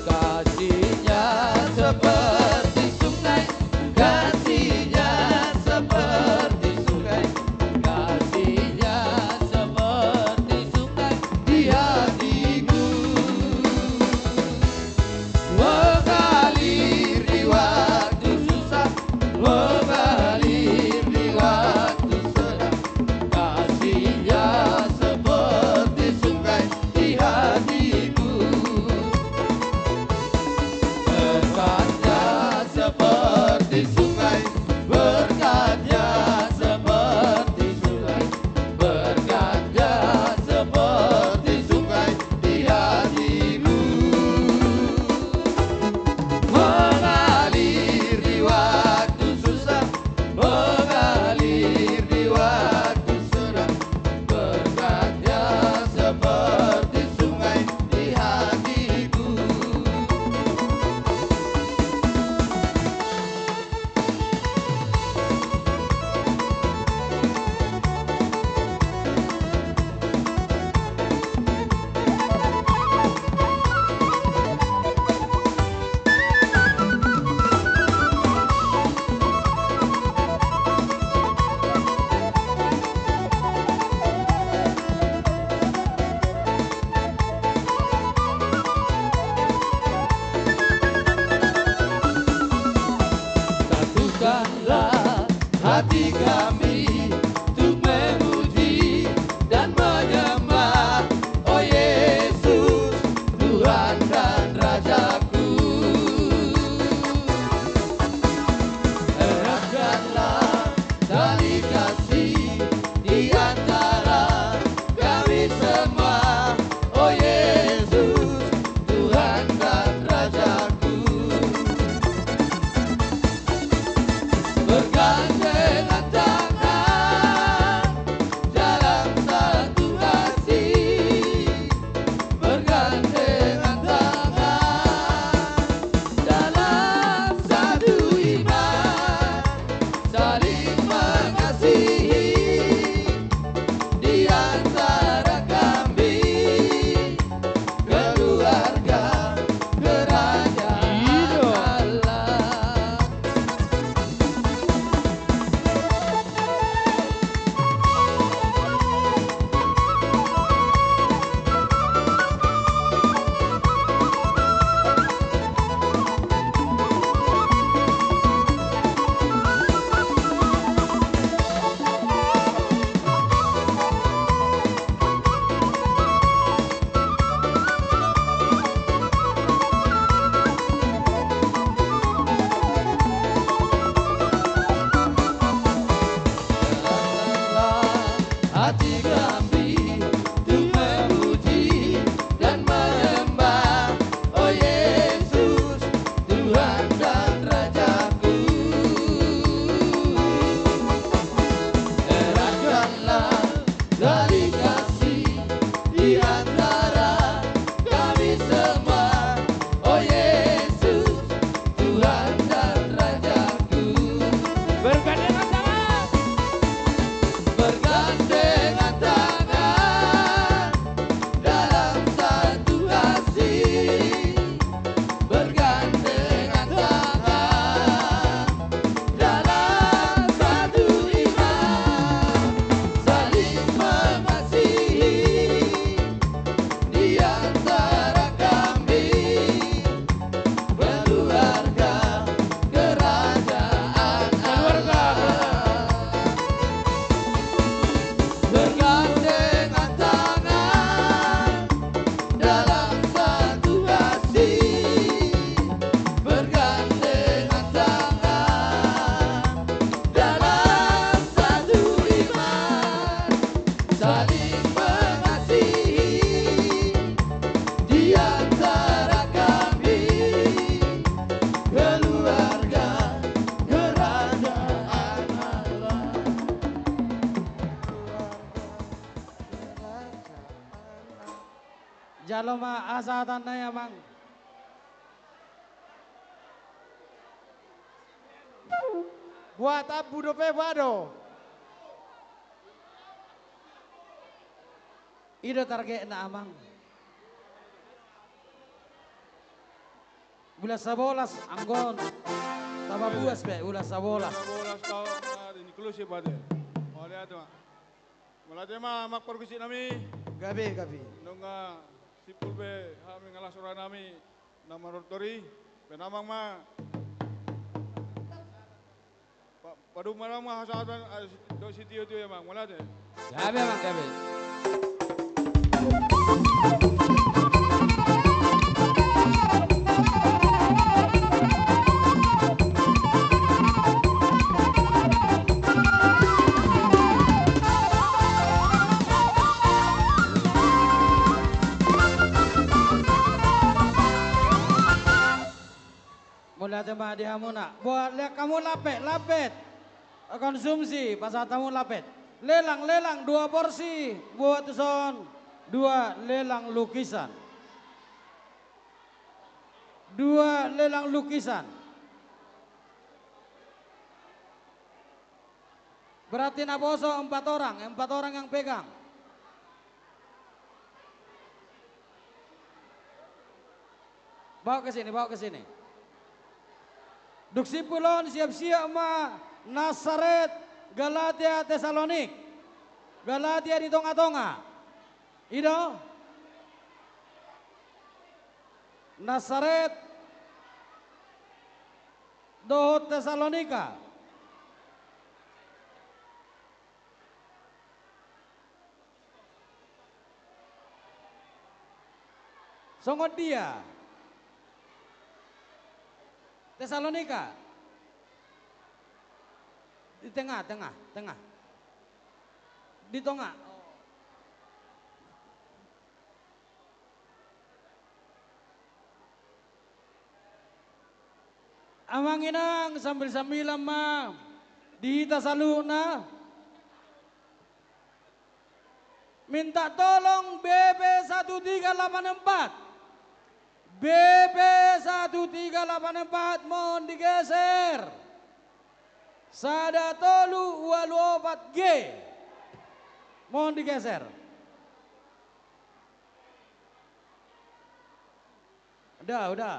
Kasihnya seperti sungai, kasihnya seperti sungai, kasihnya seperti sungai di hatiku. Mengalir di waktu susah, mengalir di waktu senang, kasihnya seperti sungai di hatiku. Berkatnya seperti sungai, berkatnya seperti sungai, berkatnya seperti sungai di hatiku. Mengalir di waktu susah, mengalir di waktu senang, berkatnya seperti sungai di hatiku. Satukanlah hati kami untuk memuji dan menyembah, oh Yesus, Tuhan dan Rajaku. Eratkanlah tali kasih di antara kami semua, oh Yesus, Tuhan dan Rajaku. Bergandengan tangan dalam satu hati, bergandengan tangan dalam satu Jalo ma hasahatanna i, Amang. Boha, tambu dope, boha do? I do targetna, Amang. Bulan sabolas, anggo on. Tamba buas pe, bulan sabolas. Sabolas taon, ah, inklusif ate. Mauliate ma. Mauliate ma, Amang pargonsi nami. Gabe, gabe. Nunga simpul be hami mangalap roha nami na marortori. Baen Amang ma. Pa-, padomu ma hasahaton, ah, si-, dohot sitio-tio i, Amang. Mauliate. Gabe, Amang, gabe. Mauliate ma di hamuna. Boha, lean hamu lampet, lampet. Konsumsi, pasahat hamu lampet. Lelang, lelang, dua porsi. Boha tuson, dua lelang lukisan. Dua lelang lukisan. Berarti naposo empat orang, empat orang yang pegang. Bawa ke sini, bawa ke sini. Dung simpul on, siap-siap ma Nasaret, Galatia, Tesalonik. Galatia di tonga-tonga. I do? Nasaret dohot Tesalonika. Songon dia? Tesalonika. Di tengah, tengah, tengah. Di tonga. Amang inang, sambil-sambilan ma di hita saluhutna. Minta tolong B B satu tiga lapan empat. B B satu tiga lapan empat, mohon digeser. Sada tolu ualu opat G. Mohon digeser. Udah, udah.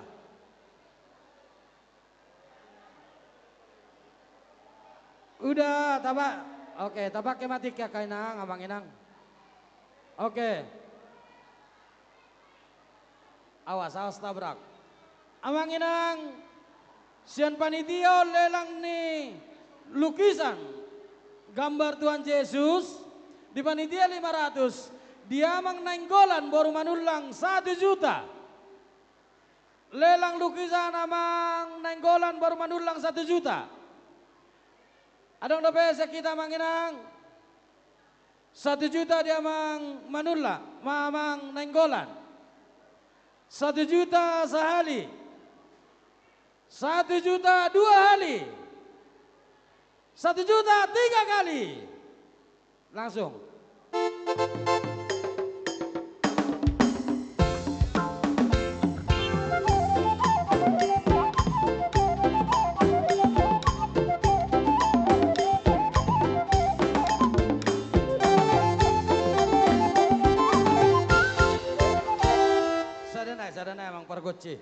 Udah, taba-, oke, tapake ma tingki angka inang, amang inang. Oke. Awas, awas tabrak. Amang inang, sian panitia on lelang ni lukisan gambar Tuhan Yesus, di panitia lima ratus, di Amang Nainggolan boru Manullang satu juta. Lelang lukisan Amang Nainggolan boru Manullang satu juta. Adong dope sian hita, amang inang? Satu juta di Amang Manullang, ma-, Amang Nainggolan. Satu juta sahali. Satu juta dua hali. Satu juta tiga kali. Langsung. Sada nai, sada nai, Amang pargonsi.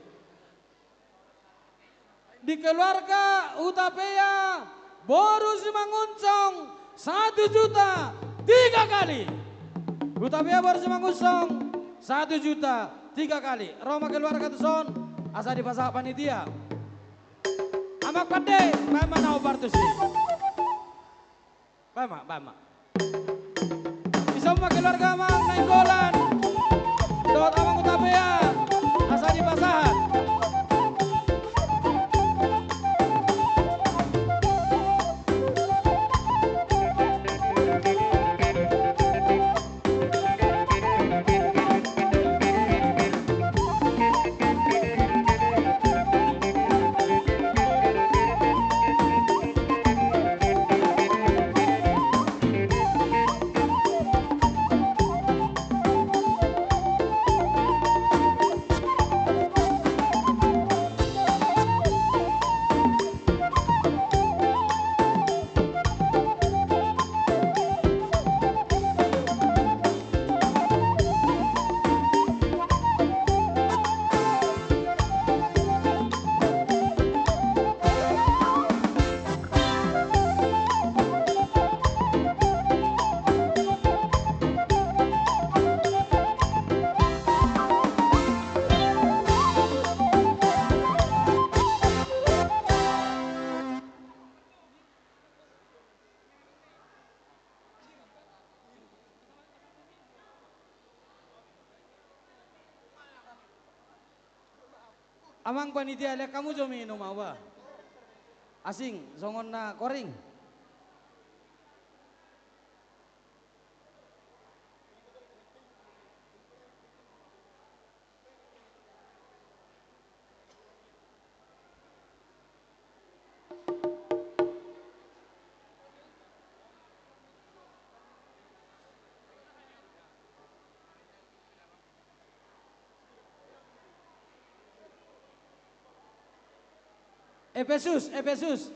Di keluarga Hutapea boru Simangunsong, satu juta tiga kali. Hutapea boru Simangunsong, satu juta tiga kali. Ro ma keluarga tuson, asa dipasahat panitia. Amang pande, baen ma na hombar tusi. Baen ma, baen ma. Dison ma keluarga Amang Nainggolan dohot Amang Hutapea, asa dipasahat. Amang panitia, lean hamu jo minum, au ba. Asing songon na koring. Epesus, Epesus.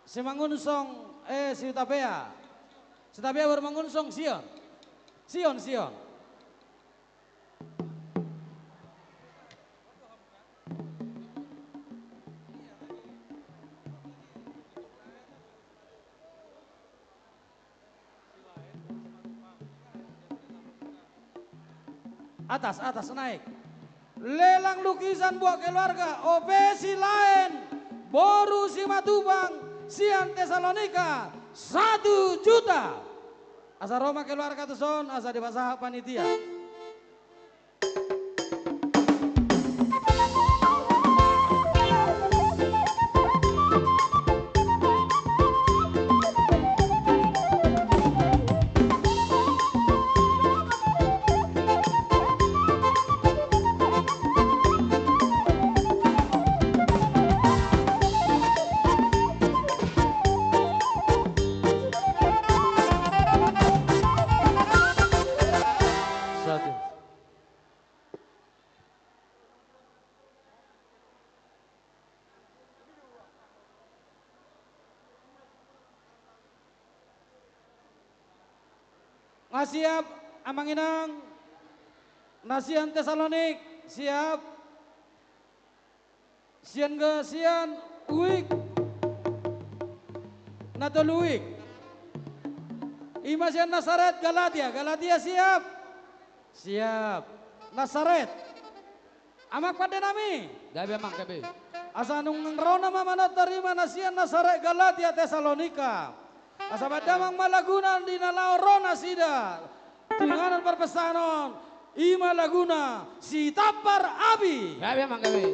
Simangunsong, eh, Sihutapea. Sihutapea boru Mangunsong, Sion. Sion, Sion. Atas, atas, naik. Lelang lukisan buat keluarga, O P Silaen, boru Simatupang, sian Tesalonika, satu juta. Asa ro ma keluarga tuson, asa dipasahat panitia. Nga siap, amang inang, na sian Tesalonik, siap. Sian ga sian uik, na tolu uik. Ima sian Nasaret, Galatia, Galatia siap. Siap. Nasaret. Amang pande nami. Gabe, amang, gabe. Asa nunga rona ma manortor ima na sian Nasaret, Galatia, Tesalonika. Asa pandamang ma laguna di na laho ro nasida tu inganan parpesangon, ima laguna Sitampar Api. Gabe, amang, gabe.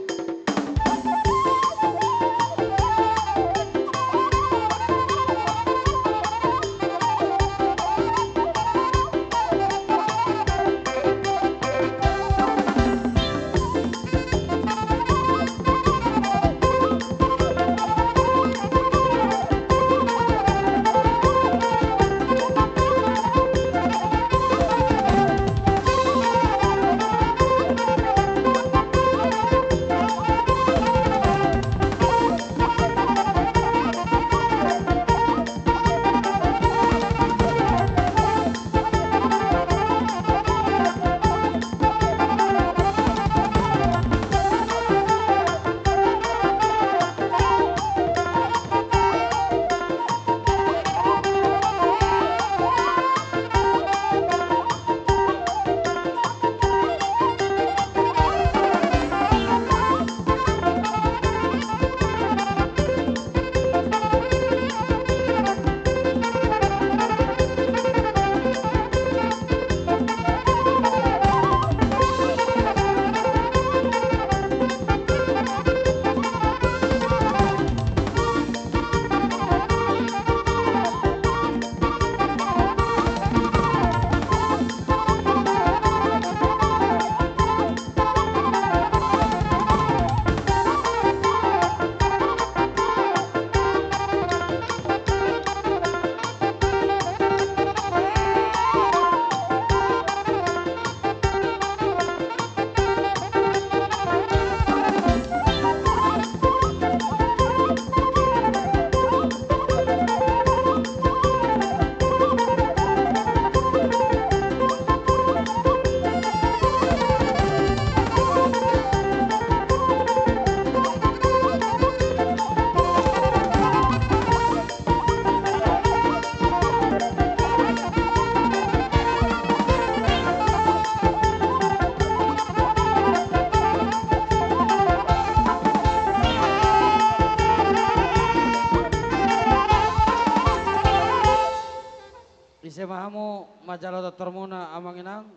Ise ma hamu manjalo tortormuna, amang inang,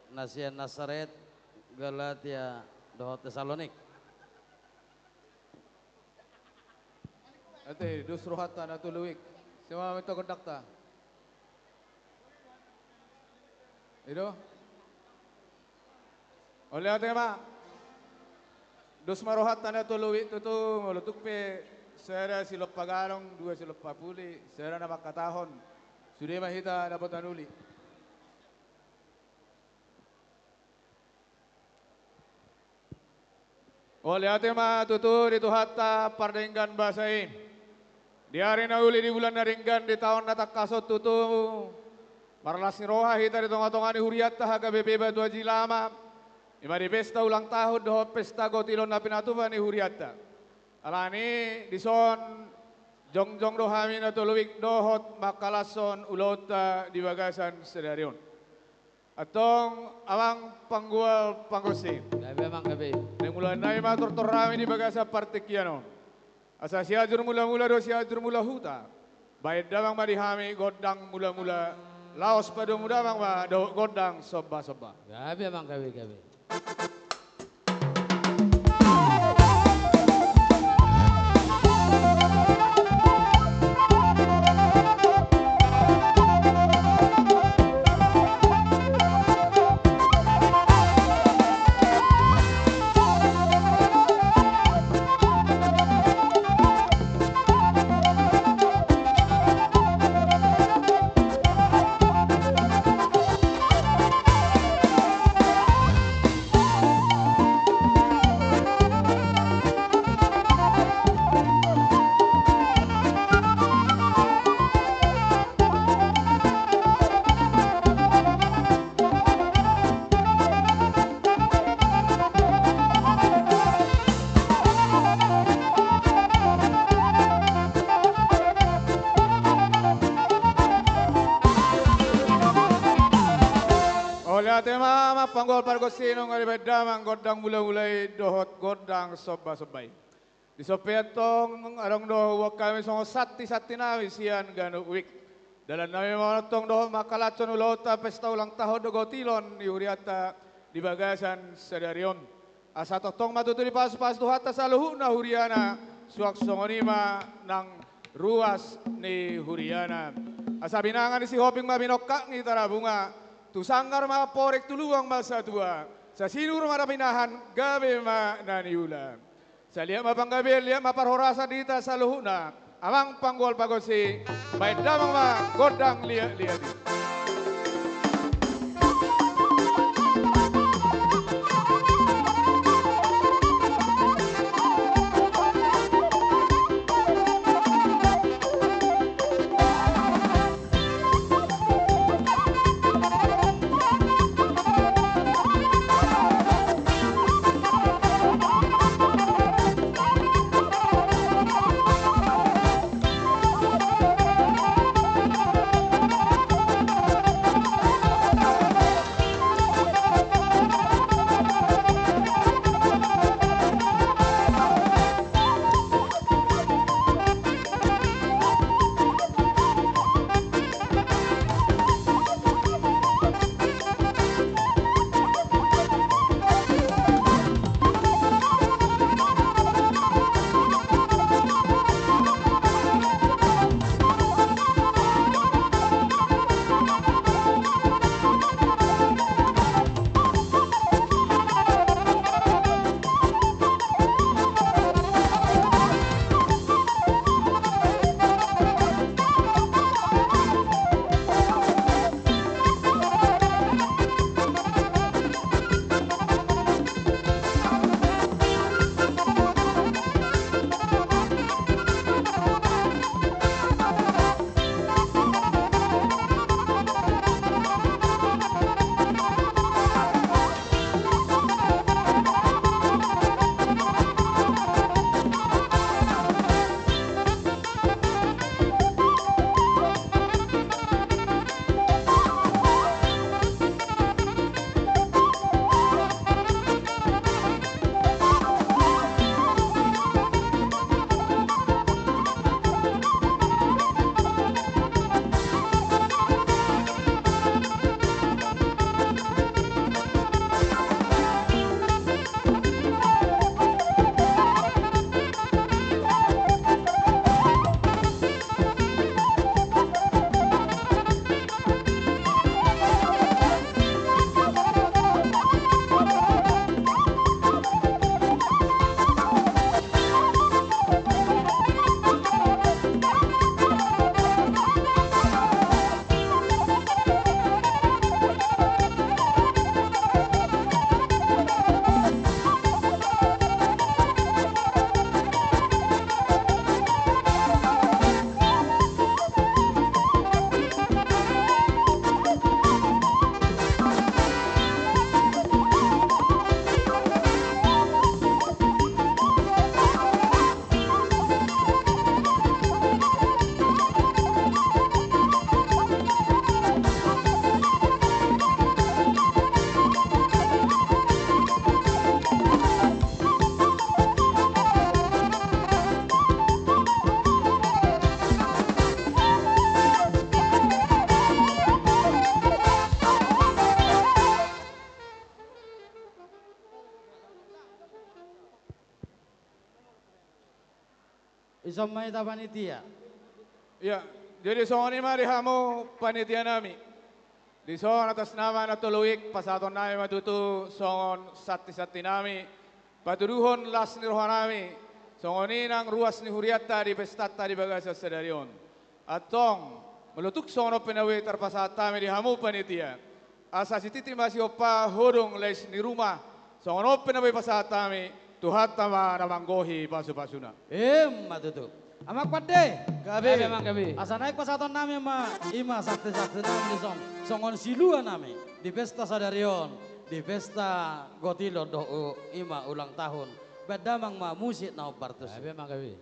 na sian Nasaret, Galatia, dohot Tesalonik. Ate, dos rohanta na tolu wijk. Sema minta kondakta. I do. Mauliate ma. Dos ma rohanta na tolu wijk tutu, molo tung pe sada silompa ganong, dua silompa puli, sada na mangkatahon. Sude ma hita dapotan uli. Mauliate ma tutu di Tuhanta pardenggan basa i. Di ari na uli, di bulan na denggan, di taon na tangkas on tutu, marlas ni roha hita di tongatonga ni hurianta H K B P Batu Aji Lama, i ma di pesta ulang tahun dohot pesta gotilon na pinatupa ni hurianta. Alani dison jongjong do hami na tolu wijk dohot mangkalashon ulaonta di bagasan sadari on. Antong amang panggual panggonsi. Gabe amang, gabe. Naeng mulaannami ma tortor hami di bagasan partingkian on. Asa Sianjur Mulamula do Sianjur Mulahuta. Baen damang ma di hami gondang mulamula. Laos padomu damang ma dohot gondang sombasomba. Gabe amang, gabe, gabe. Mauliate ma amang panggual pargonsi, nunga dibaen damang gondang mulamula i dohot gondang sombasomba i. Dison pe antong adong do huboan hami songon santisantinami sian ganup wijk. Dalannami ma antong dohot mangkalashon ulaonta pesta ulang tahun dohot gotilon ni hurianta di bagasan sadari on. Asa tongtong ma tutu dipasupasu Tuhanta saluhutna huriana, suang songon i ma nang ruas ni huriana. Asa binanga ni Sihombing ma binongkak ni Tarabunga, tu sanggar ma amporik, tu lubang ma satua, sai sinur ma na pinahan, gabe ma na niula. Sai liat ma panggabean, liat ma parhorasan di hita saluhutna. Amang panggual pargonsi, baen damang ma gondang liatliat i. Dison ma hita panitia. Ia, jadi songon i ma di hamu panitia nami. Dison atas nama na tolu i pasahaton nami ma tutu songon santi-santi nami. Patuduhon las ni roha nami. Songon i nang ruas ni hurianta di pestanta di bagasan sadari on. Antong, molo tung songon on pe na boi tarpasahat hami di hamu panitia. Asa sititi ma sihompa hodong lais ni ruma. Songon on pe na boi pasahat hami, Tuhanta ma na manggohi pasu-pasuna. Ima tutu. Amang pande. Gabe. Gabe, amang, gabe. Asa naeng pasahaton nami ma, ima santi-santi nami dison. Songon silua nami. Di pesta sadari on. Di pesta gotilon dohot u-, ima ulang tahun. Baen damang ma musik na hombar tusi. Gabe, amang, gabe.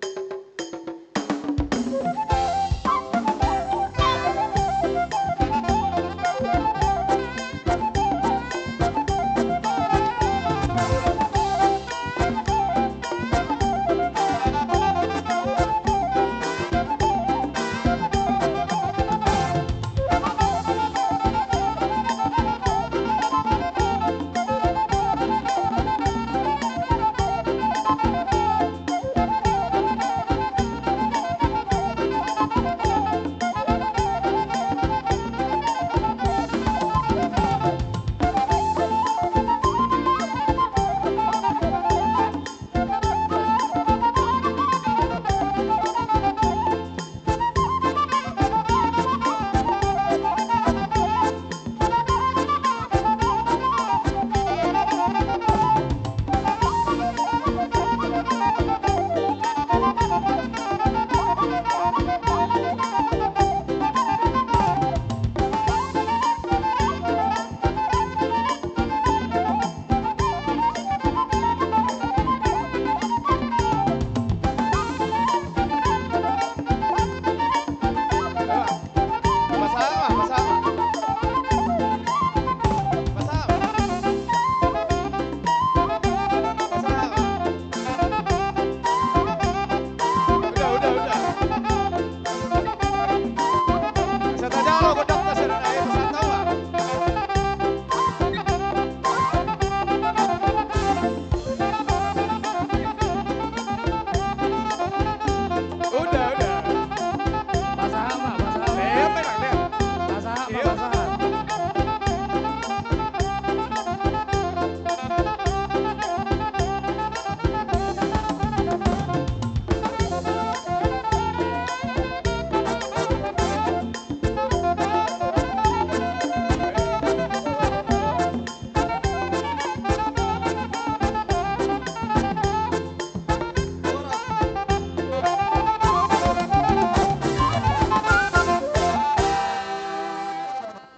Udah, udah, udah. Asa tajalo godangta sada na, eh, asa tawa. Udah, udah. Pasahat ma, pasahat ma. Eh, apa yang, eh? Pasahat ma, pasahat.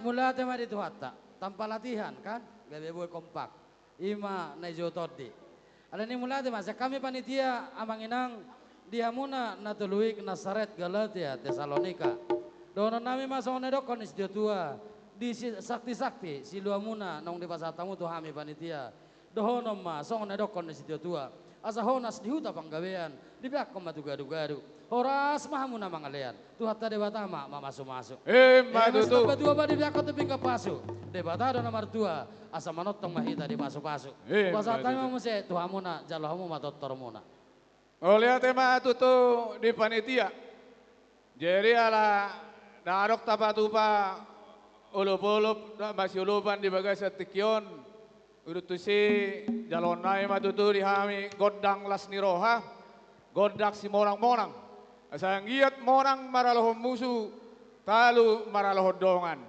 Mauliate ma di Tuhanta, tanpa latihan kan, gabe boi kompak. Ima na ijo tondi. Alani mauliate ma sian hami panitia, amang inang, di hamuna na tolu i na saret Galatia, Tesalonika. Dohonon nami ma songon na nidokkon ni situa-tua, di si-, sakti-sakti, siluamuna naung dipasahat hamu tu hami panitia. Dohonon ma songon na nidokkon ni situa-tua. Asa honas di huta panggabean, dipeakhon ma tu gadu-gadu. Horas ma hamu na mangalean. Tuhanta Debata ma mamasu-masu. Ima tutu. Asa tua ma dipeakhon tu pinggan pasu. Debata do na martua, asa manongtong ma hita di pasu-pasu. Ima tutu. Pasahat hami ma muse tu hamuna, jalo hamu ma tortormuna. Mauliate ma tutu di panitia. Jadi ala na adong tapatupa olop-olop na masiolopan di bagasan tingki on. Dung tusi jaloon nami ma tutu di hami gondang las ni roha, gondang simonang-monang. Asa anggiat monang maralohon musu, talu maralohon dongan.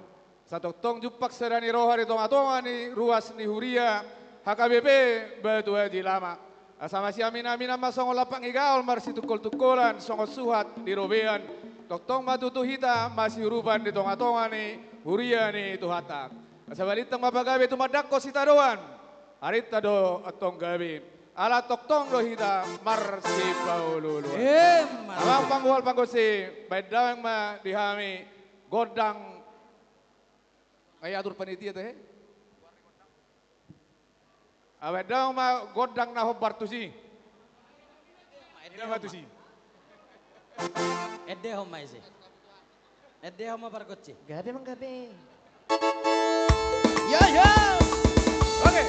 Asa tongtong jumpang sada ni roha di tonga-tonga ni ruas ni huria H K B P Batu Aji Lama. Asa masiamin-aminan ma songon lampang ni gaol marsitungkol-tungkolan songon suhat di robean. Tongtong ma tutu hita masiurupan di tonga-tonga ni huria ni Tuhanta. Asa balintang ma pagabe tumandangkon sitadoan. Arinta do antong gabe. Ala tongtong do hita marsipaolo-oloan. Ima tutu. Amang panggual panggonsi, baen damang ma di hami gondang. Ai atur panitia tahe. Baen damang ma gondang na hombar tusi. Ende ma tusi. Ende hombar ise. Ende hombar pargonsi. Gabe, amang, gabe. Ya, ya. Oke.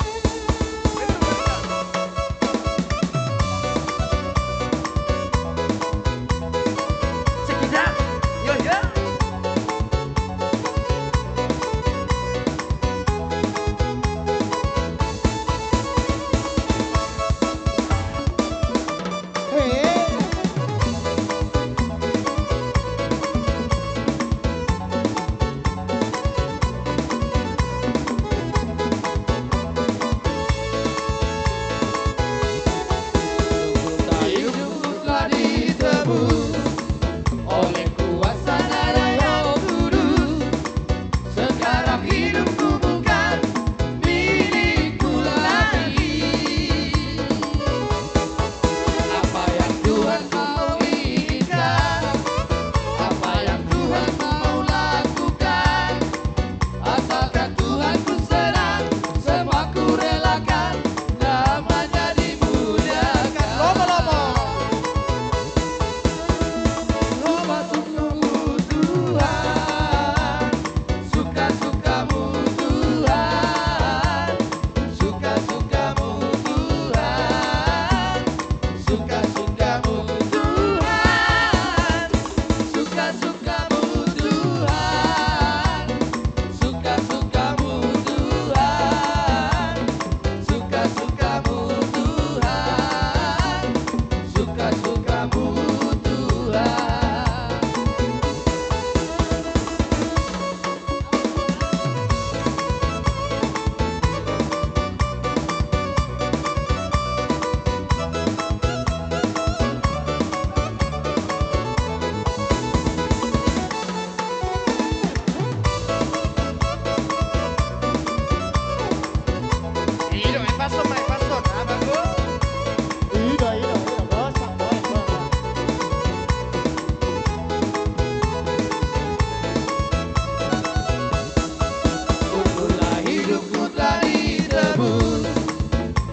Dululah hidupku telah ditebus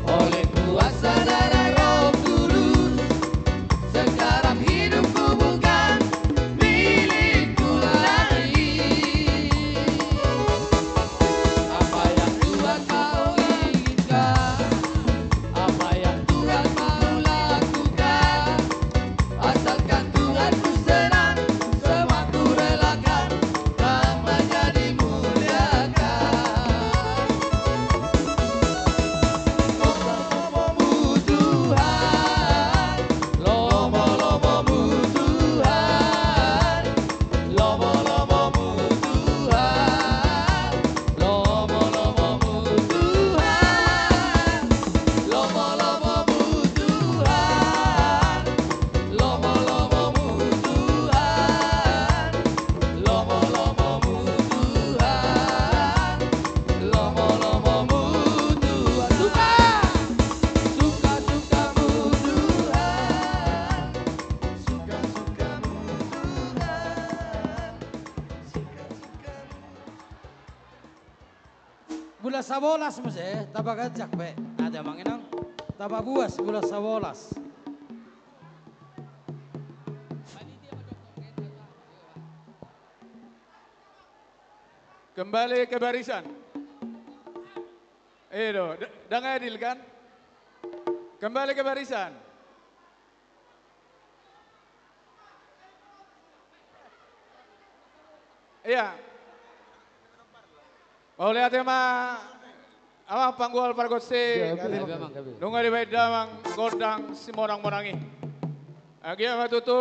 oleh kuasa darah Roh Kudus. Sekarang hidupku bukan milikku lagi. Apa yang Tuhan mau inginkan, apa yang Tuhan mau lakukan, asalkan Tuhan ku senang, semua ku relakan, namanya dimuliakan. Lomo-lomomu Tuhan, lomo-lomomu Tuhan, lomo-lomomu Tuhan, lomo-lomomu Tuhan, lomo-lomomu Tuhan, lomo-lomomu Tuhan, lomo-lomomu Tuhan, lomo-lomomu Tuhan. Suka, suka-sukamu Tuhan, suka-sukamu Tuhan, suka-sukamu. Bulan sabolas muse, taba ganjang pe. Ada manginang, taba buas bulan sabolas. Kembali ke barisan. Eh, do, d-, dang adil kan? Kembali ke barisan. Iya. Mauliate ma, amang panggual pargonsi. Gabe, amang, gabe. Nunga dibaen damang gondang simonang-monang i. Anggiat ma tutu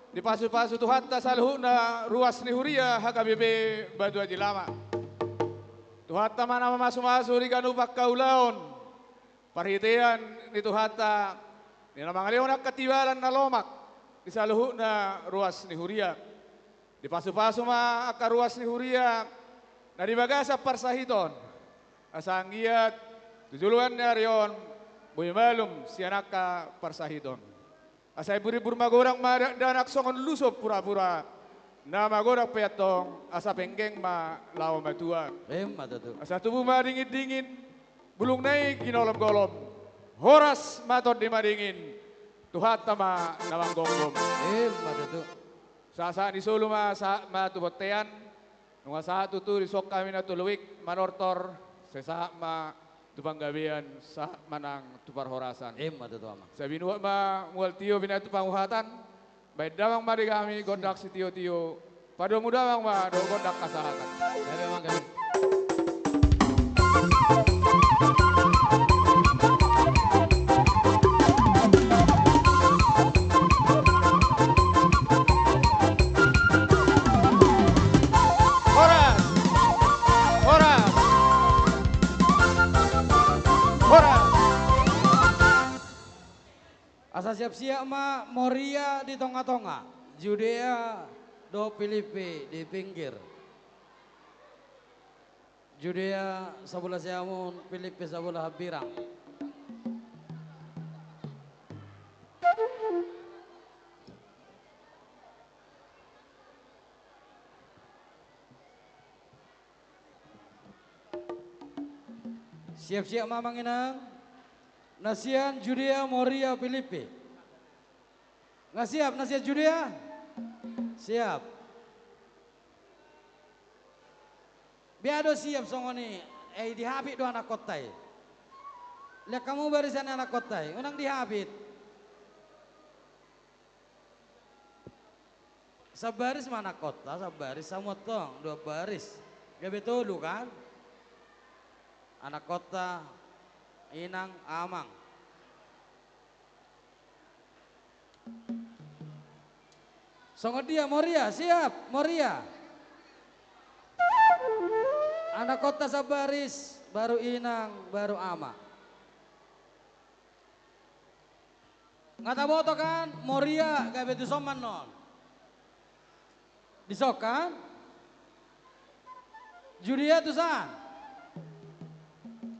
dipasu-pasu Tuhanta saluhutna ruas ni huria H K B P Batu Aji Lama. Tuhanta ma na mamasu-masu di ganup angka ulaon. Parhitean ni Tuhanta, di na mangalehon angka tibalan na lomak di saluhutna ruas ni huria. Dipasu-pasu ma angka ruas ni huria na di bagasan parsahiton, asa anggiat tu joloan ni ari on boi malum sian angka parsahiton. Asa imbur-imbur magodang ma dakdanak songon luso pura-pura, na magodang pe antong asa penggeng ma laho matua. Emma tutu. Asa tubu ma dingin-dingin, bulungna i ginolom-golom, horas ma tondi madingin, Tuhanta ma na manggomgom. Emma tutu. Sahat-sahat ni solu ma, sahat ma tu bontean. Nunga sahat tutu dison hami na tu Luik manortor, sai sahat ma tu panggabean, sahat ma nang tu parhorasan. Emma tutu, amang. Sai binuat ma mual tio binahen tu panguhatan, baen damang ma di hami gondang sitio-tio, padomu damang ma dohot gondang hasahatan. Gabe, amang, gabe. Horas! Horas! Horas! Asa siap-siap ma Moria di tonga-tonga, Judea dohot Pilipi di pinggir. Judea sabola siamun, Pilipi sabola hambirang. Siap-siap ma, amang inang. Na sian Judea, Moria, Pilipi. Nga siap na sian Judea? Siap. Bia do siap songon i, eh, dihapit do anakkonta i. Lean hamu barisan anakkonta i, unang dihapit. Sabaris ma anakkonta, sabaris, samuan tong, dua baris. Gabe tolu kan? Anakkonta, inang, amang. Songon dia, Moria, siap, Moria. Anak kota Sabaris, baru inang, baru ama. Nga taboto kan, Moria, gabe tuson ma annon. Dison kan? Judea tusan.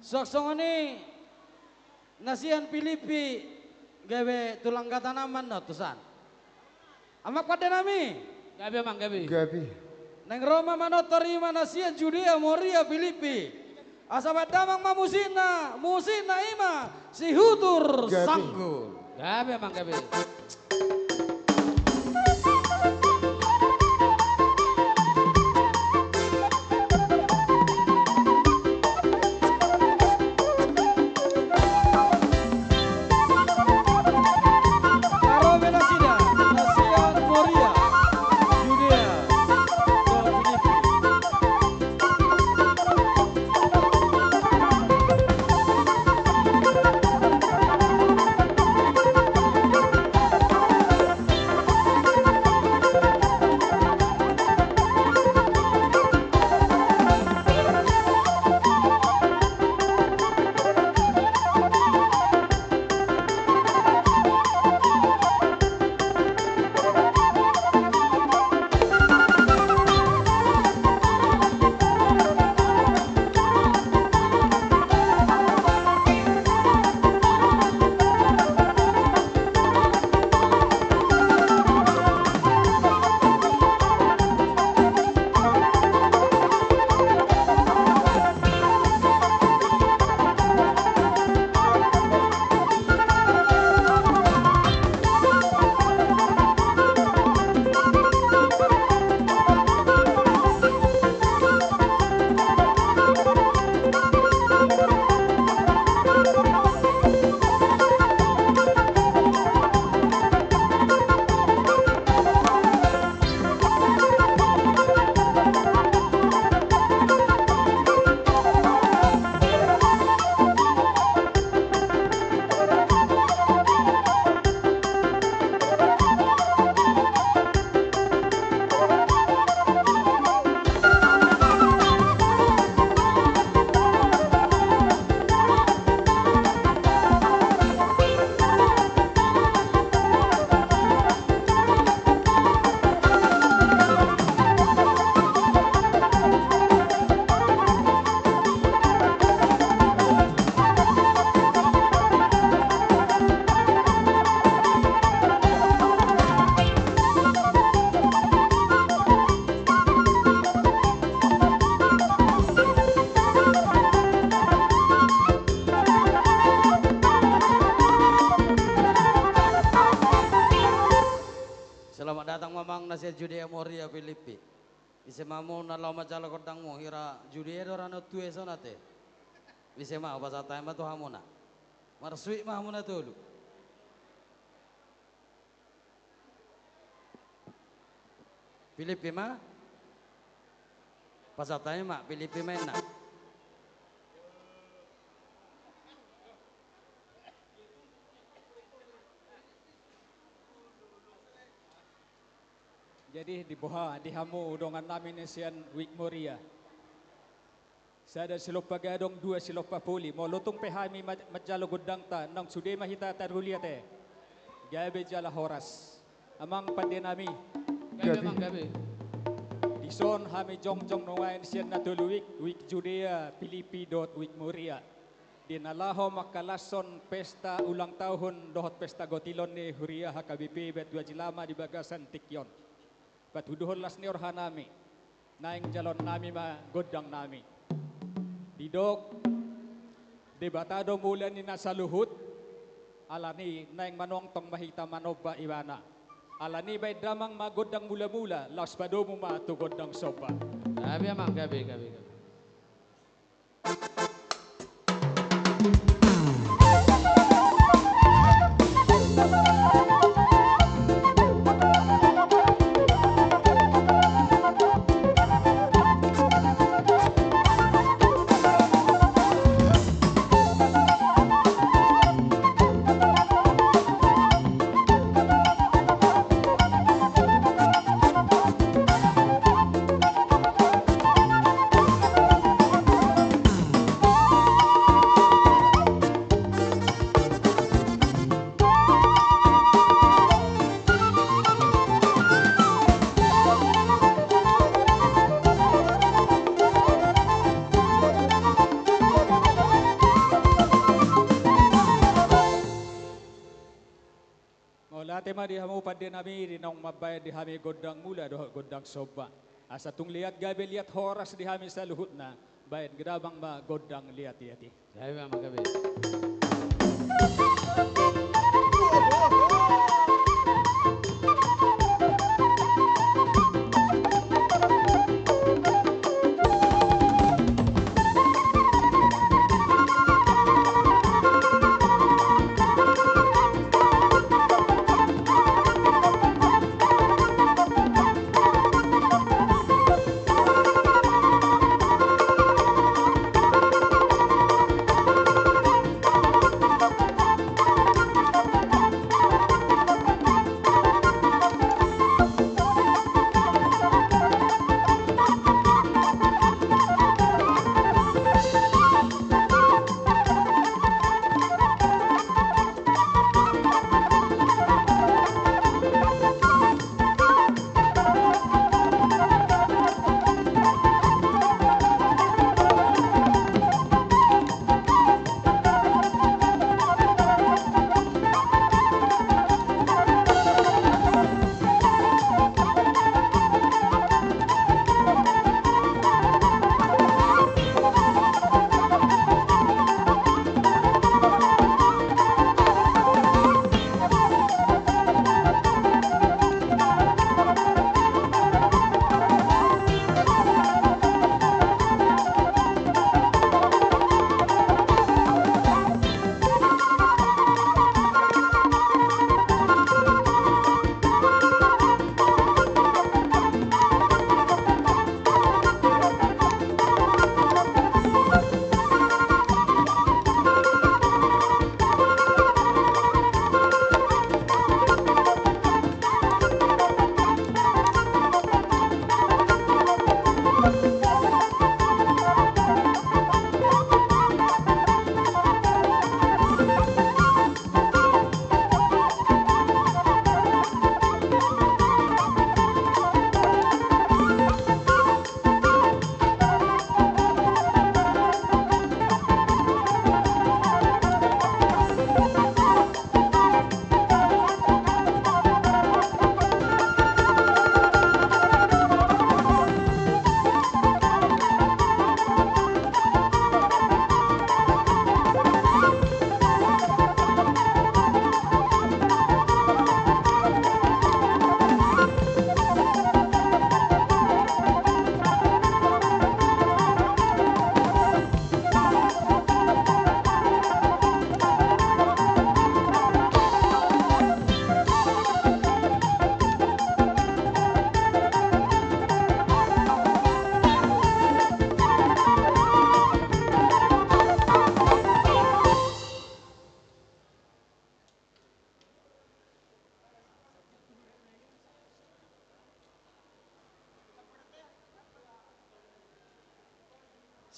Suang songon i na sian Pilippi gabe tulang gatanan ma annon tusan. Amang pande nami. Gabe amang gabe. Gabe. Naeng ro ma manortor i ma na sian Judea, Moria, Pilippi. Asa baen damang ma musikna, musikna i ma Sihutur Sanggul. Gabe amang gabe. Selamat datang ma amang na sian Judea, Moria, Pilippi. Ise ma hamu na laho manjalo gondangmu, hira Judea do ra na tua i songon ate. Ise ma, hupasahat hami ma tu hamuna. Marsuit ma hamu na tolu. Pilippi ma. Pasahat hami ma, Pilippi ma inna. Jadi diboha di hamu dongan nami na sian Wik Moria. Sada silompa gadong, dua silompa poli. Molo tung pe hami ma-, manjalo gondangta, naung sude ma hita taruliate. Gabe jala horas. Amang pande nami. Gabe, gabe. Amang, gabe. Dison hami jongjong nuaeng sian na tolu wik, Wik Judea, Pilippi dohot Wik Moria. Di na laho mangkalashon pesta ulang tahun dohot pesta gotilon ni huria H K B P Batu Aji Lama di bagasan tingki on. Patuduhon las ni roha nami, naeng jaloon nami ma gondang nami. Didok, Debata do mula ni na saluhut, alani naeng manongtong ma hita manomba Ibana. Alani baen damang ma gondang mula-mula, laos padomu ma tu gondang somba. Gabe amang, gabe, gabe, gabe. Pande nami, di naung mambaen di hami gondang mula dohot gondang somba. Asa tung liat gabe liat horas di hami saluhutna, baen damang ma gondang liat-liat i. Gabe ma, gabe.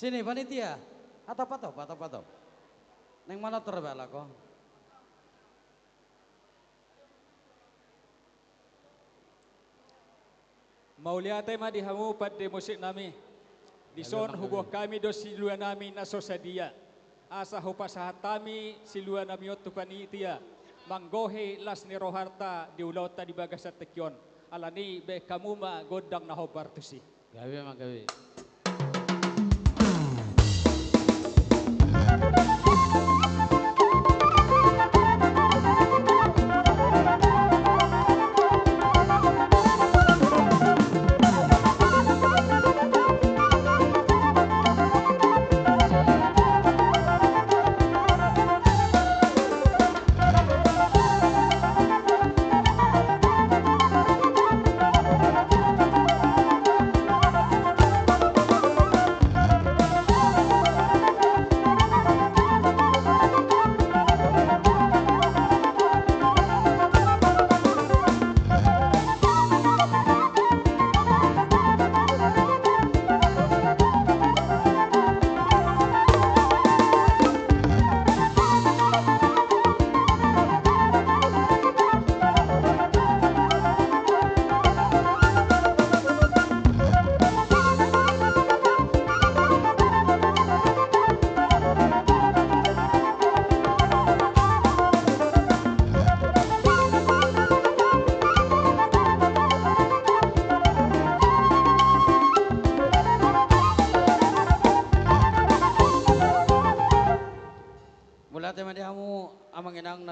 Sini panitia, atop, atop, atop, atop. Naeng manortor be halak on. Mauliate ma di hamu pande musik nami. Dison huboan hami do silua nami na so sadia, asa hupasahat hami silua nami on tu panitia, manggohi las ni rohanta di ulaonta di bagasan tingki on. Alani i baen hamu ma gondang na hombar tusi. Gabe ma, gabe.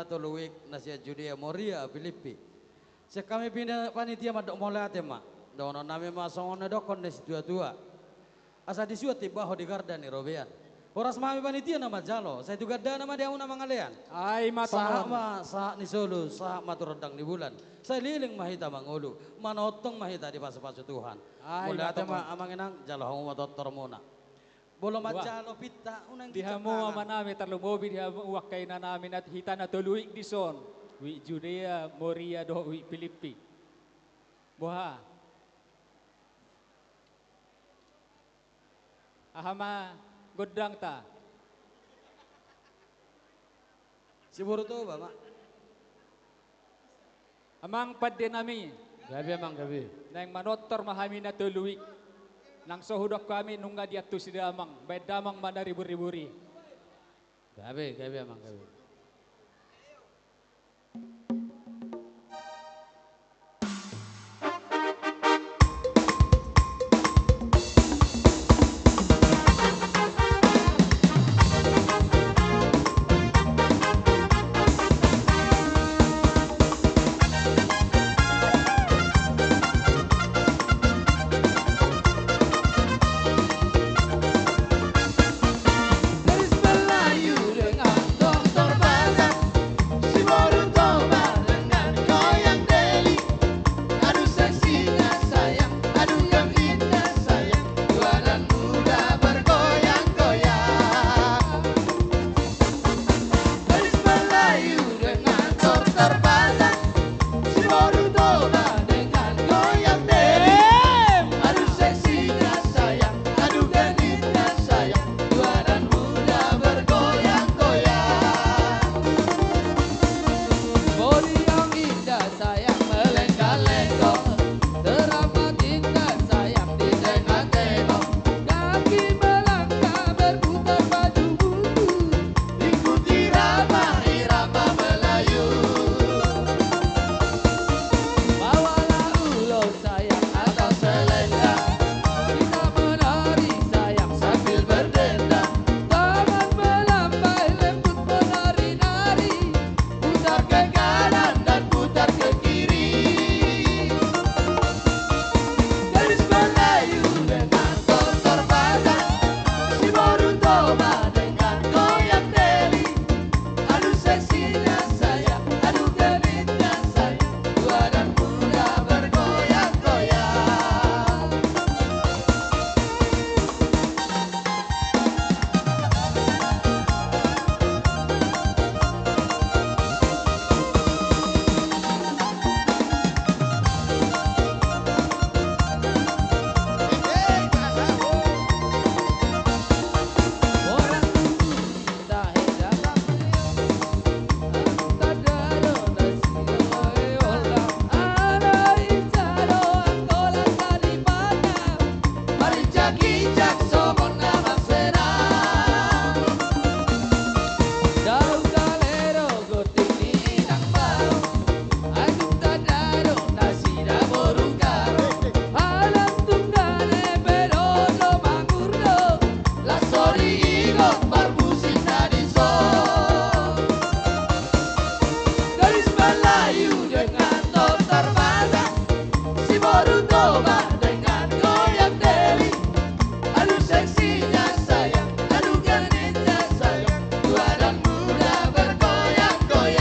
tolu wijk na sian Judea, Moria, Pilippi. Sian hami pina-, panitia mandok mauliate ma. Dohonon nami ma songon na nidokkon ni situatua: Asa disuan timbaho di garda ni robean. Horas ma hami panitia na manjalo, sai tu gandana ma di hamu na mangalean. Ai ma. Sahat tongon. Ma sahat ni solu, sahat ma tu rondang ni bulan. Saleleng ma hita mangolu, manongtong ma hita dipasupasu Tuhan. Ai ma tongon. Mauliate ma amang inang, jalo hamu ma tortormuna. Molo manjalo pinta, unang gijang tangan. Di hamu amanami, tarlumobi di hamu angka inanami, na hita na tolu wijk dison. Wijk Judea, Moria dohot wijk Pilippi. Boha? Aha ma gondangta? Siboru Toba ma. Amang pandenami. Gabe amang, gabe. Naeng manortor ma hami na tolu wijk. Nang so hudokkon hami nunga diantusi damang, baen damang ma na ribur-ribur i. Gabe, gabe amang, gabe. Gadis Melayu dengan dokter Batak, si boru Toba dengan goyang deli. Aduh seksinya sayang, aduh yang indah sayang, tua dan muda bergoyang-goyang. Gadis Melayu dengan dokter Batak, si boru Toba dengan goyang deli. Aduh seksinya sayang, aduh genitnya sayang, tua dan muda bergoyang-goyang. Bodi yang indah sayang melengkak-lengkok, teramat indah sayang di tengah tengok. Kaki melangkah berputar baju buku, ikuti irama, irama Melayu. Bawalah ulos sayang atau selendang, kita menari sayang sambil berdendang. Tangan melambai lembut menari-nari, putar ke kanan dan putar ke kiri. Gadis Melayu dengan dokter Batak, si boru Toba dengan goyang deli. Aduh seksinya sayang, aduh genitnya sayang, tua dan muda bergoyang-goyang. Las sorigot marmusik na dison. Gadis Melayu dengan dokter Batak, si boru Toba dengan goyang deli. Aduh seksinya sayang, aduh genitnya sayang, tua dan muda bergoyang-goyang.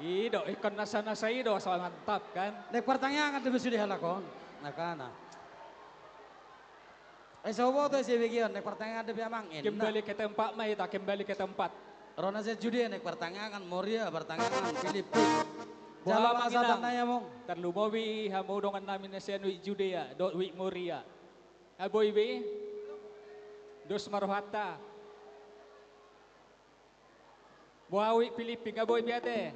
I do, ingkon nasa-nasa i do, asa mantap kan. Naeng partangiangan do be sude halak on. Nakana. Ai so huboto ise begeon, naeng partangiangan do be amang, ninna. Kembali ke tempat ma hita, kembali ke tempat. Ro na sian Judea naeng partangiangan, Moria partangiangan, Pilippi. Boha amang inang? Jala ma sahatna i amang. Tarlumobi hamu dongan nami na sian wijk Judea dohot wijk Moria. Boi be? Dos ma rohanta. Boha, Uik Pilipping, nga boi be ate?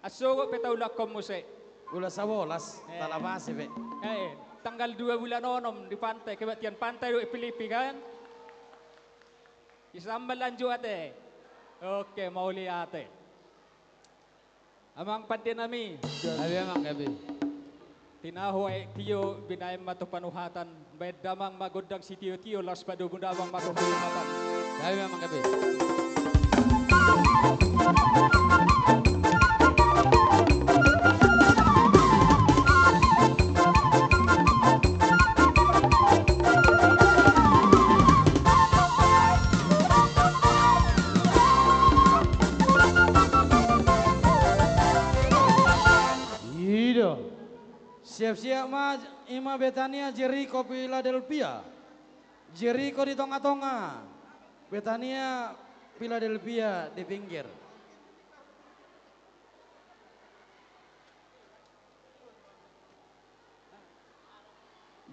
Ansogot pe taulahon muse. Bulan sabolas, eh, talabasi pe. Eh, tanggal dua bulan onom di pantai, kebaktian pantai do Uik Pilipping kan? Isamba lanjut ate. Oke, mauliate. Amang pande nami. Gabe amang, gabe. Tinahu aek tio binaen ma tu panuhatan, baen damang ma gondang sitio-tio, laos padomu damang ma tu panuhatan. Gabe amang, gabe. I do. Siap-siap ma, i ma Betania, Jeriko, Piladelpia. Jeriko di tonga-tonga, Betania, Piladelpia di pinggir.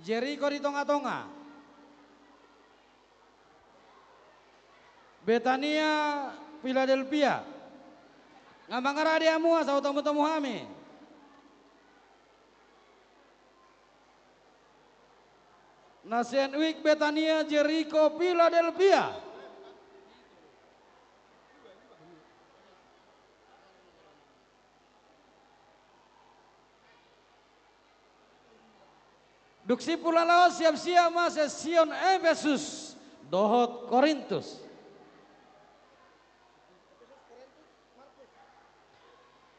Jeriko di tonga-tonga. Betania, Piladelpia. Nga mangarade hamu asa hutamu-tamu hami. Na sian Uik, Betania, Jeriko, Piladelpia. Dung simpul na laos, siap-siap ma sian Sion, Epesus dohot Korintus.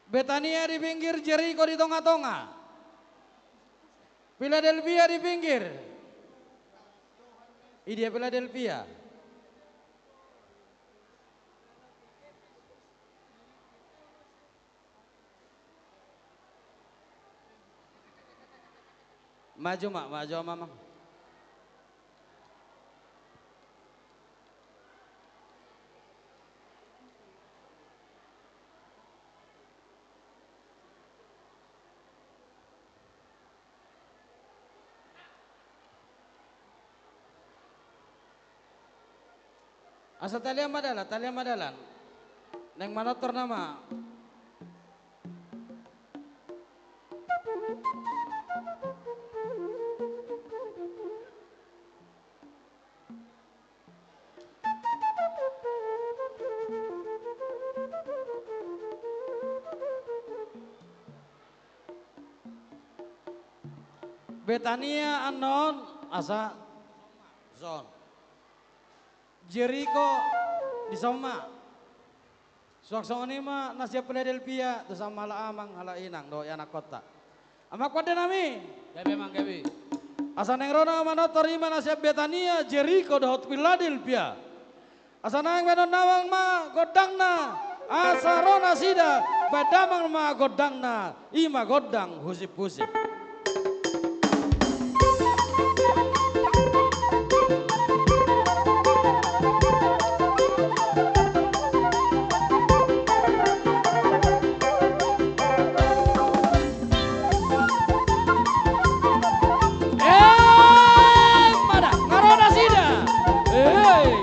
Betania di pinggir, Jeriko di tonga-tonga. Piladelpia di pinggir. Idia Piladelpia? Maju ma, maju ma, amang. Asa talian ma dalan, talian ma dalan. Naeng manortor nama. Betania annon asa son. Jeriko dison ma. Suang songon i ma na sian Piladelpia, tu sahalak amang, halak inang dohot ianakkonta. Amang pande nami. Gabe amang, gabe. Asa naeng ro nama manortor, i ma na sian Betania, Jeriko dohot Piladelpia. Asa naeng baenon damang ma gondangna, asa ro nasida, baen damang ma gondangna, i ma gondang husip-husip. Eh, ma da, nga ro nasida. Eh.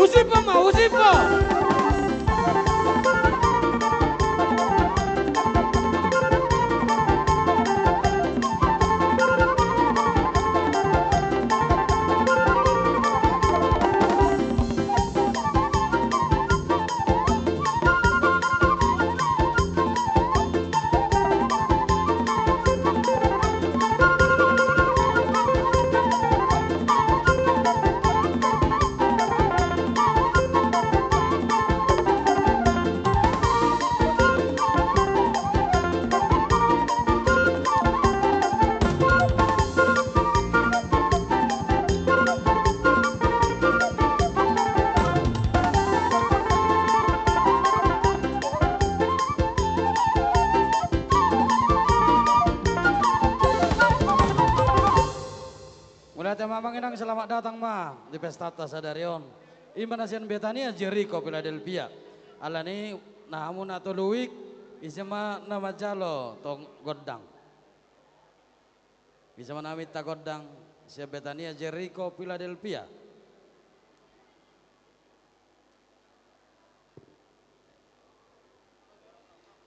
Husip ma, husip ma. Selamat datang ma di pestanta sadari on. I ma na sian Betania Jeriko Philadelphia. Alani na hamu na tolu wijk, ise ma na manjalo tong gondang. Ise ma na minta gondang sian Betania Jeriko Philadelphia.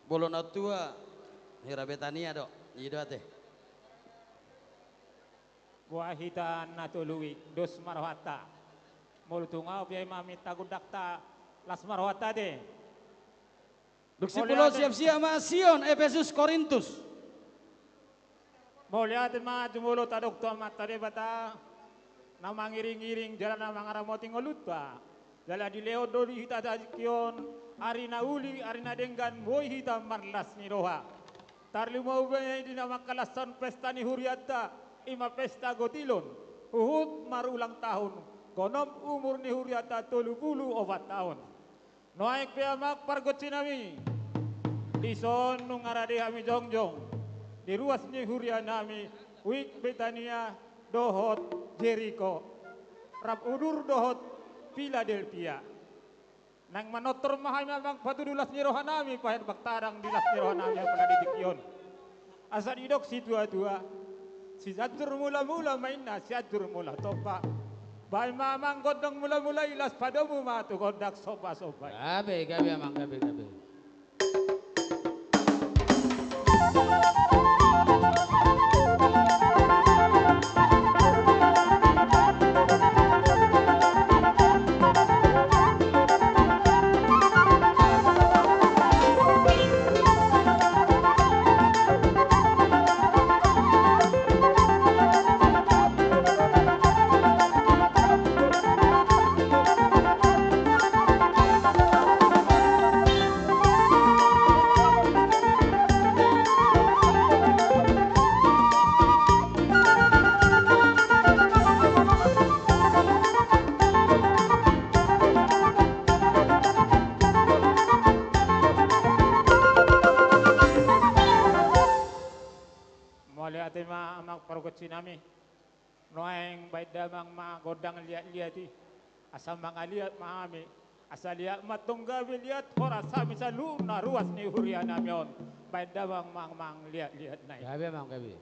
Molo na tua, hira Betania do, i do ate. Boha hita na tolu wijk, dos ma rohanta. Molo tung ahu pe i ma minta gondangta, las ma rohanta ate. Dung sipulo, siap-siap ma Sion, Epesus, Korintus. Mauliate ma jumolo tadok tu Amanta Debata, na mangiring-iring jala na mangaramoti ngolunta. Jala dilehon do di hita tingki on, ari na uli, ari na denggan, boi hita marlas ni roha. Tarlumobi ma i di na mangkalashon pesta ni hurianta, i ma pesta gotilon. Huhut marulang tahun, gonom umur ni hurianta tolu pulu opat tahun. Nuaeng pe amang pargonsi nami, dison nunga rade hami jongjong di ruas ni huria nami, wijk Betania dohot Jeriko, rap udur dohot Philadelphia. Naeng manortor ma hami amang patudu las ni roha nami, bahen baktarang di las ni roha nami apala di tingki on. Asa didok situa-tua, Sianjur mula-mula ma inna, Sianjur mula tompa. Bahen ma amang gondang mula-mula i, laos padomu ma tu gondang somba-somba i. Gabe, gabe amang, gabe, gabe. Mauliate ma amang pargonsi nami. Nuaeng bahen damang ma gondang liat-liat i, asa mangaliat ma hami. Asa liat ma tong gabe liat, horas hami saluhutna ruas ni huria nami on. Bahen damang ma amang liat-liat na i. Gabe amang, gabe.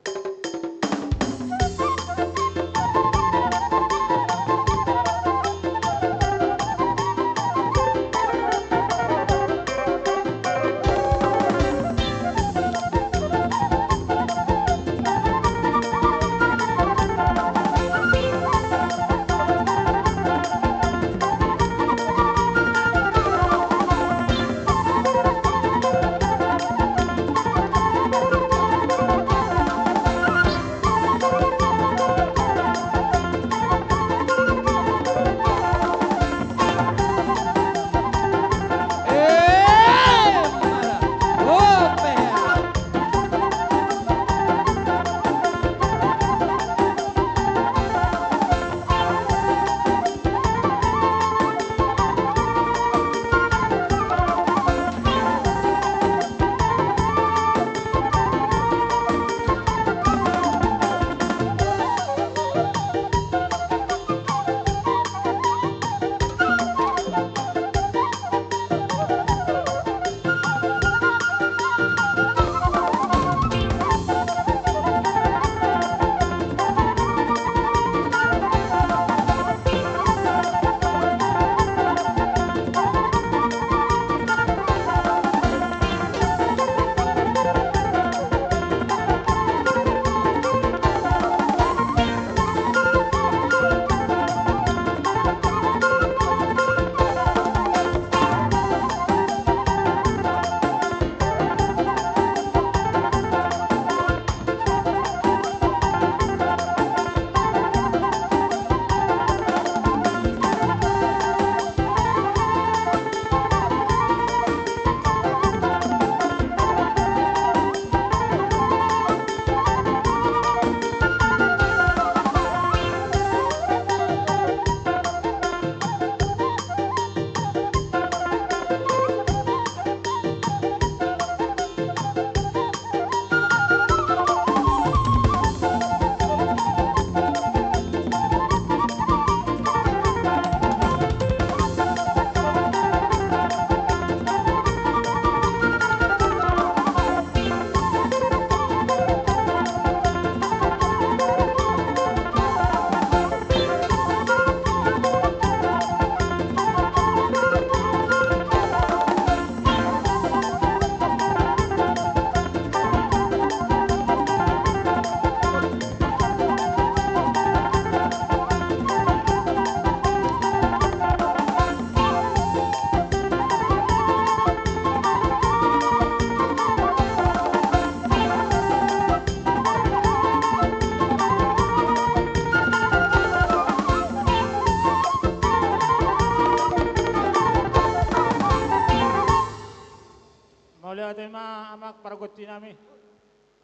Amang pargonsi nami.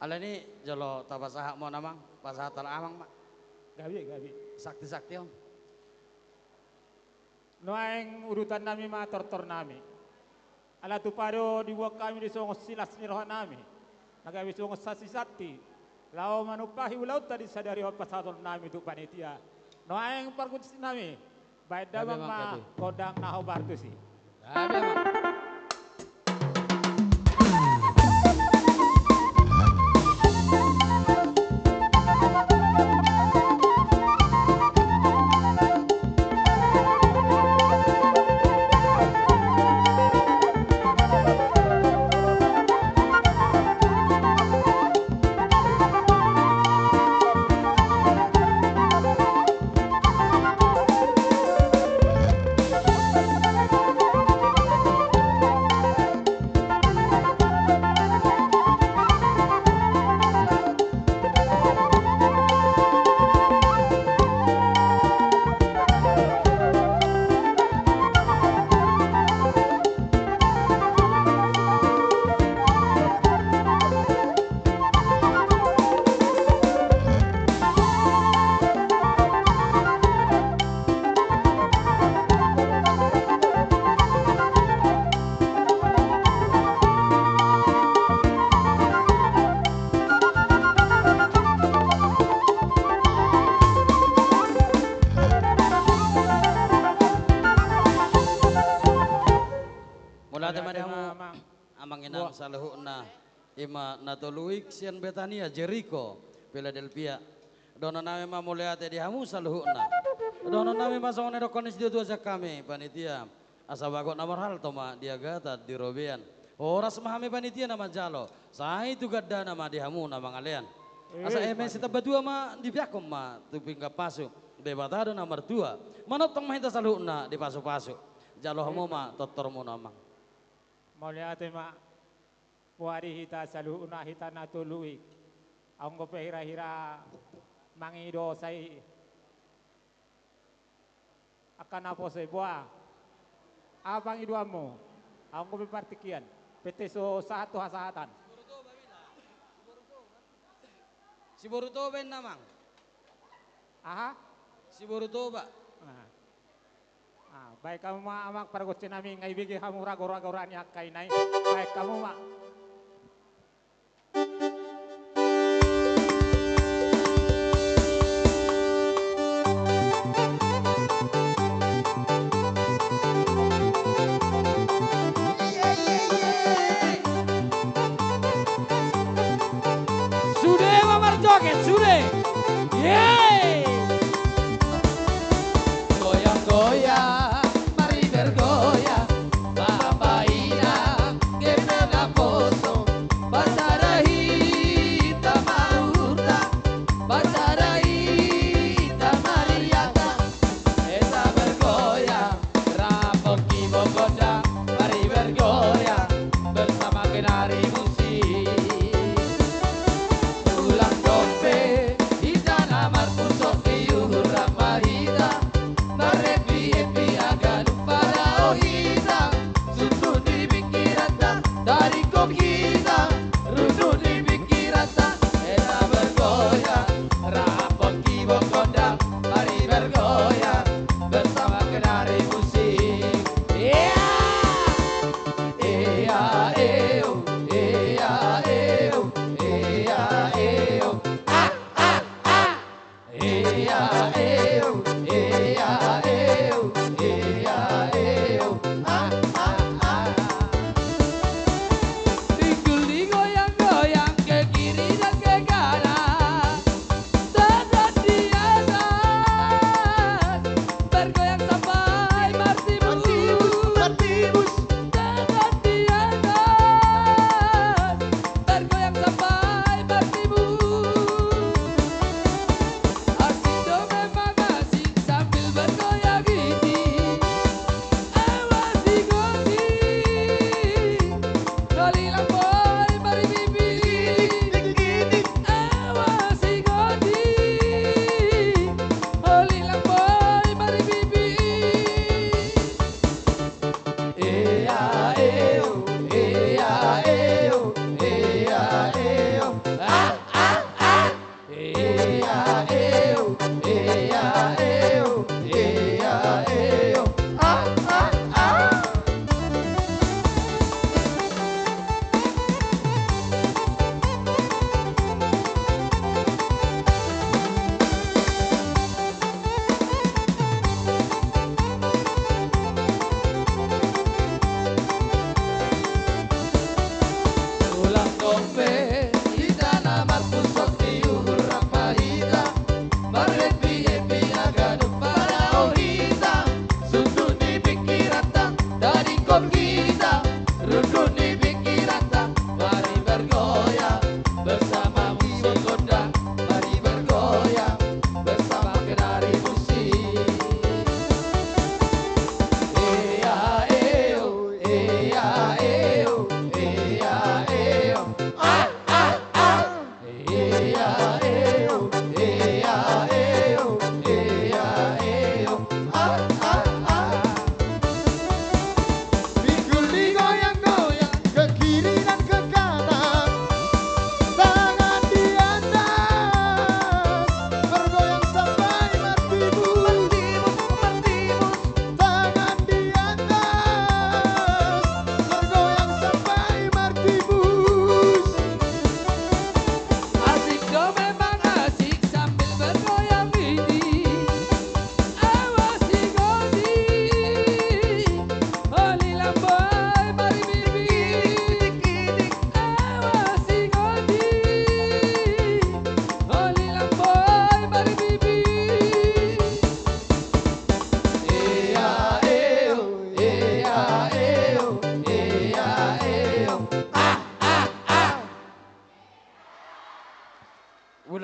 Alani jolo tapasahat ma on amang, pasahat halak amang ma. Gabe, gabe. Sakti-sakti on. Nuaeng udutan nami ma tortor nami. Ala tupa do dibuat hami di songon silas ni roha nami, na gabe songon santi-santi, laho manumpahi ulaonta di sadari on pasahaton nami tu panitia. Nuaeng pargonsi nami, baen damang ma gondang na hombar tusi. Gabe amang. Mauliate ma di hamu amang inang saluhutna. I ma Natoluik sian Betania, Jeriko, Philadelphia. Dohonon nami ma mauliate di hamu saluhutna. Dohonon nami ma songon na nidokkon ni situa-tua sian hami panitia. Asa bagot na marhalto ma di agatan di robean. Horas ma hami panitia na manjalo. Sai tu gandana ma di hamu na mangalean. Asa eme sitambatua ma dipeakkon ma tu pinggan pasu. Debata do na martua. Manongtong ma hita saluhutna dipasu-pasu. Jalo hamu ma tortormuna amang. Mauliate ma. Boari hita saluhutna hita Natoluik. Anggo pe hira-hira mangido sai angka naposo i boa. Aha pangidoanmu? Anggo pe partingkian. Pe te so sahat tu hasahatan. Siboru Toba inna amang. Aha? Siboru Toba. Ah. Ah, baen hamu ma amang pargonsi nami, nga ibege hamu rago-rago ra ni angka ina i. Baen hamu ma. Sude ma marjoget, sude. Yeay. Goyang-goyang, mari bergoyang. Bapak inang, gembira poso.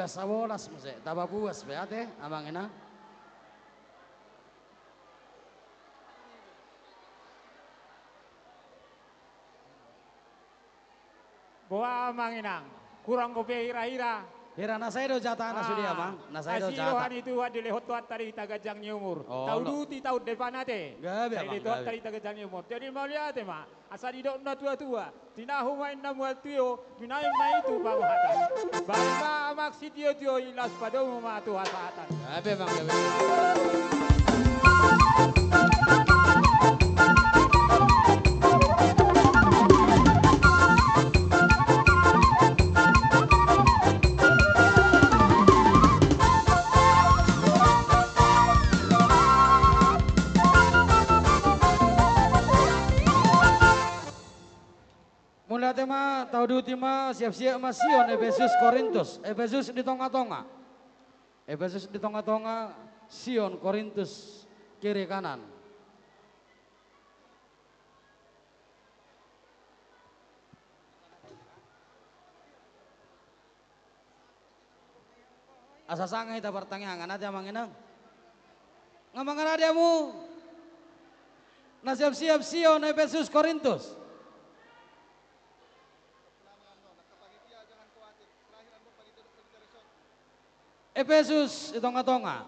Sabolas muse, taba puas be ate, amang inang. Boha amang inang, kurang dope hira-hira. Hira na sai do jatana sude amang, na sai do jata. Asi roha ni Tuhan dilehon Tuhanta di hita ganjang ni umur. Tauduti taon depan ate. Gabe amang, gabe. Dilehon Tuhanta di hita ganjang ni umur. Jadi mauliate ma. Asa didok na tua-tua, tinahu ma inna mual tio, binahen ma i tu panghataion. Baen ma amang sitio-tio i laos padomu ma tu hasahatan. Gabe amang, gabe. Mauliate ma, tauduti ma, siap-siap ma Sion, Epesus, Korintus, Epesus di tonga-tonga. Epesus di tonga-tonga, Sion, Korintus kiri kanan. Asa sanga hita partangiangan ate amang inang. Nga mangarade hamu. Na siap-siap Sion, Epesus, Korintus. Epesus di tonga-tonga.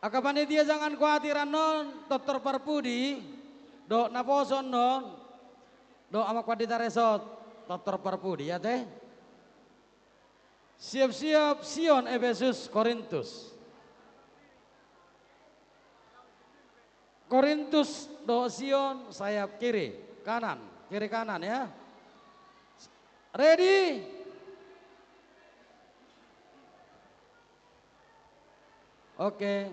Angka panitia, jangan khawatir, annon tortor parpudi dohot naposo annon dohot amang pandita resort tortor parpudi ate. Siap-siap Sion, Epesus, Korintus. Korintus dohot Sion, sayap kiri, kanan, kiri kanan ya. Ready? Oke.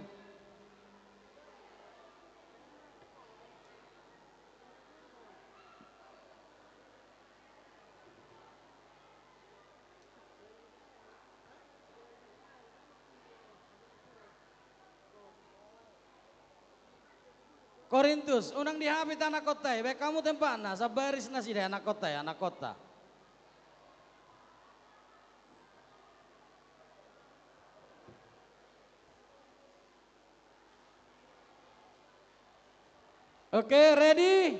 Korintus, unang dihapit anakkonta i, baen hamu tempatna, sabaris nasida anakkonta i, anakkonta. Oke, ready?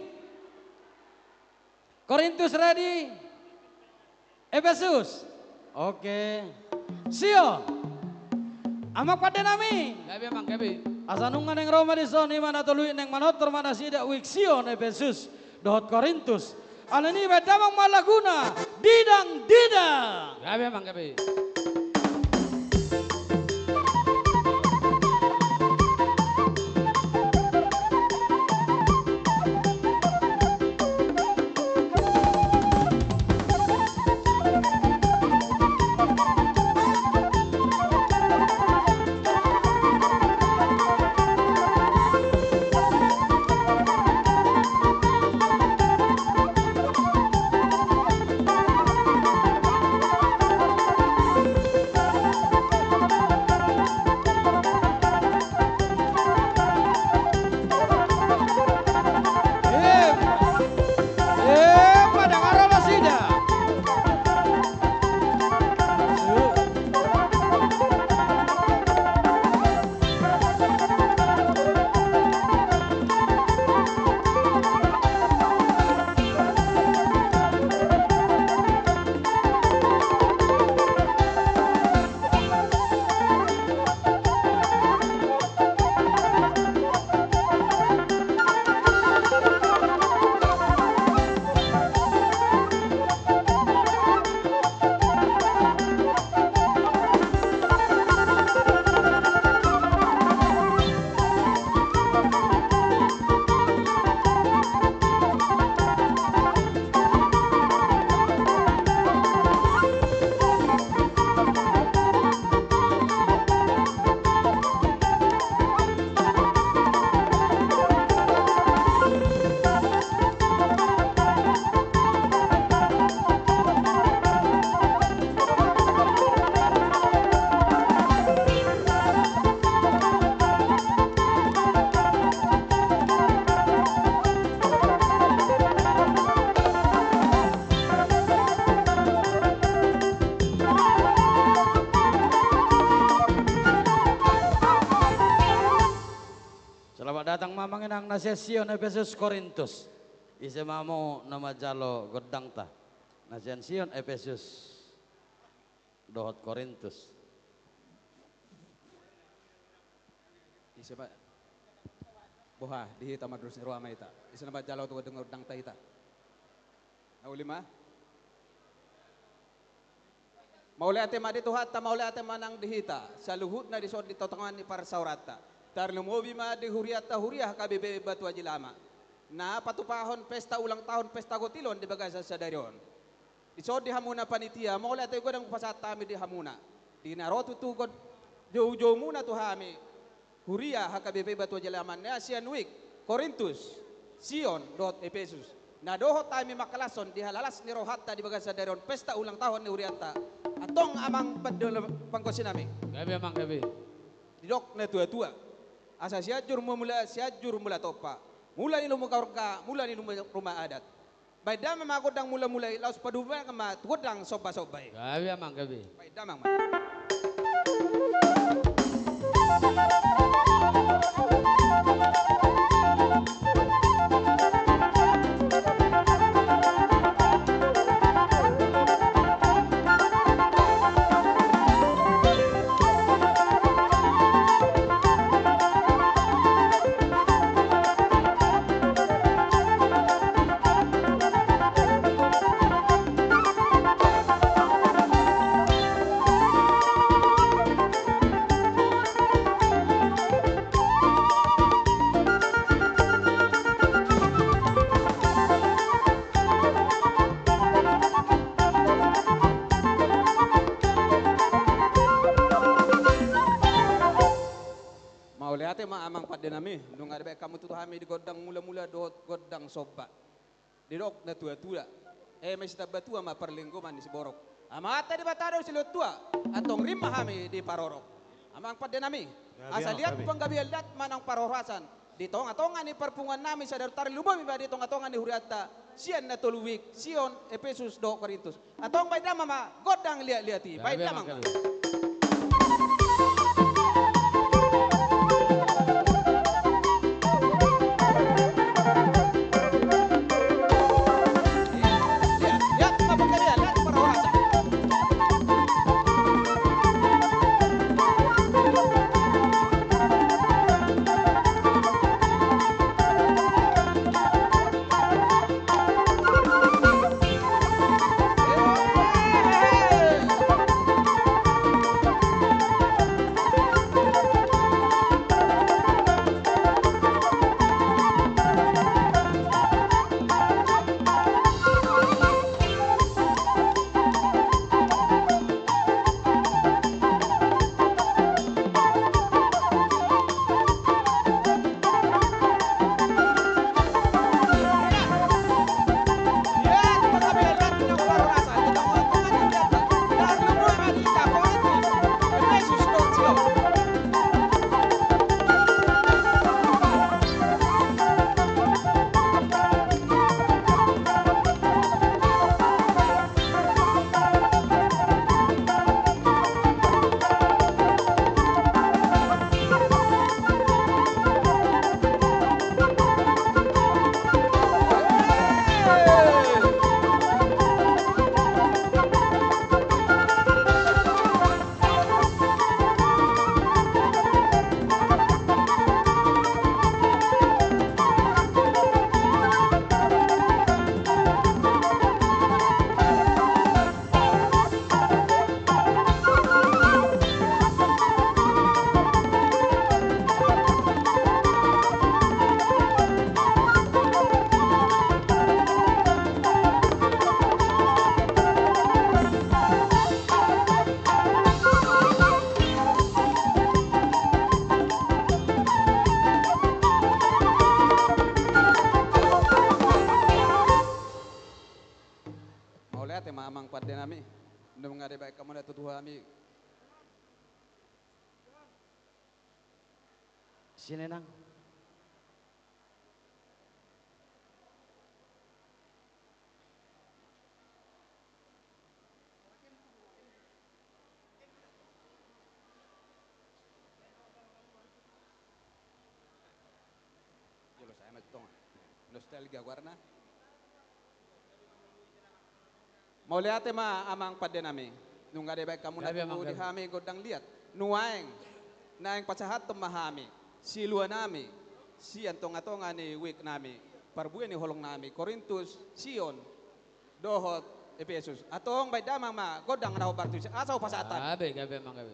Korintus ready? Epesus? Oke. Sion. Amang pande nami. Gabe amang, gabe. Asa nunga naeng ro ma dison, i ma na tolu i, naeng manortor ma nasida uik Sion, Epesus dohot Korintus. Alani i baen damang ma laguna, Didang Didang. Gabe amang, gabe. Datang ma amang inang na sian Sion, Epesus, Korintus. Ise ma hamu na manjalo gondangta na sian Sion, Epesus dohot Korintus? Ise ma? Boha, di hita ma durus ni roha ma hita. Ise na manjalo tu gondang, gondangta hita? Na uli ma. Mauliate ma di Tuhanta, mauliate ma nang di hita saluhutna dison di tongatonga ni parsaoranta. Tarlumobi ma di hurianta, huria H K B P Batu Aji Lama, na patupahon pesta ulang tahun, pesta gotilon di bagasan sadari on. Dison di hamuna panitia, mauliate godang hupasahat hami di hamuna. Di na ro tutu on joujoumuna tu hami, huria H K B P Batu Aji Lama na sian Wijk, Korintus, Sion dohot Epesus, na dohot hami mangkalashon di halalas ni rohanta di bagasan sadari on pesta ulang tahun ni hurianta. Antong amang pande, panggosinami. Gabe amang, gabe. Didok natuatua: Asa Sianjur Mulamula, Sianjur Mulatompa, mula ni luma gorga, mula ni luma, luma adat. Baen damang ma gondang mulamula i, laos paduangan ma tu gondang sombasomba i. Gabe amang, gabe. Baen damang ma. Mauliate ma amang pandenami, nunga dibaen hamu tutu hami di gondang mulamula dohot gondang somba. Didok natuatua: Eme sitambatua ma parlinggoman ni siborok. Amanta Debata do silehon tua, antong rim ma hami diparorot. Amang pandenami, asa liat panggabean, liat ma nang parhorasan di tongatonga ni parpunguannami sadari on, tarlumobi ma di tongatonga ni hurianta sian na tolu Wijk, Sion, Epesus dohot Korintus. Antong baen damang ma gondang liatliat i, baen damang ma. Mauliate ma amang pandenami, nunga dibaen hamu na tutu hami. Sinenang. Nostalgia goarna. Mauliate ma amang pande nami. Nunga dibaen hamu na tubu di hami gondang liat. Nuaeng naeng pasahathon ma hami silua nami sian tonga-tonga ni wijk nami, parbue ni holong nami Korintus, Sion dohot Epesus. Antong baen damang ma gondang na hombar tusi asa hupasahat hami. Gabe, gabe, amang, gabe.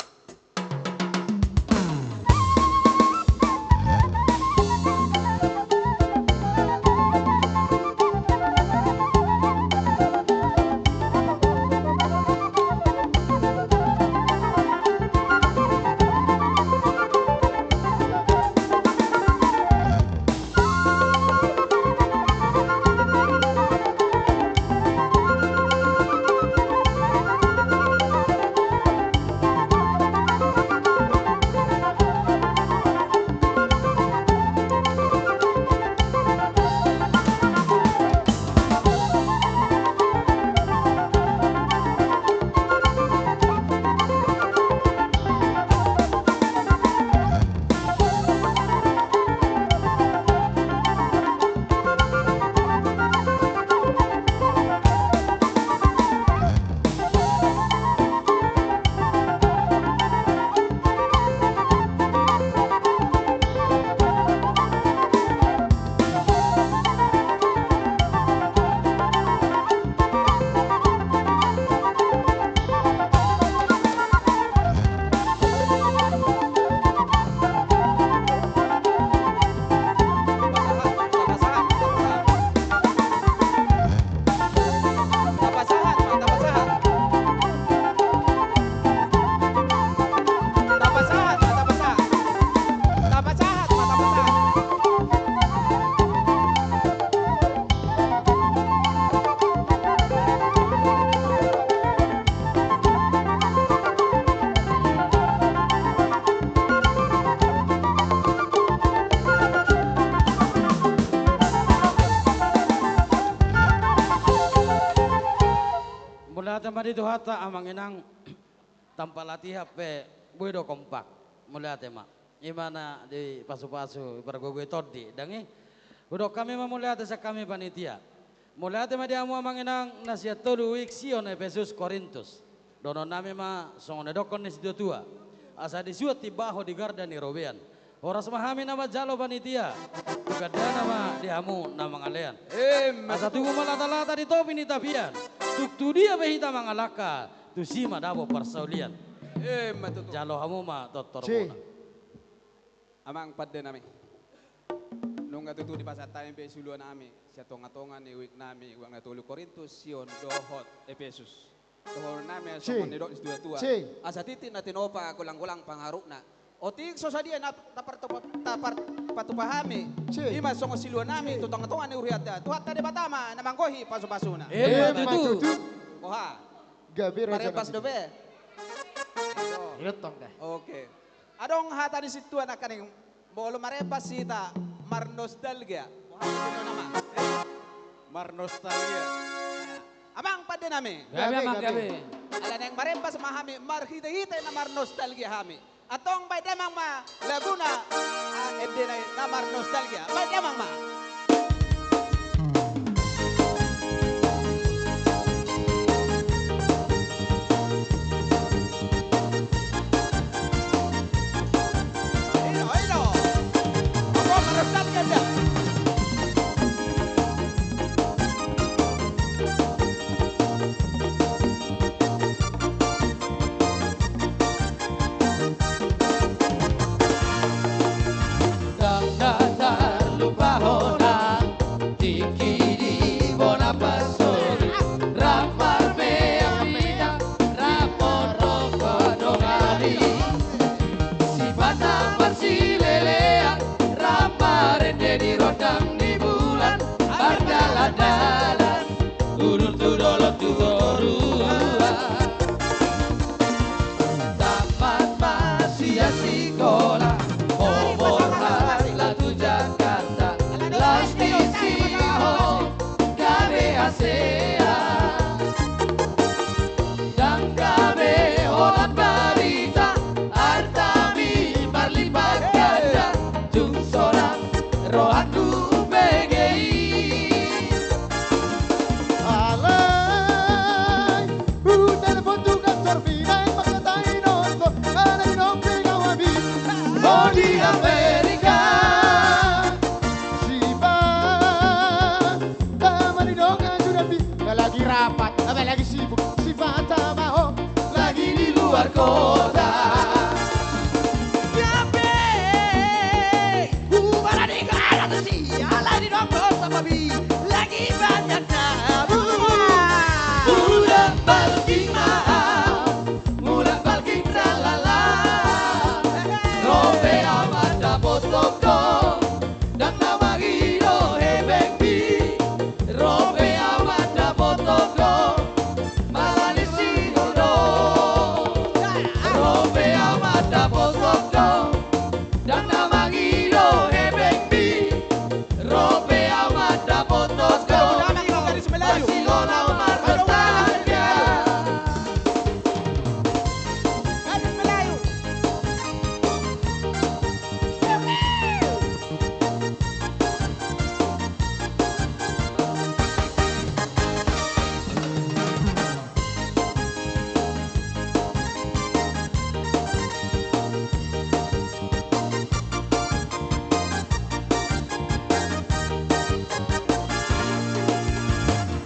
Mauliate ma di Tuhanta, amang inang. Tanpa latihan pe boi do kompak. Mauliate ma. I ma na dipasu-pasu, dipargogoi tondi, dang i. Hudok hami ma mauliate sian hami panitia. Mauliate ma di hamu amang inang na sian tolu wijk, Sion, Epesus, Korintus. Dohonon nami ma songon na nidokkon ni situa-tua. Asa disuan timbaho di garda ni robean. Horas ma hami na manjalo panitia. Tu gandana ma di hamu na mangalean. Emma tutu. Asa tubu ma lata-lata di topi ni tapian. Tung tu dia pe hita mangalangka, tusi ma dapot parsaulian. Emma tutu. Jalo hamu ma tortormuna. Amang pande nami. Nunga tutu dipasahat hami be silua nami sian tonga-tonga ni wijk nami, wijk na tolu Korintus, Sion dohot Epesus. Dohonon nami songon na nidok ni situa-tua. Asa titik na tinopa golang-golang pangarahutna. Otik so sadia na tapartupa, taparpatupa hami. I ma songon silua nami tu tonga-tonga ni hurianta. Tuhanta Debata ma na manggohi pasu-pasuna. Emma tutu. Boha? Gabe raja. Marembas dope. Oke. Adong hata ni sintua nangkaning, molo marembas hita marnostalgia. Marnostalgia. Amang pande nami. Gabe, amang, gabe. Ala naeng marembas ma hami marhite-hite na marnostalgia hami. Antong baen damang ma laguna, ah, endena i na marnostalgia. Baen damang ma. Ilo, ilo. Antong marnostalgia da. Ndang na tarlupahon Kota. Gabe, hubarani kota tusi, alai didok kota babi, lagi banyak tamu. Mulak balgi ma, mulak balgi tralala. Ro pe au mandapothon ho, ndang na mangido hepengmi. Ro pe au mandapothon ho, mala ni sihol do. Ro pe au mandapothon ho, ndang na mangido hepengmi. Ro pe au mandapothon ho, masihol au marnostalgia.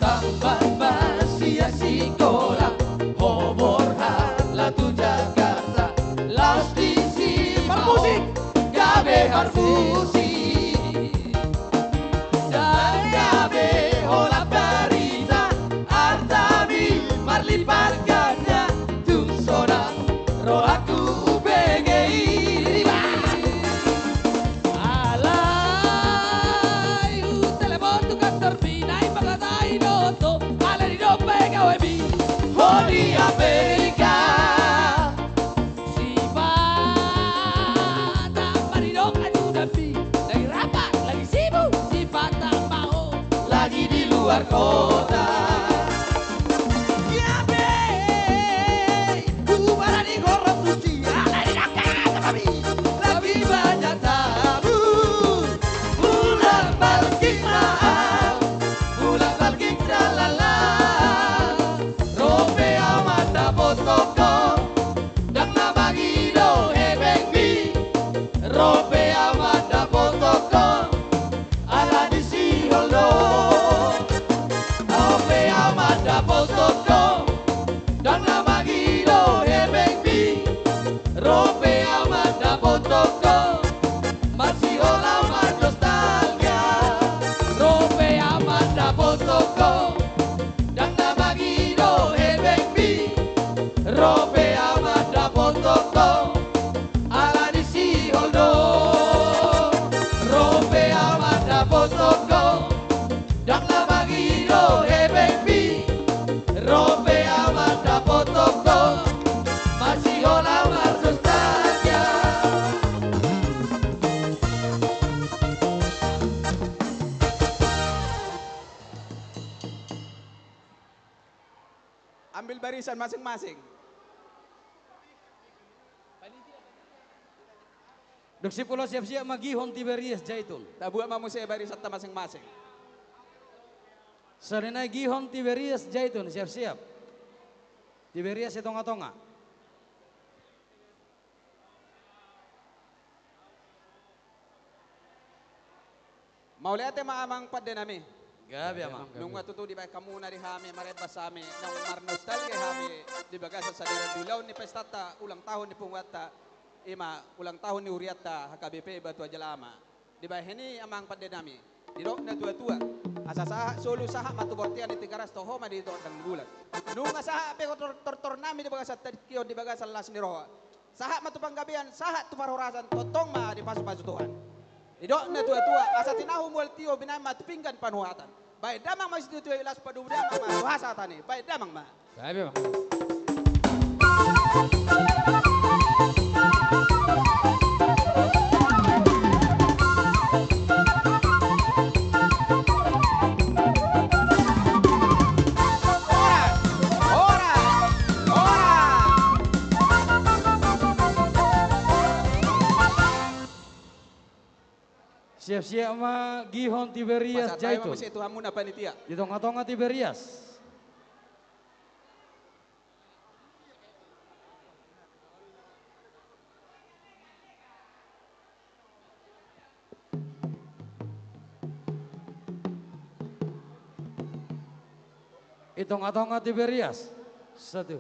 Tamban ma sian sikola, ho borhat laho tu Jakarta, laos disi ma ho gabe parmusik. Ndang gabe holan barita, artami marlipat ganda, tung sonang rohangku hubege i. Alai hutelepon tu kantormi, naeng manghatai do ho, alai didok pe gawemi ho di Amerika. Sipata ma didok ajudanmi, lagi rapat, lagi sibuk, sipata ma ho lagi di luar kota. Ia be, hubarani horong tusi, alai didok kota babi, lagi banyak tamu. Mulak balgi ma, mulak balgi tralala. Ro pe au mandapothon ho, ndang na mangido hepengmi. Ro pe au mandapothon ho, ala ni sihol do. Ro pe au mandapothon ho, ndang na mangido hepengmi. Ro pe au mandapothon ho, masihol au marnostalgia. Ro pe au mandapothon ho, ndang na mangido hepengmi. Ro pe au mandapothon ho, ala ni sihol do. Ro pe au mandapothon ho, ndang na mangido hepengmi. Ro pe au mandapothon ho, masihol au marnostalgia. Ambil barisan masing-masing. Dung sip olo, siap-siap ma gihon Tiberias Jaitun. Tabuat ma muse barisanta masing-masing. Songon i nai gihon Tiberias Jaitun, siap-siap. Tiberias di tonga-tonga. Mauliate ma amang pande nami. Gabe amang. Nunga tutu dibaen hamuna di hami, marembas hami, naung marnostalgia hami di bagasan sadari on di ulaon ni pestanta ulang tahun ni punguanta, i ma ulang tahun ni hurianta H K B P Batu Aji Alama. Dibahen i amang pande nami, didok na tua-tua, asa sahat solu sahat ma tu bontean ni Tigaras, toho ma di tondang ni bulan. Nunga sahat pe tor-, tortor nami di bagasan tingki on, di bagasan las ni roha. Sahat ma tu panggabean, sahat tu parhorasan, tongtong ma dipasu-pasu Tuhan. Didok na tua-tua, asa tinahu mual tio, binahen ma tu pinggan panuhatan. Baen damang ma sitio-tio i, laos padomu damang ma tu hasahatan i. Baen damang ma. Gabe ma. Horas, horas, horas. Siap-siap ma gihon Tiberias Jaitun. Pasahat ma muse tu hamuna panitia. Di tonga-tonga Tiberias. Di tonga-tonga Tiberias. Satu.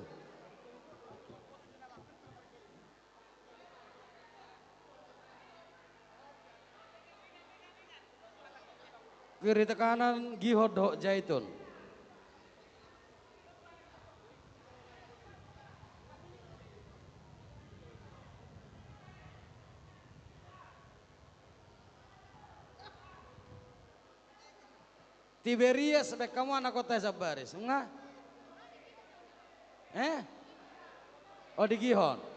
Kiri te kanan, Gihon dohot Zaitun. Tiberias, baen hamu anak on tu baris. Nga? Eh? O, di Gihon.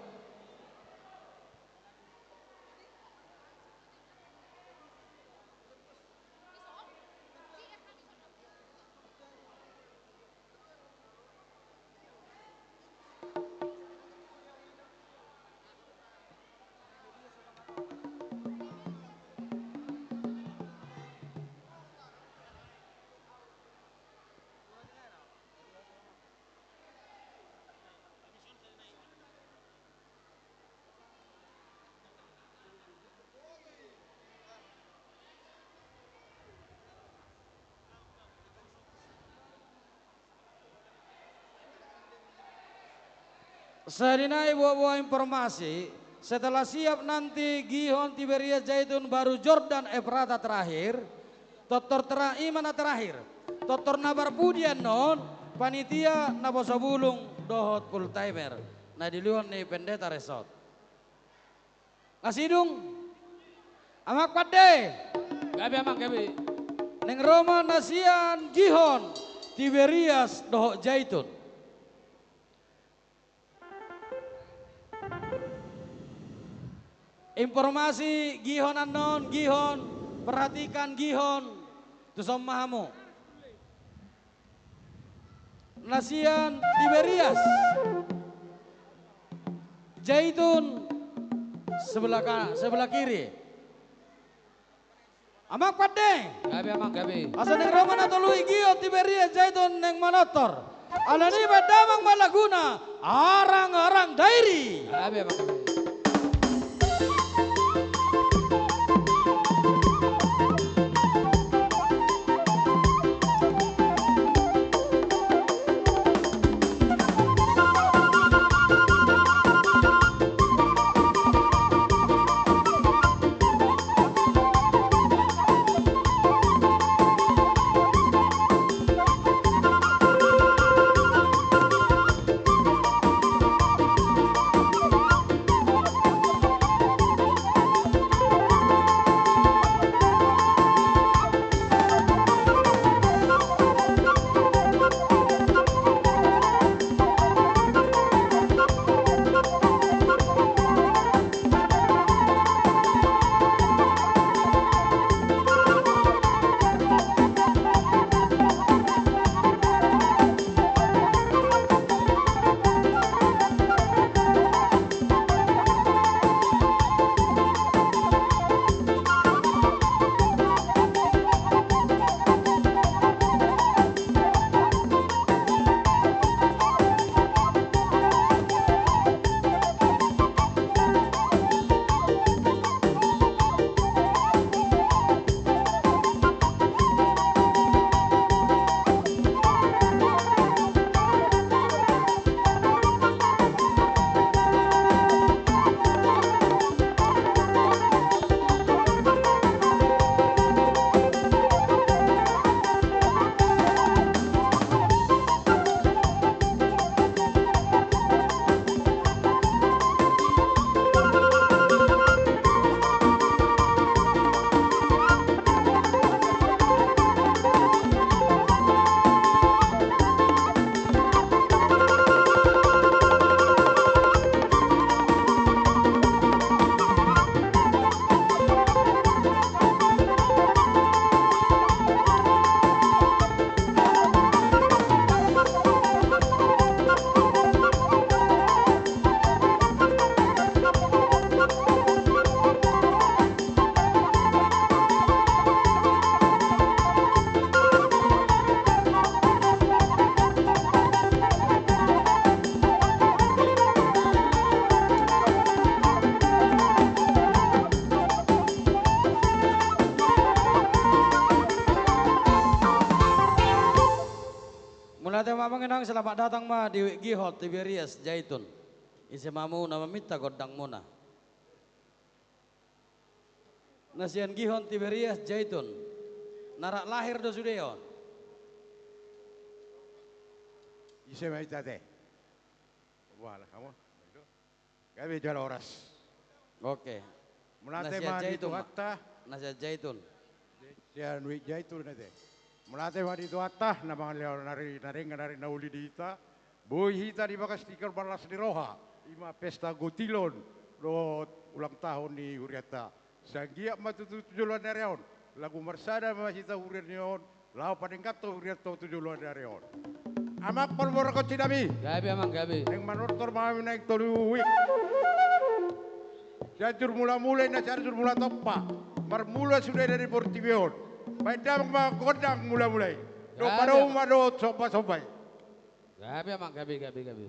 Sadia nai, boa-boa informasi, setelah siap nanti Gihon, Tiberias, Zaitun, baru Jordan, Efrata terakhir. Tortor tera-, i ma na terakhir. Tortor na parpudi annon, panitia, naposo bulung dohot full timer na dilehon ni pendeta resort. Nga sidung? Amang pande. Gabe, amang, gabe. Naeng ro ma na sian Gihon, Tiberias dohot Zaitun. Informasi, Gihon annon, Gihon, perhatikan Gihon. Tuson ma hamu. Na sian Tiberias. Zaitun sebelah ka-, sebelah kiri. Amang pande. Gabe, amang, gabe. Asa naeng ro ma na tolu i, Gihon, Tiberias, Zaitun naeng manortor. Alani i baen damang ma laguna, Arang-arang Dairi. Gabe, amang, gabe. Mauliate ma, amang inang, selamat datang ma di Gihon, Tiberias, Zaitun. Ise ma hamu na maminta gondangmuna? Na sian Gihon, Tiberias, Zaitun. Na rap lahir do sude on. Ise ma hita te? Wala, hamu? Gabe jala horas. Oke. Mauliate ma di Tuhanta. Nasihat Zaitun. Sian Wid Zaitun ate. Mauliate ma di Tuhanta, na mangalehon ari na denggan, ari na uli di hita. Boi hita di bagas tingki on marlas ni roha. I ma pesta gotilon dohot ulang tahun ni hurianta. Sai anggiat ma tutu tu joloan ni ari on, lagu marsada ma hita huria ni on, laho padengganhon hurianta tu joloan ni ari on. Amang parborhat ginjang nami. Gabe, amang, gabe. Naeng manortor ma hami naeng tolu wik. Sianjur mulamula i, na Sianjur Mulatompa. Marmula sude dari portibi on. Baen damang ma gondang mulamula i. Gabe, amang. Dohot padomu ma dohot sombasomba i. Gabe, amang, gabe, gabe, gabe.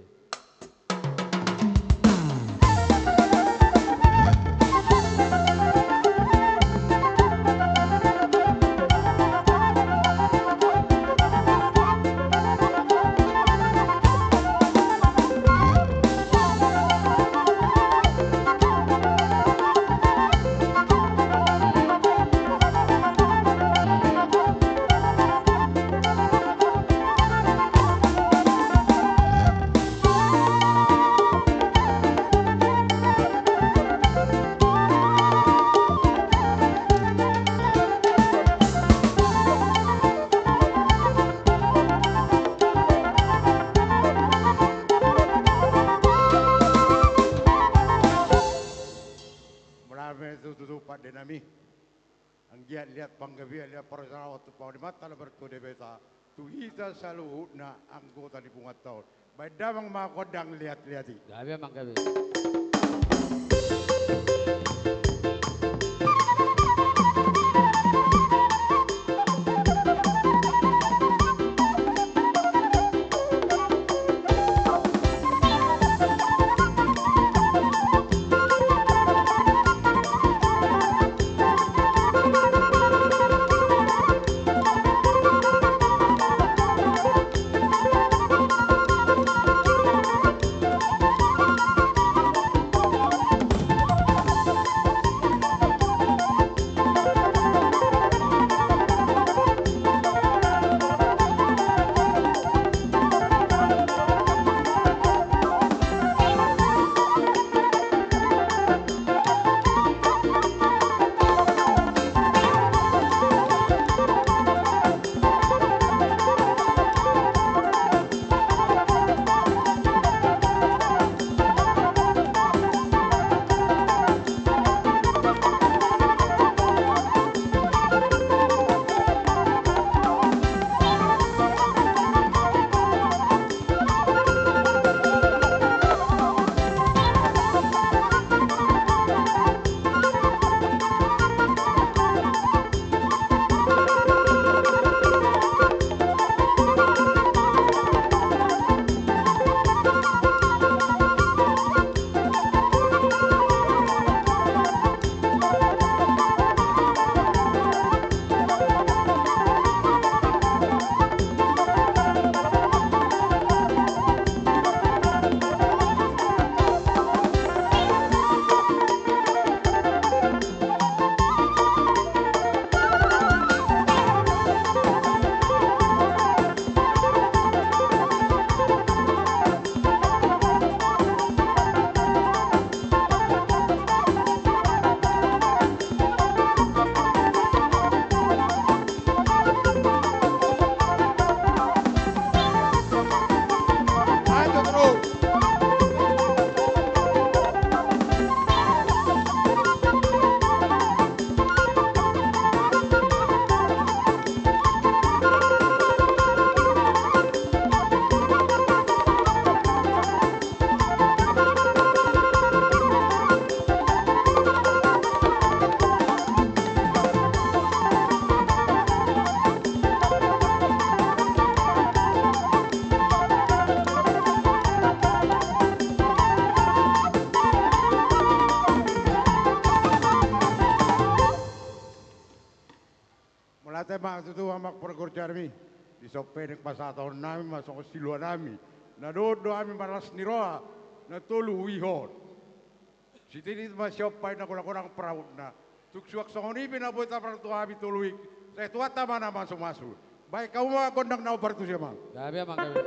Mauliate ma tutu pande nami. Anggiat liat panggabean, liat parsaoran tu pangalimanta na martua Debata, tu hita saluhutna anggota ni punguanta on. Baen damang ma gondang liatliat i. Gabe, amang, gabe. Mauliate ma tutu amang pargonsi nami. Dison pe naeng pasahatonnami ma songon siluanami na dohot do hami marlas ni roha na tolu wik on. Sititi ma siompa i na godang-godang parabotna. Tung suang songon i pe na boi taparroha hami tolu wik. Te Tuhanta ma na mamasu-masu. Baen hamu ma gondang na hombar tusi, amang. Gabe, amang, gabe.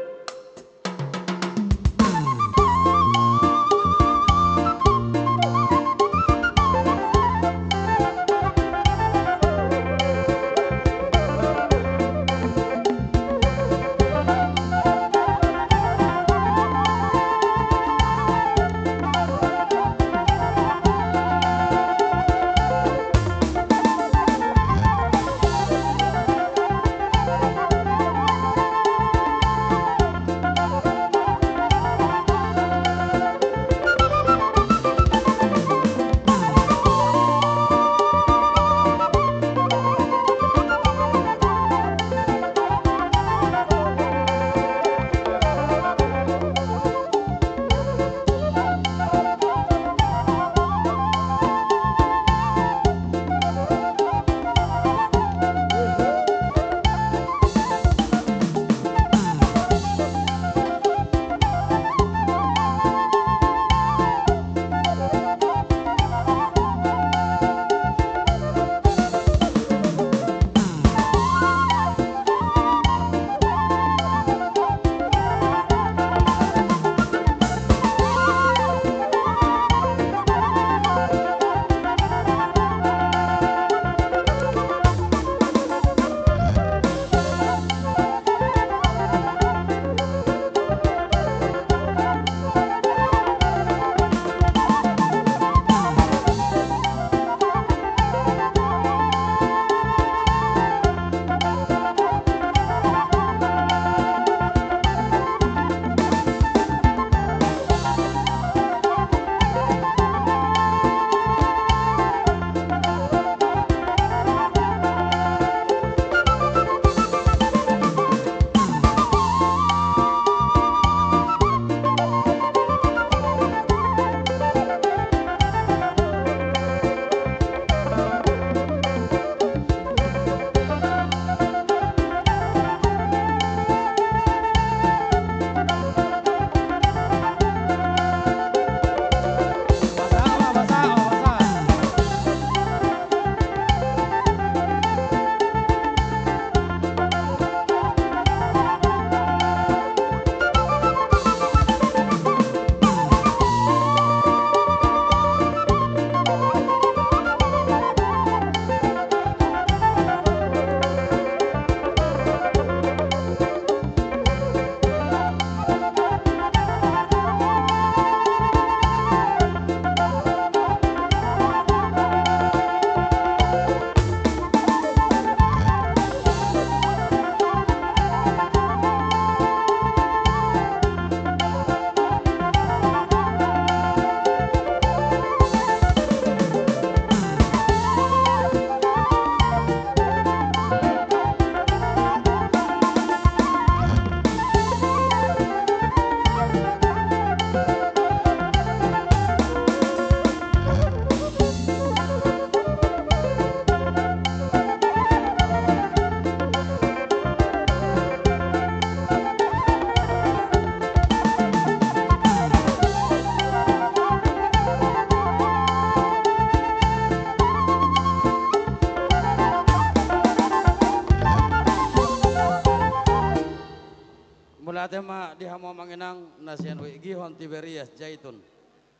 Mauliate ma di hamu amang inang na sian Ui Gihon Tiberias Jaitun.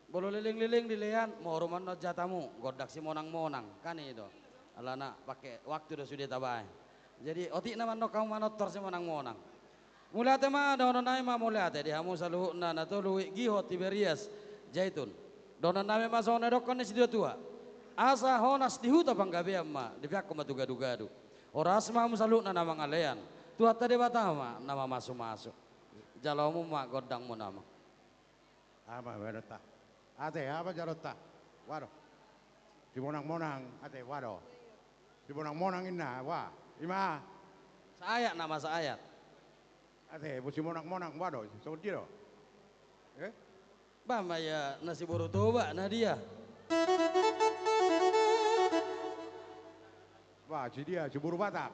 Molo leleng-leleng dilean, moru ma annon jatamu, gondang simonang-monang, kan i do. Alana pake waktu do sude tabaen. Jadi, otik nama annon hamu manortor simonang-monang. Mauliate ma, dohonon nami ma mauliate di hamu saluhutna na tolu Ui Gihon Tiberias Jaitun. Dohonon nami ma songon na nidokkon ni situa-tua. Asa honas di huta Panggabean ma, dipeakkon ma tu gadu-gadu. Horas ma hamu saluhutna na mangalean. Tuhanta Debata ma na mamasu-masu. Jalomu ma gondangmuna, amang. Aha ma baenonta? Ate, aha ma jaloonta? Ua do. Simonang-monang, ate, ua do. Simonang-monang inna, ua. I ma. Saayat nama saayat. Ate, bo simonang-monang, ua do. Songon dia do? Eh? Bah, ma ia na siboru Toba, na dia? Bah, si dia, siboru Batak.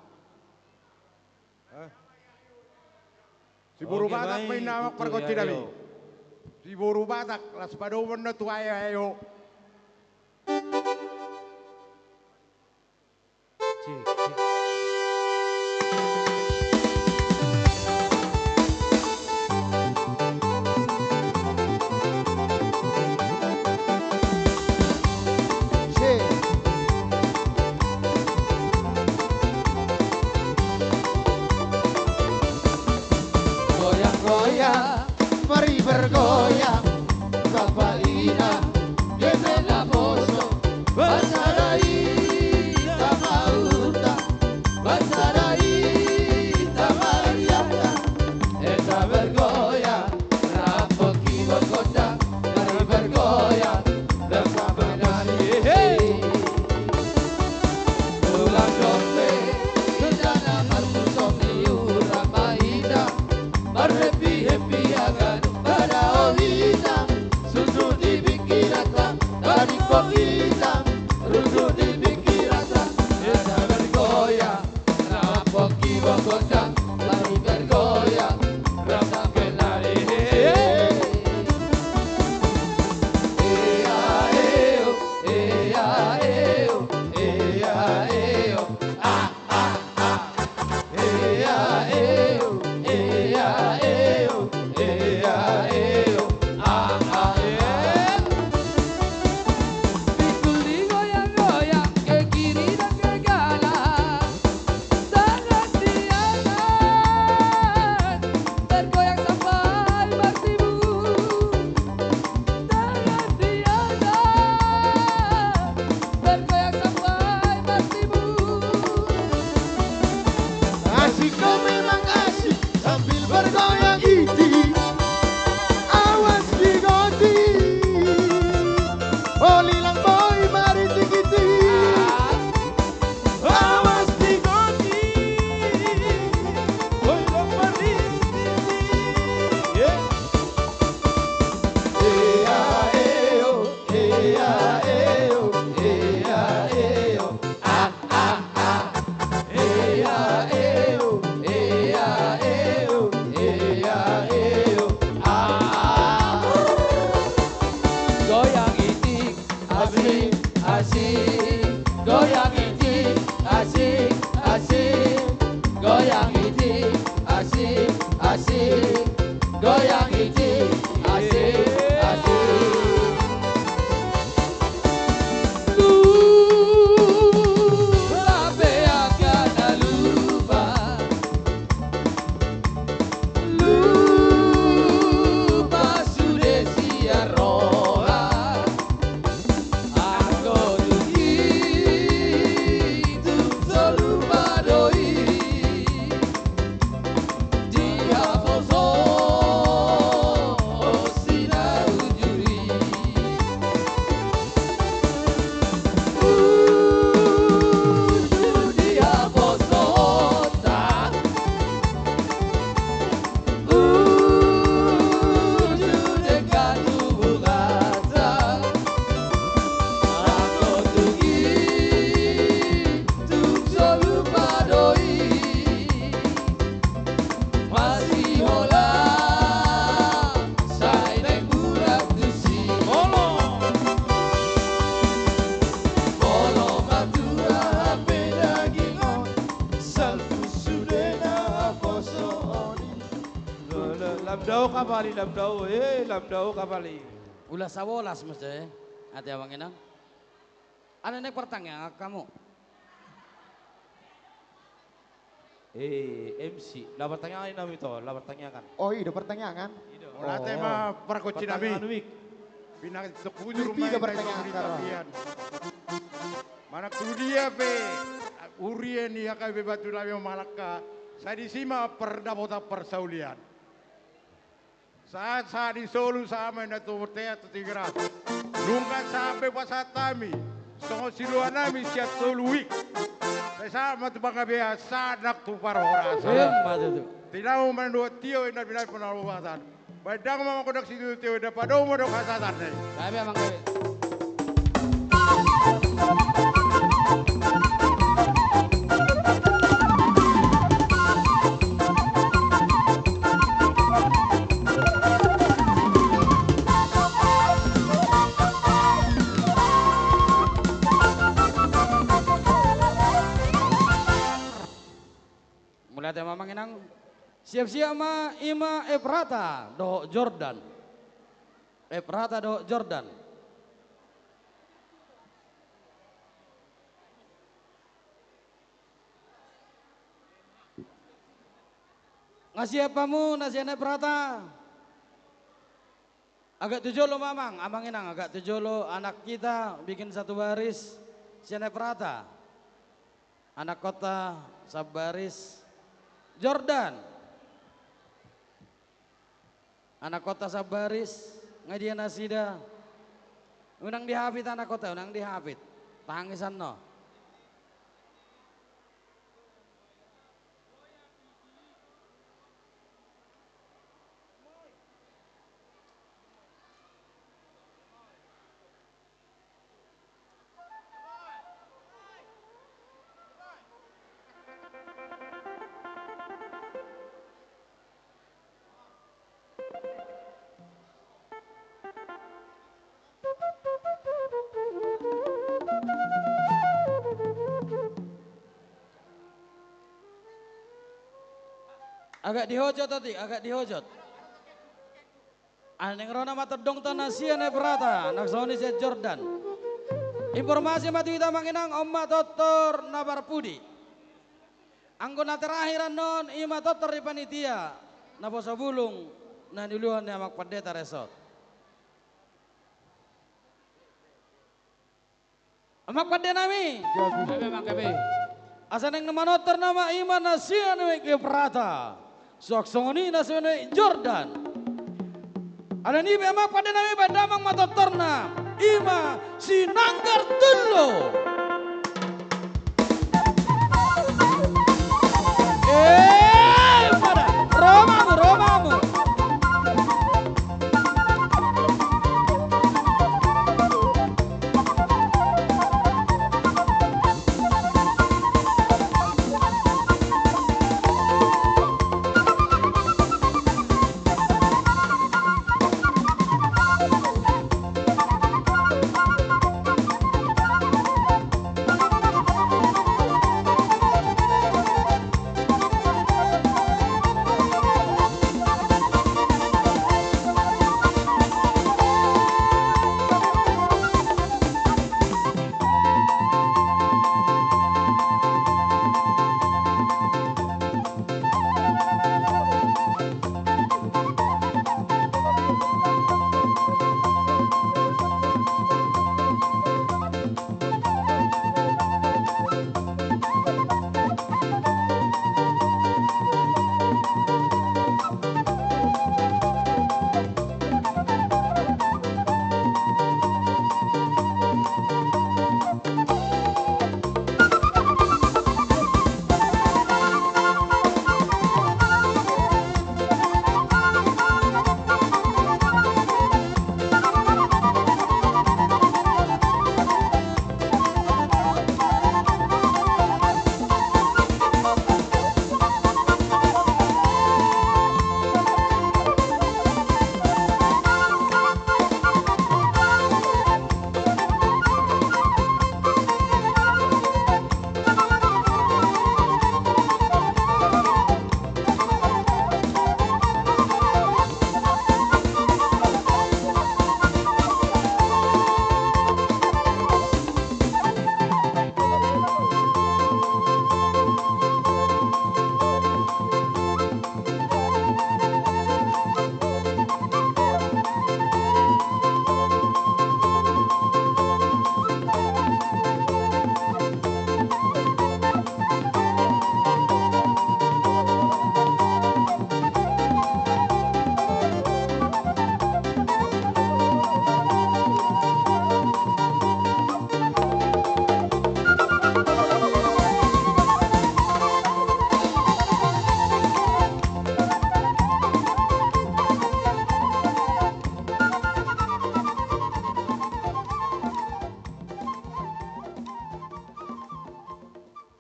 Eh? Siboru Batak ma inna, amang pargonsi nami. Siboru Batak, las padomu annon tu ayo, ayo. Cik, cik. Lamdao kapali, lamdao, eh, lamdao kapali. Ulas sabolas muse, eh. Ate amang inang. Ada naik pertanyaan kamu? Eh, M C, laho pertanyaan nami to, laho pertanyaan. Oh, i do pertanyaan? I do. Mauliate ma pargonsi nami. Pertanyaan, Wik. Pinangido tu Tuhan ma inda pertanyaan, sumuri tapian. Manang tu dia pe huria ni H K B Batu Nami Malangka, sai disi ma pardapotan parsaulian. Sahat, sahat ni solu, sahat ma inda tu bontean tu Tigaras. Nunga sahat be pasahat nami songon siluan nami sian solu, Wik. Sai sahat ma tu Panggabean, sahat nang tu parhorasan. Emma tutu. Tinamu ma na dua tio, inda pinai pona lobatan. Baen damang ma gondang sitio-tio, inda padomu ma dohot hasahatan i. Gabe amang, gabe. Mauliate ma amang inang. Siap-siap ma, i ma Efrata dohot Jordan. Efrata dohot Jordan. Nga siap hamu na sian Efrata? Agak tu jolo ma amang, amang inang, agak tu jolo, anak kita bikin satu baris sian Efrata. Anakkonta sabaris. Jordan. Anakkonta sabaris, nga dia nasida? Unang dihapit anakkonta, unang dihapit. Tangisan no. Agak dihojot, Otik, agak dihojot. Naeng ro nama tondongta na sian Efrata, na songon i sian Jordan. Informasi ma tu hita amang inang, on ma tortor na parpudi. Anggo na terakhir annon, i ma tortor ni panitia naposo bulung na niuluhon ni amang pandita resort. Amang pande nami. Gabe. Gabe, Amang, gabe. Asa naeng na manortor nama, i ma na sian Efrata. Suang songon i na sian Jordan. Alani i pe, amang pande nami, baen damang ma tortorna. I ma Sinanggar Tullu. Eh, pada. Ro ma hamu, ro ma hamu.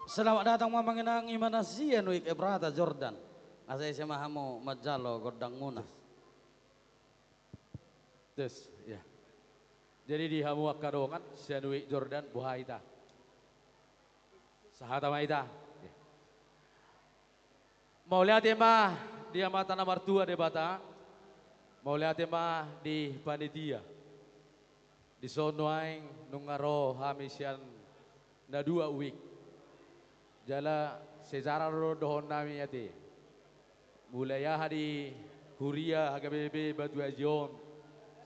Selamat datang ma amang inang, ima na sian Wijk Efrata Jordan. Asa ise ma hamu manjalo gondangmuna. Tes, ya. Jadi di hamu angka dongan sian Wijk Jordan, boha hita? Sahata ma hita. Ya. Mauliate ma di Amanta na martua Debata, mauliate ma di panitia. Dison nuaeng nunga ro hami sian na dua Wijk. Jala sejarah do dohonon nami ate. Mulai aha di huria H K B P Batu Aji on,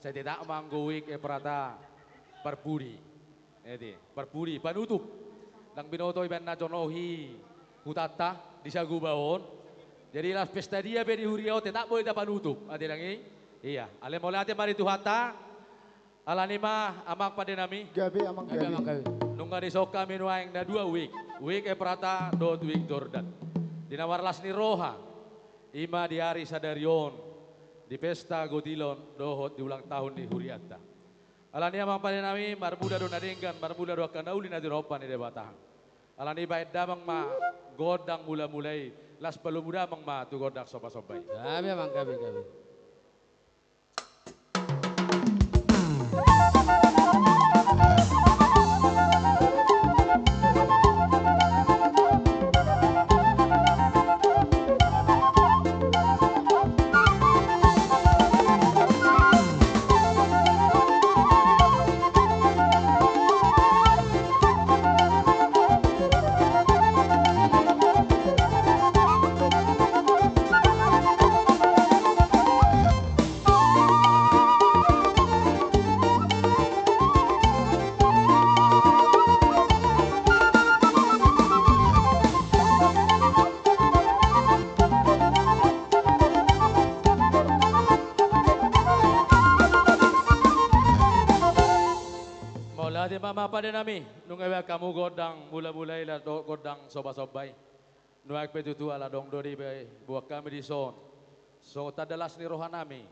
sai tetap ma anggo Wijk Efrata parpudi. Ate, parpudi, panutup. Ndang binoto iba na jonohi hutanta di Saguba on. Jadi laos pesta dia pe di huria on tetap do hita panutup. Ate dang i? Iya, alai mauliate ma di Tuhanta. Alani ma amang pande nami. Gabe amang gabe. Gabe amang gabe. Nunga dison hami nuaeng na dua Wijk. Wijk Efrata dohot Wijk Jordan. Di na marlas ni roha. Ima di ari sadari on. Di pesta gotilon dohot di ulang tahun ni hurianta. Alani amang pande nami, marmula do na denggan, marmula do angka na uli na tinompa ni Debata. Alani baen damang ma gondang mula-mula i, laos palumu damang ma tu gondang somba-somba i. Gabe amang gabe gabe. Mauliate ma amang pande nami, nunga dibaen hamu gondang mula-mula i laos dohot gondang somba-somba i. Nuaeng pe tutu ala adong do diboan hami dison songon tanda las ni roha nami,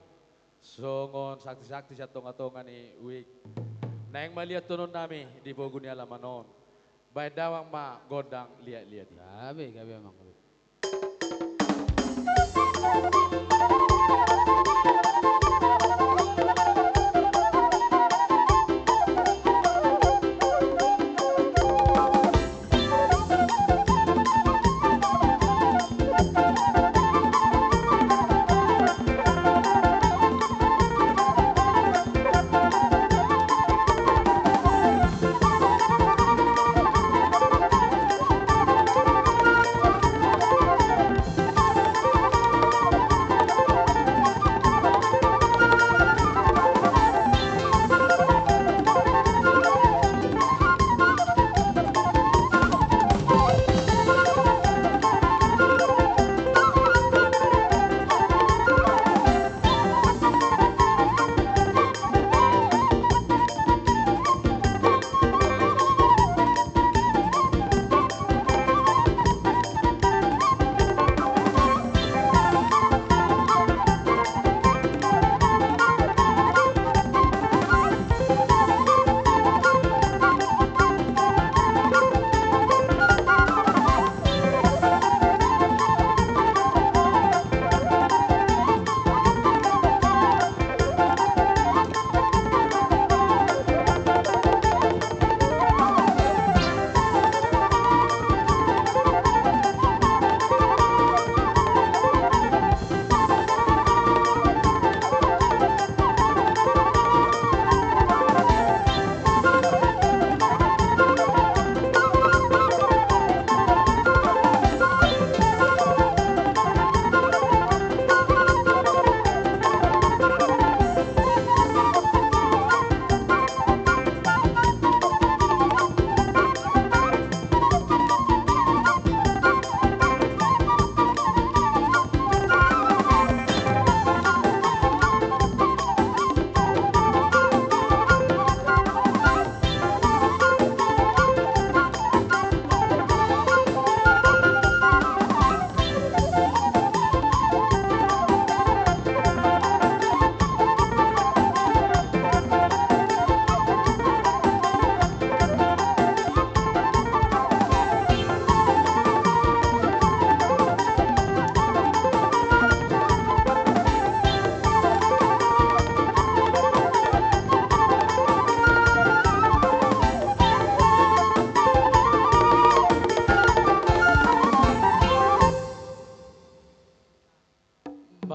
songon saksi-saksi sian tonga-tonga ni Wijk. Naeng maliathononnami di pogu ni alaman on. Baen damang ma gondang liat-liat i. Gabe, gabe amang.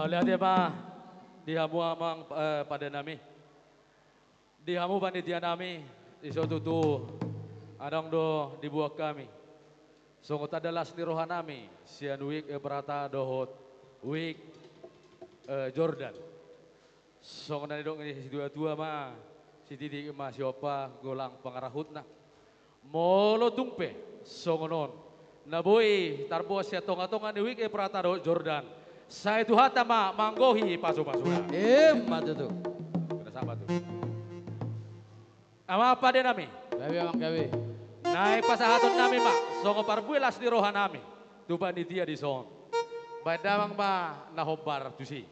Mauliate ma di hamu amang, eh, pande nami. Di hamu panitia nami, dison tutu adong do dibuat hami songon tanda las ni roha nami sian Wijk Efrata dohot Wijk, eh, Jordan. Songon na nidok ni situatua ma, sititik ma sihompa, golang pangarahutna. Molo tung pe songon on na boi tarboan sian tongatonga ni Wijk Efrata dohot Jordan, sai Tuhanta ma manggohi pasupasuna. Emma tutu. Kena sapa tu? Amang pande nami. Gabe, amang, gabe. Naeng pasahaton nami ma songon parbue las ni roha nami tu panitia dison. Baen damang ma na hombar tusi.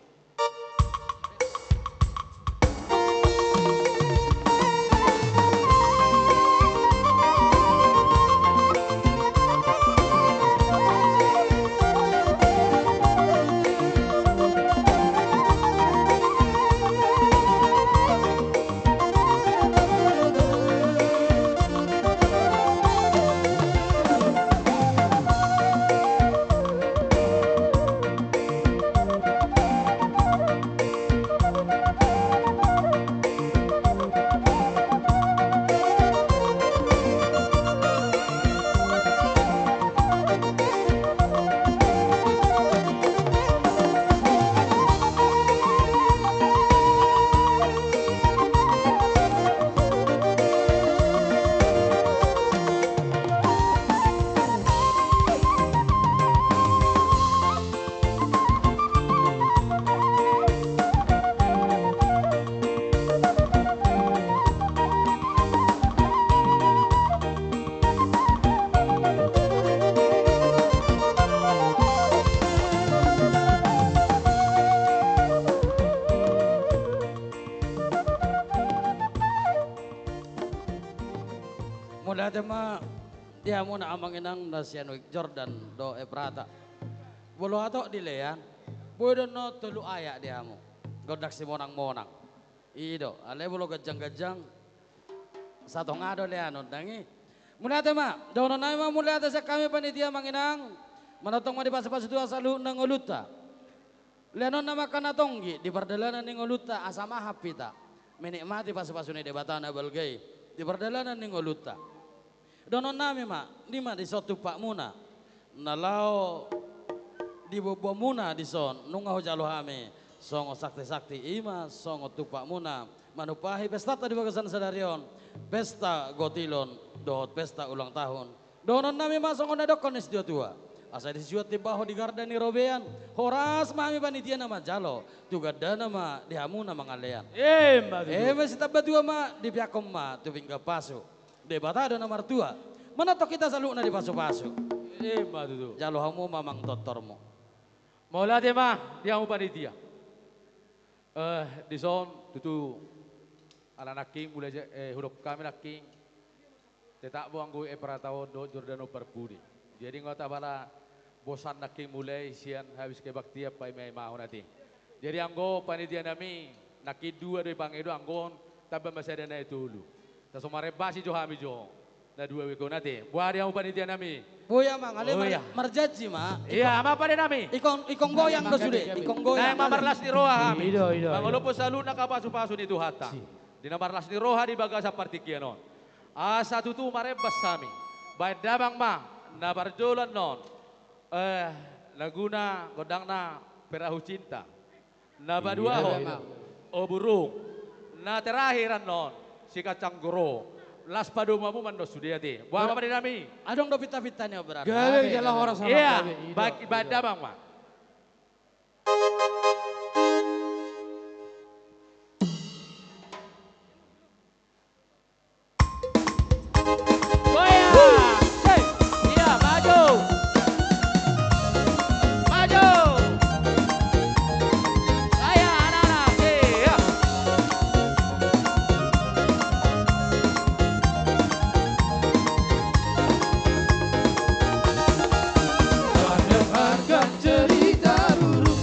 Mauliate ma di hamuna amang inang na sian Wijk Jordan dohot Efrata. Molo hatop dilean, boi do annon tolu ayak di hamu. Gondang simonangmonang. I do, alai molo ganjangganjang, satonga do leanon nang i. Mauliate ma, dohonon nami ma mauliate sian hami panitia amang inang. Manongtong ma dipasupasu Tuhan saluhutna ngolunta. Leanonna ma angka na tonggi di pardalanan ni ngolunta asa mahap hita menikmati pasupasu ni Debata na balga i di pardalanan ni ngolunta. Dohonon nami ma, nima dison tumpakmuna na laho diboanboanmuna dison, nunga hujalo hami songon saktisakti, i ma songon tumpakmuna manumpahi pestanta di bagasan sadari on, pesta gotilon dohot pesta ulang tahun. Dohonon nami ma songon na nidokkon ni situatua: Asa disuan timbaho di garda ni robean, horas ma hami panitia na manjalo, tu gandana ma di hamu na mangalean. Emma tutu. Emma, sitambatua ma, dipeakhon ma tu pinggan pasu. Debata do na martua, manongtong hita saluhutna dipasupasu. Emma tutu. Jalo hamu ma amang tortormu. Mauliate ma di hamu panitia. Eh, dison tutu ala nangkin mulai ja-, eh, hudok hami nangkin. Tetap bo anggo Efrata on dohot Jordan on parpudi. Jadi nga tapala bosan nangkin mulai sian habis kebaktian paimaimahon ate. Jadi anggo panitia nami, nangkin dua do dipangido, anggo on tamba ma sada na i tolu. Asa so marembasi jo hami jo na dua i on ate. Boha di hamu panitia nami? Boi amang, alai mar-, marjanji ma. Ia, amang pande nami. Ingkon, ingkon goyang do sude, ingkon goyang. Naeng ma marlas ni roha hami. I do, i do, i do. Mangolopon saluhutna angka pasupasu ni Tuhanta. Si. Di na marlas ni roha di bagasan partingkian on. Asa tutu marembas hami. Baen damang ma na parjolo annon, eh, laguna gondangna Perahu Cinta. Na paduahon, iya, iya, O Burung. Na terakhir annon, Si Kacang Goro. Las padomu hamu ma annon sude ate. Boha amang pande nami? Adong do pinta-pinta ni on berarti. Gabe, gabe, jala horas. Iya, gabe, i do, baen, i do, baen damang ma. Goyang! Hei! Iya, maju! Maju! Gaya anak-anak, iya! Ada harga cerita burung.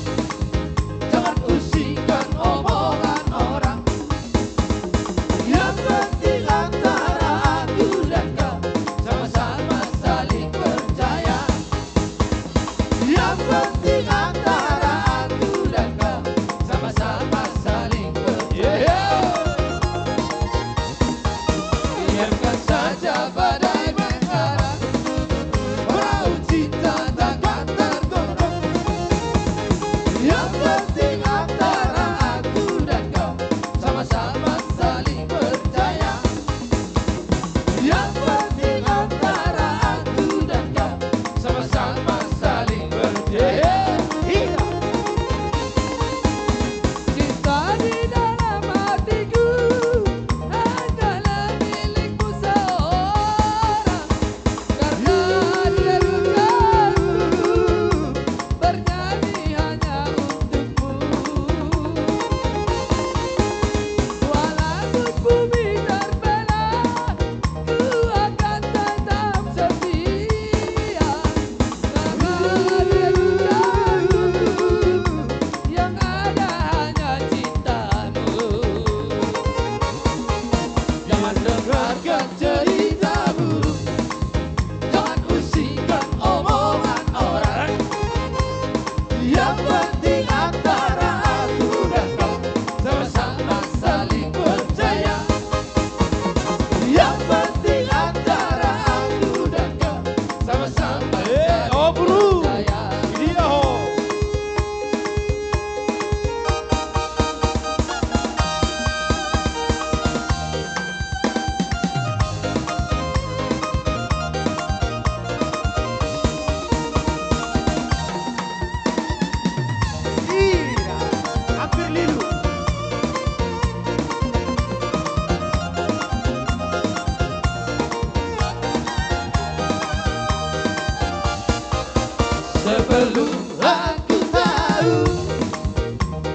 Sebelum aku tahu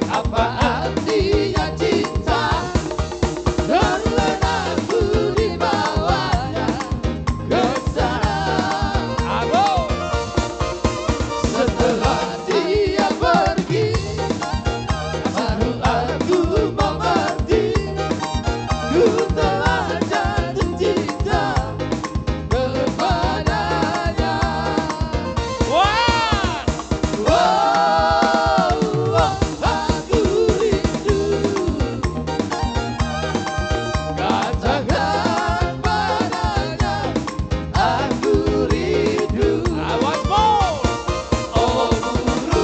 apa artinya cinta, terlena aku di bawahnya ke sana. Ago. Setelah dia pergi, baru aku mengerti, ku telah jatuh cinta kepadanya. Wah! Oh, oh, aku rindu. Katakan padanya, aku rindu. Awas, Bos. Oh burung,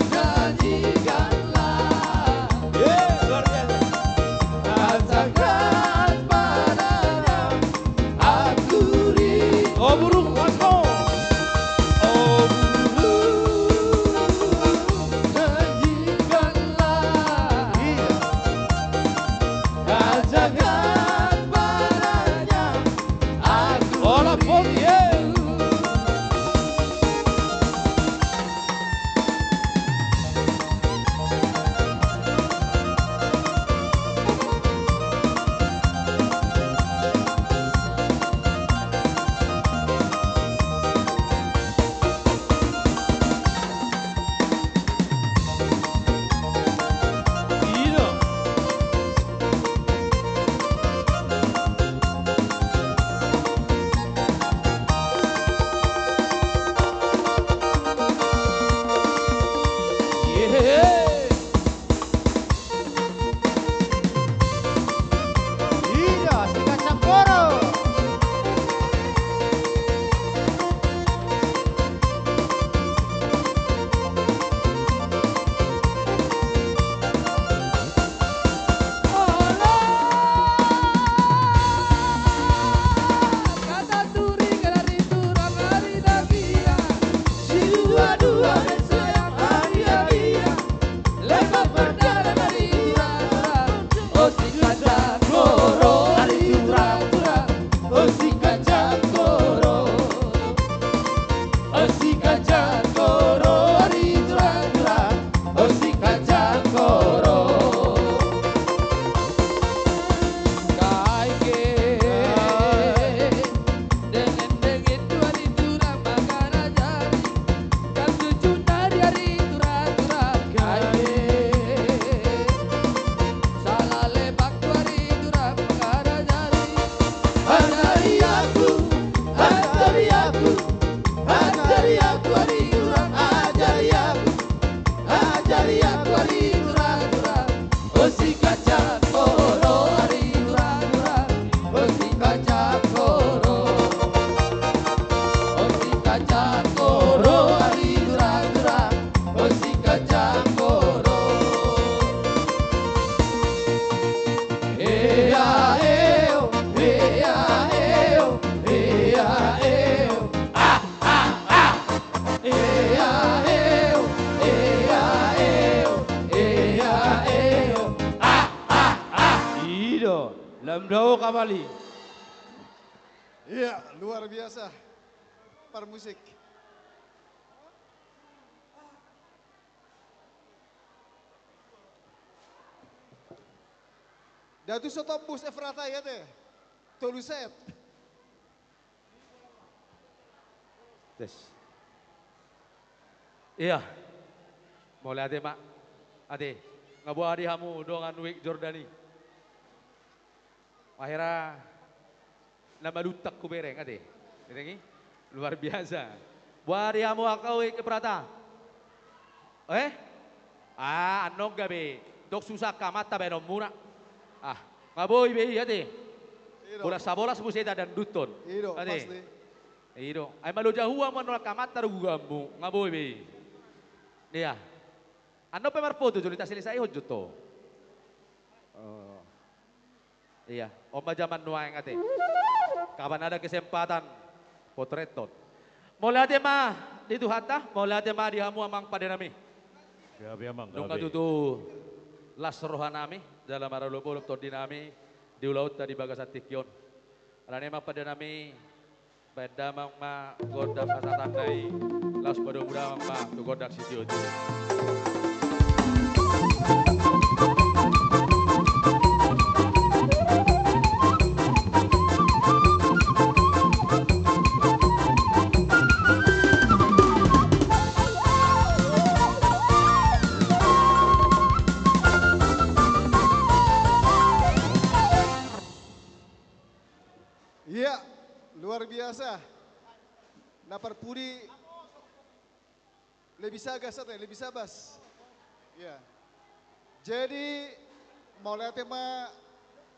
nyanyikanlah. Ye, luar biasa. Katakan padanya, aku rindu. Oh burung, awas, Bos. Oh burung, nyanyikanlah. Iya. Katakan padanya, aku rindu. Olah, Bos, ye. Ida, sikan camporo. Kata turi, kata rindu, rang ari na biar. Si dua-dua, besok yang hari ya biar. Lepas berjalan dari ura-ura. Oh, sikan camporo, ari ura-ura. Oh, sikan camporo. Oh, sikan camporo, ari ura-ura. Oh, sikan camporo. Kaike. Dengin-dengin dua di ura-ura mangarajari. Kan tujuh nari ari ura-ura. Kaike. Salah lepak dua di ura-ura mangarajari. Ajari aku, ajari aku, ajari aku, ari ura-ura, ajari aku, ajari aku, ari ura-ura. Oh, sikan camporo, ari ura-ura. Oh, sikan camporo. Oh, sikan camporo, ari ura-ura. Oh, sikan camporo. Ea, eo, ea, eo, ea, eo. Ah, ah, ah. Ea, eo, ea, eo, ea, eo. Ah, ah, ah. I do, lam dao kabali. Iya, luar biasa. Parmusik. Datu so tombus Efrata, iya te. Tolu set. Tes. Iya. Mauliate ma. Ate. Nga boha di hamu dongan Wik Jordan i? Akhirna na maluntak hubereng, ate. Bereng i? Luar biasa. Boha di hamu angka Wik Efrata? Eh? Ah, annon gabe. Tok susa angka amanta baenonmuna. Ah, nga boi be i, ate. I do. Bolas sabolas muse tadangduthon. I do, ate. Pasti. I do. Ai malo jahua ma annon angka amanta do gugaonmu, nga boi be i. Iya. Annon pe marfoto jolo, taselesai hon jo to. Oh. Iya, on ma jaman nuaeng, ate. Kapan ada kesempatan, potrethon. Mauliate ma di Tuhanta, mauliate ma di hamu amang pande nami. Gabe, amang, gabe. Nunga tutu las roha nami jala marolopolop tondi nami di ulaonta di bagasan tingki on. Alani i, amang pande nami, Baen damang ma gondang pasahatanna i, laos padomu damang ma tu gondang sitio-tio. Iya, luar biasa. Na parpudi lebih sagas ate, lebih sabas. Iya. Jadi, mauliate ma,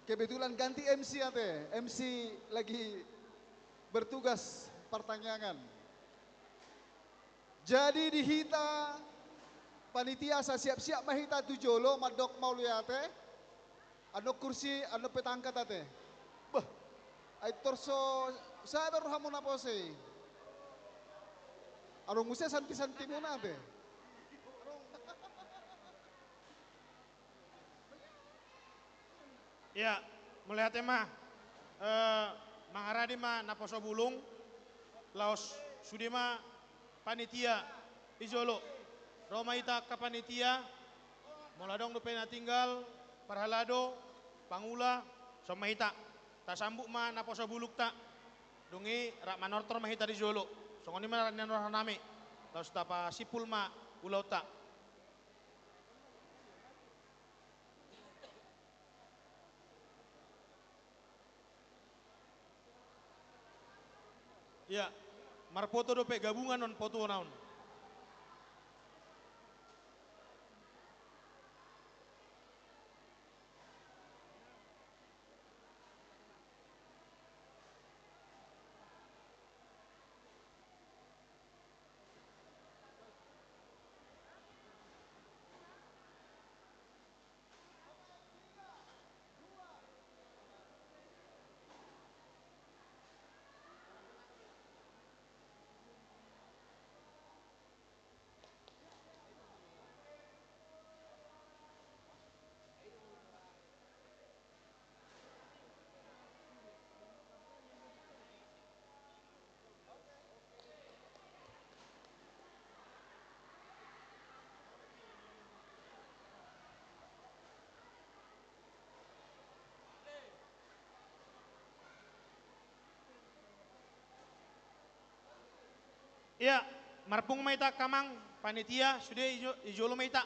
kebetulan ganti M C ate, M C lagi bertugas partangiangan. Jadi di hita panitia asa siap-siap ma hita tu jolo mandok mauliate. Annon kursi, annon pe tangkas ate. Bah, ai torso sabar rohamu naposo i. Adong muse santi-santimuna ate. Iya, mauliate ma. Eh, mangaradi ma naposo bulung. Laos sude ma panitia di jolo. Ro ma hita angka panitia. Molo adong dope na tinggal, parhalado, pangula, songon ma hita. Tasambut ma naposo bulungta. Dung i rap manortor ma hita di jolo. Songon i ma na nian rohanami. Laos tapasimpul ma ulaonta. Iya, marpoto dope gabungan on, potuona on. Iya, marpungu ma hita angka amang panitia, sude i jo-, i jolo ma hita.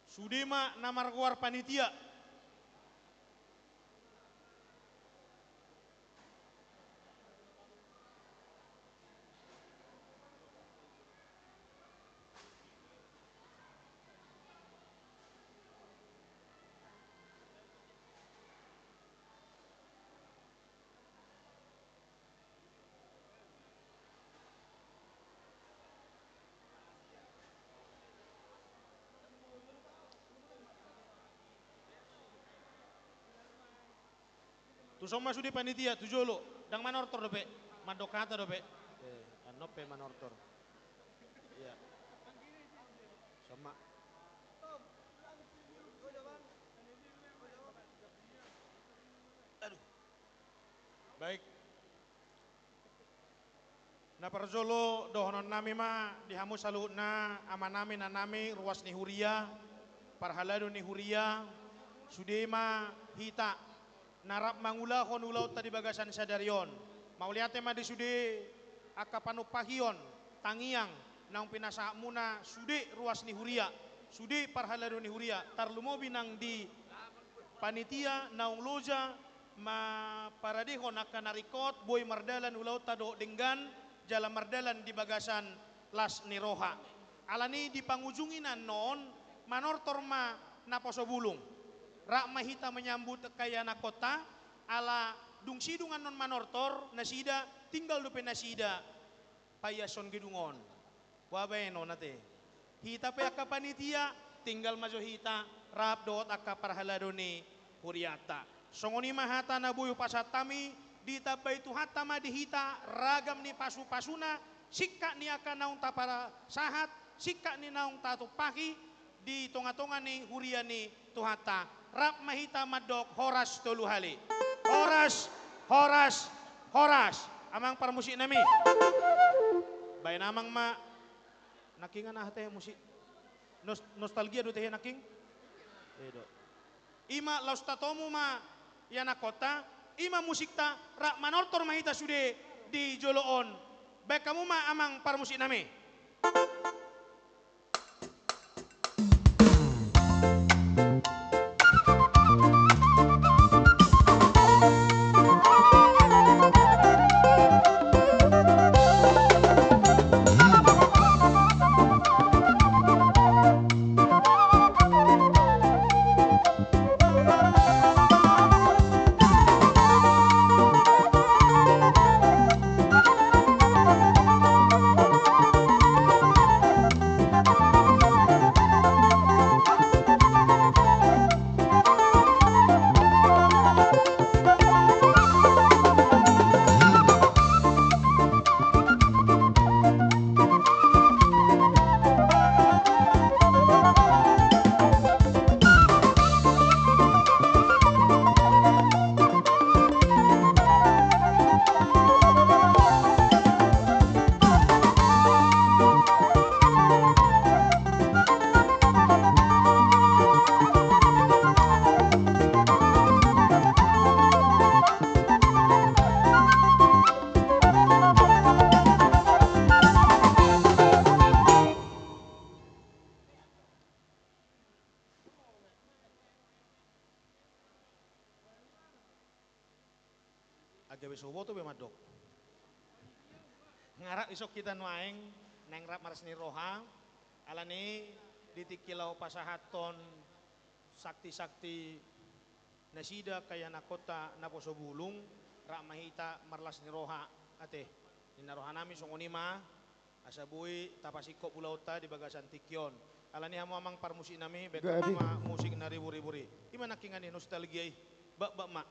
Sude ma na margoar panitia. Tuson ma sude panitia tu jolo, ndang manortor dope, mandok hata dope. Eh, annon pe manortor. Iya. Sama. Aduh. Baik. Na parjolo dohononnami ma di hamu saluhutna, amanami, inanami, ruas ni huria, parhalado ni huria, sude ma hita na rap mangulahon ulaonta di bagasan sadari on. Mauliate ma di sude angka panumpahion, tangiang, naung pinasahatmuna sude ruas ni huria, sude parhalado ni huria, tarlumobi nang di panitia naung loja mamparadehon angka na ringkot, boi mardalan ulaonta dohot denggan, jala mardalan di bagasan las ni roha. Alani i di pangujungi na annon, manortor ma naposo bulung. Rap ma hita manyambut angka ianakhonta, ala dung sidung annon manortor nasida, tinggal dope nasida paiashon gedung on. Boha baenon ate. Hita pe angka panitia, tinggal ma jo hita rap dohot angka parhalado ni hurianta. Songon i ma hata na boi hupasahat hami, ditambai Tuhanta ma di hita ragam ni pasupasuna, singkat ni angka naung tapasahat, singkat ni naung tatumpahi di tongatonga ni huria ni Tuhanta, rap ma hita mandok horas tolu hali. Horas, horas, horas. Amang parmusiknami. Baen amang ma. Nangkingan aha tehe musik? Nos-, nostalgia do tehe nangking? I do. Ima laos tatomu ma ianakhonta, ima musikta, rap manortor ma hita sude di jolo on. Baen hamu ma amang parmusiknami. Ai gabe so huboto be mandok. Nga rap dison hita nuaeng, naeng rap marlas ni roha, alani di tingki laho pasahathon sakti-sakti nasida angka ianakhonta naposo bulung, rap ma hita marlas ni roha, ate. Ninna rohanami songon i ma, asa boi tapasingkop ulaonta di bagasan tingki on. Alani hamu amang parmusiknami, baen hamu ma musik na ribur-ribur i. Ima nangkingan i nostalgia i. Bakbak ma.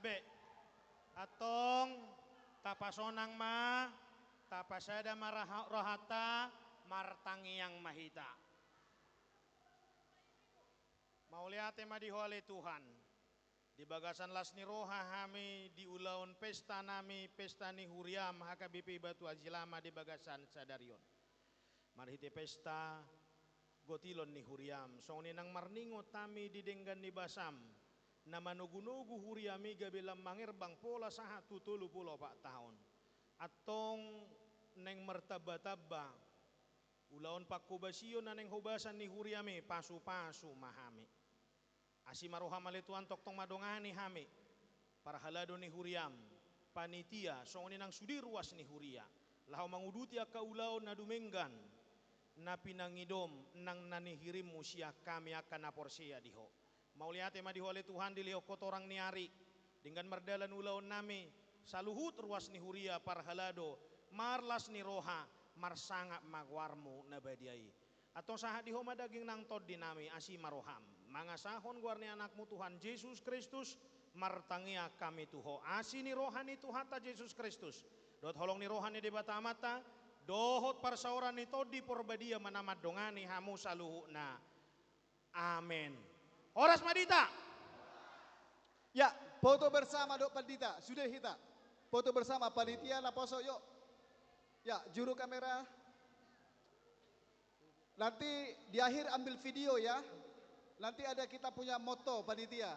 Pe, antong, tapasonang ma, tapasada ma raha-, rohanta, martangiang ma hita. Mauliate ma di Ho ale Tuhan. Di bagasan las ni roha hami di ulaon pesta nami, pesta ni huriam H K B P Batu Aji Lama di bagasan sadari on. Marhite pesta gotilon ni huriam, songon i nang marningot hami di denggan ni basam, na manogunogu huriam i gabe lam mangerbang pola sahat tu tolu pulu opat taon. Antong naeng martambatamba ulaon pangkobasion na naeng hobasan ni huriam i, pasupasu ma hami. Asi ma roham ale Tuhan, tongtong ma dongani hami parhalado ni huriam, panitia, songon i nang sude ruas ni huria, laho manguduti angka ulaon na dumenggan na pinangidom nang na nihirimmu sian hami angka na porsea di Ho. Mauliate ma di Ho ale Tuhan, dilehon Ho torang ni ari, denggan mardalan ulaon nami, saluhut ruas ni huria parhalado, marlas ni roha, marsangap ma goarmu na badia i. Antong sahat di Ho ma daging nang tondi nami, asi ma roham. Mangasahon goar ni Anakmu Tuhan Jesus Kristus, martangiang hami tu Ho. Asi ni roha ni Tuhanta Jesus Kristus, dohot holong ni roha ni Debata Amanta, dohot parsaoran ni Tondi Porbadia ma na mandongani hamu saluhutna. Amen. Horas ma di hita. Ya, foto bersama dohot pandita, sude hita. Foto bersama, panitia naposo, yuk. Ya, juru kamera. Nanti di akhir ambil video ya. Nanti ada kita punya moto panitia.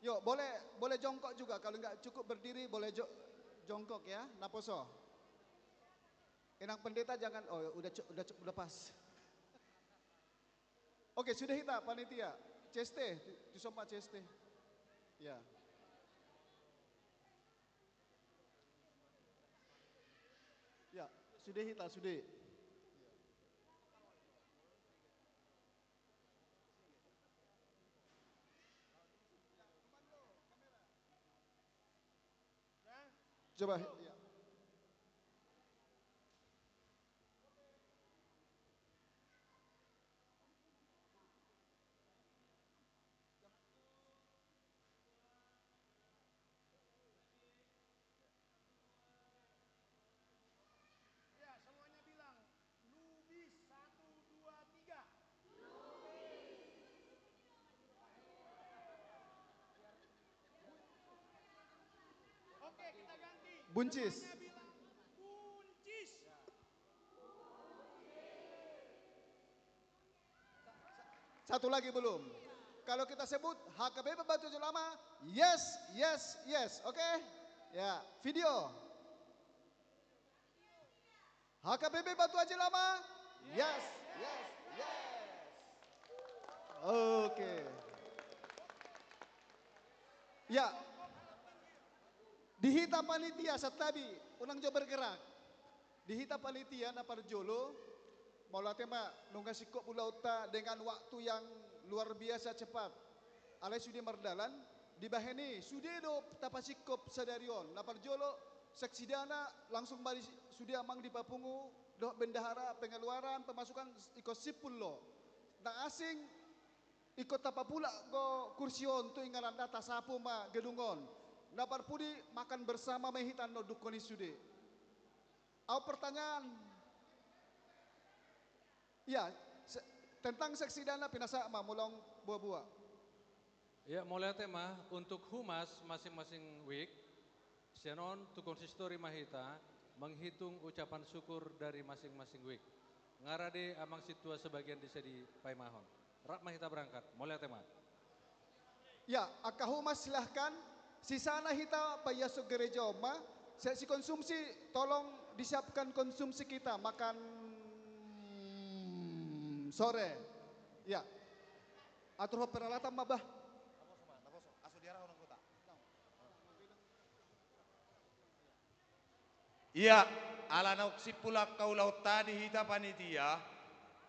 Yuk, boleh, boleh jongkok juga. Kalau nggak cukup berdiri, boleh jo-, jongkok ya, naposo. Inang pendeta jangan, oh, udah cu-, udah cu-, udah pas. Oke, sude hita panitia. Ceste, tu-, tu sompa ceste. Ya. Ya, sude hita, sude. Coba, ya. Ya, semuanya bilang, Lubis, satu, dua, tiga. Oke, kita ganti. Buncis. Semuanya bilang, Buncis. Satu lagi belum. Kalau kita sebut H K B P Batu Aji Lama, yes, yes, yes. Oke? Ya, video. H K B P Batu Aji Lama, yes, yes, yes. Oke. Ya. Di hita panitia, santabi, unang jo bergerak. Di hita panitia na parjolo, mauliate ma, nunga singkop ulaonta dengan waktu yang luar biasa cepat. Alai sude mardalan, dibahen i, sude do tapasingkop sadari on. Na parjolo, seksidana langsung ma di sude amang di papungu, dohot bendahara, pengeluaran, pemasukan, ingkon simpul do. Na asing, ingkon tapapulak do kursi on tu ingananna, tasapu ma gedung on. Na parpudi, makan bersama ma hita annon dungkon i sude. Au pertanyaan. Iya, se-, tentang seksidana pinasahat ma molo buabua. Iya, mauliate ma, untuk humas masing-masing wik, sian on tu konsistori ma hita menghitung ucapan syukur dari masing-masing wik. Nga rade amang sintua sebagian di sini paimahon. Rap ma hita berangkat, mauliate ma. Ya, angka humas silahkan. Sisana hita paiashon gereja on ma. Sai sikonsumsi, tolong disiapkan konsumsi kita, makan sore. Ya. Aturhon peralatan ma bah. Iya, ala naung simpul angka ulaonta di hita panitia,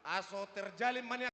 aso terjalin ma ni